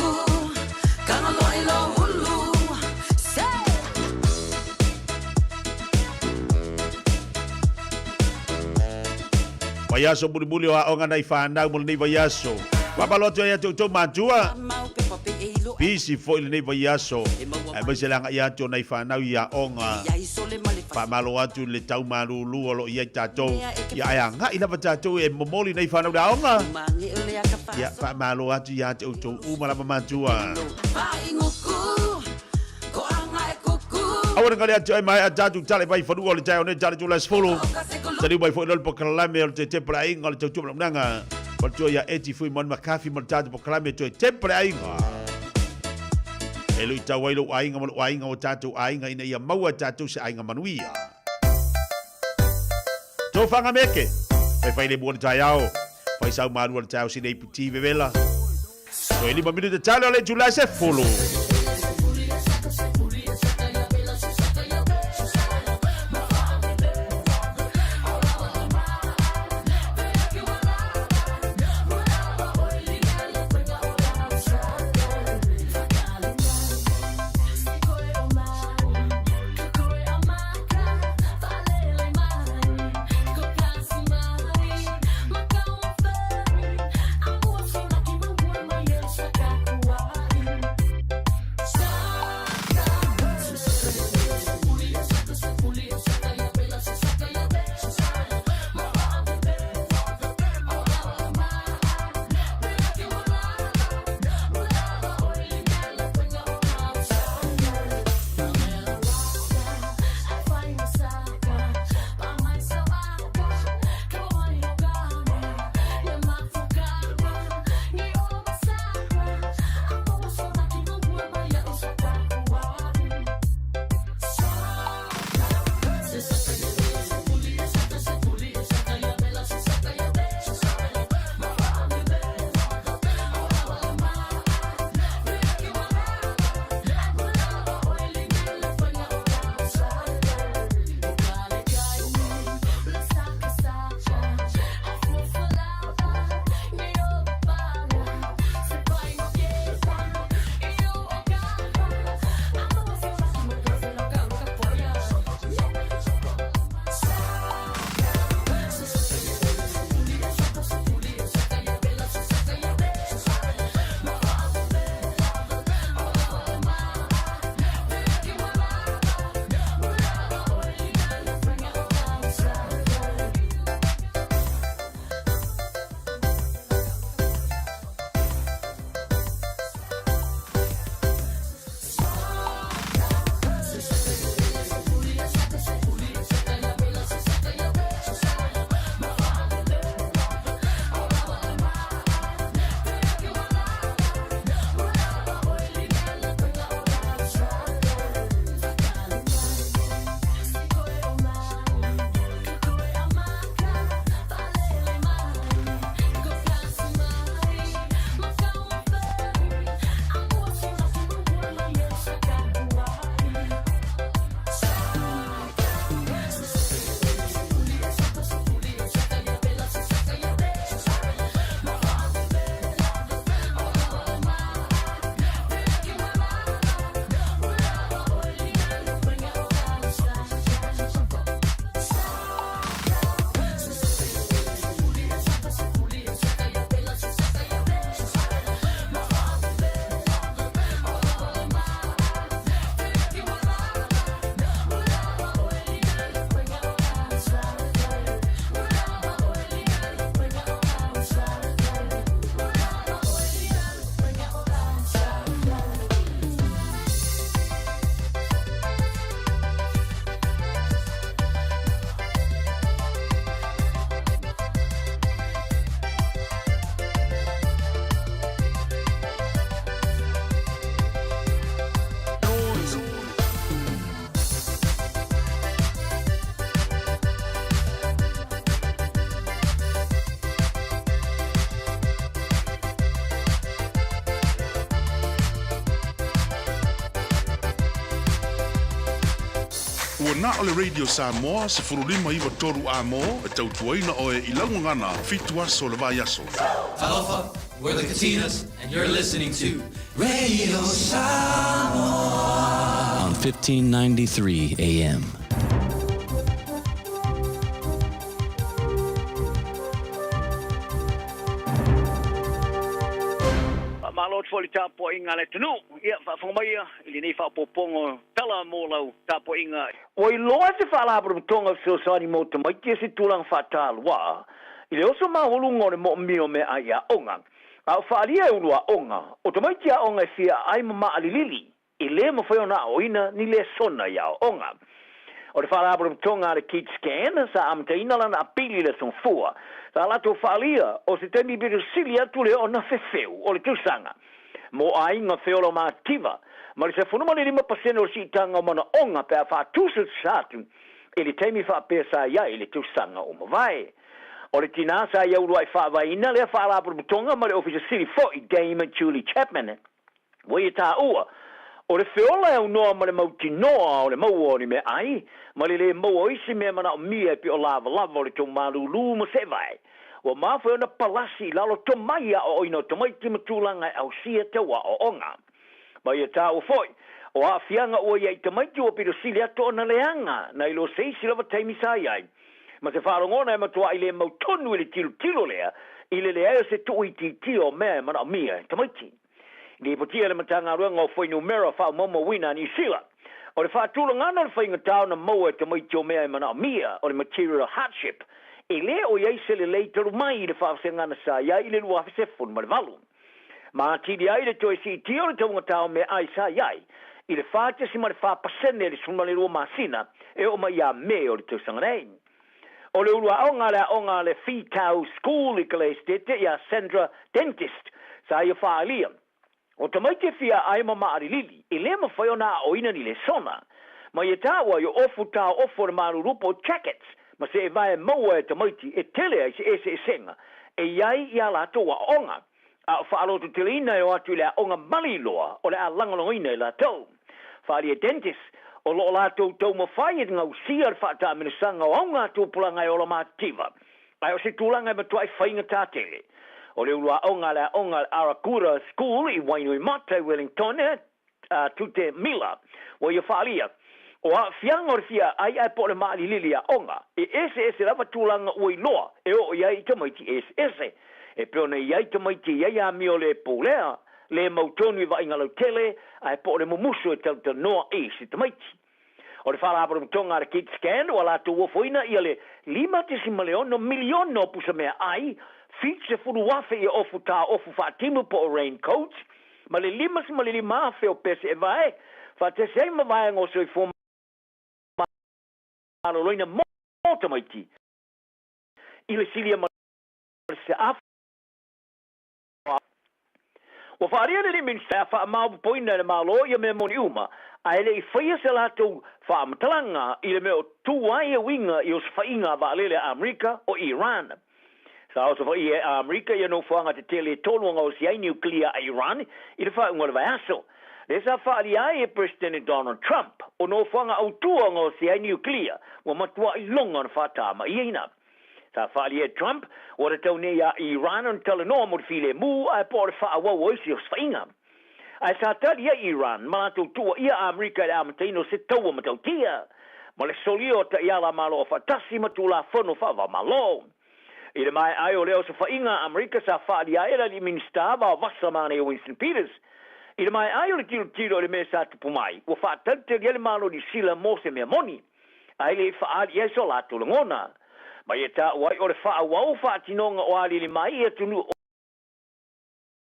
Vaiaso mulimuli o aoga nai fanau mo lenei vaiaso. Faamalo atu ai ia te outou matua. Pisi foi lenei vaiaso, aemaise le agai atu o nai fanau i aoga. Faamalo atu i le tau malūlū o lo o i ai tatou. Ia ae agai lava tatou e momoli nai fanau i le aoga. Ia faamalo atu ia te outou uma lava matua. Aua ne gale atu ai maea tatou tale mai fanua o le taeao nei tale tula 10. Taliu mai foi loa le polokalame o le toe tepa le aiga o le tautua manaonaga. Faletua ia Eti Fuimaono Makafi ma le tatou polokalame toe tepa le aiga. E luitau ai lou aiga ma lou aiga o tatou aiga ina ia maua e tatou se aiga manuia. Tofaga meke, faifai le mua le taeao, fai sau malua le taeao sinei puti vevela. Toe 5 minute tale o le itula e 10. Ua na o le Radio Samoa 1593 amo e tautuaina oe i lau gagana fitu aso o le vaiaso. Talofa, we're the Katinas, and you're listening to Radio Samoa on 1593 AM. Faamalo atu foi i le tapuaiga a le atunuu. Ia, faafofoga maia i lenei faaopoopoga o tala mo lau tapuaiga. Ua iloa e se Faalapotopotoga Fesoasoani mo Tamaiti se tulaga faatalua i le oso maualuga o le moomia o meaai aoga, a o faaalia e ulu aoga o tamaiti aoga e fia aai ma maalilili e lē mafai ona aoaoina ni lesona i aoaoga. O le Faalapotopotoga a le KidScan sa amataina lana apili i le Aso Gafua, sa latou faaalia o se taimi pito sili atu lea ona fefeu o le tausaga mo aiga feola mativa ma le 15% o le siitaga o manaoga pe a faatusatusa atu i le taimi faapea sa i ai i le tausaga ua mavae. O le tinā sa ia uluai faavaeina lea Faalapotopotoga ma le Ofisa Sili foi Dame Julie Chapman Ua ia taua, o le feola e aunoa ma le mautinoa o le maua o ni meaai, ma le lē maua o isi mea manaomia e pei o lavalava o le tou malūlū ma seevae. Ua mafai ona palasi i lalo tomai aoaoina o tamaiti ma tulaga e ausia tau aoaoga. Ma ia taua foi, o aafiaga ua i ai tamaiti ua pito sili atu ona leaga nai lo se isi lava taimi sa i ai. Ma se faalogona e matuai le mautonu i le tilotilo lea i le leai o se tuuitiitia o mea e manaomia e tamaiti. Lipotia e le Matagaluega o Fuainumera Faamoumouina a Niu Sila, o le faatulagaga o le faigata ona maua e tamaiti o mea e manaomia, o le material hardship, e le o i ai se lelei talu mai i le faavasegana sa i ai i le 2018. Ma atili ai le toe siitia o le taugata o meaai sa i ai i le 4.4% i le 12 masina e oo mai ia Me o le tausaga nei. O le ulu aoga a le aoga a le Whitau School i Kaleistete iā Sandra Dentist sa ia faaalia, o tamaiti e fia ae ma maalilili, e lē mafai ona aoina ni lesona. Ma ia taua i o ofu taoofo o le malulu po o jackets ma seevae maua e tamaiti e tele ai se eseesega e i ai i a latou aoaoga. A o faalototeleina e o atu i le aoga maliloa o le a lagolagoina e latou. Faaalia Dentist, o lo o latou taumafai e gausia le faataamilosaga o auga tupulaga e ola mativa, ae o se tulaga e matuai faigata tele. O le ulu aoga a le aoga a le Arakura School i Wainuiomata i Wellington, a Tute Mila, ua ia faaalia, o aafiaga o le fia aai ae po o le maalilili aoga, e eseese lava tulaga ua iloa e oo i ai i tamaiti eseese. E pei ona i ai tamaiti e i ai amio le pulea, le mautonu i vaaiga lautele, ae po o le mumusu e talatalanoa i isi tamaiti. O le Faalapotopotoga a le KidScan ua latou ofoina ia le $5.6 miliona o pusa meaai, 70,000 ia ofu taofu faatimu po o rain coats, ma le 55,000 o pese e vae, faatasi ai ma vaega o soifua maloloina mo tamaiti i le silia ma le seafa. Ua faaalia le alii Minisita e faamaopoopoina e le Malo ia mea moni uma, ae le i faia se latou faamatalaga i le mea o tu ai e uiga i osofaiga a vaalele a Amerika o Iran. Sa osofaia e Amerika ia nofoaga tetele e tolu a gaosi ai niukilia a Iran i le faaiuga o le vaiaso. Lea sa faaalia ai e Peresetene Donald Trump o nofoaga autu a gaosi ai niukilia ua matuai loga ona faatamaiina. Sa faaalia e Trump, ua tatau nei iā Iran ona talanoa mo le filemu ae po o le faaauau o isi osofaiga. Ae sa tali ai Iran ma latou tuuaia a Amerika i le amataina o se taua matautia ma le solia o taiala a Malo Afaatasi ma Tulafono Faava-o-Malo. I le maea ai o lea osofaiga a Amerika sa faaalia ai e le alii Minisita vaovasa manaia Winston Peters i le maea ai o le tilotilo i le mea sa tupu mai, ua faatalitali ai le Malo o Niu Sila mo se mea moni. Ae le i faaali i ai so latou lagona. Ma ia taua ai o le faaauau faatinoga o aliali mai i atunuu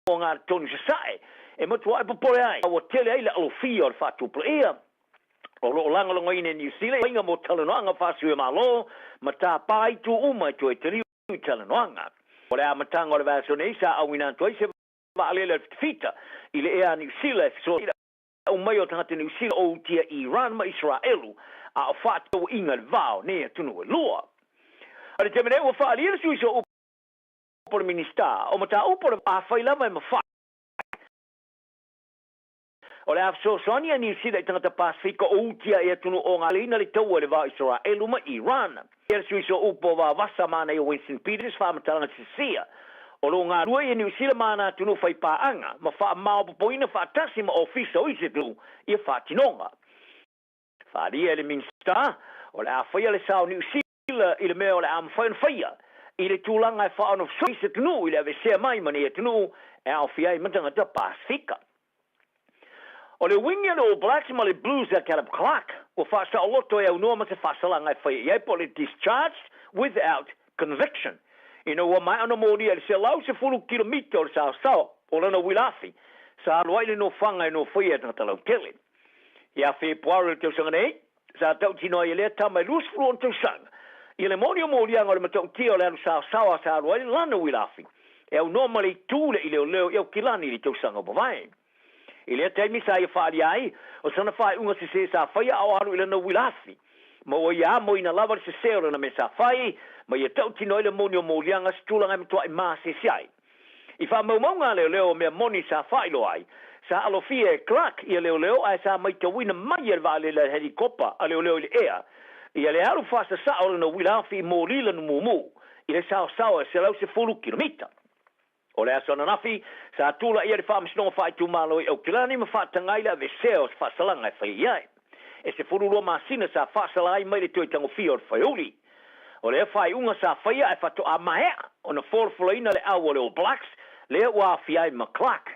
o Agatonu Sasae e matuai popole ai, a ua tele ai le alofia o le faatupulaia o lo o lagolagoina e Niu Sila i faiga mo talanoaga faasuia-malo ma tapa itu uma e toe taliu i talanoaga. O le amataga o le vaiaso nei sa auina atu ai se vaalele a le fitafita i le ea a Niu Sila e fesoasoani i le aumai o tagata Niu Sila o utia Iran ma Isaraelu, a o faatauaiga i le va o nei atunuu e lua. I le taimi nei ua faaalia le sui sooupu o le Minisita o Mataupu o le Afai lava e mafai. O le a fesoasoani a Niu Sila i tagata Pasefika o utia i atunuu ogaleina le taua i le va o Isaraelu ma Iran. Ia le sui sooupu o Vavasa manaia Winston Peters faamatalaga sisia o lo o galue ia Niu Sila ma ana atunuu faipaaga ma faamaopopoina faatasi ma ofisa o isi atunuu ia faatinoga. Faaalia e le Minisita, o le a faia le sao o Niu Sila i le mea o le a mafai ona faia i le tulaga e faaonosoi se atunuu i le aveesea mai ma nei atunuu e aofia ai ma tagata Pasefika. O le uiga a le All Blacks ma le Blues a Caleb Clarke, ua faasaoloto e aunoa ma se faasalaga e faia i ai po o le discharged without conviction ina ua maea ona molia i le 110 kilomita o le saosaoa o lana uila afi sa alu ai le nofoaga e nofoia e tagata lautele. Ia Fepuari o le tausaga nei, sa tautino ai e lea tama e 26 tausaga i le moni o moliaga o le matautia o le alu saosaoa sa alu ai lana uila afi e aunoa ma le itu le i leoleo i Aukilani i le tausaga ua mavae. I lea taimi sa ia faaalia ai, o sana faaiuga sesē sa faia a o alu i lana uila afi. Ma ua ia amoina lava le sesē o lana mea sa fai, ma ia tautino ai le moni o moliaga se tulaga e matuai masese ai. I faamaumauga a leoleo o mea moni sa faailoa ai, sa alofia e Clark ia leoleo ae sa maitauina mai e le vaalele a le helikopa a leoleo i le ea ia le alu faasasao o lana uila afi i moli lana mumu i le saosaoa e 110 kilomita. O le aso ananafi, sa tulaia le Faamasinoga Faaitumalo i Aukilani ma faataga ai le aveesea o se faasalaga e faia i ai. E 12 masina sa faasala ai mai le toe tagofia o le whaiouri. O lea faaiuga sa faia ae faatoa maea ona folafolaina le au a le All Blacks lea ua aofia ai ma Clarke.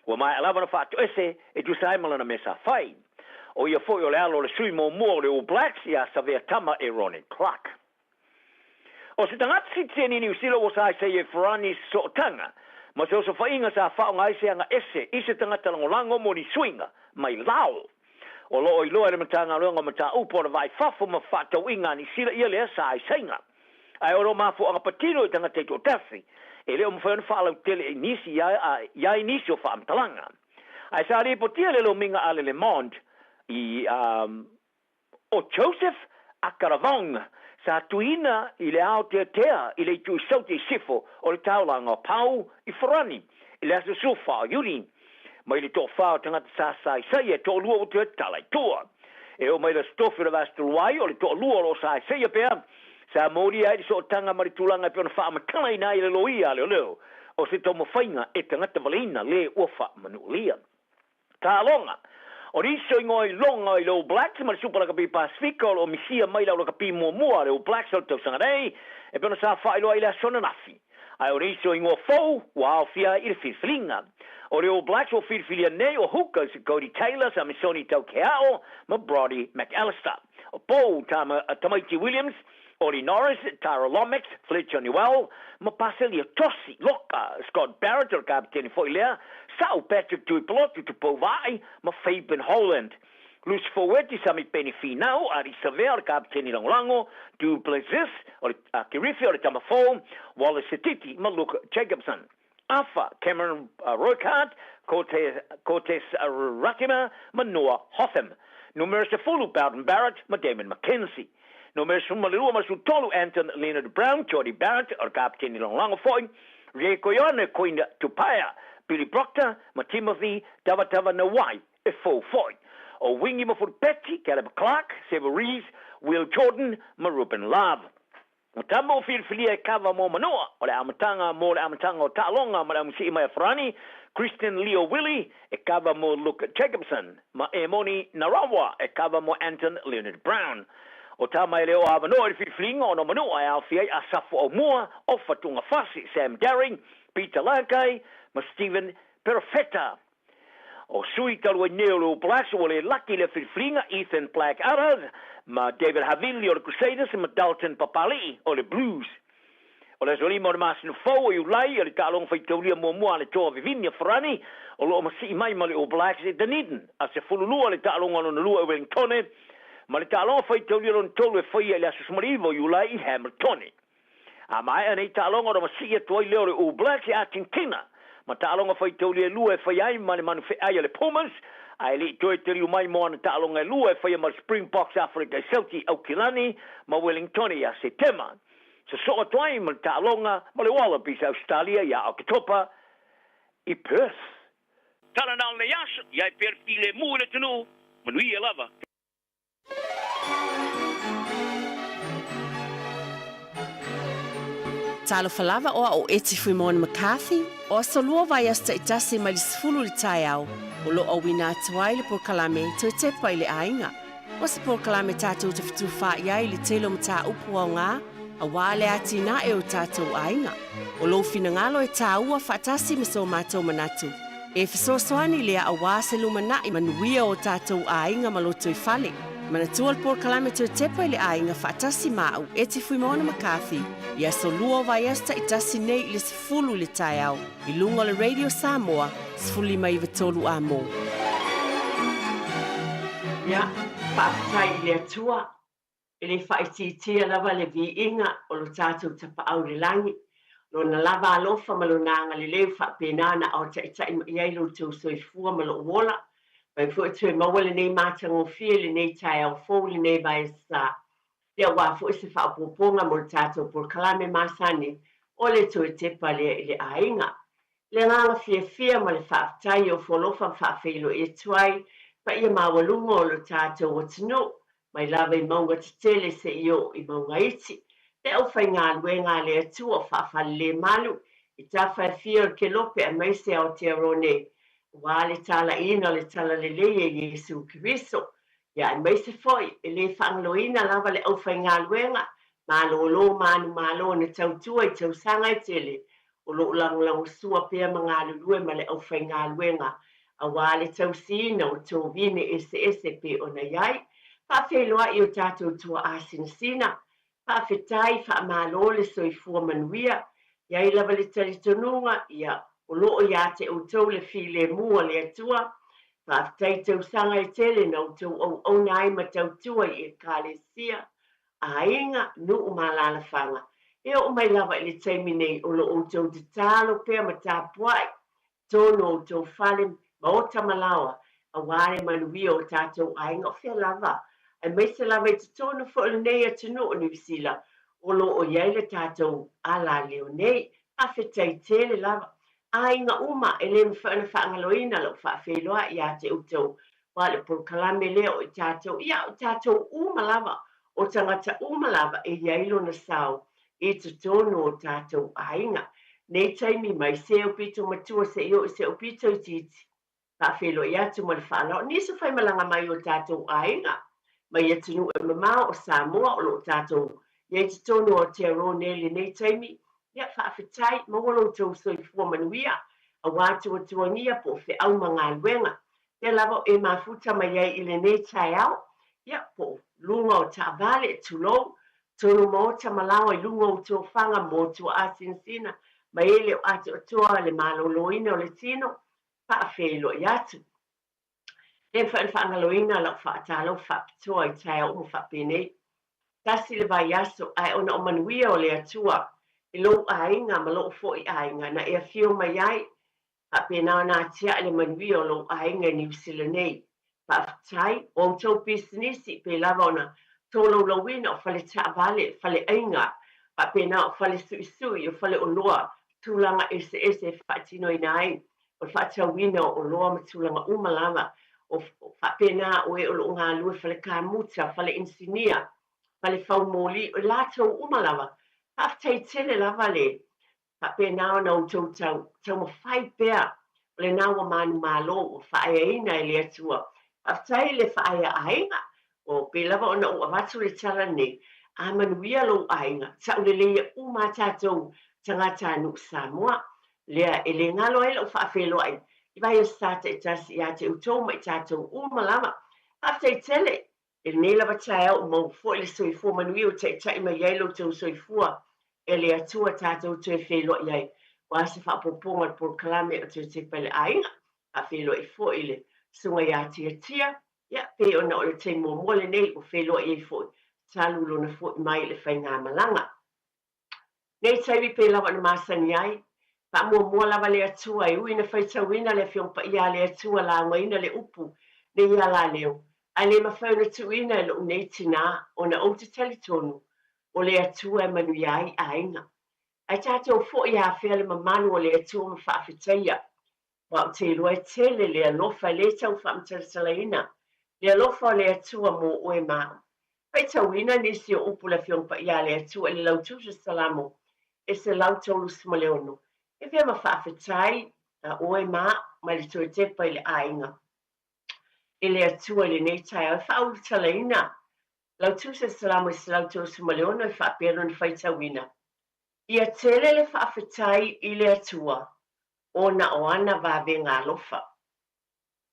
Ua maea lava ona faatoese e tusa ai ma lana mea sa fai. O ia foi o le alo o le sui muamua o le All Blacks ia Savea Tama e Ronnie Clarke. O se tagata sitiseni i Niu Sila ua saisai e Ferrani se sootaga ma se osofaiga sa faaaoga ai se aga ese i se tagata lagolago mo ni suiga mai Lao. O lo o iloa e le Matagaluega o Mataupu o le Vai Fafo ma Fefaatauiga a Niu Sila ia lea saaisaiga. Ae o lo o mafuaaga patino i tagata i toatasi, e le o mafai ona faalautele i nisi i ai nisi o faamatalaga. Ae sa lipotia le lomiga a le Le Monde i O Joseph Akaravong sa tuuina i le aoteatea i le itu i Sauti i Sifo o le taulaga o Pau i Farani i le aso 14 o Iuni. Mai le toafa o tagata sa saisai e toalua ua toe tala i tua. E oo mai le Aso Tofi o le Vaiaso talu ai, o le toalua o lo o saisaia pea, sa molia ai le sootaga ma le tulaga e pei ona faamatalaina ai e le loia a leoleo o se taumafaiga e tagata valeina le ua faamanualia. Taaloga. O nisi o igoa iloga i le All Blacks ma le Supa Lakapi Pasefika o lo o misia mai le aulakapi muamua a le All Blacks o le tausaga nei, e pei ona sa faailoa i le aso ananafi. Ae o nisi o igoa fou ua aofia ai i le filifiliga. O le All Blacks ua filifilia nei o hookers Codie Taylor, Samisoni Taukeao ma Brodie McAlister. O Paul Tamaiti Williams, Ollie Norris, Tara Lomax, Fletcher Newell, ma Paselia Tosi, Loka, Scott Barrett o le kapeteni foi lea, Sa'u Patrick Tuipulotu, Tupou Vaa'i, ma Fabian Holland. Loose Forward, Samipeni Finau, Ardie Savea o le kapeteni lagolago, Du Plessis o le Kirifi o le tama fou, Wallace Sititi ma Luke Jacobson. Afa, Cameron Roigard, Cortez Ratima ma Noah Hotham. Numera 10, Beauden Barrett ma Damon McKenzie. Numera 12 ma 13, Anton Lienert-Brown, Jordie Barrett o le kapeteni lagolago foi, Rieko Ioane, Queen Tupaea, Billy Proctor ma Timothy Tavatavanawai e fou foi. O Wingi ma Fulupeti, Caleb Clarke, Sevu Reece, Will Jordan ma Ruben Love. O tama o filifilia e kava mo Manoa, o le amataga mo le amataga o taaloga ma le amusii mai a Farani, Christian Leo Willie e kava mo Luke Jacobson, ma Emoni Narawa e kava mo Anton Leonard Brown. O tama e le o avanoa i le filifiliga ona o Manoa e aofia ai Asafo Aumua, Ofa Tugafasi, Sam Darry, Peter Lakai ma Stephen Perofeta. O sui talu ai nei o le All Blacks ua le laki i le filifiliga, Ethan Blackadder ma David Havili o le Crusaders ma Dalton Papali'i o le Blues. O le aso 5 o le masina fou o Iulai o le taaloga faitaulia muamua a le toa vivini a Farani o lo o masii mai ma le All Blacks i Dunedin. Aso 12 le taaloga lona lua i Wellingtone ma le taaloga faitaulia lona tolu e faia i le aso 19 o Iulai i Hamiltone. A maea nei taaloga ona masii atu ai lea o le All Blacks i Argentina ma taaloga faitaulia e lua e fai ai ma le manufeai a le Pumas, ae le i toe taliu mai mo ana taaloga e lua e faia ma le Springboks Aferika i Sauti i Aukilani ma Wellingtone ia Setema. Sosoo atu ai ma le taaloga ma le Wallabies a Ausetalia ia Oketopa i Perth. Tala na o lenei aso, i ai pea le filemu i le atunuu, manuia lava. Talofa lava o au o Eti Fuimona McCarthy, o aso lua vaiaso taitasi mai le 10 i le taeao, o lo o auina atu ai le polokalame Toe Tepa i le Aiga. O se polokalame tatou te fetufaai ai i le tele o mataupu aoga aua le atinae o tatou aiga. O lou finagalo e taua faatasi ma so matou manatu, e fesoasoani lea aua se lumanai manuia o tatou aiga ma lotoifale. Manatua le polokalame Toe Tepa i le Aiga faatasi ma au, Eti Fuimaono McCarthy, i aso lua o vaiaso taitasi nei i le 10 i le taeao i luga o le Radio Samoa 15 93 Amo. Ia, faafetai i le Atua, e le faaitiitia lava le viiga o lo tatou Tapaau i le lagi, Lona lava alofa ma Lona agalelei ua faapena ona aotaitai mai ai lo outou soifua ma lou ola, mai foi toe maua lenei matagofie i lenei taeao fou i lenei vaiaso Ia aua foi se faaopoopoga mo le tatou polokalame masani o le toe tepa lea i le aiga. Le agaga fiafia ma le faafetai i ofo alofa ma faafeiloai atu ai paia maualuga o lo tatou atunuu, mai lava i mauga tetele seia oo i mauga iti, le aufaigaluega a le Atua o faafalelemalu i tafa e fia o le Kelope aemaise Aotearoa nei, aua le talaiina o le Talalelei e Iesu Keriso. Ia aemaise foi, e le faagaloina lava le aufaigaluega malōlō manumalo na tautua i tausaga e tele, o lo o lagolagosua pea ma galulue ma le aufaigaluega aua le tausiina o tovine eseese pei ona i ai. Faafeiloai o tatou tuaa sinasina, Faafetai, faamalo le soifua manuia. I ai lava le talitonuga, ia, o lo o ia te outou le filemu a le Atua. Faafetai i tausaga e tele na outou auauna ai ma tautua i Ekalesia, aiga, nuu ma alaalafaga. E oo mai lava i le taimi nei o lo o outou tatalo pea ma tapuai tonu o outou fale, maota ma laoa, aua le manuia o tatou aiga o fea lava, aemaise lava i totonu foi o lenei atunuu o Niu Sila o lo o i ai le tatou alaleo nei. Faafetai tele lava. Aiga uma, e le mafai ona faagaloina lau faafeiloai ia te outou, aua o le polokalame lea o i tatou, ia o tatou uma lava, o tagata uma lava e i ai lona sao i totonu o tatou aiga. Nei taimi mai se aupito matua seia oo i se aupito itiiti, faafeiloai atu ma le faaaloalo nisi o faimalaga mai o tatou aiga mai atunuu e mamao o Samoa o lo o tatou i ai totonu o Aotearoa nei i lenei taimi. Ia, faafetai, maua lo outou soifua manuia aua tuatuagia po o feau ma galuega. Lea lava o e mafuta mai ai i lenei taeao, ia, po o luga o taavale, tulou, tonu maota ma laoa i luga o tofaga mo tuaa sinasina ma e le o atoatoa le maloloina o le tino, faafeiloai atu. Le mafai ona faagaloina lau faatalofa faapitoa i taeao uma faapenei. Tasi le vaiaso, ae ona o manuia o le Atua i lou aiga ma lou foi aiga na e afio mai ai Faapena ona atiae le manuia o lou aiga i Niu Sila nei. Faafetai, o outou pisinisi, pei lava ona tolaulauina o fale taavale, fale aiga, faapena o fale suisui, o fale oloa, tulaga eseese e faatinoina ai o le faatauina o oloa ma tulaga uma lava, o faapena o e o lo o galue fale kamuta, fale inisinia, fale faumoli, o i latou uma lava. Faafetai tele lava le Faapena ona outou tau, taumafai pea, o lena ua manumalo, ua faaeaina e le Atua. Faafetai i le faaea aiga, o pei lava ona ou avatu le tala lenei, a manuia lou aiga, tauleleia uma a tatou tagatanuu Samoa. Lea e le galo ai lau faafeiloai i vaiaso sa taitasi ia te outou ma i tatou uma lava. Faafetai tele I lenei lava taeao ua maua foi le soifua manuia ua taitai mai ai lo outou soifua e le Atua tatou toe feiloai ai aua se faaopoopoga o le polokalame o Toe Tepa i le Aiga. Faafeiloai foi i le Susuga ia Tiatia, ia pei ona o le taimi muamua lenei ua feiloai ai foi talu lona foi mai i le faigamalaga. Nei taimi pei lava ona masani ai, faamuamua lava le Atua e ui ina faitauina le Afioga Paia a le Atua laugaina le upu nei alaleo, ae le mafai ona tuuina e lou nei tinā ona ou te talitonu o le Atua e manuia ai aiga. Ae tatou foi afea le mamalu o le Atua ma faafetaia. Aua ou te iloa e tele le alofa e le tau faamatalatalaina le alofa o le Atua mo oe ma au. Faitauina nisi o upu le Afioga Paia a le Atua i le Lautusa Salamo e 136, E avea ma faafetai a oe ma au mai le toe tepa i le aiga e le Atua i lenei taeao e faaulutalaina Lautusa Salamo e 136 e faapea lona faitauina, Ia tele le faafetai i le Atua ona o ana vavega alofa.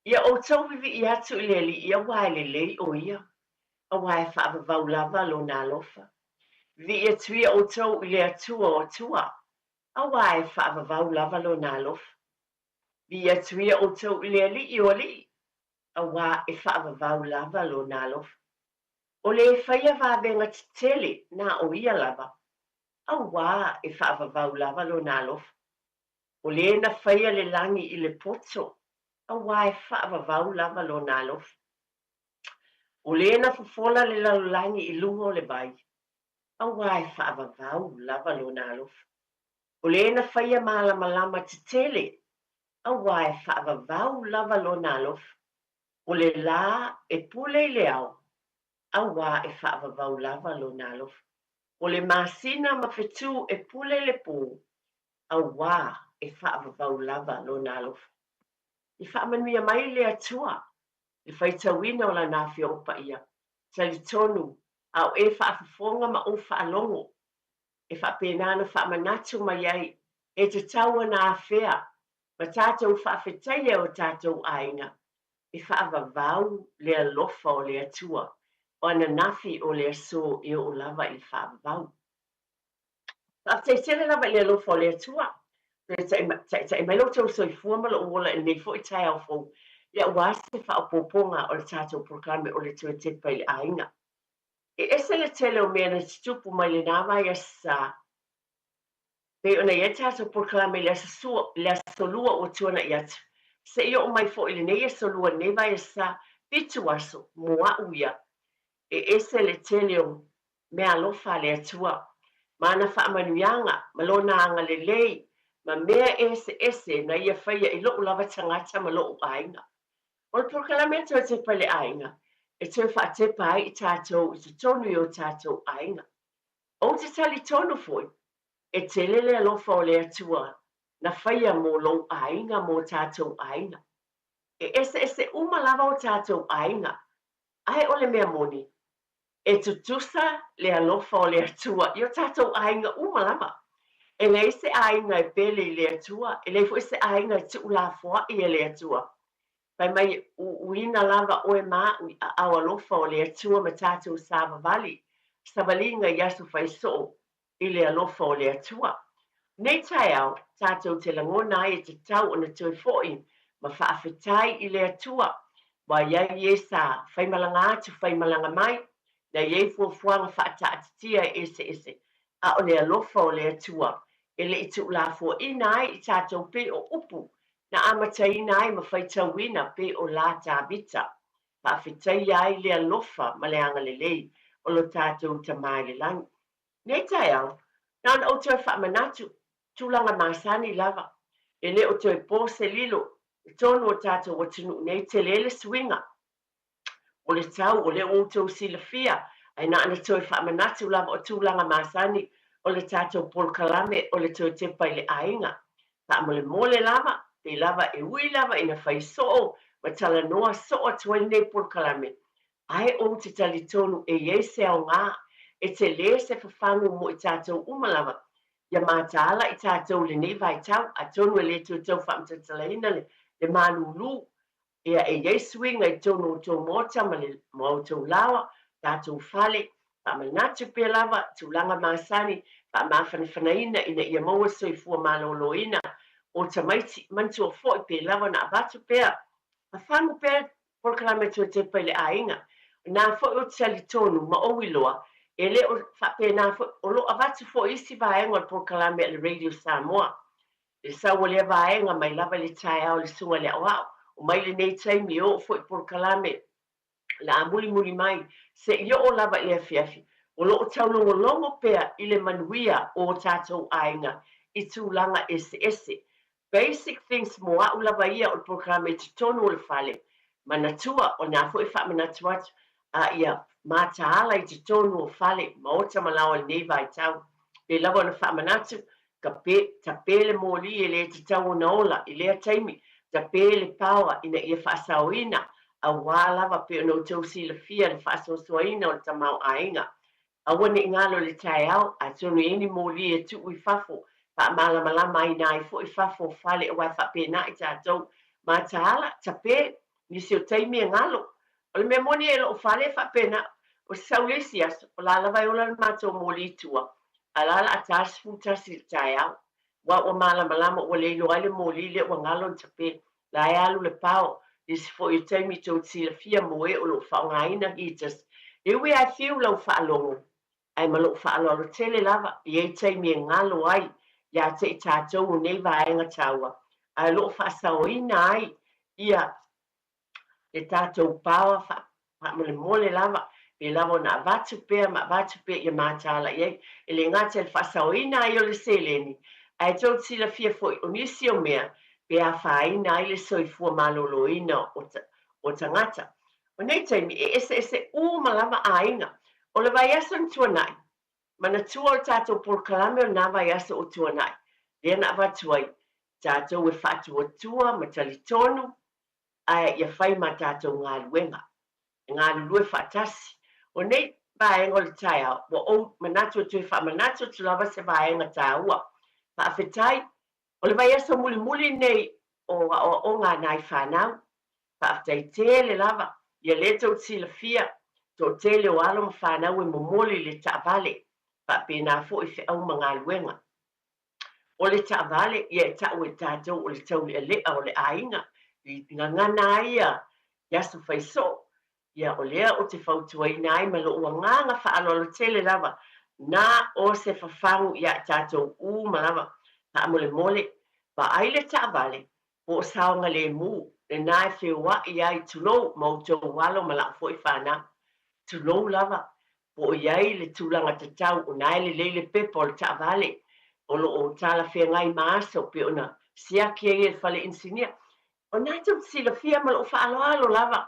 Ia outou vivii atu i le Alii aua e lelei o ia, aua e faavavau lava lona alofa. Vivii atu ia outou i le Atua o atua, aua e faavavau lava lona alofa. Vivii atu ia outou i le Alii o alii, aua e faavavau lava lona alofa. O le e faia vavega tetele na o ia lava, aua e faavavau lava lona alofa. O le na faia le lagi i le poto, aua e faavavau lava lona alofa. O le na fofola le lalolagi i luga o le vai, aua e faavavau lava lona alofa. O le na faia malamalama tetele, aua e faavavau lava lona alofa. O le lā e pule i le ao, aua e faavavau lava lona alofa. O le masina ma fetu e pule i le pō, auā e faavavau lava Lona alofa. I faamanuia mai le Atua i le faitauina o Lana Afioga Paia, talitonu a o e faafofoga ma ou faalogo, e faapena ona faamanatu mai ai e tatau ona afea ma tatou faafetaia e o tatou aiga e faavavau le alofa o le Atua, o ananafi o le aso e oo lava i le faavavau. Faafetai tele lava i le alofa o le Atua, toe taitai mai lo outou soifua ma lou ola i lenei foi taeao fou, ia aua se faaopoopoga o le tatou polokalame o le Toe Tepa i le Aiga. E ese le tele o mea na tutupu mai lena vaiaso sa pei ona i ai le tatou polokalame i le aso Sua, le aso Lua ua tuanai atu, seia oo mai foi i lenei aso Lua lenei vaiaso sa, 7 aso mo au ia. E ese le tele o meaalofa a le Atua, ma ana faamanuiaga, ma Lona agalelei, ma mea eseese na Ia faia i loʻu lava tagata ma loʻu aiga. O le polokalame Toe Tepa i le Aiga, e toe faatepa ai i tatou i totonu i o tatou aiga. Ou te talitonu foi, e tele le alofa o le Atua na faia mo lou aiga mo tatou aiga. E eseese uma lava o tatou aiga, ae o le mea moni, E tutusa le alofa o le Atua i o tatou aiga uma lava. E leai se aiga e pele i le Atua, e leai foi se aiga e tuulafoaʻi e le Atua. Fai mai e uiuina lava oe ma aʻu i aao alofa o le Atua ma tatou savavali, savaliga i aso faisoo i le alofa o le Atua. Nei taeao, tatou te lagona ai e tatau ona toe foʻi ma faafetai i le Atua, ua i ai e sa faimalaga atu faimalaga mai, na i ai fuafuaga faataatitia e eseese, a o le alofa o le Atua e le i tuulafoaina ai i tatou pei o upu na amataina ai ma faitauina pei o lā Tavita, faafetaia ai le alofa ma le agalelei o lo tatou Tama i le lagi. Nei taeao, na ona ou toe faamanatu, tulaga masani lava, e le o toe po se lilo i totonu o tatou atunuu nei, tele le suiga o le tau, o lea ua outou silafia, ae na ona toe faamanatu lava o tulaga masani o le tatou polokalame o le toe tepa i le aiga. Faamolemole lava, pei lava e ui lava ina fai soo ma talanoa soo atu ai lenei polokalame, Ae ou te talitonu e i ai se aoga e tele se fafagu mo i tatou uma lava, ia mataala i tatou i lenei vaitau, atonu e le toe tau faamatalatalaina le malūlū, ia e i ai suiga i totonu o outou maota ma le ma outou laoa, tatou fale, faamanatu pea lava tulaga masani, faamafanafanaina ina ia maua le soifua maloloina o tamaiti, manatua foi pe lava ona avatu pea, fafagu pea Polokalame Toe Tepa i le Aiga. Na foi ou te talitonu ma ou iloa, e le o faapena foi, o lo o avatu foi isi vaega o le polokalame a le Radio Samoa. Le sau o lea vaega mai lava i le taeao i le suga i le aoao, o mai lenei taimi e oo foi polokalame la a mulimuli mai se i oo lava i le afiafi, o lo o taulogologo pea i le manuia o o tatou aiga i tulaga eseese. Basic things mo a'u lava ia o le polokalame i totonu o le fale, manatua, o lena foi e faamanatu atu, a ia mataala i totonu o fale, maota ma laoa i lenei vaitau. Pei lava ona faamanatu, tape, tape le moli e le tatau ona ola i lea taimi, tape le paoa ina ia faasaoina, auā lava pei ona outou silafia le faasoasoaina o le tamaoaiga. Aua ne i galo i le taeao, atonu e i ai ni moli e tuu i fafo, faamalamalamaina ai foi fafo o fale aua e faapena i tatou. Mataala, tape, nisi o taimi e galo. O le mea moni e lou fale e faapena, o se sau le isi aso, o la lava e ola le matou moli i tua, a o la o le a ta le 11 i le taeao. Aua ua malamalama ua le iloa ai le moli lea ua galo ona tape. La e alu le pao, nisi foi o taimi tou te silafia mo e o lo o faaaogaina heaters. E ui lava e fiu lau faalogo, ae ma lou faaaloalo tele lava, e i ai taimi e galo ai ia te i tatou o nei vaega taua, ae o lo o faasaoina ai ia le tatou paoa faamolemole lava, pe lava ona avatu pea ma avatu pea ia mataala i ai. E le gata i le faasaoina ai o le seleni, ae tou te silafia foi o nisi o mea pe afaina ai le soifua maloloina o tagata. O nei taimi, e eseese uma lava aiga. O le vaiaso na tuanai, manatua o le tatou polokalame o lena vaiaso o tuanai, lea na avatu ai, tatou e faatuatua ma talitonu ae ia fai ma tatou galuega, e galulue faatasi. O nei vaega o le taeao, ua ou manatu e toe faamanatu atu lava se vaega taua. Faafetai, o le vaiaso mulimuli lenei o aoaoga a nai fanau. Faafetai tele lava, ia lea tou te silafia, toatele o alo ma fanau e momoli i le taavale, faapena foi feau ma galuega. O le taavale, ia e ta'u e tatou o le taule'ale'a o le aiga, i gagana ai ia i aso fai soo. Ia o lea ou te fautuaina ai ma lo'u agaga faaaloalo tele lava, na o se fafagu iā i tatou uma lava, faamolemole, vaai le taavale, po o saogalemu, lena e feoa'i ai, tulou, ma outou alo ma la'u foi fanau. Tulou lava, po o i ai le tulaga tatau o na e lelei le pepa o le taavale o lo o talafeagai ma aso pei ona siaki ai e le fale inisinia. O na tou te silafia ma lou faaaloalo lava.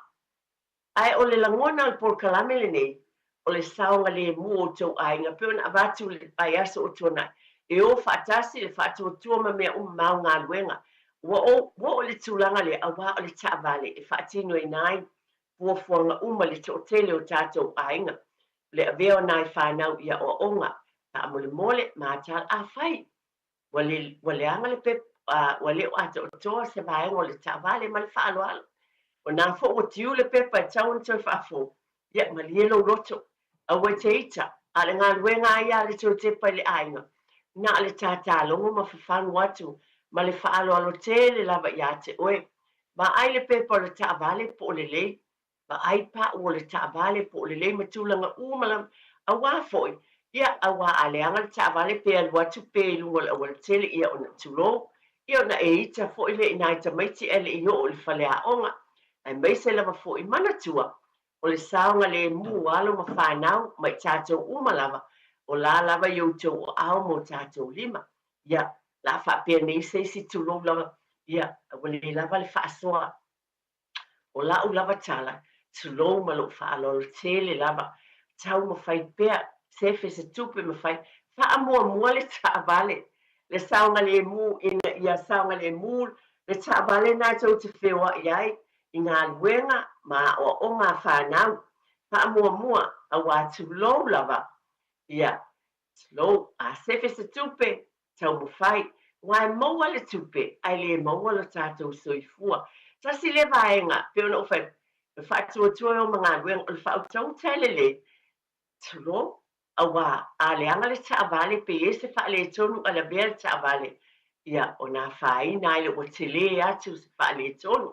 Ae o le lagona o le polokalame lenei, o le saogalemu o outou aiga pei ona avatu i le vaiaso o tuanai, e o faatasi le faatuatua ma mea uma ma au galuega. Ua ou oo i le tulaga lea aua o le taavale e faatinoina ai fuafuaga uma i le toatele o tatou aiga, le avea o nai fanau i aoaoga, faamolemole, mataala, afai ua le ua leaga le pepa, ua le o atoatoa se vaega o le taavale ma le faaaloalo, o na foi ua tiu le pepa e tatau ona toe faafou, ia malie lou loto, aua e te ita, a o le galuega lava ia a le toe tepa i le aiga, na o le tatalogo ma fafagu atu ma le faaaloalo tele lava ia te oe. Vaai le pepa o le taavale po o lelei, vaai pau o le taavale po o lelei ma tulaga uma lava, aua foi, ia, aua a leaga le taavale pe alu atu pe i luga o le aualatele, ia ona tulou, ia ona e ita foi lea i nai tamaiti ae le i oo i le faleaoga, aemaise lava foi, manatua, o le saogalemu o alo ma fanau ma i tatou uma lava, o la lava i outou aao ma o tatou lima. Ia, la faapea nei se isi tulou lava, ia, ua le lava le faasoa o la'u lava tala, tulou ma lo'u faaaloalo tele lava, taumafai pea, sefe se tupe mafai, faamuamua le taavale, le saogalemu ina ia saogalemu le taavale lena tou te feoa'i ai i galuega ma aoaoga a fanau, faamuamua, auā tulou lava, ia, Slow, a sefe se tupe, taumafai, aua e maua le tupe ae le maua lo tatou soifua. Tasi lea vaega, pei ona ou fai atu, e faatuatua e o ma galuega, o le faautauta e lelei, tulou, aua a leaga le taavale pe i ai se faaletonu a lavea le taavale, ia, ona afaina ai lea ua tele atu se faaletonu.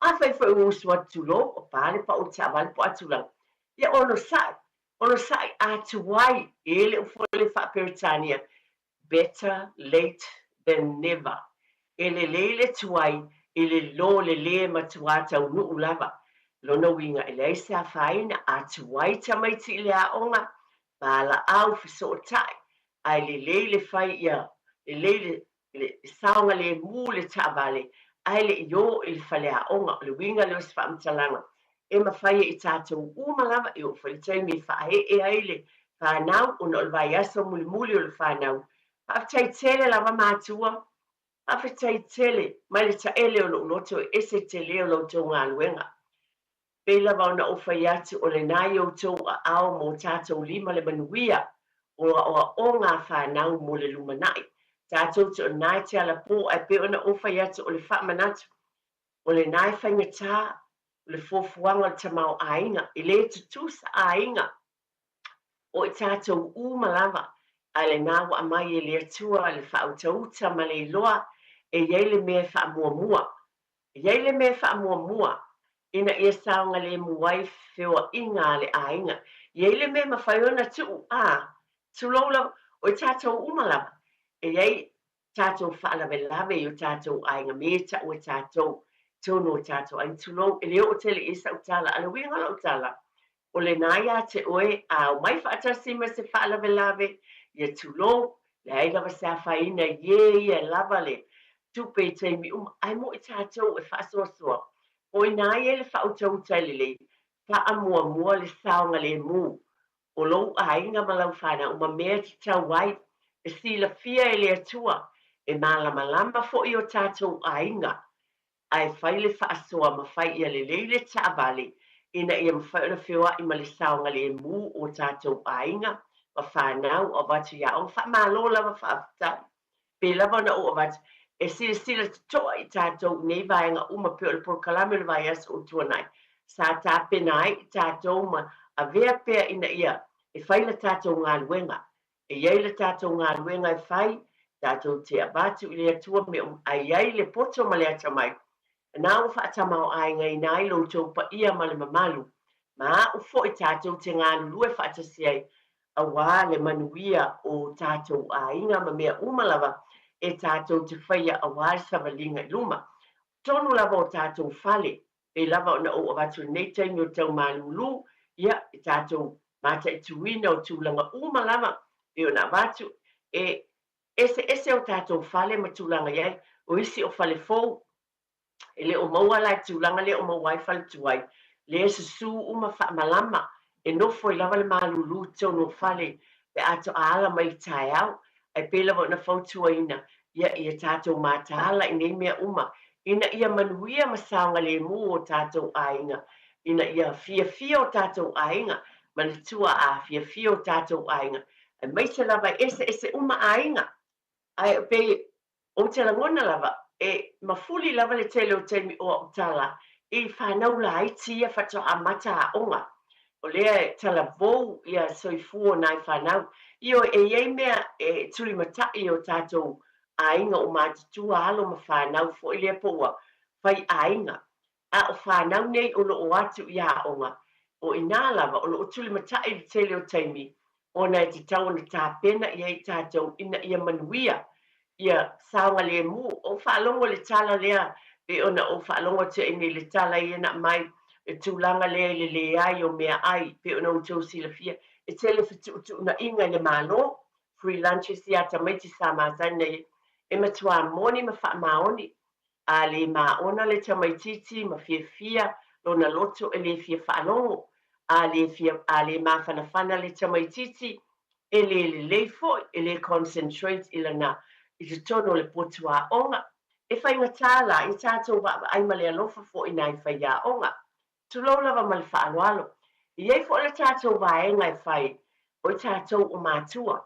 Afai foi ua usu atu, tulou, ua pa le pau o le taavale po o a tulaga, ia onosai, Onosai atu ai e le ufole faa-Peretania, Better late than never. E lelei le tuai i le lo le lē matuā taunuu lava. Lona uiga e leai se afaina, a tuai tamaiti i le aoga, valaau, fesootai, ae lelei le fai ia, lelei le. I le saogalemu le taavale ae le i o i le faleaoga. O le uiga lea o se faamatalaga e mafai e i tatou uma lava e oo foi i le taimi e faaee ai le fanau ona o le vaiaso mulimuli o le fanau. Faafetai tele lava matua, faafetai tele mai le taele o lou loto e ese tele o la outou galuega. Pei lava ona ou fai atu, o lena i outou aao ma o tatou lima le manuia o aoaoga a fanau mo le lumanai. Tatou te o lena e te alapō, ae pei ona ou fai atu, o le faamanatu, o lena e faigata o le fuafuaga o le tamaoaiga, e le tutusa aiga o i tatou uma lava, a lena ua aumai e le Atua le faautauta ma le iloa e i ai le mea e faamuamua. E i ai le mea e faamuamua ina ia saogalemu ai feoaiga a le aiga. E i ai le mea e mafai ona tuu, a, tulou lava, o i tatou uma lava, e i ai tatou faalavelave i o tatou aiga me e tau e tatou i totonu o tatou aiga, tulou, e le oo tele i ai sau tala, a o le uiga o lau tala, O lena ia te oe, a omai faatasi ma se faalavelave, ia tulou, leai lava se afaina i e ia e lava le tupe i taimi uma, ae moʻi tatou e faasoasoa. O ina ai e le faautauta e lelei, faamuamua le saogalemu o lou aiga ma lau fanau ma mea e tatau ai, e silafia e le Atua, e malamalama foi o tatou aiga. Ae fai le faasoa ma fai ia lelei le taavale ina ia mafai ona feoai ma le saogalemu o tatou aiga ma fanau o avatu i aoga. Faamalo lava faafetai. Pei lava ona ou avatu, e silasila totoa i tatou i nei vaega uma pei o le polokalame o le vaiaso ua tuanai sa tapena ai i tatou ma avea pea ina ia e fai la tatou galuega. E i ai le tatou galuega e fai, tatou te avatu i le Atua mea uma, ae i ai le poto ma le atamai, na ua faatamaoaigaina ai lo outou paia ma le mamalu, ma a'u foi tatou te galulue faatasi ai, auā le manuia o tatou aiga ma mea uma lava e tatou te faia auā le savaliga i luma tonu lava o tatou fale. Pei lava ona ou avatu i lenei taimi o tau malūlū, ia, i tatou mataituina o tulaga uma lava, pei ona avatu, e eseese o tatou fale ma tulaga i ai, o isi o fale fou, e le o maua la i tulaga lea o maua ai fale tuai, lea e susū uma faamalama, e nofo ai lava le malūlū i totonu o fale pe a toa ala mai i le taeao. Ae pei lava ona fautuaina, ia, ia tatou mataala i nei mea uma, ina ia manuia ma saogalemu o tatou aiga, ina ia fiafia o tatou aiga, manatua a fiafia o tatou aiga, aemaise lava e eseese uma aiga. Ae pei ou te lagona lava, e mafuli lava le tele o taimi o au tala i fanau laiti ia faatoa amata aoga. O lea e talavou ia soifua o nai fanau. Ioe, e i ai mea e tulimatai i o tatou aiga o matutua, alo ma fanau foi lea po ua fai aiga. A o fanau nei o lo o atu i aoga, o inā lava o lo o tulimatai le tele o taimi ona e tatau ona tapena i ai tatou ina ia manuia, ia saogalemu. Ou faalogo i le tala lea pei ona ou faalogo atu ai nei i le tala ia na aumai, le tulaga lea i le leai o meaai, pei ona outou silafia, e tele fetuutuunaiga i le Malo, free lunches ia tamaiti sa masani na i ai, e matuā moni ma faamaoni. A le maona le tamaitiiti ma fiafia lona loto e le fia faalogo, a le fia, a le mafanafana le tamaitiiti, e le lelei foi, e le concentrate i lana, i totonu o le potu aoga. E faigata la i tatou vaavaai ma le alofa foi nai faiaoga. Tulou lava ma le faaaloalo. E i ai foi le tatou vaega e fai, o i tatou o matua.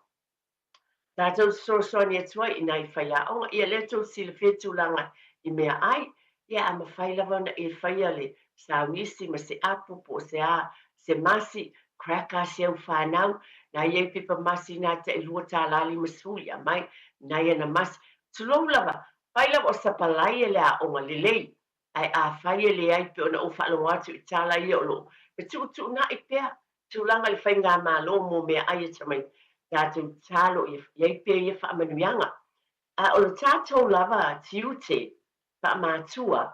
Tatou fesoasoani atu ai i nai faiaoga. Ia lea tou silafia tulaga i meaai, ia a mafai lava ona e faia le saunisi ma se apo po o se a, se masi, cracker a si au fanau, na i ai pepa masi na tai $2.50, ia aumai nai ana masi. Tulou lava, fai lava o sapalai e le aoga lelei, ae afai e leai pei ona ou faalogo atu i tala ia o lo o fetuutuunai pea tulaga i le faigamalo mo meaai e tamaiti, tatou tatalo ia i ai pea ia faamanuiaga. A o le tatou lava tiute faamatua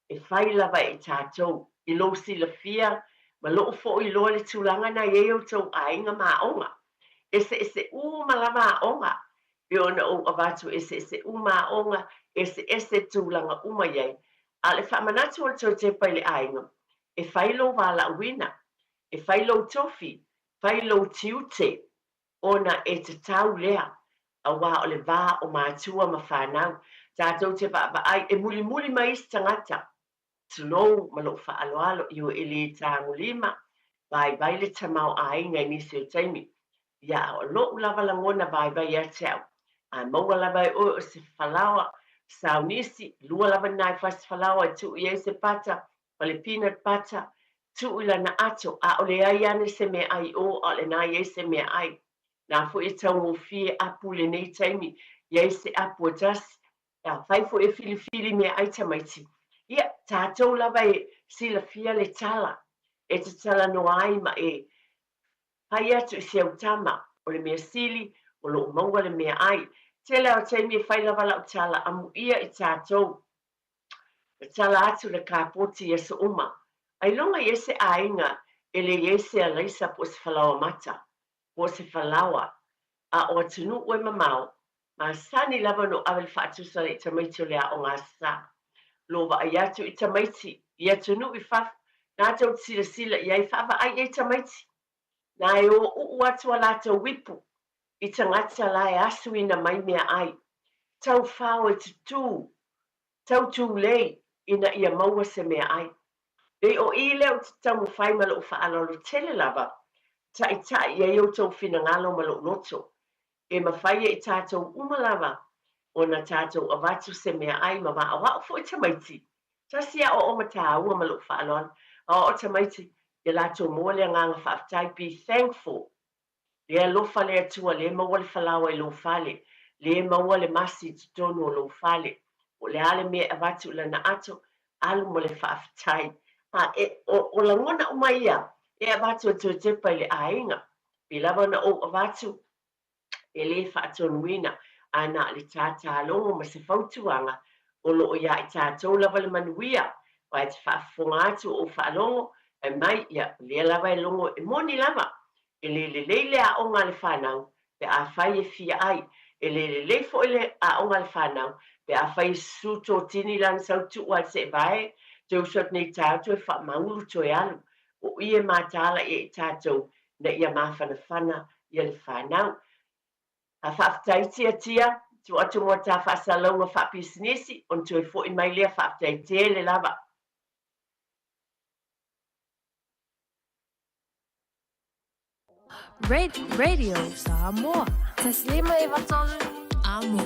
e fai lava e tatou i lou silafia ma lou foi iloa le tulaga na i ai outou aiga ma aoga. Eseese uma lava aoga. Pei ona ou avatu eseese uma aoga, eseese tulaga uma i ai. A o le faamanatu o le toe tepa i le aiga, e fai lou valaauina, e fai lou tofi, fai lou tiute, ona e tatau lea, aua o le va o matua ma fanau, tatou te vaavaai, e mulimuli mai isi tagata, tulou ma lou faaaloalo, ioe e le tagolima, vaivai le tamaoaiga i nisi o taimi. Ia, a o lou lava lagona vaivai ia te au, a maua lava e oe o se falaoa saunisi, lua lava nai fasi falaoa e tuu i ai se pata, ma le peanut butter, tuu i lana ato, a o leai ane se meaai i o, a o lena i ai se meaai. Na foi e taugofie apu i lenei taimi, i ai se apu e tasi, afai foi e filifili meaai tamaiti, ia, tatou lava e silafia le tala e tatalanoa ai ma e fai atu i si au tama, o le mea sili, o lo o maua le meaai. Tele lava o taimi e fai lava lau tala, amuia i tatou. E tala atu le kapoti i aso uma. Ailoga i ai se aiga e le i ai se alaisa po o se falaoa mata, po o se falaoa, a o atunuu e mamao, masani lava ona ave le faatusa i tamaiti o le aoga Aso Sa. Lo vaai atu i tamaiti i atunuu i fafo, na tou te silasila i ai, faavaai i ai tamaiti, na e o uu atu a latou ipu i tagata la e asuina mai meaai, tau fao e tutū tau tulei ina ia maua se meaai. Pei o i lea ou te taumafai ma lou faaaloalo tele lava, taitai i ai outou finagalo ma lou loto, e mafai e i tatou uma lava ona tatou avatu se meaai ma aoao foi tamaiti. Tasi aoaoga taua ma lou faaaloalo, aoao tamaiti ia latou maua le agaga faafetai, be thankful. Le alofa le Atua, le maua le falaoa i lou fale, le maua le masi i totonu o lou fale. Po o le a le mea e avatu i lana ato, alu ma le faafetai. A e, o, o lagona uma ia e avatu e toe tepa i le aiga. Pei lava ona ou avatu, e le faatonuina, a na o le tātālogo ma se fautuaga o lo o iā i tatou lava le manuia, aua e te faafofoga atu o ou faalogo, fai mai, ia, o lea lava e logo, e moni lava, E le lelei le aoga a le fanau pe afai e fia ai. E le lelei foi le aoga a le fanau pe afai e susu totini lana sau tuu a le seevae, toe usu atu nei taeao toe faamaulu toe alu. O i e mataala ia i tatou ina ia mafanafana ia le fanau. A faafetai tiatia, tuu atu mo ta faasalalauga faapisinisi ona toe foi mai lea faafetai tele lava. Radio Samoa. 1 5 3 Amo.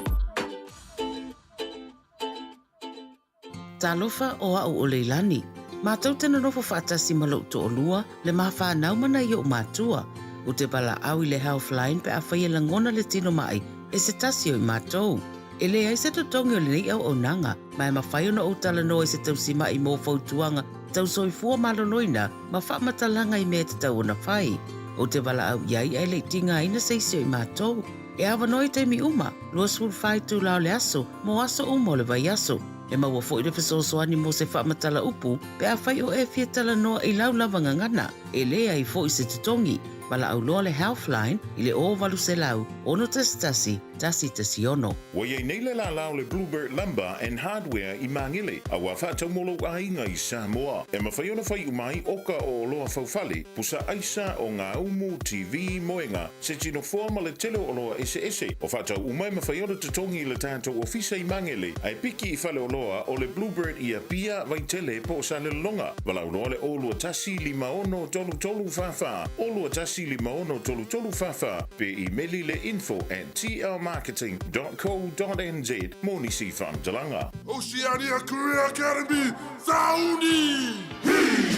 Talofa o a'u o Leilani. Matou te nonofo faatasi ma lo'u to'alua, le ma fanau ma nai o'u matua. Ou te valaau i le Healthline pe afai e lagona le tino ma'i e se tasi o i matou. E leai se totogi o lenei auaunaga, ma e mafai ona ou talanoa i se tausima'i mo fautuaga tau soifua maloloina ma faamatalaga i mea e tatau ona fai. Ou te valaau i ai ae le i tigaina se isi o i matou. E avanoa i taimi uma, 24 itula o le aso, mo aso uma o le vaiaso. E maua foi le fesoasoani mo se faamatala upu pe afai o e fia talanoa i lau lava gagana. E leai foi se totogi. Valaau loa le Healthline i le 0800 611 116. Ua i ai nei le lālā o le Bluebird Lumber and Hardware i Māngere, a ua faatau mo lou aiga i Samoa. E mafai ona fai uma ai oka o oloa faufale, pusa aisa, o gaumu, TV, moega, se tinofoa ma le tele o oloa eseese. O faatau uma e mafai ona totogi i le tatou ofisa i Māngere, ae piki i faleoloa o le Bluebird i Apia, Vaitele po o Salelologa. Valaau loa le 021 56 33 44, 021 56 33 44, pe imeli le info at tlmarketing dot co dot nz mo nisi faamatalaga. Oceania Career Academy, Sauni! Hi!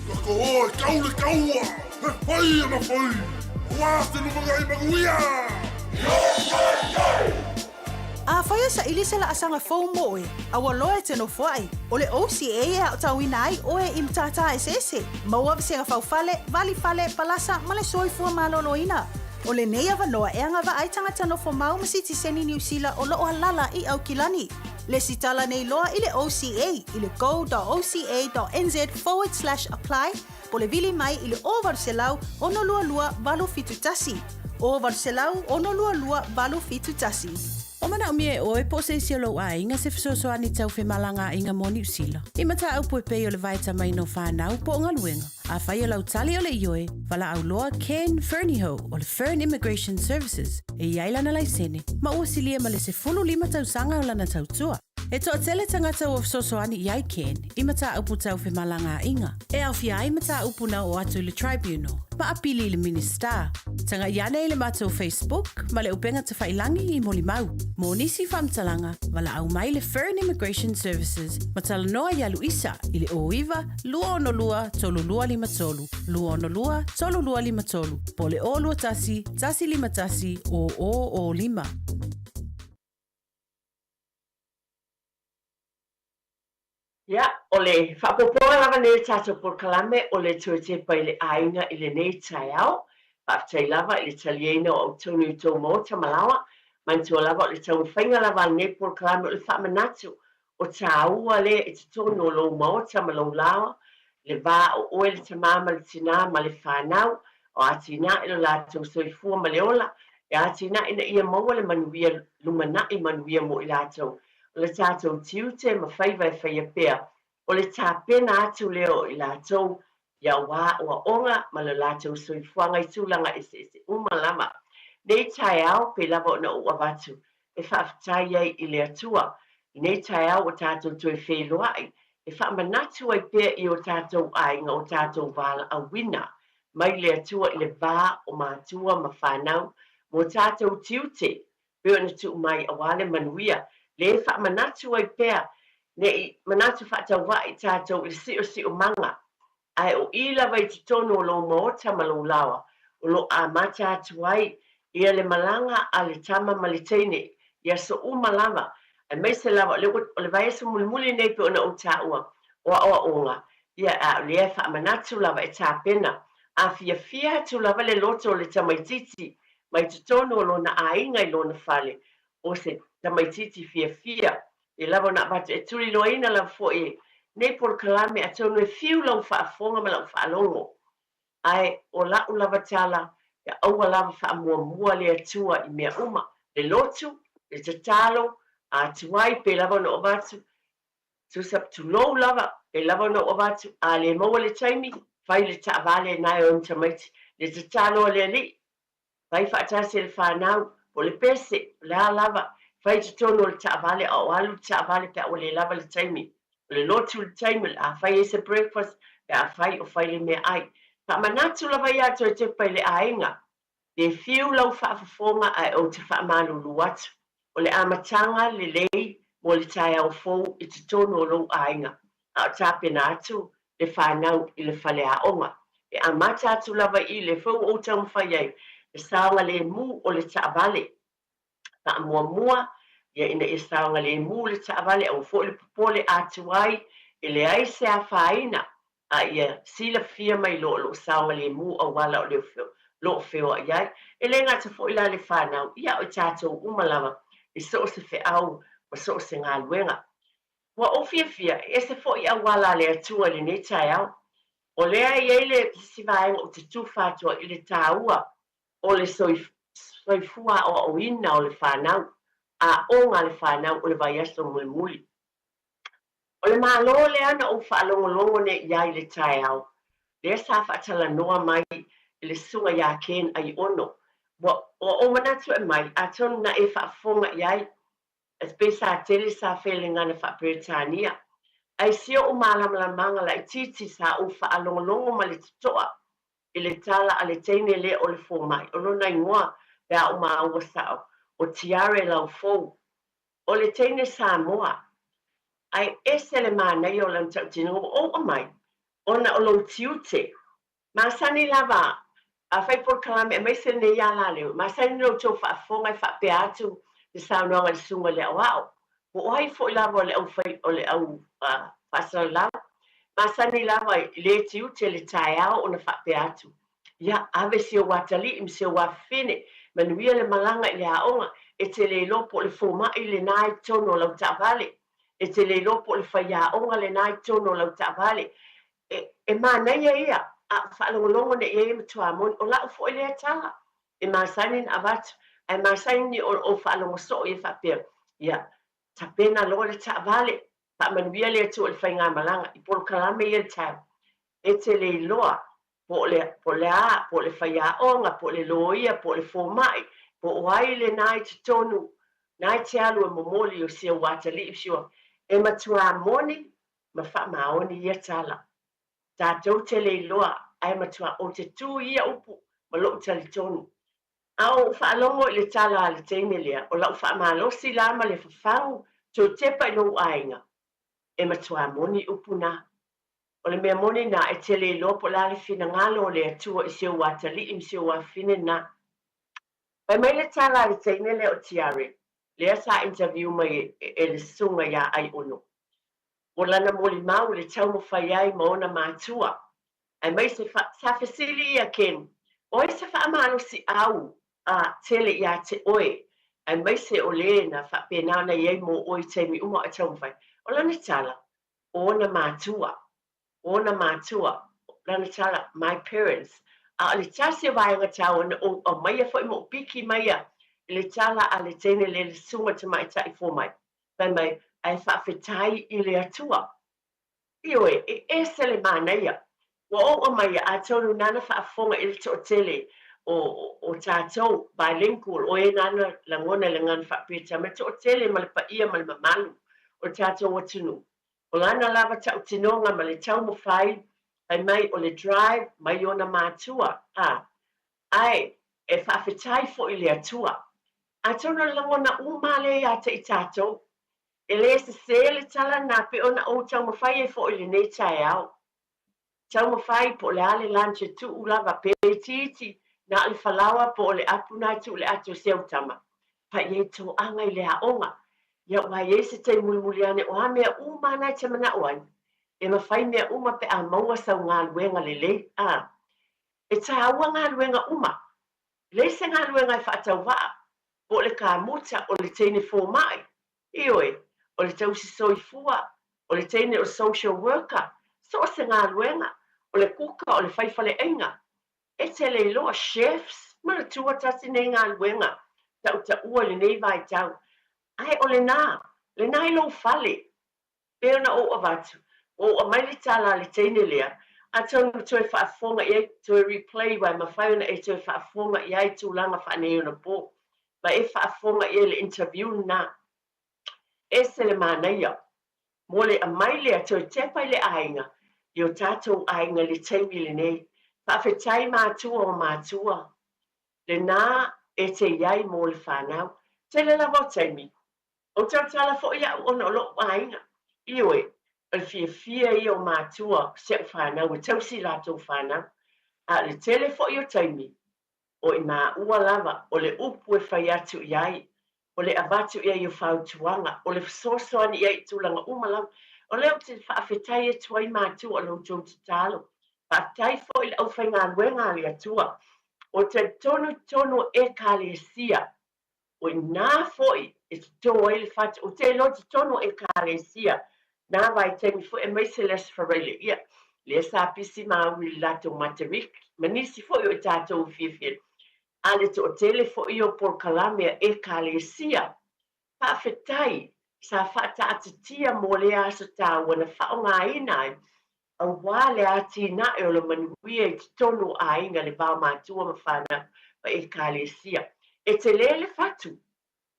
Kako oe, kau le kaua! He whai ana whai! Aua te lumangai manuia! Yo, yo, yo! Afai e saili se laasaga fou mo oe, a ua loa e te nofoai, o le OCA e aotauina ai oe i matata eseese, maua vasega faufale, valifale, palasa ma le soifua maloloina. O lenei avanoa e agavaa ai tagata nofo mau ma sitiseni Niu Sila o loo alala i Aukilani. Lesitala nei loa i le OCA i le go.oca.nz/apply po o le vili mai i le 0800 622 871. O 800 622 871. Ua manaʻomia e ʻoe po o se isi o lou ʻaiga se fesoasoani tau femalagaʻaiga mo Niu Sila. I mataupu e pei o le vaetamaina o whanau po o galuega. Afai o lau tali o le ioe, valaau loa Ken Fernihough o le Fern Immigration Services e i ai lana laisene ma ua silia ma le 15 tausaga o lana tautua. E toatele tagata ua fesoasoani i ai Ken i mataupu tau femalagaaiga, e aofia ai mataupu na oo atu i le Tribunal ma apili i le Minisita. Taga'i ane i le matou Facebook ma le upega tafailangi i molimau. Mo nisi faamatalaga, valaau mai le Fern Immigration Services ma talanoa iā Luisa i le 09 262 3253, 262 3253 po o le 021 151 0005. Ia, o le faaopoopoga lava lenei o le tatou polokalame o le toe tepa i le aiga i lenei taeao. Faafetai lava i le taliaina o autonu i tou maota ma laoa. Manatua lava o le taumafaiga lava a lenei polokalame o le faamanatu o tāua lea i totonu o lou maota ma lou laoa, le va o oe le tamā ma le tinā ma le fanau, o atinae lo latou soifua ma le ola, e atinae ina ia maua le manuia lumanai manuia mo i latou. O le tatou tiute ma faiva e faia pea, o le tapena atu lea o i latou ia wā aoaoga ma lo latou soifuaga i tulaga eseese uma lava. Nei taeao, pei lava ona ou avatu e faafetai ai i le Atua, i nei taeao ua tatou toe feiloai, e faamanatu ai pea i o tatou aiga o tatou valaauina mai le Atua i le va o matua ma fanau mo tatou tiute pei ona tuu mai aua le manuia, le faamanatu ai pea ne i manatu faatauvaa i tatou i le siosiomaga, ae o i lava i totonu o lou maota ma lou laoa o lo o amata atu ai ia le malaga a le tama ma le teine i aso uma lava, aemaise lava o le vaiaso mulimuli nei pei ona ou taua o aoaoga, ia a o lea e faamanatu lava e tapena a fiafia atu lava le loto o le tamaitiiti mai totonu o lona aiga i lona fale, o se tamaitiiti fiafia e lava ona avatu e tuliloaina lava foi e nei polokalame atonu e fiu lau faafofoga ma lau faalogo. Ae o la'u lava tala, ia aua lava faamuamua le Atua i mea uma, le lotu, le tatalo, a tuai pe lava ona ou avatu, tusa tulou lava, pe lava ona ou avatu, a le maua le taimi, fai le taavale na e o ni tamaiti, le tatalo a le Alii, Fai faatasi e le fanau, po o le pese, o le a lava, fai i totonu o le taavale a o alu le taavale pe a ua le lava le taimi. O le lotu le taimi o le a fai ai se breakfast pe a fai o fai le meaai. Faamanatu lava ia toe tepa i le aiga. Le fiu lau faafofoga ae ou te faamalulu atu. O le amataga lelei mo le taeao fou i totonu o lou aiga, a o tapena atu le fanau i le faleaoga. E amata atu lava i le fou ou taumafai ai le saogalemu o le taavale. Faamuamua ia ina ia saogalemu le taavale aua foi le popole atu ai e leai se afaina a ia silafia mai loa o lo o saogalemu auala o le lo o feoai ai. E le gata foi la le fanau, ia o i tatou uma lava i so o se feau ma so o se galuega. Ua ou fiafia, e ese foi auala a le Atua i lenei taeao. O lea e i ai le isi vaega ou te tufa atu ai i le taua o le soifua aoaoina o le fanau, aoga a le fanau o le vaiaso mulimuli. O le Malo lea na ou faalogologo nei i ai i le taeao, lea sa faatalanoa mai e le Susuga ia Ken Aiono. Ua ou manatu e mai, atonu na e faafofoga i ai, pei sa tele sa felegana faa-Peretania. Ae si oʻu mālamalamaga laitiiti sa ou faalogologo ma le totoa i le tala a le teine lea o le fomai, o lona igoa pe a ou māua sao, o Tiare Laufou, o le teine Samoa. Ae ese le manaia o lana tautinoga ua ou aumai, ona o lou tiute. Masani lava a fai polokalame aemaise lenei alaleo, masani lo outou faafofoga e faapea atu le saunoaga i le susuga i le aoao, po o ai foi lava o le au fai o le au faasalalau. Masani lava i le tiute le taeao ona faapea atu, ia ave si ou atalii ma si ou afafine, manuia le malaga i le aoga, e te le iloa po o le fomai lena i totonu o lau taavale, e te le iloa po o le faiaoga lena i totonu o lau taavale. E, e manaia ia, a o faalogologo nei i ai e matua moni, o lau foi lea tala. E masani ona avatu, ae masani ona ou faalogo soo ia faapea, ia, tapena loa le taavale, faamanuia le Atua i le faigamalaga, i polokalame ia i le taeao. E te le iloa po o le, po o le a, po o le faiaoga, po o le loia, po o le fomai, po o ai lena i totonu, na e te alu e momoli o si ou atalii, si ou, e matuā moni ma faamaoni ia tala. Tatou te le iloa, ae matuā ou te tū i ia upu ma lo'u talitonu. A o ou faalogo i le tala a le teine lea, o la'u faamalosi la ma le fafagu toe tepa i lou aiga, e matuā moni upu na. O le mea moni na, e te le iloa po o le a le finagalo o le Atua i si ou atalii ma si ou afafine na. Fai mai le tala a le teine lea o Tiare, lea sa interview mai e le susuga ia Aiono. Ua lana molimau i le taumafai ai ma ona matua, aemaise fa, sa fesili ia Ken, o ai se faamalosiau a tele ia te oe, aemaise o le na faapena ona i ai mo oe i taimi uma o e taumafai. O lana tala, o ona matua, o ona matua, lana tala, my parents. A o le tasi o vaega taua na ou aumaia foi ma ou piki maia i le tala a le teine le le susuga tamaitai fomai, fai mai, ae faafetai i le Atua. Ioe, e ese le manaia. Ua ou aumaia, atonu nana faafofoga i le toatele o, o tatou, bilingual, o e nana lagona i le gagana faa-Peretania, ma le toatele ma le paia ma le mamalu o le tatou atunuu. O lana lava tautinoga ma le taumafai, fai mai o le drive mai ona matua, a, ae e faafetai foi i le Atua. Atonu o le lagona uma lea ia te i tatou. E le sesē le tala lena pei ona ou taumafai ai foi i lenei taeao. Taumafai po o le a le lunch e tuu lava pe itiiti na o le falaoa po o le apu na e tuu i le ato e se autama. Fai i ai toaga i le aoga. Ia ua i ai se taimi mulimuli ane o a mea uma na e te manao ai, e mafai mea uma pe a maua sau galuega lelei. A. E tāua galuega uma. E leai se galuega e faatauvaa, po o le kamuta, o le teine fomai, Ioe, o le tausi soifua, o le teine o le social worker, so o se galuega, o le kuka, o le fai faleaiga. E te le iloa, chefs, manatua tasi nei galuega tautaua i lenei vaitau. Ae o lena, lena i lou fale. Pei ona ou avatu, ua ou aumai le tala a le teine lea, atonu toe faafofoga i ai, toe replay uae mafai ona e toe faafofoga i ai tulaga faaneionapo, ma e faafofoga i ai le interview lena. Ese le manaia. Mo le aumai lea toe tepa i le aiga, i o tatou aiga i le taimi lenei. Faafetai matua o matua. Lena e te i ai mo le fanau. Tele lava o taimi, Ou tautala foi au ona o lo'u aiga. Ioe, o le fiafia ia o matua o si a'u fanau e tausi i latou fanau. A o le tele foi o taimi, o i māua lava o le upu e fai atu i ai, o le avatu i ai o fautuaga, o le fesoasoani i ai i tulaga uma lava. O lea ou te faafetai atu ai matua o lo outou tatalo. Faafetai foi i le aufaigaluega a le Atua. O talitonu i totonu o Ekalesia O inā foi e totō ai le fatu, ou te iloa i totonu o Ekalesia nā vaitaimi foi aemaise le Aso Faraile, ia, lea sa pisi māui i le latou Matariki, ma nisi foi o i tātou i fiafia, a le toatele foi o polokalame a Ekalesia. Faafetai sa faataatitia mo lea aso tāua na faaaogaina ai aua le atinae o le manuia i totonu o aiga, le va o matua ma fanau ma Ekalesia. E telē le fatu,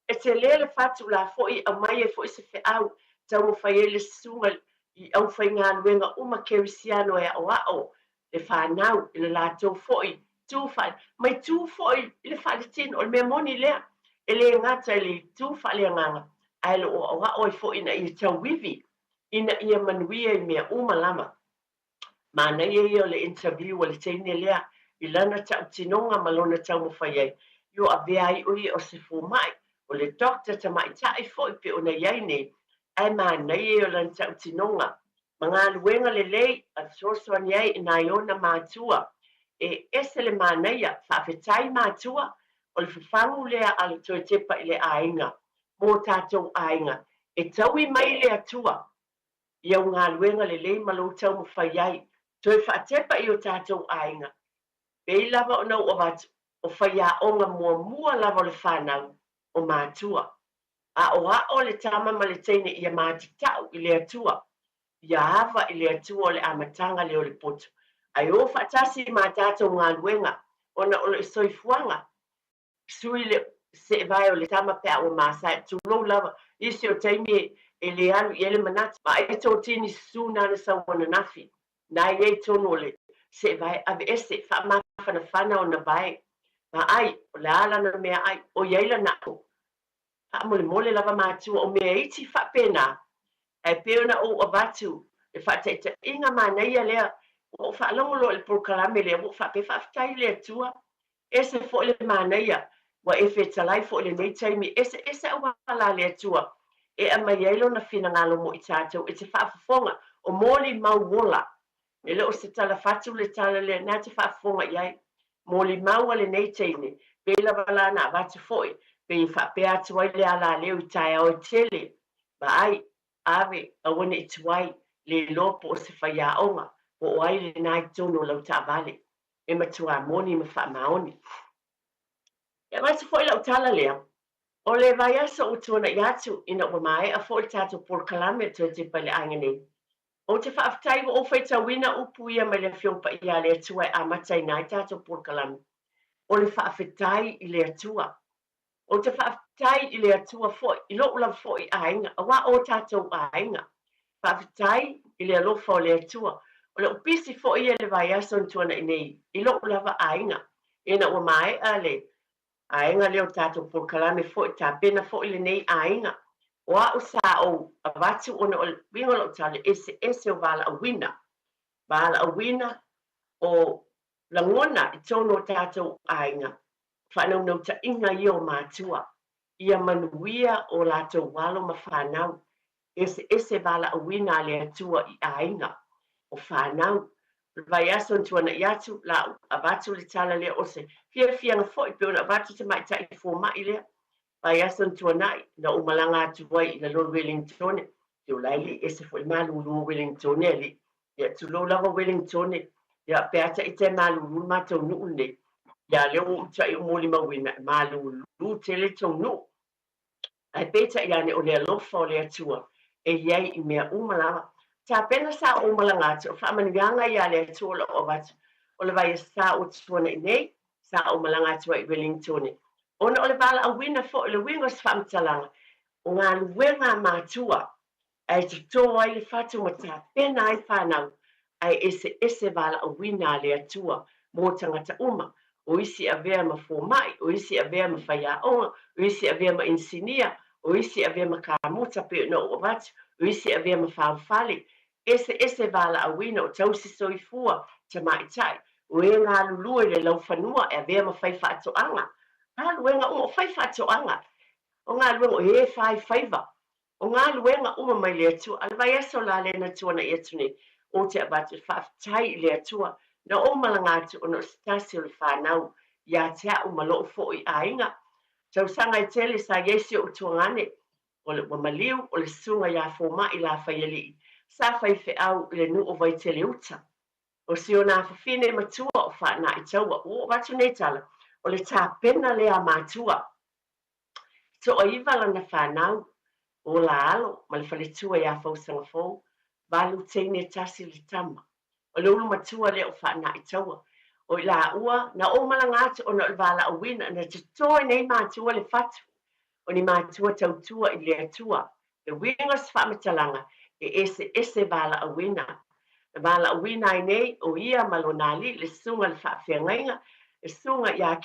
e telē le fatu la foi e aumai ai foi se feau taumafai ai le susuga i aufaigaluega uma kerisiano e aoao le fanau i le latou foi tu faale, mai tu foi i le faaletino. O le mea moni lea, e le gata i le tu faaleagaga, ae lo o aoao ai foi ina ia tauivi ina ia manuia i mea uma lava. Manaia ia o le interview a le teine lea i lana tautinoga ma lona taumafai ai, i o avea ai o ia o se fomai, o le doctor tamaitai foi pei ona i ai nei, ae manaia ia o lana tautinoga ma galuega lelei a fesoasoani ai i nai ona matua. E ese le manaia, faafetai matua, o le fafagu lea a le toe tepa i le aiga mō tātou aiga. E taui mai le Atua i au galuega lelei ma lou taumafai ai, toe faatepa i o tātou aiga. Pei lava ona ou avatu. O faiaoga muamua lava o le fanau, o matua. Aoao le tama ma le teine ia matatau i le Atua, ia ava i le Atua o le amataga lea o le poto. Ae o faatasi ma tatou galuega ona o le soifuaga. Sui le seevae o le tama pe a ua masae, tulou lava, isi o taimi e le alu i ai le manatu. Vaai totini susu na na sau ananafi, na i ai tonu o le seevae aveese, faamafanafana ona vae. Vaai, o le a lana meaai, o i ai lana ato. Faamolemole lava matua, o mea iti faapena, ae pei ona ou avatu le faataitaiga manaia lea, ua ou faalogo loa i le polokalame lea, ua ou faapea, faafetai i le Atua, ese foi le manaia, ua e fetalai foi i lenei taimi, eseese auala a le Atua e aumai ai Lona finagalo mo i tatou e te faafofoga, o molimau ola. E le o se tala fatu le tala lea na te faafofoga i ai. Molimau a lenei teine, pei lava la na avatu foi, pei e faapea atu ai le alaleo i taeao e tele, vaai, ave, aua ne i tuai, le iloa po o se faiaoga, po o ai lena i totonu o lau taavale. E matua moni ma faamaoni. E avatu foi lau tala lea, o le vaiaso ua tuana'i atu ina ua maea foi le tatou polokalame o Toe Tepa i le Aiga Nei. Ou te faafetai ua ou faitauina upu ia mai le Afioga Paia a le Atua e amataina ai tatou polokalame. O le faafetai i le Atua. Ou te faafetai i le Atua foi, i lou lava foi aiga, aua o tatou aiga. Faafetai i le alofa o le Atua. O lou pisi foi ia i le vaiaso na tuanai nei, i lou lava aiga. Ina ua maea le aega lea o tatou polokalame foi, tapena foi lenei aiga. O a'u sa ou avatu ona o le uiga o la'u tala, eseese o valaauina. Valaauina o lagona i totonu o tatou aiga, faanaunautaiga ia o matua, ia manuia o latou alo ma fanau. Eseese valaauina a le Atua i aiga, o fanau. O le vaiaso na tuana'i atu, la ua avatu le tala lea o se fiafiaga foi pei ona avatu tamaitai fomai lea. Vaiaso na tuana'i, na ou malaga atu ai i lalo i Welingtone, te o la e le i ese foi le malulu o Welingtone alii. Ia, tulou lava Welingtone, ia, pe a ta ita e malulu le matou nuu lenei. Ia, lea ua ou matuai ou molimauina, e malulu tele le tou nuu. Ae peitai ane o le alofa o le Atua e i ai i mea uma lava. Tapena sa ou malaga atu, o faamanuiaga ia a le Atua o lou avatu, o le vaiaso ua tuana'i nei, sa ou malaga atu ai i Wellingtone. Ona o le valaauina foi, o le uiga o se faamatalaga, o galuega a matua Ae toto ai le fatu ma tapena ai fanau, ae eseese valaauina a le Atua mo tagata uma, o isi avea ma fomai, o isi avea ma faiaoga, o isi avea ma inisinia, o isi avea ma kamuta pei ona ou avatu, o isi avea ma faufale. Eseese valaauina o tausi soifua, tamaitai, o e galulue i le laufanua e avea ma faifaatoaga. Galuega uma o faifaatoaga, o galuega o e fai faiva, O galuega uma mai le Atua. A le vaiaso la lea na tuana'i atu nei, ou te avatu le faafetai i le Atua na ou malaga atu ona o se tasi o le fanau ia te a'u ma lo'u fo'i aiga. Tausaga e tele sa i ai si o'u tuagane, o le ua maliu o le susuga ia Fomai Lafaialii sa faifeau i le nuu o Vaitele Uta. O si ona afafine matua o Faanaaitaua. Ua ou avatu nei tala, o le tapena lea a matua. Toaiva lana fanau, o la alo ma le faletua ia Fausagafou, valu teine tasi le tama. O le ulu matua lea o Faanaaitaua. O i laua, na ou malaga atu ona o le valaauina, na toto e nei matua le fatu, o ni matua tautua i le Atua. Le uiga o se faamatalaga, e eseese valaauina. Na valaauina ai nei o ia ma lona alii le susuga i le faafeagaiga, le susuga ia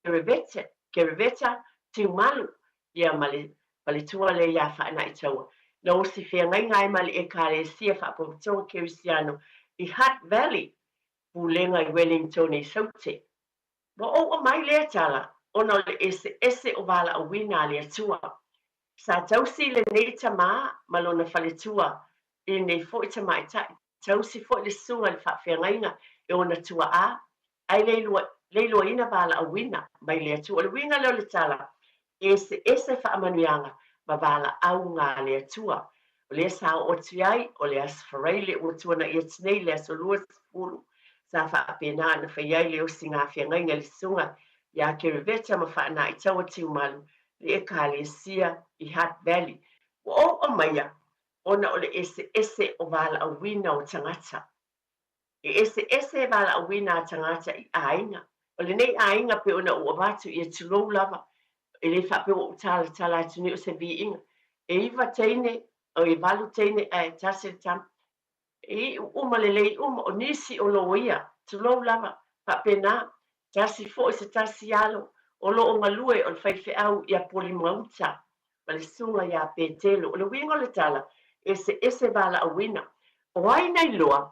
Kereveta, Kereveta Tiumalu, ia ma le faletua lea ia Faanaitaua. Na osi feagaiga ai ma le Ekalesia Faapotopotoga Kerisiano i Hutt Valley, pulega i Wellingtone i Saute. Ua ou aumai lea tala ona o le eseese o valaauina a le Atua. Sa tausi lenei tamā ma lona faletua i lenei foi tamaitai, tausi foi le susuga i le faafeagaiga e ona tuaā, ae le iloaina valaauina mai le Atua. O le uiga lea o le tala, e eseese faamanuiaga ma valaauga a le Atua. O lea sa oo atu i ai, o le Aso Faraile ua tuana'i atu nei, le aso 20, sa faapena ona fai ai le osiga feagaiga i le susuga Iā Kereveta ma Faanaaitaua Tiumalu le Ekalesia i Hutt Valley. Ua ou aumaia ona o le eseese o valaauina o tagata. E eseese valaauina a tagata i aiga. O lenei aiga pei ona ou avatu ia tulou lava, e le faapea ua ou talatala atu nei o se viiga. E iva teine, oi e valu teine ae tasi le tama. E iu uma lelei uma, o nisi o loia, tulou lava, faapena, tasi foi se tasi alo o lo o galue o le faifeau ia Polimauta ma le susuga ia Petelo. O le uiga o le tala, eseese valaauina. O ai na iloa?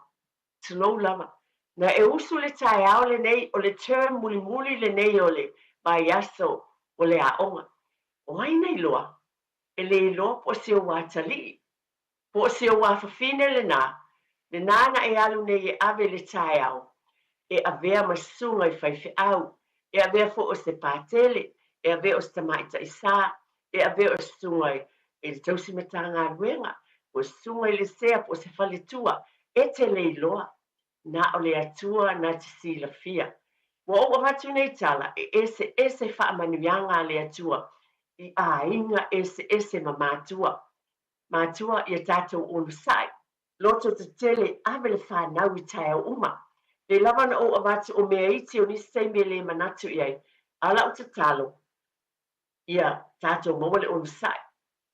Tulou lava. Na e usu le taeao lenei, o le term mulimuli lenei o le vaiaso o le aoga. O ai na iloa? E le iloa po o si ou atalii Po o si ou afafine lenā, lenā na e alu nei e ave i le taeao, e avea ma susuga i faifeau, e avea foi o se patele, e avea o se tamaitai sa, e avea o se susuga i le tausi matagaluega, po o se susuga i le sea, po o se faletua, e te le iloa. Na o le Atua na te silafia. Ua ou avatu nei tala e eseese faamanuiaga a le Atua i aiga eseese ma matua. Matua ia tatou onosai. Loto tetele, ave le fanau i taeao uma. Le lava ona ou avatu o mea iti o nisi taimi e le manatu i ai, a o lau tatalo, ia tatou maua le onosai,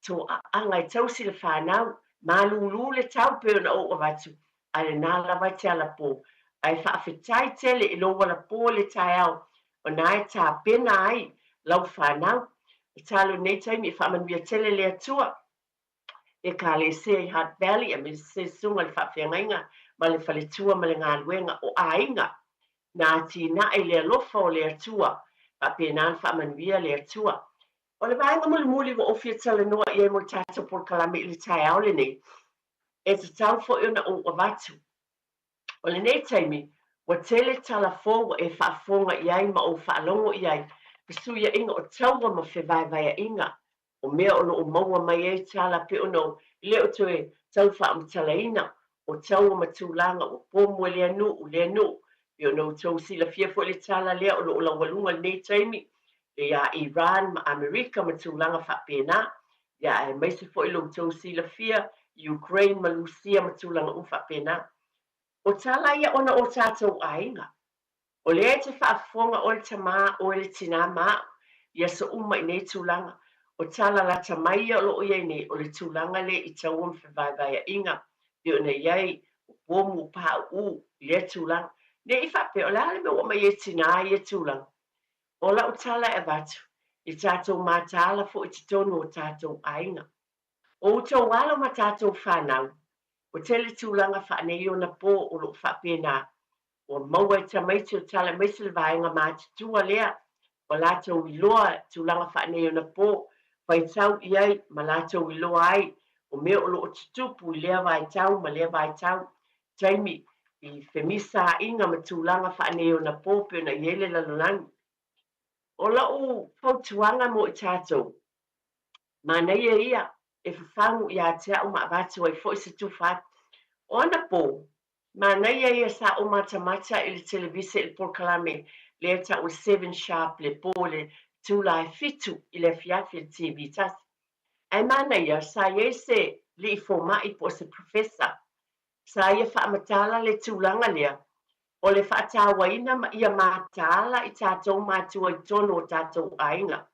toaaga e tausi le fanau, malūlū le tau pei ona ou avatu, a lenā lava e te alapō. Ae faafetai tele i lou alapō i le taeao, ona e tapena ai lau fanau. Tatalo i lenei taimi e faamanuia tele le Atua Ekalesia i Hutt Valley aemaise susuga i le faafeagaiga ma le faletua ma le galuega o aiga na atinae i le alofa o le Atua faapena ona faamanuia le Atua. O le vaega mulimuli ua ou fia talanoa i ai mo le tatou polokalame i le taeao lenei, e tatau foi ona ou avatu. O lenei taimi, ua tele tala fou ua e faafofoga i ai ma ou faalogo i ai, fesuiaiga o taua ma fevaevaeaiga, o mea o lo o maua mai ai tala pei ona e le o toe tau faamatalaina, o taua ma tulaga ua pomu e lea nuu, lea nuu, pei ona outou silafia foi le tala lea o lo o laualuga i lenei taimi, iā Iran ma Amerika ma tulaga faapena, ia aemaise foi lo outou silafia Ukraine ma Lusia ma tulaga uma faapena. O tala ia ona o tatou aiga. O lea e te faafofoga oe le tamā, oe le tinā ma au, i aso uma i nei tulaga. O tala lata mai ia o lo o i ai nei, o le tulaga lea i taua ma fevaevaeaiga, pei ona i ai o pomu, o pāuū, i lea tulaga. Ne i faapea, o le a le mea ua aumai ai tinā i ia tulaga? O lau tala e avatu, i tatou mataala foi i totonu o tatou aiga. O outou alo ma tatou fanau, ua tele tulaga faaneionapo o lo o faapena. Ua maua e tamaiti o tala aemaise le vaega matutua lea, ua latou iloa tulaga faaneionapo, faitau i ai ma latou iloa ai o mea o lo o tutupu i lea vaitau ma lea vaitau, taimi i femisāiga ma tulaga faaneionapo pei ona i ai le lalolagi. O lau fautuaga mo i tatou, Manaia ia e fafagu ia te au ma avatu ai foi se tufa atu. O anapo, manaia ia sa ou matamata i le televise i le polokalame lea e tau o le Seven Sharp le po i le itula e fitu i le afiafi i le TV tasi. Ae manaia, sa i ai se lii fomai po o se professor, sa ia faamatala le tulaga lea o le faatauaina ma ia mataala i tatou matua i totonu o tatou aiga,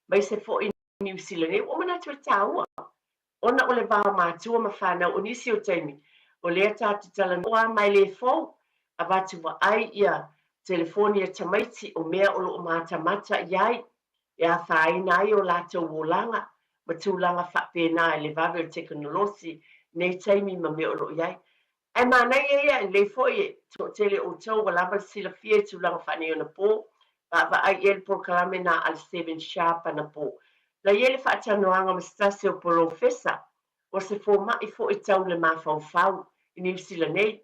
maise foi Niu Sila nei. Ua manatu e taua ona o le va o matua ma fanau o nisi o taimi o lea ta te talanoa mai le fou avatu vaai ia telefoni a tamaiti o mea o lo o matamata i ai e afaina ai o latou olaga ma tulaga faapena i le vave o le tekonolosi nei taimi ma mea o lo o i ai. Ae manaia ia, e lelei foi e toatele o outou ua lava le silafia i tulaga faaneionapo, vaavaai i ai le polokalame na a le Seven Sharp anapo. La i ai le faatalanoaga ma se tasi o polofesa o se fomai foi tau le mafaufau i Niu Sila nei.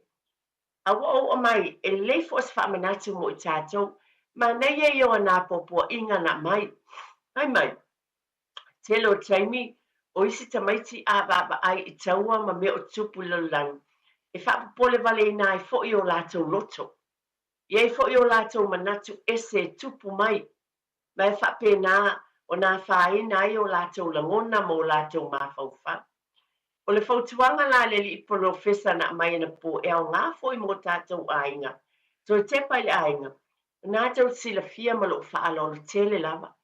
A ua ou aumai, e lelei foi se faamanatu mo i tatou. Manaia ia o ana apoapoaiga na aumai. Fai mai, Tele o taimi, o isi tamaiti a vaavaai i taua ma mea o tupu i lalolagi, e faapopole valeina ai foi o latou loto. I ai foi o latou manatu ese e tupu mai. Ma e faapena ona afaina ai o latou lagona ma o latou mafaufau. O le fautuaga la a le alii polofesa na aumai anapo e aoga foi mo tatou aiga, toe tepa i le aiga, o na tou te silafia ma lou faaaloalo tele lava.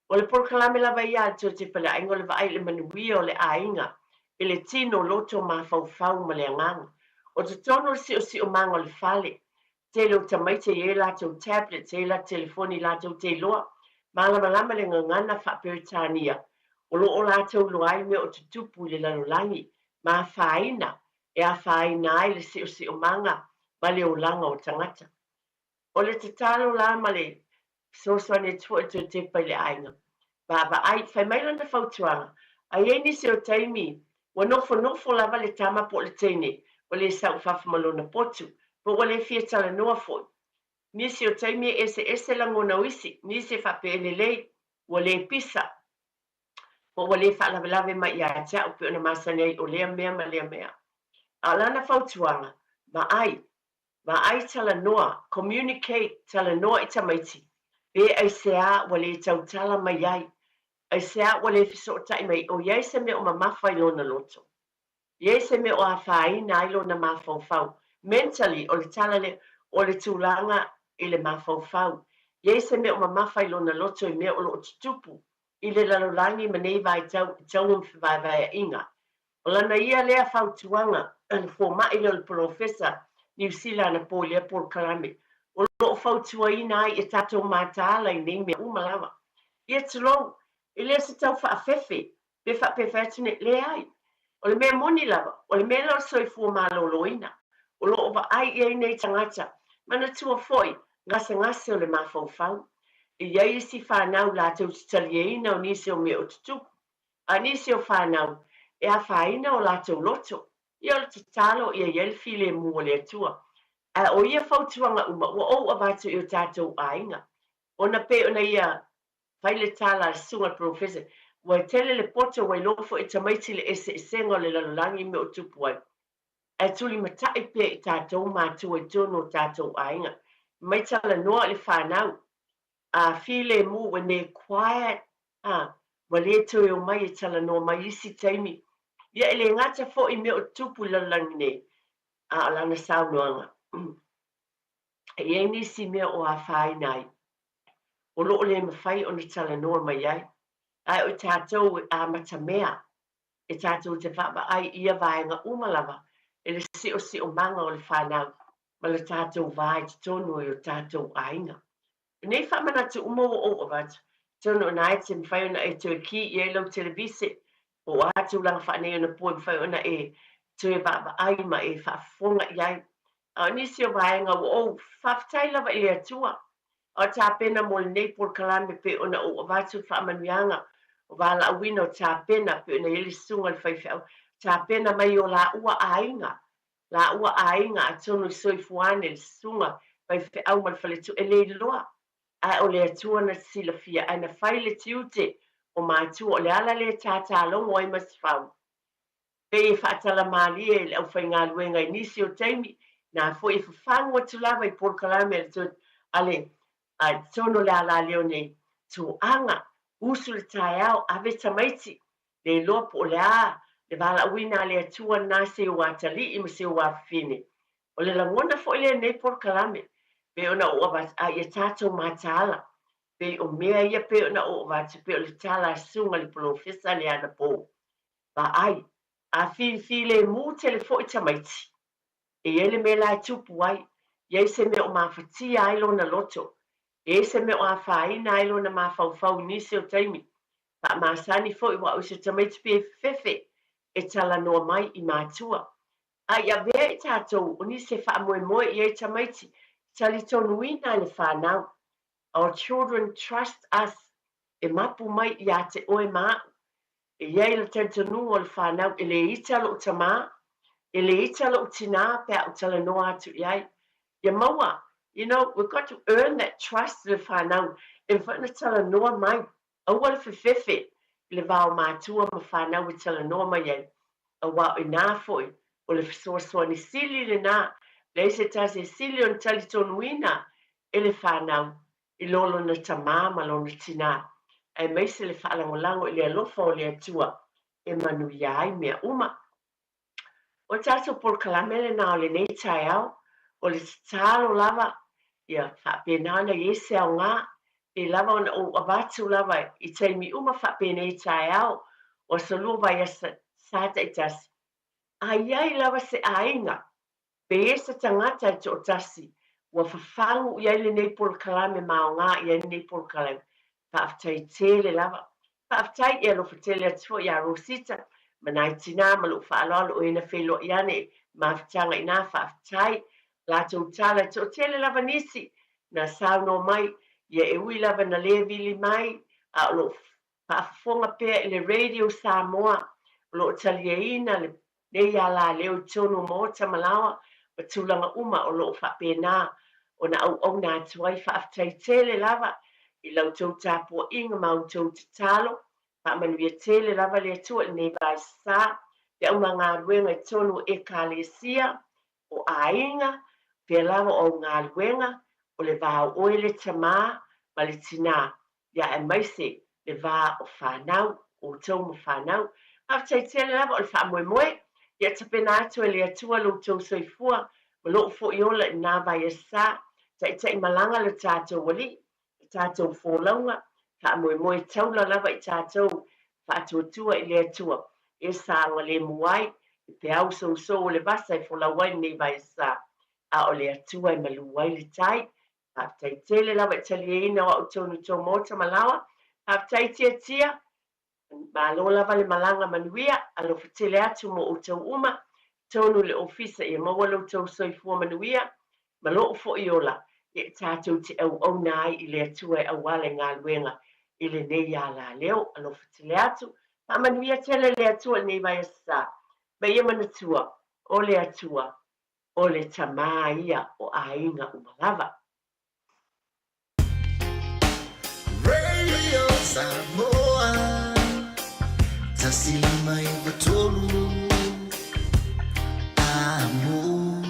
O le polokalame lava ia a le toe tepa i le aiga o le vaai i le manuia o le aiga i le tino, loto, mafaufau ma le agaga. O totonu o le siosiomaga o le fale, tele o tamaiti e i ai latou tablets, e i ai latou telefoni latou te iloa malamalama le gagana faa-Peretania o lo o latou iloa ai mea o tutupu i le lalolagi ma afaina e afaina ai le siosiomaga ma le olaga o tagata. O le tatalo la ma le fesoasoani atu foi toe tepa i le aiga. Vaavaai, fai mai lana fautuaga, a i ai nisi o taimi ua nofonofo lava le tama po o le teine ua le sau i fafo ma lona potu, po ua le fia talanoa foi. Nisi o taimi e eseese lagona o isi, nisi e faapea e lelei, ua le pisa, po ua le faalavelave mai ia te au pei ona masani ai o lea mea ma lea mea. A o lana fautuaga, vaai, Vaai talanoa, communicate, talanoa i tamaiti, pe aisea ua le tautala mai ai, aisea ua le fesootai mai o i ai se mea o mamafa i lona loto, i ai se mea o afaina ai lona mafaufau, mentally, o le tala lea, o le tulaga i le mafaufau, i ai se mea o mamafa i lona loto i mea o lo o tutupu i le lalolagi ma nei vaitau i taua ma fevaevaeaiga. O lana ia lea fautuaga, le fomai lea o le polofesa Niu Sila anapo i lea polokalame, o lo o fautuaina ai e tatou mataala i nei mea uma lava. Ia tulou, e le o se tau faafefe, pe faapefea atu nei, leai. O le mea moni lava, o le mea lea o le soifua maloloina, o lo o vaai i ai nei tagata, manatua foi, gasegase o le mafaufau. E i ai isi fanau latou te taliaina o nisi o mea o tutupu, A nisi o fanau e afaina o latou loto, ia o le tatalo ia i ai le filemu o le Atua. Ae o ia fautuaga uma ua ou avatu i o tatou aiga, ona pei ona ia fai le tala a le susuga i le polofesa, ua tele le poto ua iloa foi e tamaiti le eseesega o le lalolagi i mea o tupu ai, ae tulimatai pea i tatou matua i totonu o tatou aiga. Mai talanoa i le fanau, a filemu when they're quiet, A, ua le toe omai e talanoa mai isi taimi. Ia e le gata foi i mea o tupu i lalolagi nei, a o lana saunoaga, e i ai nisi mea o afaina ai, o lo o le mafai ona talanoa mai ai. Ae o i tatou e amatamea, e tatou te vaavaai i ia vaega uma lava e le siosiomaga o le fanau ma le tatou va i totonu o i o tatou aiga. O nei faamanatu uma ua ou avatu, atonu o na e te mafai ona e toe kī i ai lau televise, po o a tulaga faaneionapo e mafai ona e toe vaavaai ma e faafofoga i ai. A o nisi o vaega ua ou faafetai lava i le Atua, a o tapena mo lenei polokalame pei ona ou avatu le faamanuiaga o valaauina o tapena pei ona i ai le susuga i le faifeau, tapena mai i o laua aiga Lāua aiga atonu i soifua ane le susuga faifeau ma le faletua e le iloa ae o le Atua na te silafia ae na fai le tiute o matua o le ala lea tātālogo ai Masefau pei e faatala malie i le aufaigaluega i nisi o taimi na foi e fafagu atu lava i polokalame a le a le a i totonu o le alaleo nei toaga usu le taeao ave tamaiti Le iloa po o le a le valaauina a le Atua na se o atalii ma se o afafine. O le lagona foi lea i lenei polokalame, pei ona ou avatu, a ia tatou mataala, pei o mea ia pei ona ou avatu, pei o le tala a Susuga i le Polofesa le anapo. Vaai, a filifilemu tele foi tamaiti, e i ai le mea la e tupu ai, i ai se mea o mafatia ai lona loto, e i ai se mea o afaina ai lona mafaufau i nisi o taimi, Faamasani foi ua au se tamaiti pe fefe e talanoa mai i matua. A i avea i tatou o nisi e faamoemoe i ai tamaiti e talitonuina e le fanau. Our children trust us e mapu mai ia te oe ma a'u. E i ai le talitonuga o le fanau e le ita lo'u tamā, e le ita lo'u tinā pe a ou talanoa atu i ai. Ia maua, you know, we've got to earn that trust i le fanau e mafai ona talanoa mai. Aua le fefefe i le va o matua ma fanau e talanoa mai ai, aua o inā foi o le fesoasoani sili lenā, leai se tasi e sili ona talitonuina e le fanau i lo lona tamā ma lona tinā, aemaise le faalagolago i le alofa o le Atua e manuia ai mea uma. O le tatou polokalame lenā o lenei taeao, o le tatalo lava ia faapena ona i ai se aoga, e lava ona ou avatu lava i taimi uma faapenei taeao o aso lua vaiaso sa taitasi, a i ai lava se aiga Pe i ai se tagata e toatasi ua fafagu i ai lenei polokalame ma aoga i ai lenei polokalame, faafetai tele lava. Faafetai e alofa tele atu foi ia Rosita ma nai tinā ma lou faaaloalo o ena feiloai ane i mafutaga ina, faafetai latou tala e toatele lava nisi na saunoa mai ia e ui lava na le vili mai a o loo faafofoga pea i le Radio Samoa o lo o taliaina lenei alaleo i totonu o maota ma laoa ma tulaga uma o lo o faapena ona auauna atu ai. Faafetai tele lava i la outou tapuaiga ma outou tatalo. Faamanuia tele lava le Atua i lenei vaesā le aumagaluega i totonu o Ekalesia, o aiga, pea lava o au galuega, o le va o oe le tamā ma le tinā, ia aemaise le va o fanau, outou ma fanau. Faafetai tele lava o le faamoemoe, ia tapena atu e le Atua lo outou soifua ma lou foi ola i lena vaiasa, taitai malaga lo tatou Alii, le tatou folauga, faamoemoe taula lava i tatou faatuatua i le Atua e saogalemu ai i peau sousou o le vasa e folau ai lenei vaiasa, a o le Atua e malū ai le tai. Faafetai tele lava i taliaina o au tonu tō maota ma laoa. Faafetai Tiatia. Malo lava le malaga manuia. Alofa tele atu mo outou uma. Tonu le ofisa ia maua lo outou soifua manuia ma lou foi ola e tatou te auauna ai i le Atua e auala i galuega i lenei alaleo. Alofa tele atu. Faamanuia tele le Atua i lenei vaiaso. Ma ia manatua, o le Atua o le tamā ia o aiga uma lava. Radio Samoa 153 Amo.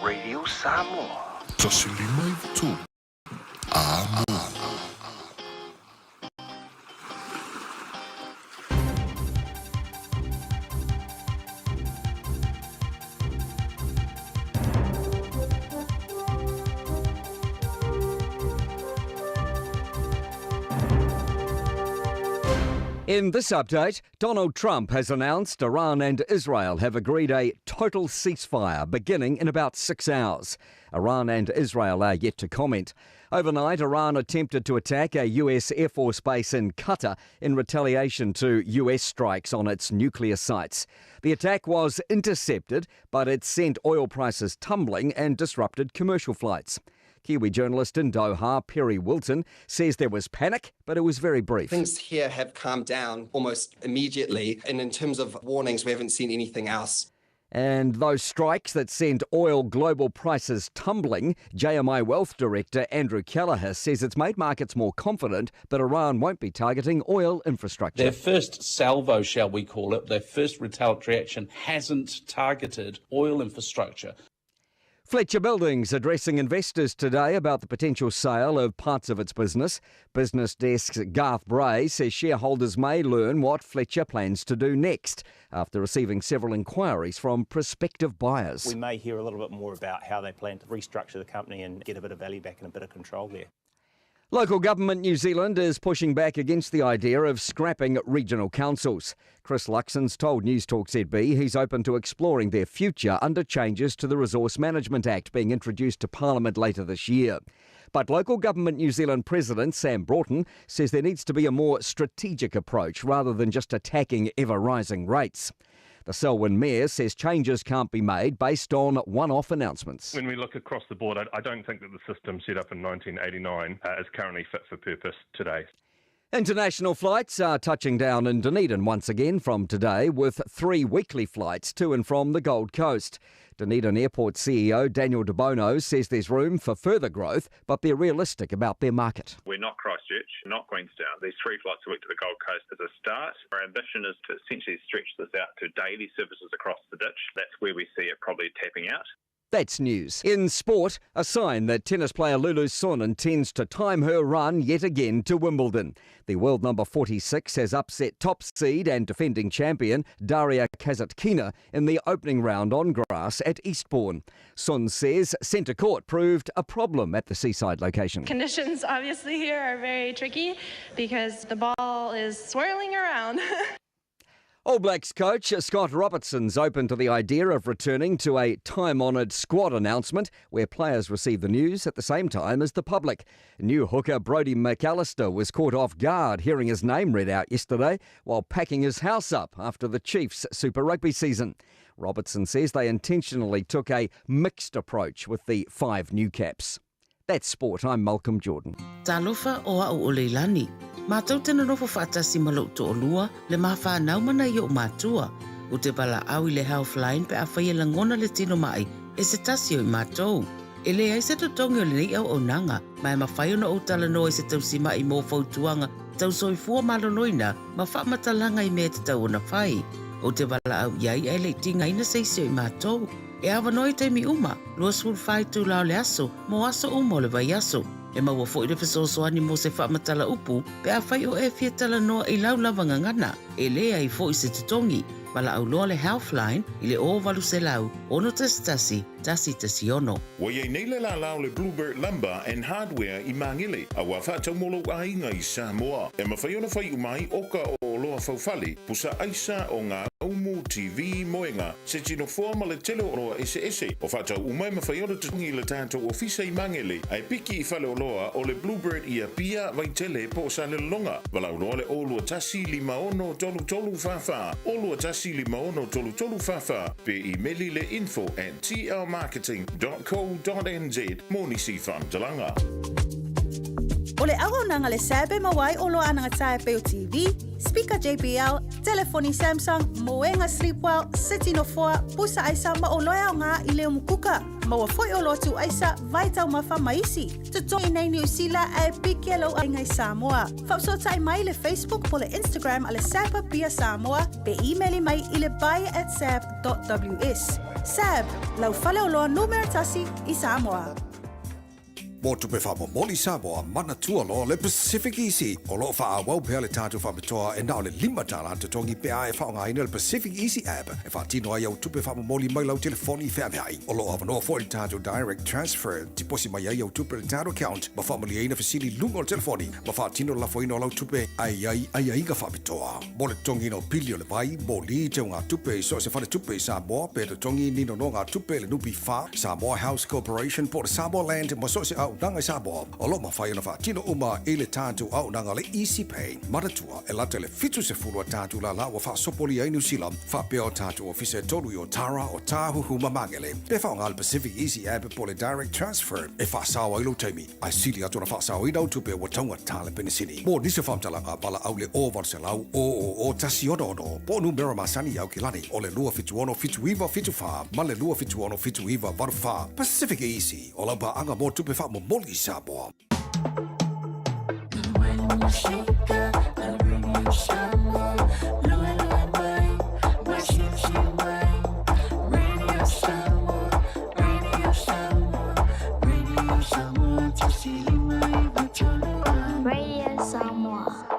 Radio Samoa. 153 Amo. In this update, Donald Trump has announced Iran and Israel have agreed a total ceasefire beginning in about 6 hours. Iran and Israel are yet to comment. Overnight, Iran attempted to attack a US Air Force base in Qatar in retaliation to US strikes on its nuclear sites. The attack was intercepted, but it sent oil prices tumbling and disrupted commercial flights. Kiwi journalist in Doha, Perry Wilton, says there was panic, but it was very brief. Things here have calmed down almost immediately, and in terms of warnings, we haven't seen anything else. And those strikes that sent oil global prices tumbling, JMI Wealth Director Andrew Kelleher says it's made markets more confident that Iran won't be targeting oil infrastructure. Their first salvo, shall we call it, their first retaliatory action hasn't targeted oil infrastructure. Fletcher Buildings addressing investors today about the potential sale of parts of its business. Business Desk's Garth Bray says shareholders may learn what Fletcher plans to do next after receiving several inquiries from prospective buyers. We may hear a little bit more about how they plan to restructure the company and get a bit of value back and a bit of control there. Local government New Zealand is pushing back against the idea of scrapping regional councils. Chris Luxon's told News Talk ZB he's open to exploring their future under changes to the Resource Management Act being introduced to Parliament later this year. But Local Government New Zealand President Sam Broughton says there needs to be a more strategic approach rather than just attacking ever-rising rates. The Selwyn Mayor says changes can't be made based on one-off announcements. When we look across the board, I don't think that the system set up in 1989 is currently fit for purpose today. International flights are touching down in Dunedin once again from today, with 3 weekly flights to and from the Gold Coast. Dunedin Airport CEO Daniel Debono says there's room for further growth, but they're realistic about their market. We're not Christchurch, not Queenstown. These 3 flights a week to the Gold Coast is a start. Our ambition is to essentially stretch this out to daily services across the ditch. That's where we see it probably tapping out. That's news. In sport, a sign that tennis player Lulu Sun intends to time her run yet again to Wimbledon. The world number 46 has upset top seed and defending champion Daria Kasatkina in the opening round on grass at Eastbourne. Sun says centre court proved a problem at the seaside location. Conditions obviously here are very tricky because the ball is swirling around. All Blacks coach Scott Robertson's open to the idea of returning to a time honoured squad announcement where players receive the news at the same time as the public. New hooker Brodie McAlister was caught off guard hearing his name read out yesterday while packing his house up after the Chiefs' Super Rugby season. Robertson says they intentionally took a mixed approach with the five new caps. That's sport. I'm Malcolm Jordan. Talofa o a'u o Leilani. Matou te nonofo faatasi ma lo'u to'alua, le ma fanau ma nai o'u matua. Ou te valaau i le Healthline pe afai e lagona le tino ma'i e se tasi o i matou. E leai se totogi o lenei auaunaga, ma e mafai ona ou talanoa i se tausima'i mo fautuaga tau soifua maloloina ma faamatalaga i mea e tatau ona fai. Ou te valaau i ai ae le i tigaina se isi o i matou. E avanoa i taimi uma, 24 itula o le aso, mo aso uma o le vaiaso. E maua foi le fesoasoani mo se faamatala upu pe afai o e fia talanoa i lau lava gagana. E leai foi se totogi. Valaau loa le Healthline i le 0800 611 116. Ua i ai nei le lālā o le Bluebird Lumber and Hardware i Māngere, a ua faatau mo lou aiga i Samoa. E mafai ona fai uma ai oka o oloa faufale, pusa aisa o ngā umu, TV, moenga, se tino foa ma le tele o oloa eseese. O faatau uma e mafai ona totogi i le tatou ofisa i Māngere, ae piki i faleoloa o le Bluebird i Apia, Vaitele po o Salelologa. Valaau loa le 021 56 33 44, 021 56 33 44, pe imeli le info at tlmarketing.co.nz mo nisi faamatalaga. O le auaunaga le SAB e maua ai oloa anagata e pei o TV, speaker JBL, telefoni Samsung, moega Sleepwell, seti nofoa, pusa aisa ma oloa e aoga i le umukuka. Maua foi oloa tuu aisa, vai taumafa ma isi. Totogi nei Niu Sila ae piki e lou aiga i Samoa. Faafesootai mai i le Facebook po le Instagram a le SAB Apia Samoa pe imeli mai i le buy at sab.ws. SAB, lau faleoloa numera tasi i Samoa. Mo tupe faamomoli Samoa, manatua loa le Pacific Easy. O lo o faaauau pea le tatou faapitoa e na o le $5 totogi pe a e faaaogaina le Pacific Easy app e faatino ai au tupe faamomoli mai lau telefoni feaveai. O lo o avanoa foi le tatou Direct Transfer, tiposi mai ai au tupe i le tatou account ma faamalieina fesili i luga o le telefoni ma faatino le lafoina o lau tupe ae i ai aiaiga faapitoa. Mo le totogiina o pili o le vai, moli, teugatupe i so o se faletupe i Samoa pe totogi ni nonogatupe i le NPF, Samoa House Corporation po o le Samoa Land ma so o se auaunaga i Samoa, o lo o mafai ona faatino uma i le tatou auaunaga le Easy Pay. Manatua, e lata i le 70 a tatou lālā ua faasopolia ai Niu Sila, faapea o tatou ofisa e tolu i Otara, Otāhuhu ma Māngere. Pe faaaoga le Pacific Easy App po o le Direct Transfer e faasao ai lou taimi, Ae sili atu ona faasaoina au tupe ua taugata le penisini. Mo nisi o faamatalaga, valaau le 0800 000 166 po o numera masani i Aukilani o le 276 7974 ma le 276 7984. Pacific Easy, o lau paaga mo tupe faamomoli i Samoa. Radio Samoa.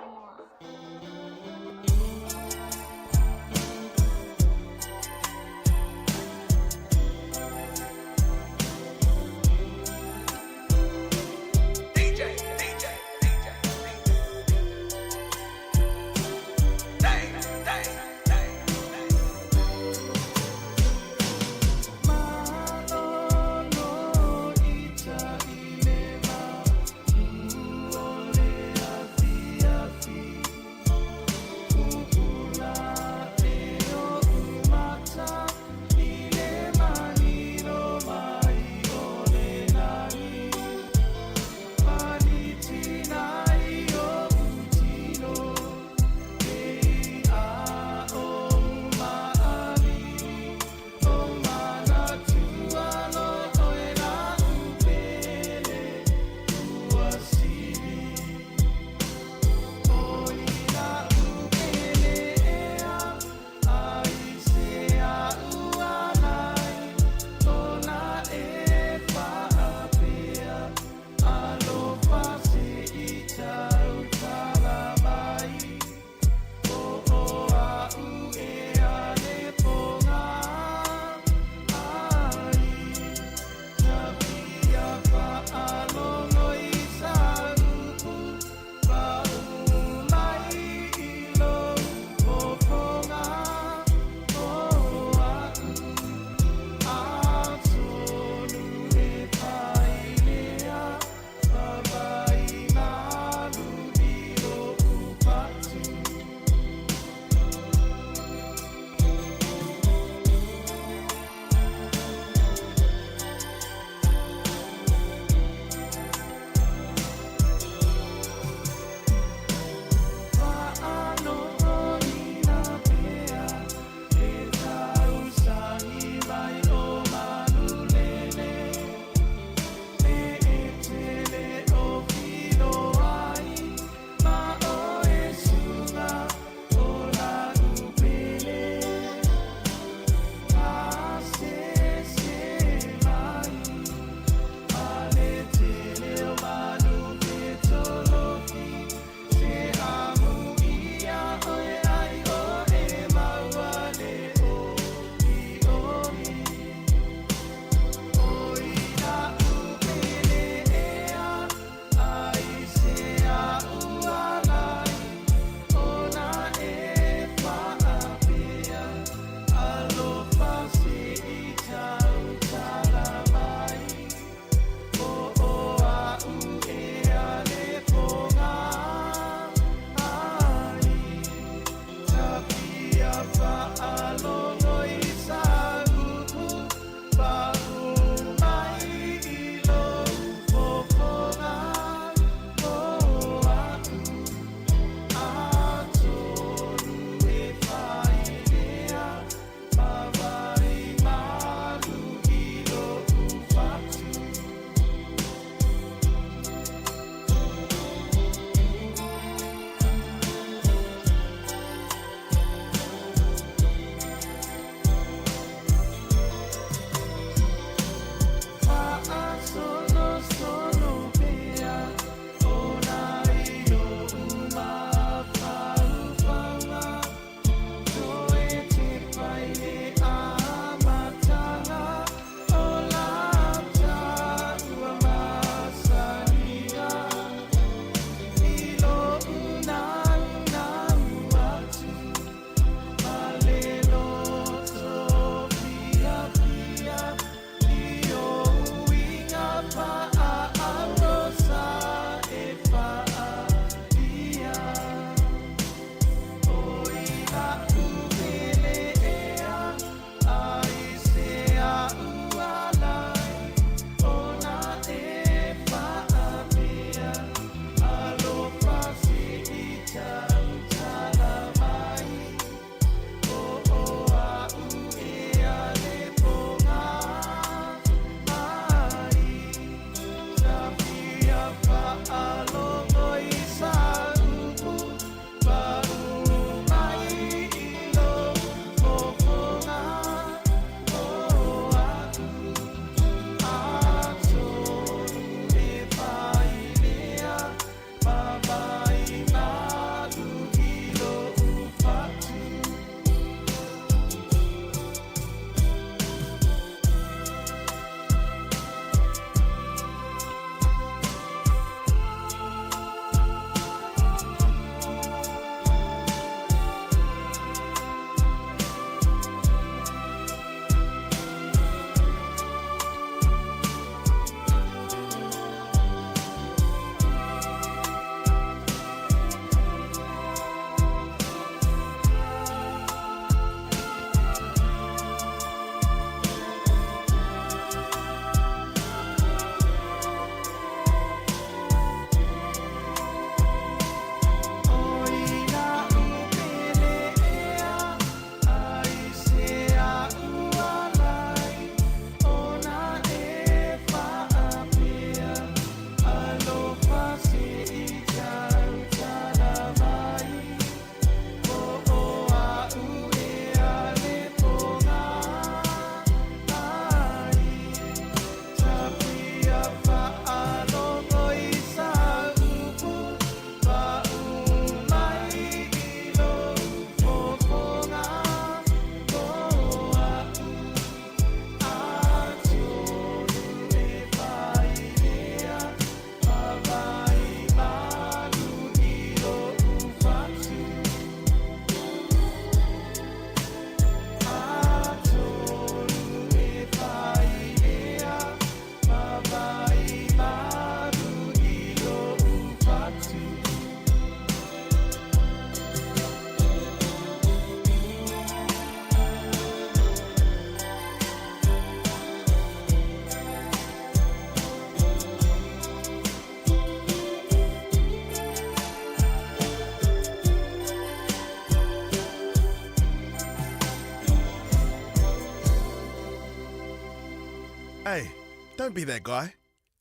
Don't be that guy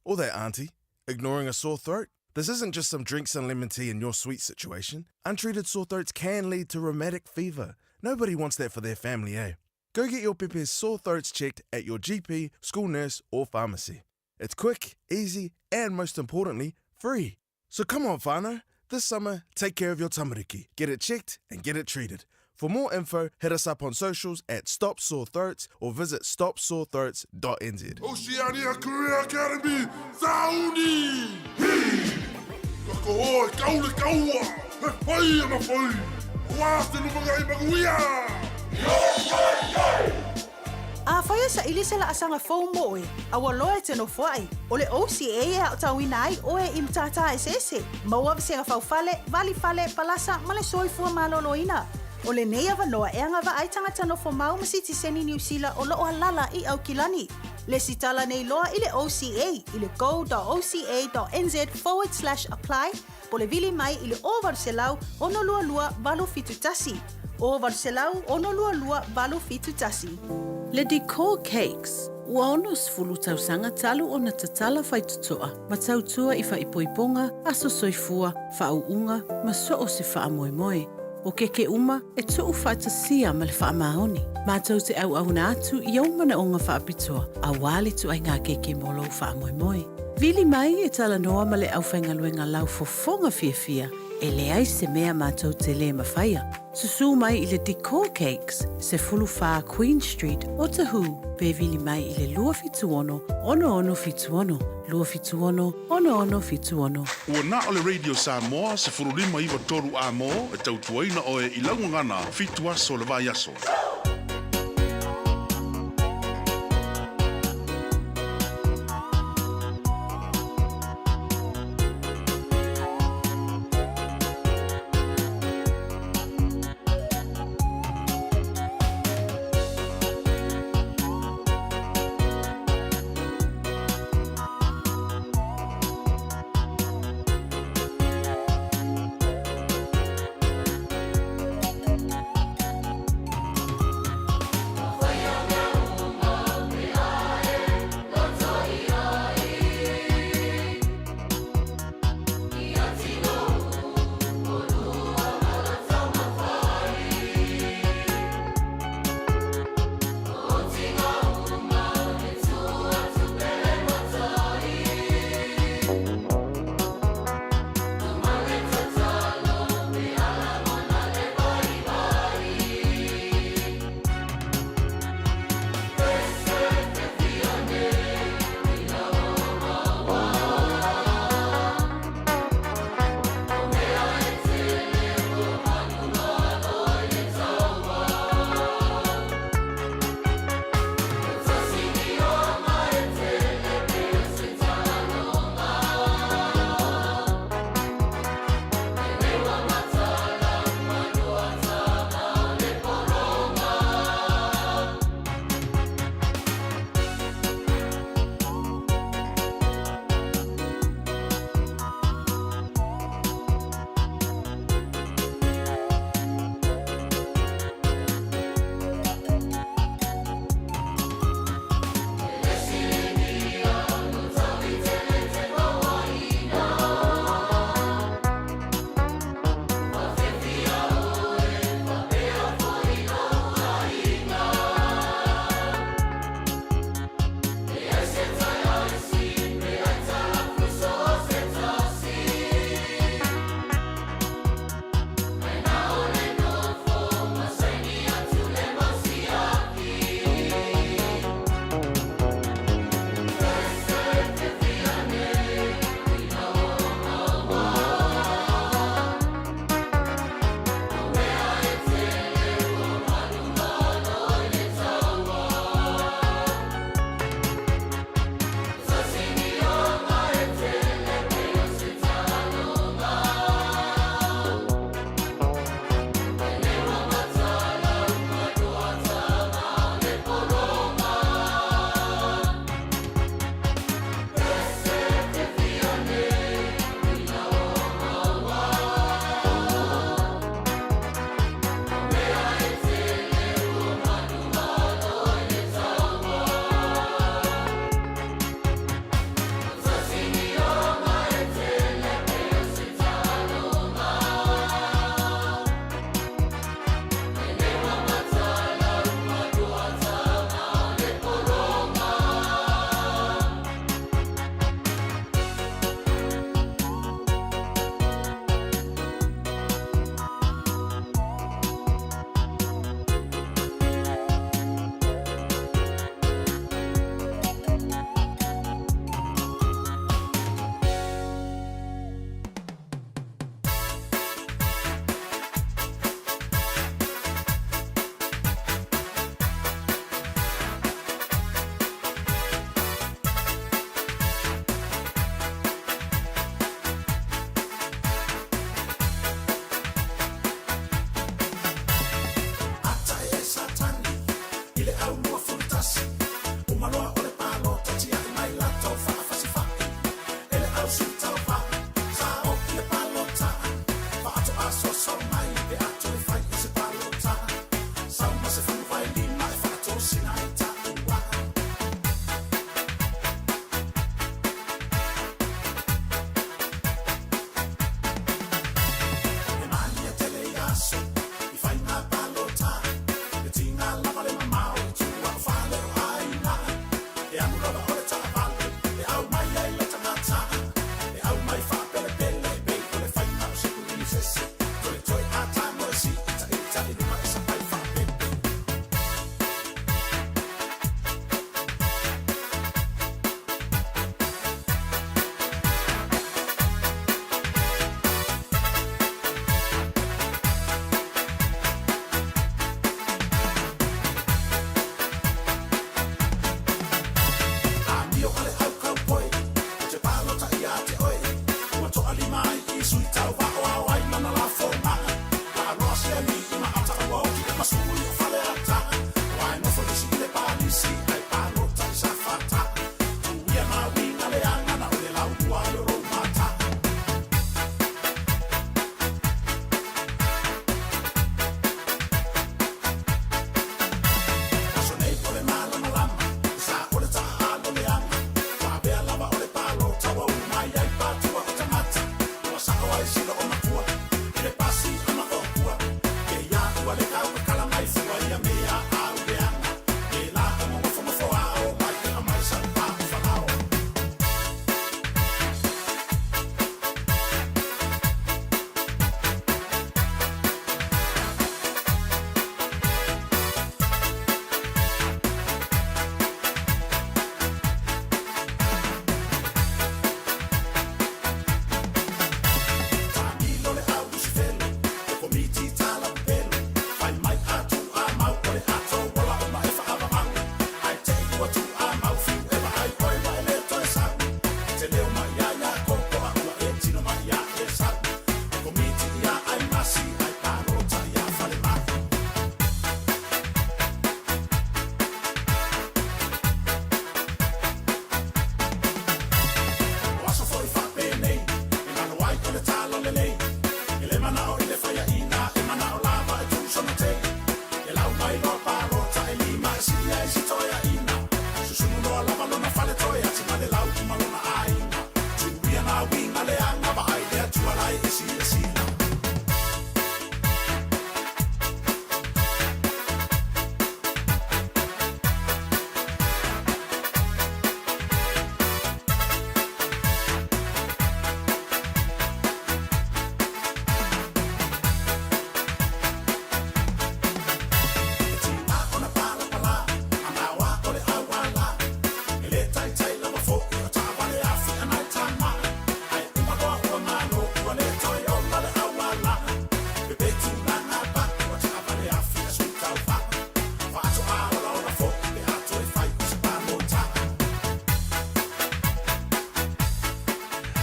or that auntie ignoring a sore throat. This isn't just some drinks and lemon tea in your sweet situation. Untreated sore throats can lead to rheumatic fever. Nobody wants that for their family, eh? Go get your pepe's sore throats checked at your GP, school nurse, or pharmacy. It's quick, easy, and most importantly, free. So come on, whānau. This summer, take care of your tamariki. Get it checked and get it treated. For more info, hit us up on socials at Stop Sore Throats or visit stopsorethroats.nz. Oceania Career Academy, Sauni! Hi! Ka koho e kau le kaua, he whai ana whai, Wā te lumangai manuia! Yo, yo, yo! Afai e saili se laasaga fou mo oe, a ua loa e te nofoai, o le OCA e aotauina ai oe i matata eseese, maua vasega faufale, valifale, palasa ma le soifua maloloina. O lenei avanoa e agavaa ai tagata nofo mau ma sitiseni Niu Sila o loo alala i Aukilani. Lesitala nei loa i le OCA i le go.oca.nz forward slash apply po le vili mai i le 0800 622 871. 0800 622 871. Le Decor Cakes, ua 60 tausaga talu ona tatala faitotoa ma tautua i faaipoipoga, aso soifua, faauuga ma so o se faamoemoe. O keke uma e tuu faatasia ma le faamaoni. Matou te auauna atu i ou manaoga faapitoa auā le ituaiga keke mo lou faamoemoe. Vili mai e talanoa ma le aufaigaluega laufofoga fiafia e leai se mea matou te lē mafaia. Susū mai i le Decor Cakes, 14 Queen Street, Otahuhu, pe vili mai i le 276 6676, 276 6676. Ua na o le Radio Samoa 15 9 3 A-mo e tautuaina oe i lau gagana fitu aso o le vaiaso.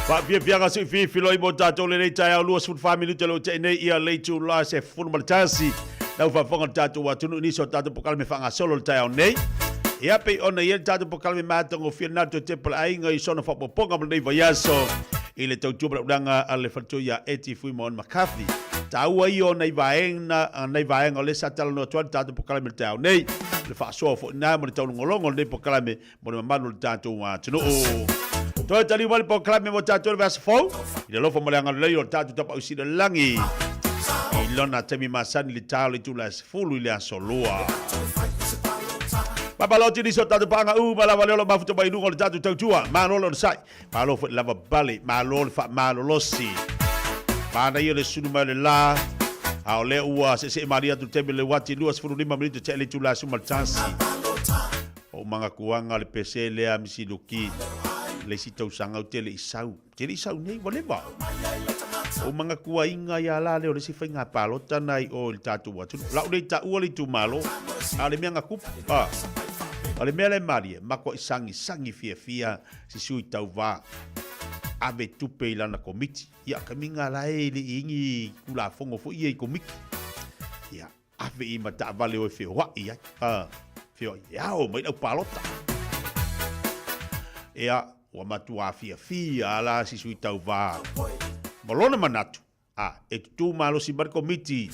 Faafiafiaga se i mo tatou lenei taeao 24 minute le o tea nei ia le itula se 11. Lau faafofoga le tatou atunuu i nisi o tatou polokalame faagasolo le taeao nei. Ia pei ona i ai le tatou polokalame matagofie lena toe tepa le aiga i sona faaopoopoga mo lenei vaiaso i le tautua ma le ulaga a le faletua ia Eti Fuimaono McCarthy. Taua ia o nai vaega, nai vaega o lea sa talanoa atu ai le tatou polokalame i le taeao nei. O le faasoa foi lena mo le taulogologo o lenei polokalame mo le mamalu o le tatou atunuu. Toe taliu mai le polokalame mo tatou i le vaiaso fou, i le alofa ma le agalelei o le tatou Tapaau Sili o le Lagi, i lona taimi masani i le ta o le itula e 10 i le aso Lua. Papaloti nisi o tatou paaga uma lava lea o lo o mafuta mai i luga o le tatou tautua. Malo le onosai, malo foi le lava bale, malo le faamalolosi. Manaia le sulu mai o le la, a o lea ua seesee malie atu le taimi o le uati 25 minute tea le itula e 11. O Magakuaga le pese lea Misi Luki le isi tausaga ou te le i sau. Te le i sau nei, ua leva. O Magakuaiga ia la lea o le isi faiga palota na i o i le tatou atunuu. Lau le i taua le itumalo, a o le mea na kupu. A, o le mea lea e malie, makuai sagisagi fiafia si sui tauva ave tupe i lana komiti. Ia, kamiga la e le i ingi Tulafono foi ia i komiti. Ia, Ave i ma taavale o e feoai ai. A, feoai, e ao mai lau palota. Ea, ua matua fiafia ala si sui tauvā. Ma lona manatu, a, e tutū malosi mai le komiti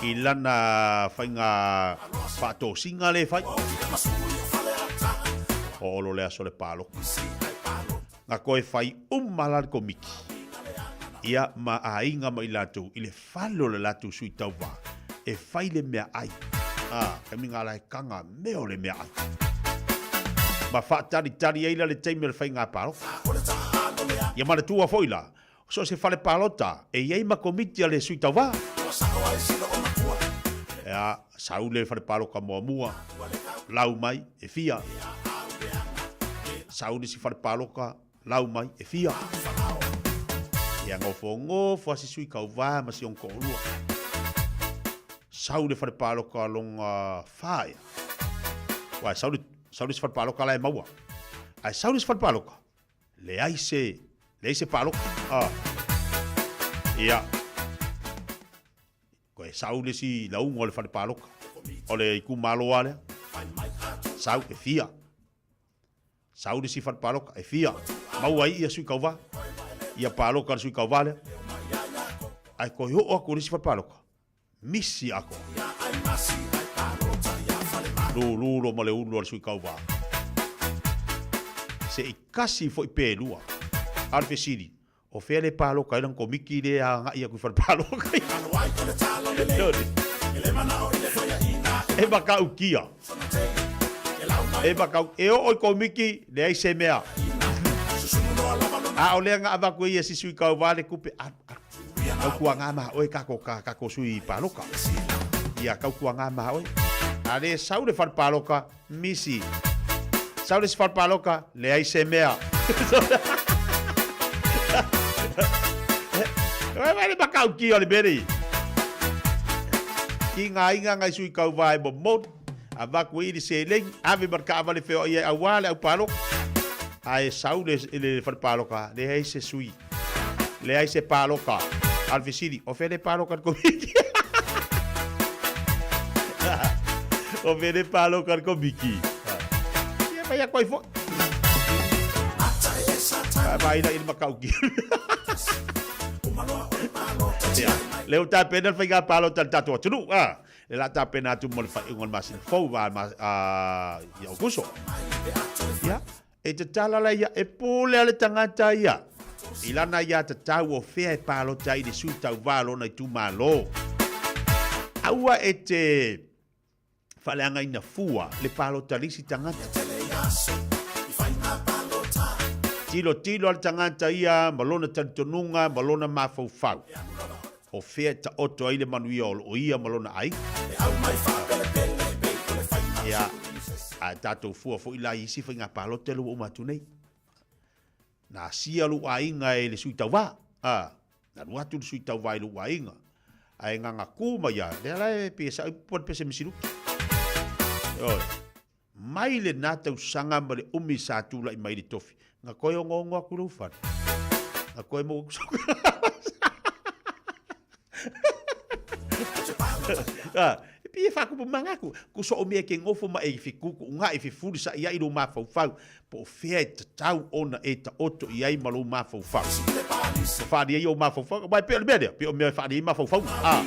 i lana faiga faatosina lea e fai. Hoʻolo le aso le palota. Na toe fai uma la le komiti, ia ma aiga ma i latou i le fale o le latou sui tauva e fai le meaai. A, taimi ngā la e kanga mea o le meaai. Ma faatalitali ai la le taimi o le faiga palota. Ia manatua foi la, so o se fale palota e i ai ma komiti a le sui tauva. Ea, sau le fale palota muamua, lau mai, e fia. Sau le isi fale palota, lau mai, e fia. Ia gofogofo a si sui kauvā ma si ona toalua. Sau le fale palota lona fa ea. Uae sau le, sau le isi fale palota la e maua. Ae sau le isi fale palota, leai se, leai se palota. Ah. Ia. Koe sau le isi lauga o le fale paloka. O le itumalo lava lea. Sau e fia. Sau le isi fale paloka e fia. Maua ai ia sui tauva. Ia paloka le sui tauva lea. Ae toe oo atu i le isi fale paloka, misi atoa. Lulu lo ma le ulu a le sui tauva. Se i kasi foi pe lua. A o le fesili, O fea le paloka ai lana komiti lea agai atu i fale paloka ia? E matautia. E matau, e oo i komiti, leai se mea. A o lea na avatu e ia si sui tauva le tupe, alu, alu. Tautuaga ma oe kako, ka, kako sui paloka. Ia tautuaga ma oe. A le sau le fale paloka, Misi. Sau le isi fale paloka, leai se mea. Ua vai le makaukia o le mea nei. Ki ngā inga ngai sui kauvā e momoli, avatu i le seleni, ave ma le kaavale feoai ai auā le au paloka. Ae sau le, le fale paloka, leai se sui. Leai se paloka. A o le fesili, o fea le paloka le komiti? O fea le paloka le komiti? Ia mai aku ai foi. Vai la i le makauki. Ia, le o tapena le faiga palota le tatou atunuu. Ah, le la tapena atu mo le faaiuga o le masina fou va ma ia Aukuso. Ia, E tatala la ia, e pule a le tagata ia i lana ia tatau o fea e palota ai i le sui tauva o lona itumalo. Aua e te faaleagaina fua le palota a le isi tagata. Tilotilo a le tagata ia ma lona talitonuga ma lona mafaufau o fea e taoto ai le manuia o loo ia ma lona aiga. Ia, a e tatou fua foi la i isi faiga palota lea ua uma atu nei. Na asia lou aiga e le sui tauva. A, na alu atu le sui tauva i lou aiga. Ae gagakū mai a, lea la e pei e sao i pupu a le pese misiluki. Ioe. Mai lena tausaga ma le umi sa tulai mai le tofi, na koe ongoongo atu i lou fale. Na koe mou atu sau Ah, e pei e faakupu maga atu, ku soo mea ke ngofo ma e fikuku unga e fefuli sa ia i lou mafaufau, po o fea e tatau ona e taoto i ai ma lou mafaufau. Ua faaali ai ou mafaufau, aua e pei o le mea lea, pei o mea e faaali ai mafaufauga. Ah.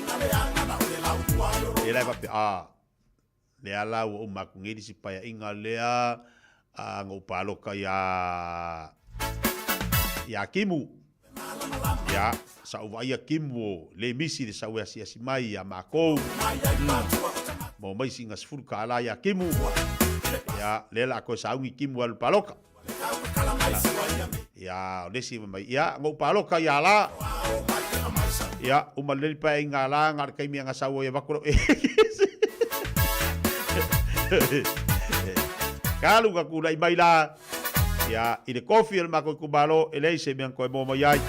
E la e faapea, ah, Lea la ua uma atu nei le isi paeaiga lea a na ou paloka iā iā Kimu. Ia, sa ou vaaia Kimu o le misi le sau e asiasi mai iā makou. Maua mai sina $10 iā Kimu. Ia, lea la koe sauni Kimu alu paloka. Ia, o le isi mai, ia, na ou paloka iā la. Ia, uma lelei paeaiga la, na o le taimi na sau ai avatu lau Kalu ka tulai mai la, ia, i le kofi o le makou itumalo, e leai se mea na toe maua mai ai.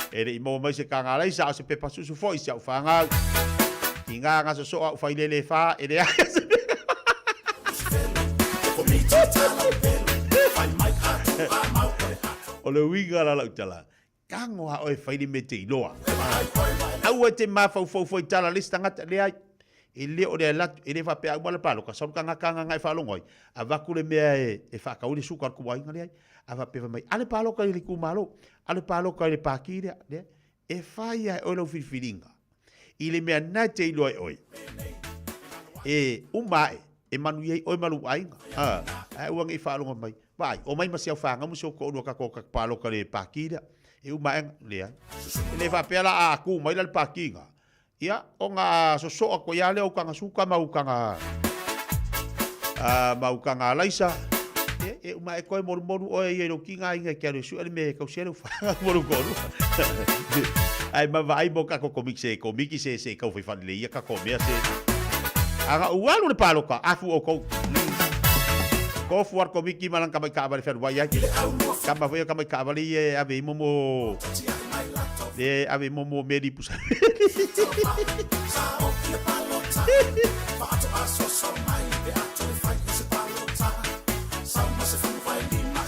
E le i maua mai se taga alaisa a o se pepa susu foi si au fanau. Tiga na sosoo au failele e fa, e leai se mea. O le uiga la lau tala, tago a oe fai le mea e te iloa. Aua e te mafaufau foi tala le isi tagata, leai. E le o le alu atu, e le faapea a uma le paloka, sau le tagata agaga e faalogo ai, avatu le mea e faatau ai le suka a le tuaiga, leai. A faapea fai mai, a le paloka i le itumalo, a le paloka i le pati lea, leai. E fai lava e oe lau filifiliga i le mea na e te iloa e oe, e uma ae, e manuia ai oe ma lou aiga. A, ae aua ne i faalogo mai, Vaai, omai ma si au fanau ma si ou toalua tatou ta paloka i le pati lea. E uma ae, leai. E le faapea la a tu mai la le pati na, ia, ona sosoo atu ai lava lea o utaga suka ma utaga, ma utaga alaisa, ia, e uma ae toe molumolu oe ia i lou tigaina e te alu e sue le mea e tausi ai lou fanau ma lou toalua. Ae ma vaai mo tatou komiti, se komiti se se tau fai faalelei ia tatou mea se. A na ou alu i le paloka, afu outou. Tofu lava le komiti ma lana tamai taavale fealuai ai. Tama foi ia tamai taavale ia e ave ai momo e ave ai momo mea lipu sa.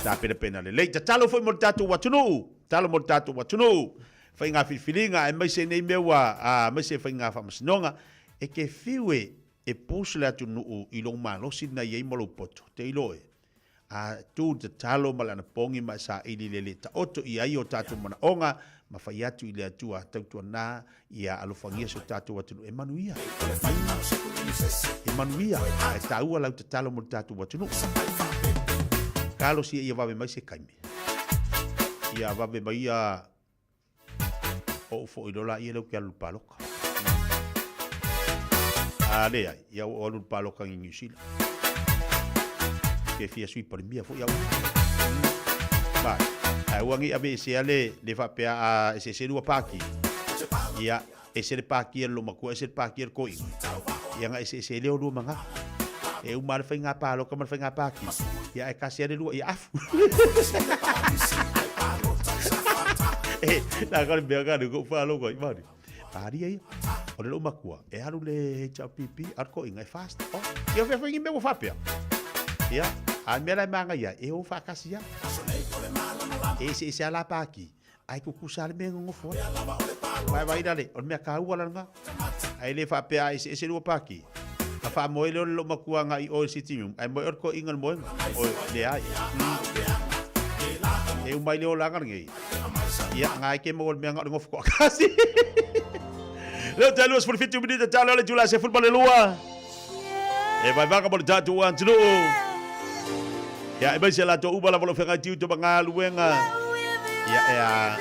Sa penapena lelei. Tatalo foi mo le tatou atunuu. Tatalo mo le tatou atunuu. Faiga filifiliga aemaise nei mea ua aemaise faiga faamasinoga, e te fiu e e push le atunuu i lou malosi lena i ai ma lou poto. Te iloa e, a tu le tatalo ma le anapogi ma e saili i le le taoto i ai o tatou manaoga ma fai atu i le Atua tautuana ia alofagia si o tatou atunuu e manuia. E manuia, ae taua lau tatalo mo le tatou atunuu. Talosia ia vave mai se taimi. Ia vave mai ia Ou foi loa laia lea ou te alu i le paloka. A leai, ia ua ou alu i le paloka i Niu Sila. Ke fia sui palemia foi au. Vai, ae aua ne i aveesea le, le faapea a eseese lua paki. Ia, ese le paki a le loomatua, ese le paki a le toeaina. Ia ona eseese lea o lua manatu. E uma lava le faiga paloka ma le faiga paki, ia ae tasi lava le lua, ia afu. E, na ka le mea ka le ko whalo ko imani. Aria ia. O le loomatua, e alu le HRPP, a le toeaina e fast. Oh, ia fea whaingi mea ua faapea. Ia, a mea la e māngai ai, e o whaakasi ia. E eseese a la paki. Ae tutusa le mea e nonofo ai. Vae vai la le, o le mea taua la lena. Ae le faapea a eseese lua paki, a faamoe lea o le loomatua agai i o i le sitting room, ae moe o le toeaiga i le moega. Oi, leai. E uma ai le olaga lenei. Ia, na e ke maua le mea na o le nofo toatasi. Lea o te 27 minita tala o le itula 12. E vaevaga mo le tatou atunuu. Ia, aemaise latou uma lava o lo o feagai tiute ma galuega. Ia, e a.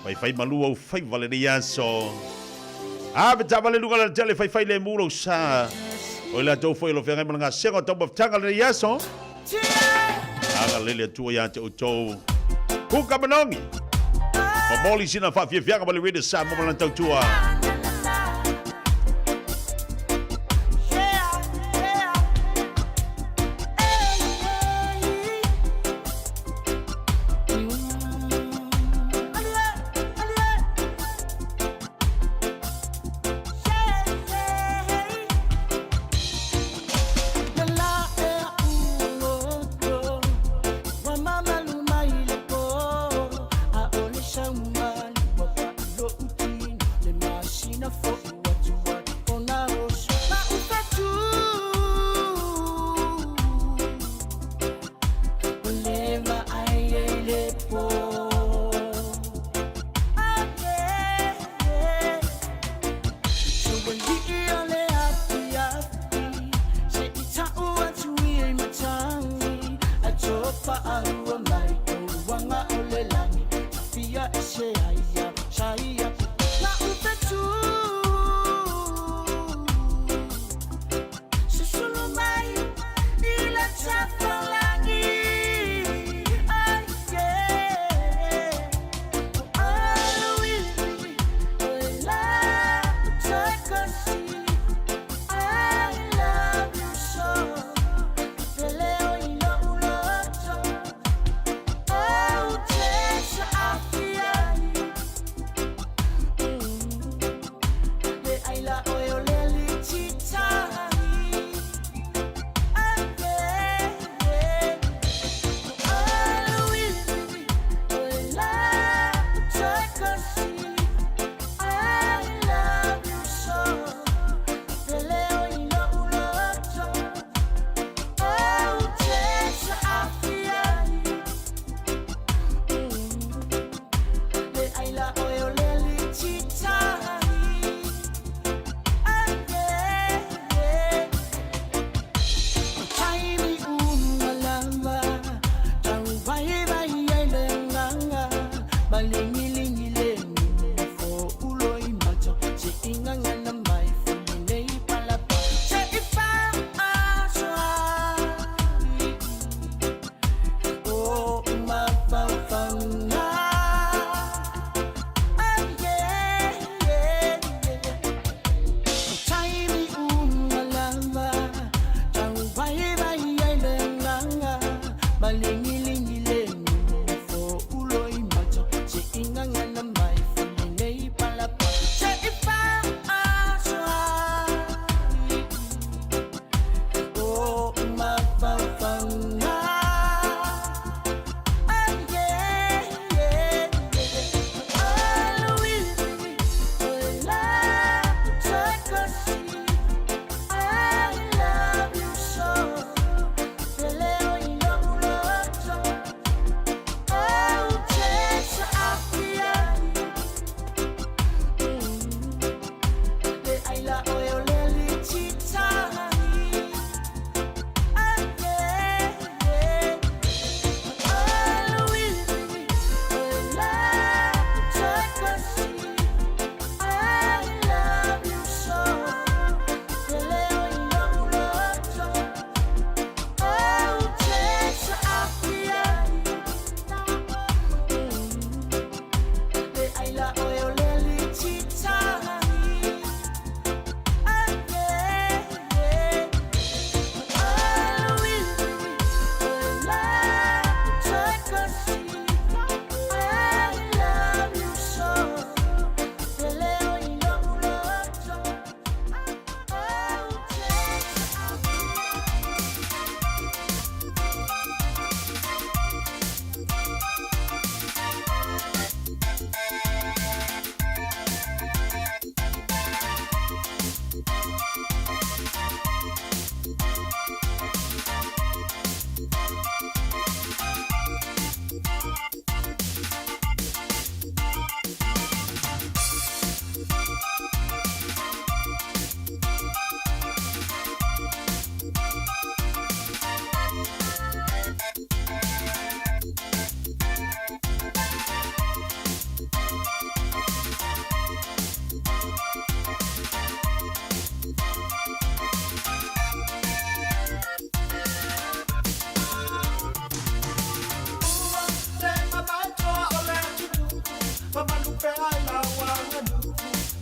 Faifai malu au faiva lenei aso. Ave taavale luga la tele faifai le mu lou sa. O i latou foi o lo o feagai ma le gasega o taumafataga lenei aso. Agalelei le Atua ia te outou. Kuka Manogi. Momoli sina faafiafiaga ma le Radio Samoa ma lana tautua.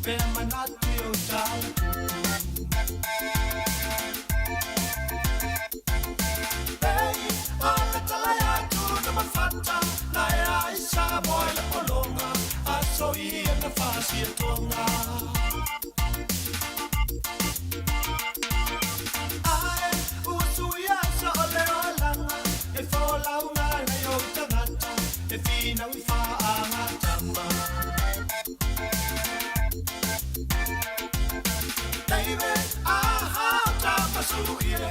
pea manatu i o tala tupu. Ei, o le tala ia tu na mafata, na e ai sa moe le polonga, a so ia na fasi e tonga. Ae, ua suia sa o le olanga, e fōlauga nai o tagata, e finau i faagatama. David, aha, tapasuie,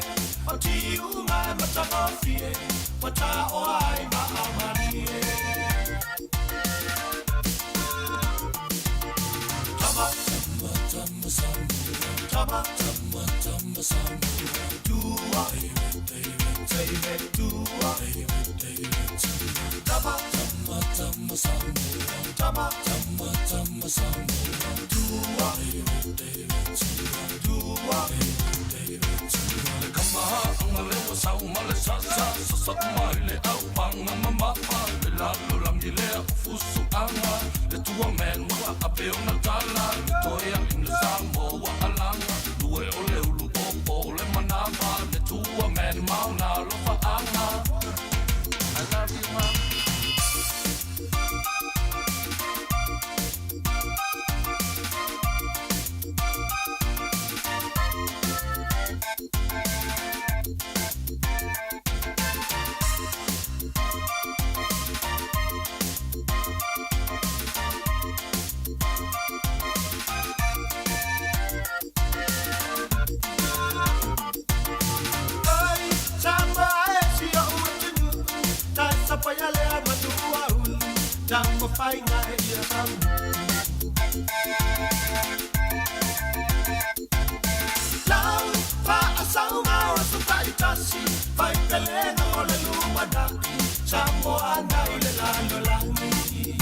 o tiuga e matagofie, ua taoa ai maamalie. Tama, tama, tama, Samoa. Tama, tama, tama, Samoa. Tua, David, David, David, tua, David, David, tua. Tama, tama, tama, Samoa. Tama, tama, tama, Samoa. Tua, David, David, tua, tua, David, David, tua. Le kamahaʻaga le ua sau ma le sasa Sasaʻu mai le aupaga ma maʻa Le lalolagi lea o fusuʻaga Le tua man ua ape ona tala Le toe aʻi le Samoa ua alaga Lue o le ulu pōpō le manava Le tua man ma ona alofaaga I love you mom. Ai, Samoa e si o'u atunuu, tasapaia lea matua ulu, taumafaiga e ia taunuu. Lau faasauga o aso taitasi, faipelega o le lumanai, Samoa nai le lalolagi.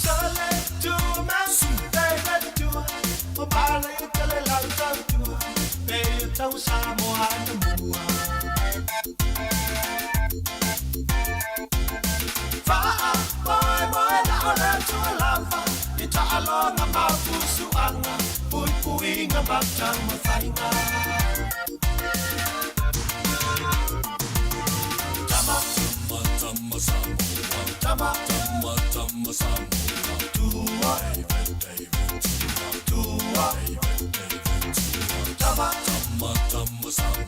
Sole tua man, David tua, o pale i tele lau tautua, pe o tau Samoa na mua. Faa, moe moe na o le atua lava, i taaloga ma fusuaga, puipuiga ma taumafaiga. Tama, Tama, tama, Samoa. tama, Tama, tama, Samoa. tua, David, David, tua. tua, David, David, tua. tama, Tama, tama, Samoa.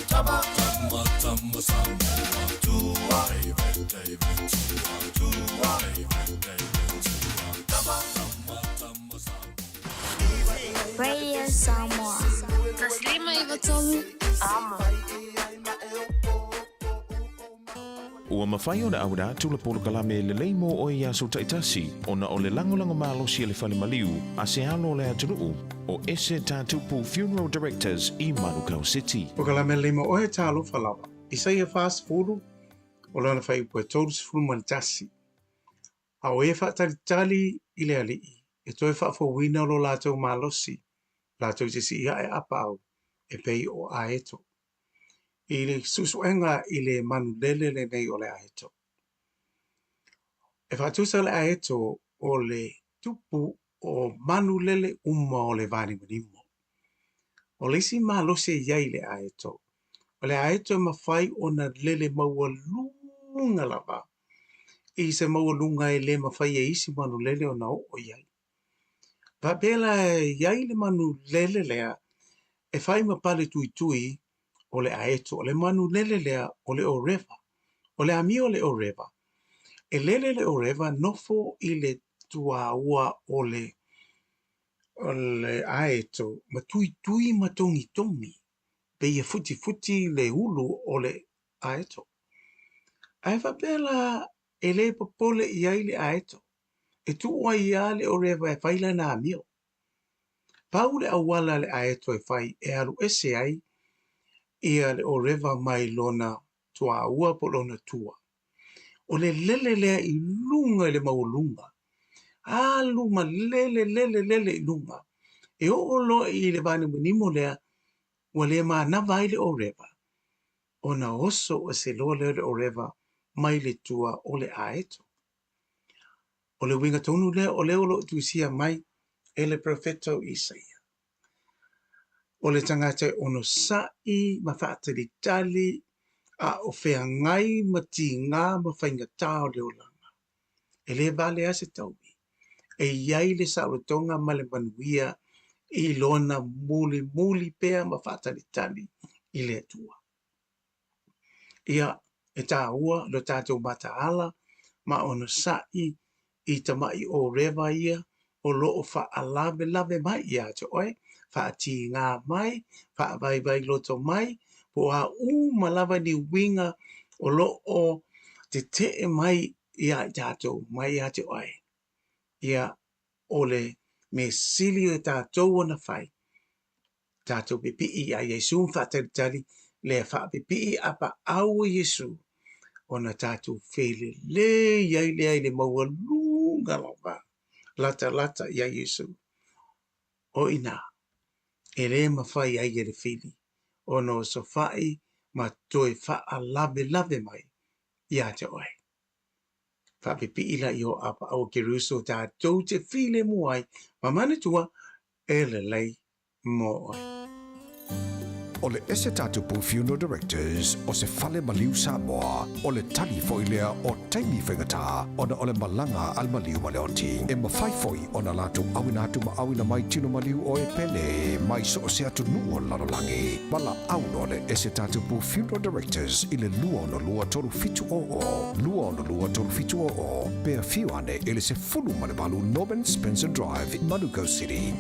tama, Tama, tama, Samoa. tua, David, David, tua. tua, David, David, tua. tama. Tama, tama, Samoa. Radio Samoa. Taslima Ivatolu. Amo. Ua mafai ona auina atu le polokalame lelei mo oe i aso taitasi, ona o le lagolago malosi a le fale maliu a se alo o le atunuu, o Ese Tatupu Funeral Directors i Manukau City. Polokalame lelei mo oe talofa lava. Isaia 40, o lona fuaiupu e 31. A o e faatalitali i le Alii, e toe faafouina lo latou malosi, latou te siiaʻe apaau, e pei o aeto. I le suesuega i le manulele lenei o le aeto. E faatusa le aeto o le tupu o manulele uma o le vanimonimo. O le isi malosi e iai i le aeto, o le aeto e mafai ona lele maualuga lava i se maualuga e le mafai e isi manulele ona oo i ai. Faapea la e iai le manulele lea e fai ma pale tuitui o le aeto, o le manulele lea o le orewa. O le amio o le orewa. E lele le orewa nofo i le tuaua o le o le aeto ma tuitui ma togitogi pei e futifuti le ulu o le aeto. Ae faapea la e le popole i ai le aeto. E tuu ai lava le orewa e fai lana amio. Pau le auala a le aeto e fai e alu ese ai ia le orewa mai lona tuaua po o lona tua. O le lele lea i luga i le maualuga. Alu ma lele lele lele i luga. E oo loa i le vanimonimo lea ua le manava ai le orewa ona oso ese loa lea o le orewa mai le tua o le aeto. O le uiga tonu lea o lea o lo o tusia mai e le perofeta o Isaia. O le tagata e onosai ma faatalitali a o feagai ma tigā ma faigata o le olaga. E le vale lava se taui. E i ai le saolotoga ma le manuia i lona mulimuli pea ma faatalitali i le Atua. Ia, e tāua lo tātou mataala ma onosai i tama'i ōrewa ia o lo o faalavelave mai iā te oe, faatigā mai, faavaivai loto mai, po o a uma lava ni uiga o lo o teteʻe mai iā i tātou, mai iā te oe. Ia, o le mea sili e tātou ona fai, tātou pipii iā Iesū ma faatalitali lea faapipii apaau o Iesū ona tātou felelei ai lea i le maualuga lava latalata iā Iesū. O inā, e lē mafai ai e le fili ona osofaʻi ma toe faalavelave mai iā te oe. Faapipii laia o apaau o Keriso tātou te filemu ai ma manatua e lelei mo oe. O le Ese Tatupu Funeral Directors o se fale maliu Samoa, o le tali foi lea o taimi faigata ona o le malaga a le maliu ma le oti. E mafai foi ona latou auina atu ma auina mai tino maliu o e pele mai so o se atunuu o le lalolagi. Valaau loa le Ese Tatupu Funeral Directors i le 262 3700, 262 3700, pe afio ane i le 18 Norman Spencer Drive, Manukau City.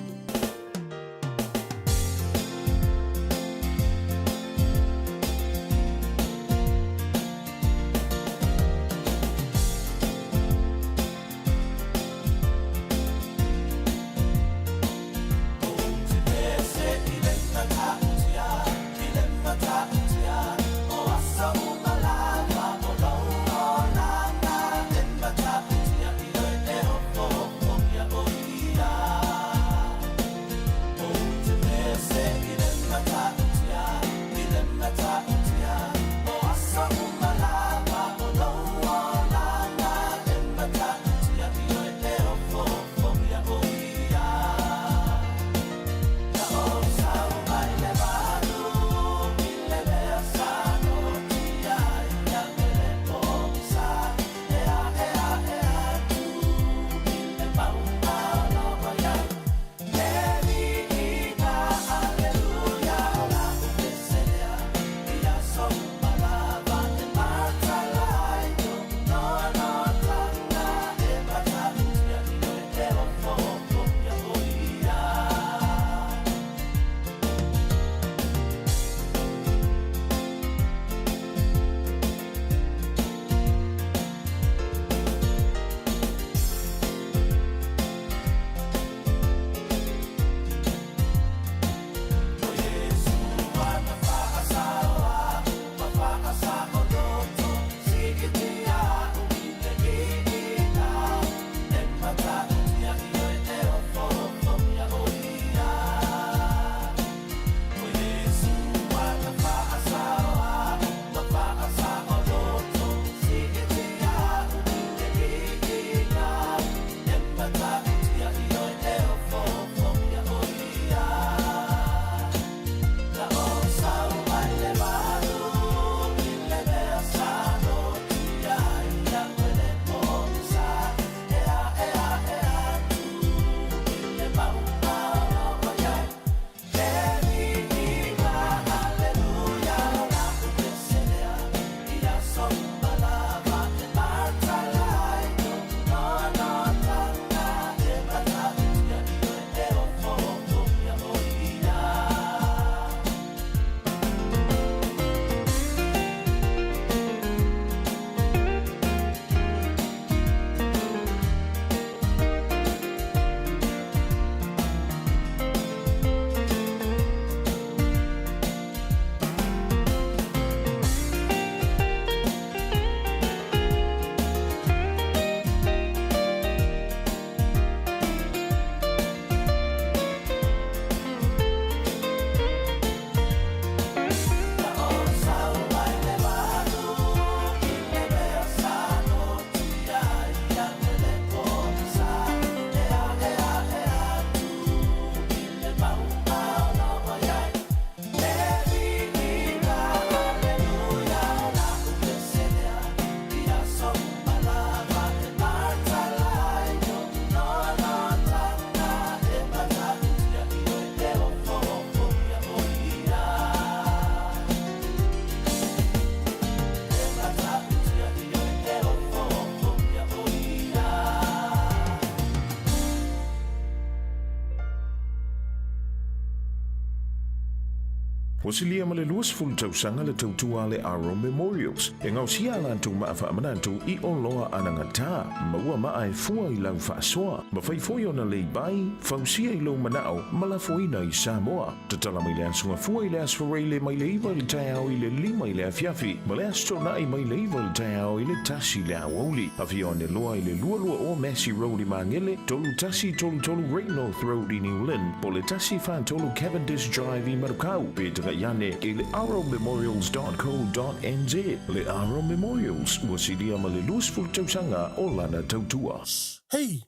Ua silia ma le 20 tausaga le tautua a le Aro Memorials e gaosia a latou maa faamanatu i oloa anagata. Maua maa e fua i lau faasoa. Mafai foi ona lay-by, fausia i lou manao ma lafoina i Samoa. Tatala mai le Aso Gafua i le Aso Faraile mai le 9 i le taeao i le 5 i le afiafi ma le Aso Toonai mai le 9 i le taeao i le 1 i le aoauli. Afio ane loa i le 220 Massey Road i Magele, 3133 Great North Road i New Lynn, po o le 143 Cavendish Drive i Manukau, pe tagai ane i le arrowmemorials.co.nz. Le Arrow Memorials, ua silia ma le 20 tausaga o lana tautua. Hei!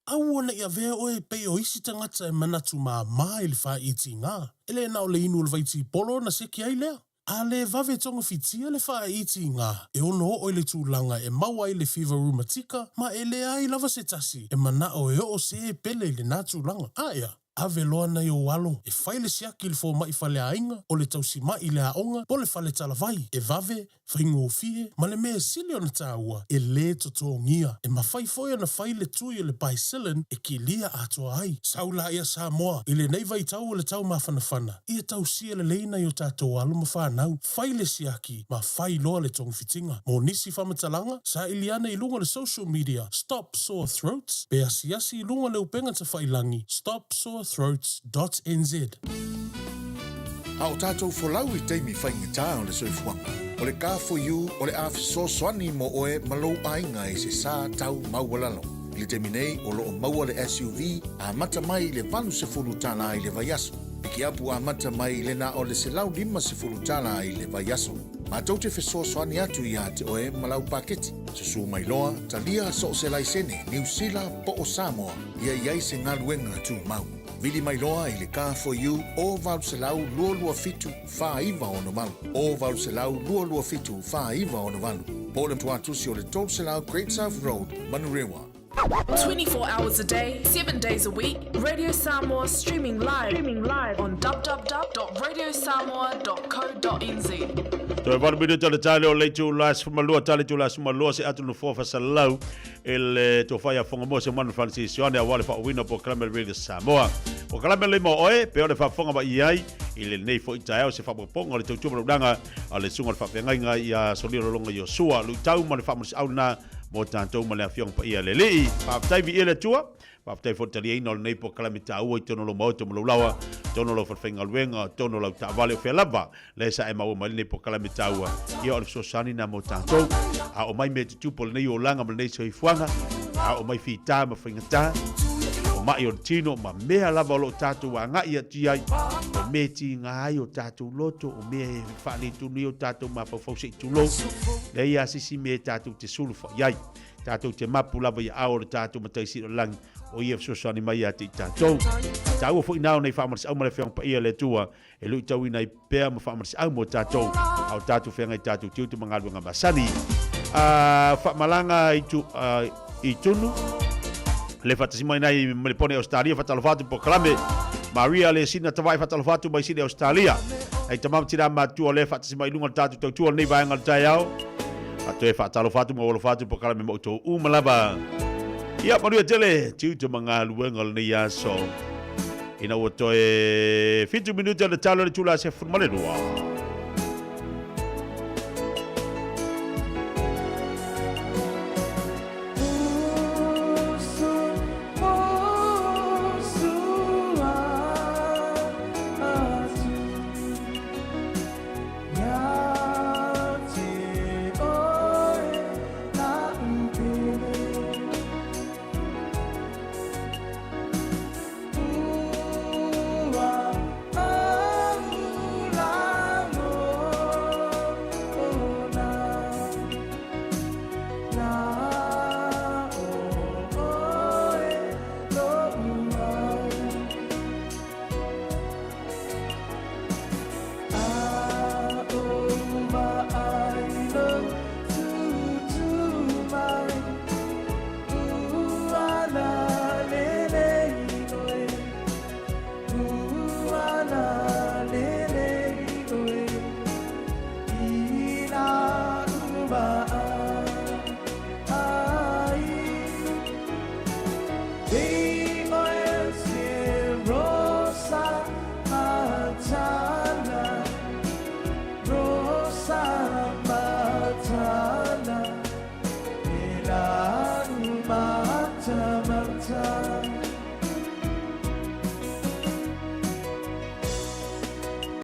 Aua ne i avea oe e pei o isi tagata e manatu māmā i le fāiitiga. E le na o le inu o le vaitipolo ona seki ai lea. A le vave togafitia le fāiitiga, e ono oo i le tulaga e maua ai le fiva rumatika ma e leai lava se tasi e manao e oo se pele i lenā tulaga. Aea, ave loa nai ou alo e fai le siaki i le fomai faleaiga, o le tausimai i le aoga, po o le fale talavai, e vave, faigofie, ma le mea e sili ona taua, e lē totogia. E mafai foi ona fai le tui o le Bicillin e kilia atoa ai. Sau laia Samoa, i lenei vaitau o le tau mafanafana, ia tausia lelei nai o tatou alo ma fanau, fai le siaki ma fai loa le togafitiga. Mo nisi faamatalaga, saili ane i luga o le social media Stop Sore Throats pe asiasi i luga o le upega tafailangi stopsorethroats dot nz. A o tatou folau i taimi faigata o le soifuaga, o le Car4U o le a fesoasoani mo oe ma lou aiga i se sa tau maualalo. I le taimi nei, o lo o maua le SUV amata mai i le $80 i le vaiaso. Pikiapu amata mai i le na o le $150 i le vaiaso. Matou te fesoasoani atu iā te oe ma lau paketi. Susu mai loa, talia so o se laisene Niu Sila po o Samoa ia i ai se galuega tumau. Vili mai loa i le Car4U o 800 227 4968, o 800 227 4968, po o le tuatusi o le 300 Great South Road, Manurewa. 24 hours a day, 7 days a week, Radio Samoa streaming live, streaming live on www.radiosamoa.co.nz. Toe valu minute o le tae lea o le itula 12, tale itula 12 se atu nofoa fasalau e le tofa ia Whangamoa se manu Francis Ioane aua le faauuina o polokalame Radio Samoa. Polokalame le mo oe, pe o le faafofoga mai i ai i lenei foi taeao se faaopoopoga o le tautua ma le ulaga a le susuga o le faafeagaiga ia Solia Lolonga Iosua, luitau ma le faamalosiau lena mo tatou ma le Afioga Paia a le Alii. Faafetai viia le Atua. Faafetai foi le taliaina o lenei polokalame taua i totonu o lou maota ma lou laoa, totonu o lau falefaigaluega, totonu o lau taavale, o fea lava lea sa e maua mai lenei polokalame taua. Ia o le fesoasoani lena mo tatou. A oo mai mea tutupu o lenei olaga ma lenei soifuaga, a oo mai fita ma faigata, o mai o le tino ma mea lava o lo o tatou agai atu i ai, o mea e tiga ai o tatou loto, o mea e faaletonu ai o tatou mafaufau se i tulou, leai lava se isi mea tatou te sulu fai ai. Tatou te mapu lava i aao o le tatou Matai Sili o le Lagi, o ia e fesoasoani mai ia te i tatou. Taua foi na o nei faamalosiau ma le Afioga Paia a le Atua e luitauina ai pea ma faamalosiau mo tatou, a o tatou feagai tatou tiute ma galuega masani. A faamalaga i tu, i tunu, le faatasi mai nai Melepone Australia, faatalofa atu polokalame. Maria le sina tavae faatalofa atu mai Sydney Australia. Ai tama ma tina matua le faatasi mai i luga o le tatou tautua o lenei vaega o le taeao. A toe faatalofa atu ma alofa atu polokalame ma outou uma lava. Ia, manuia tele, tiute ma galuega o lenei aso. Ina ua toe 7 minute o le talo le tula se 12.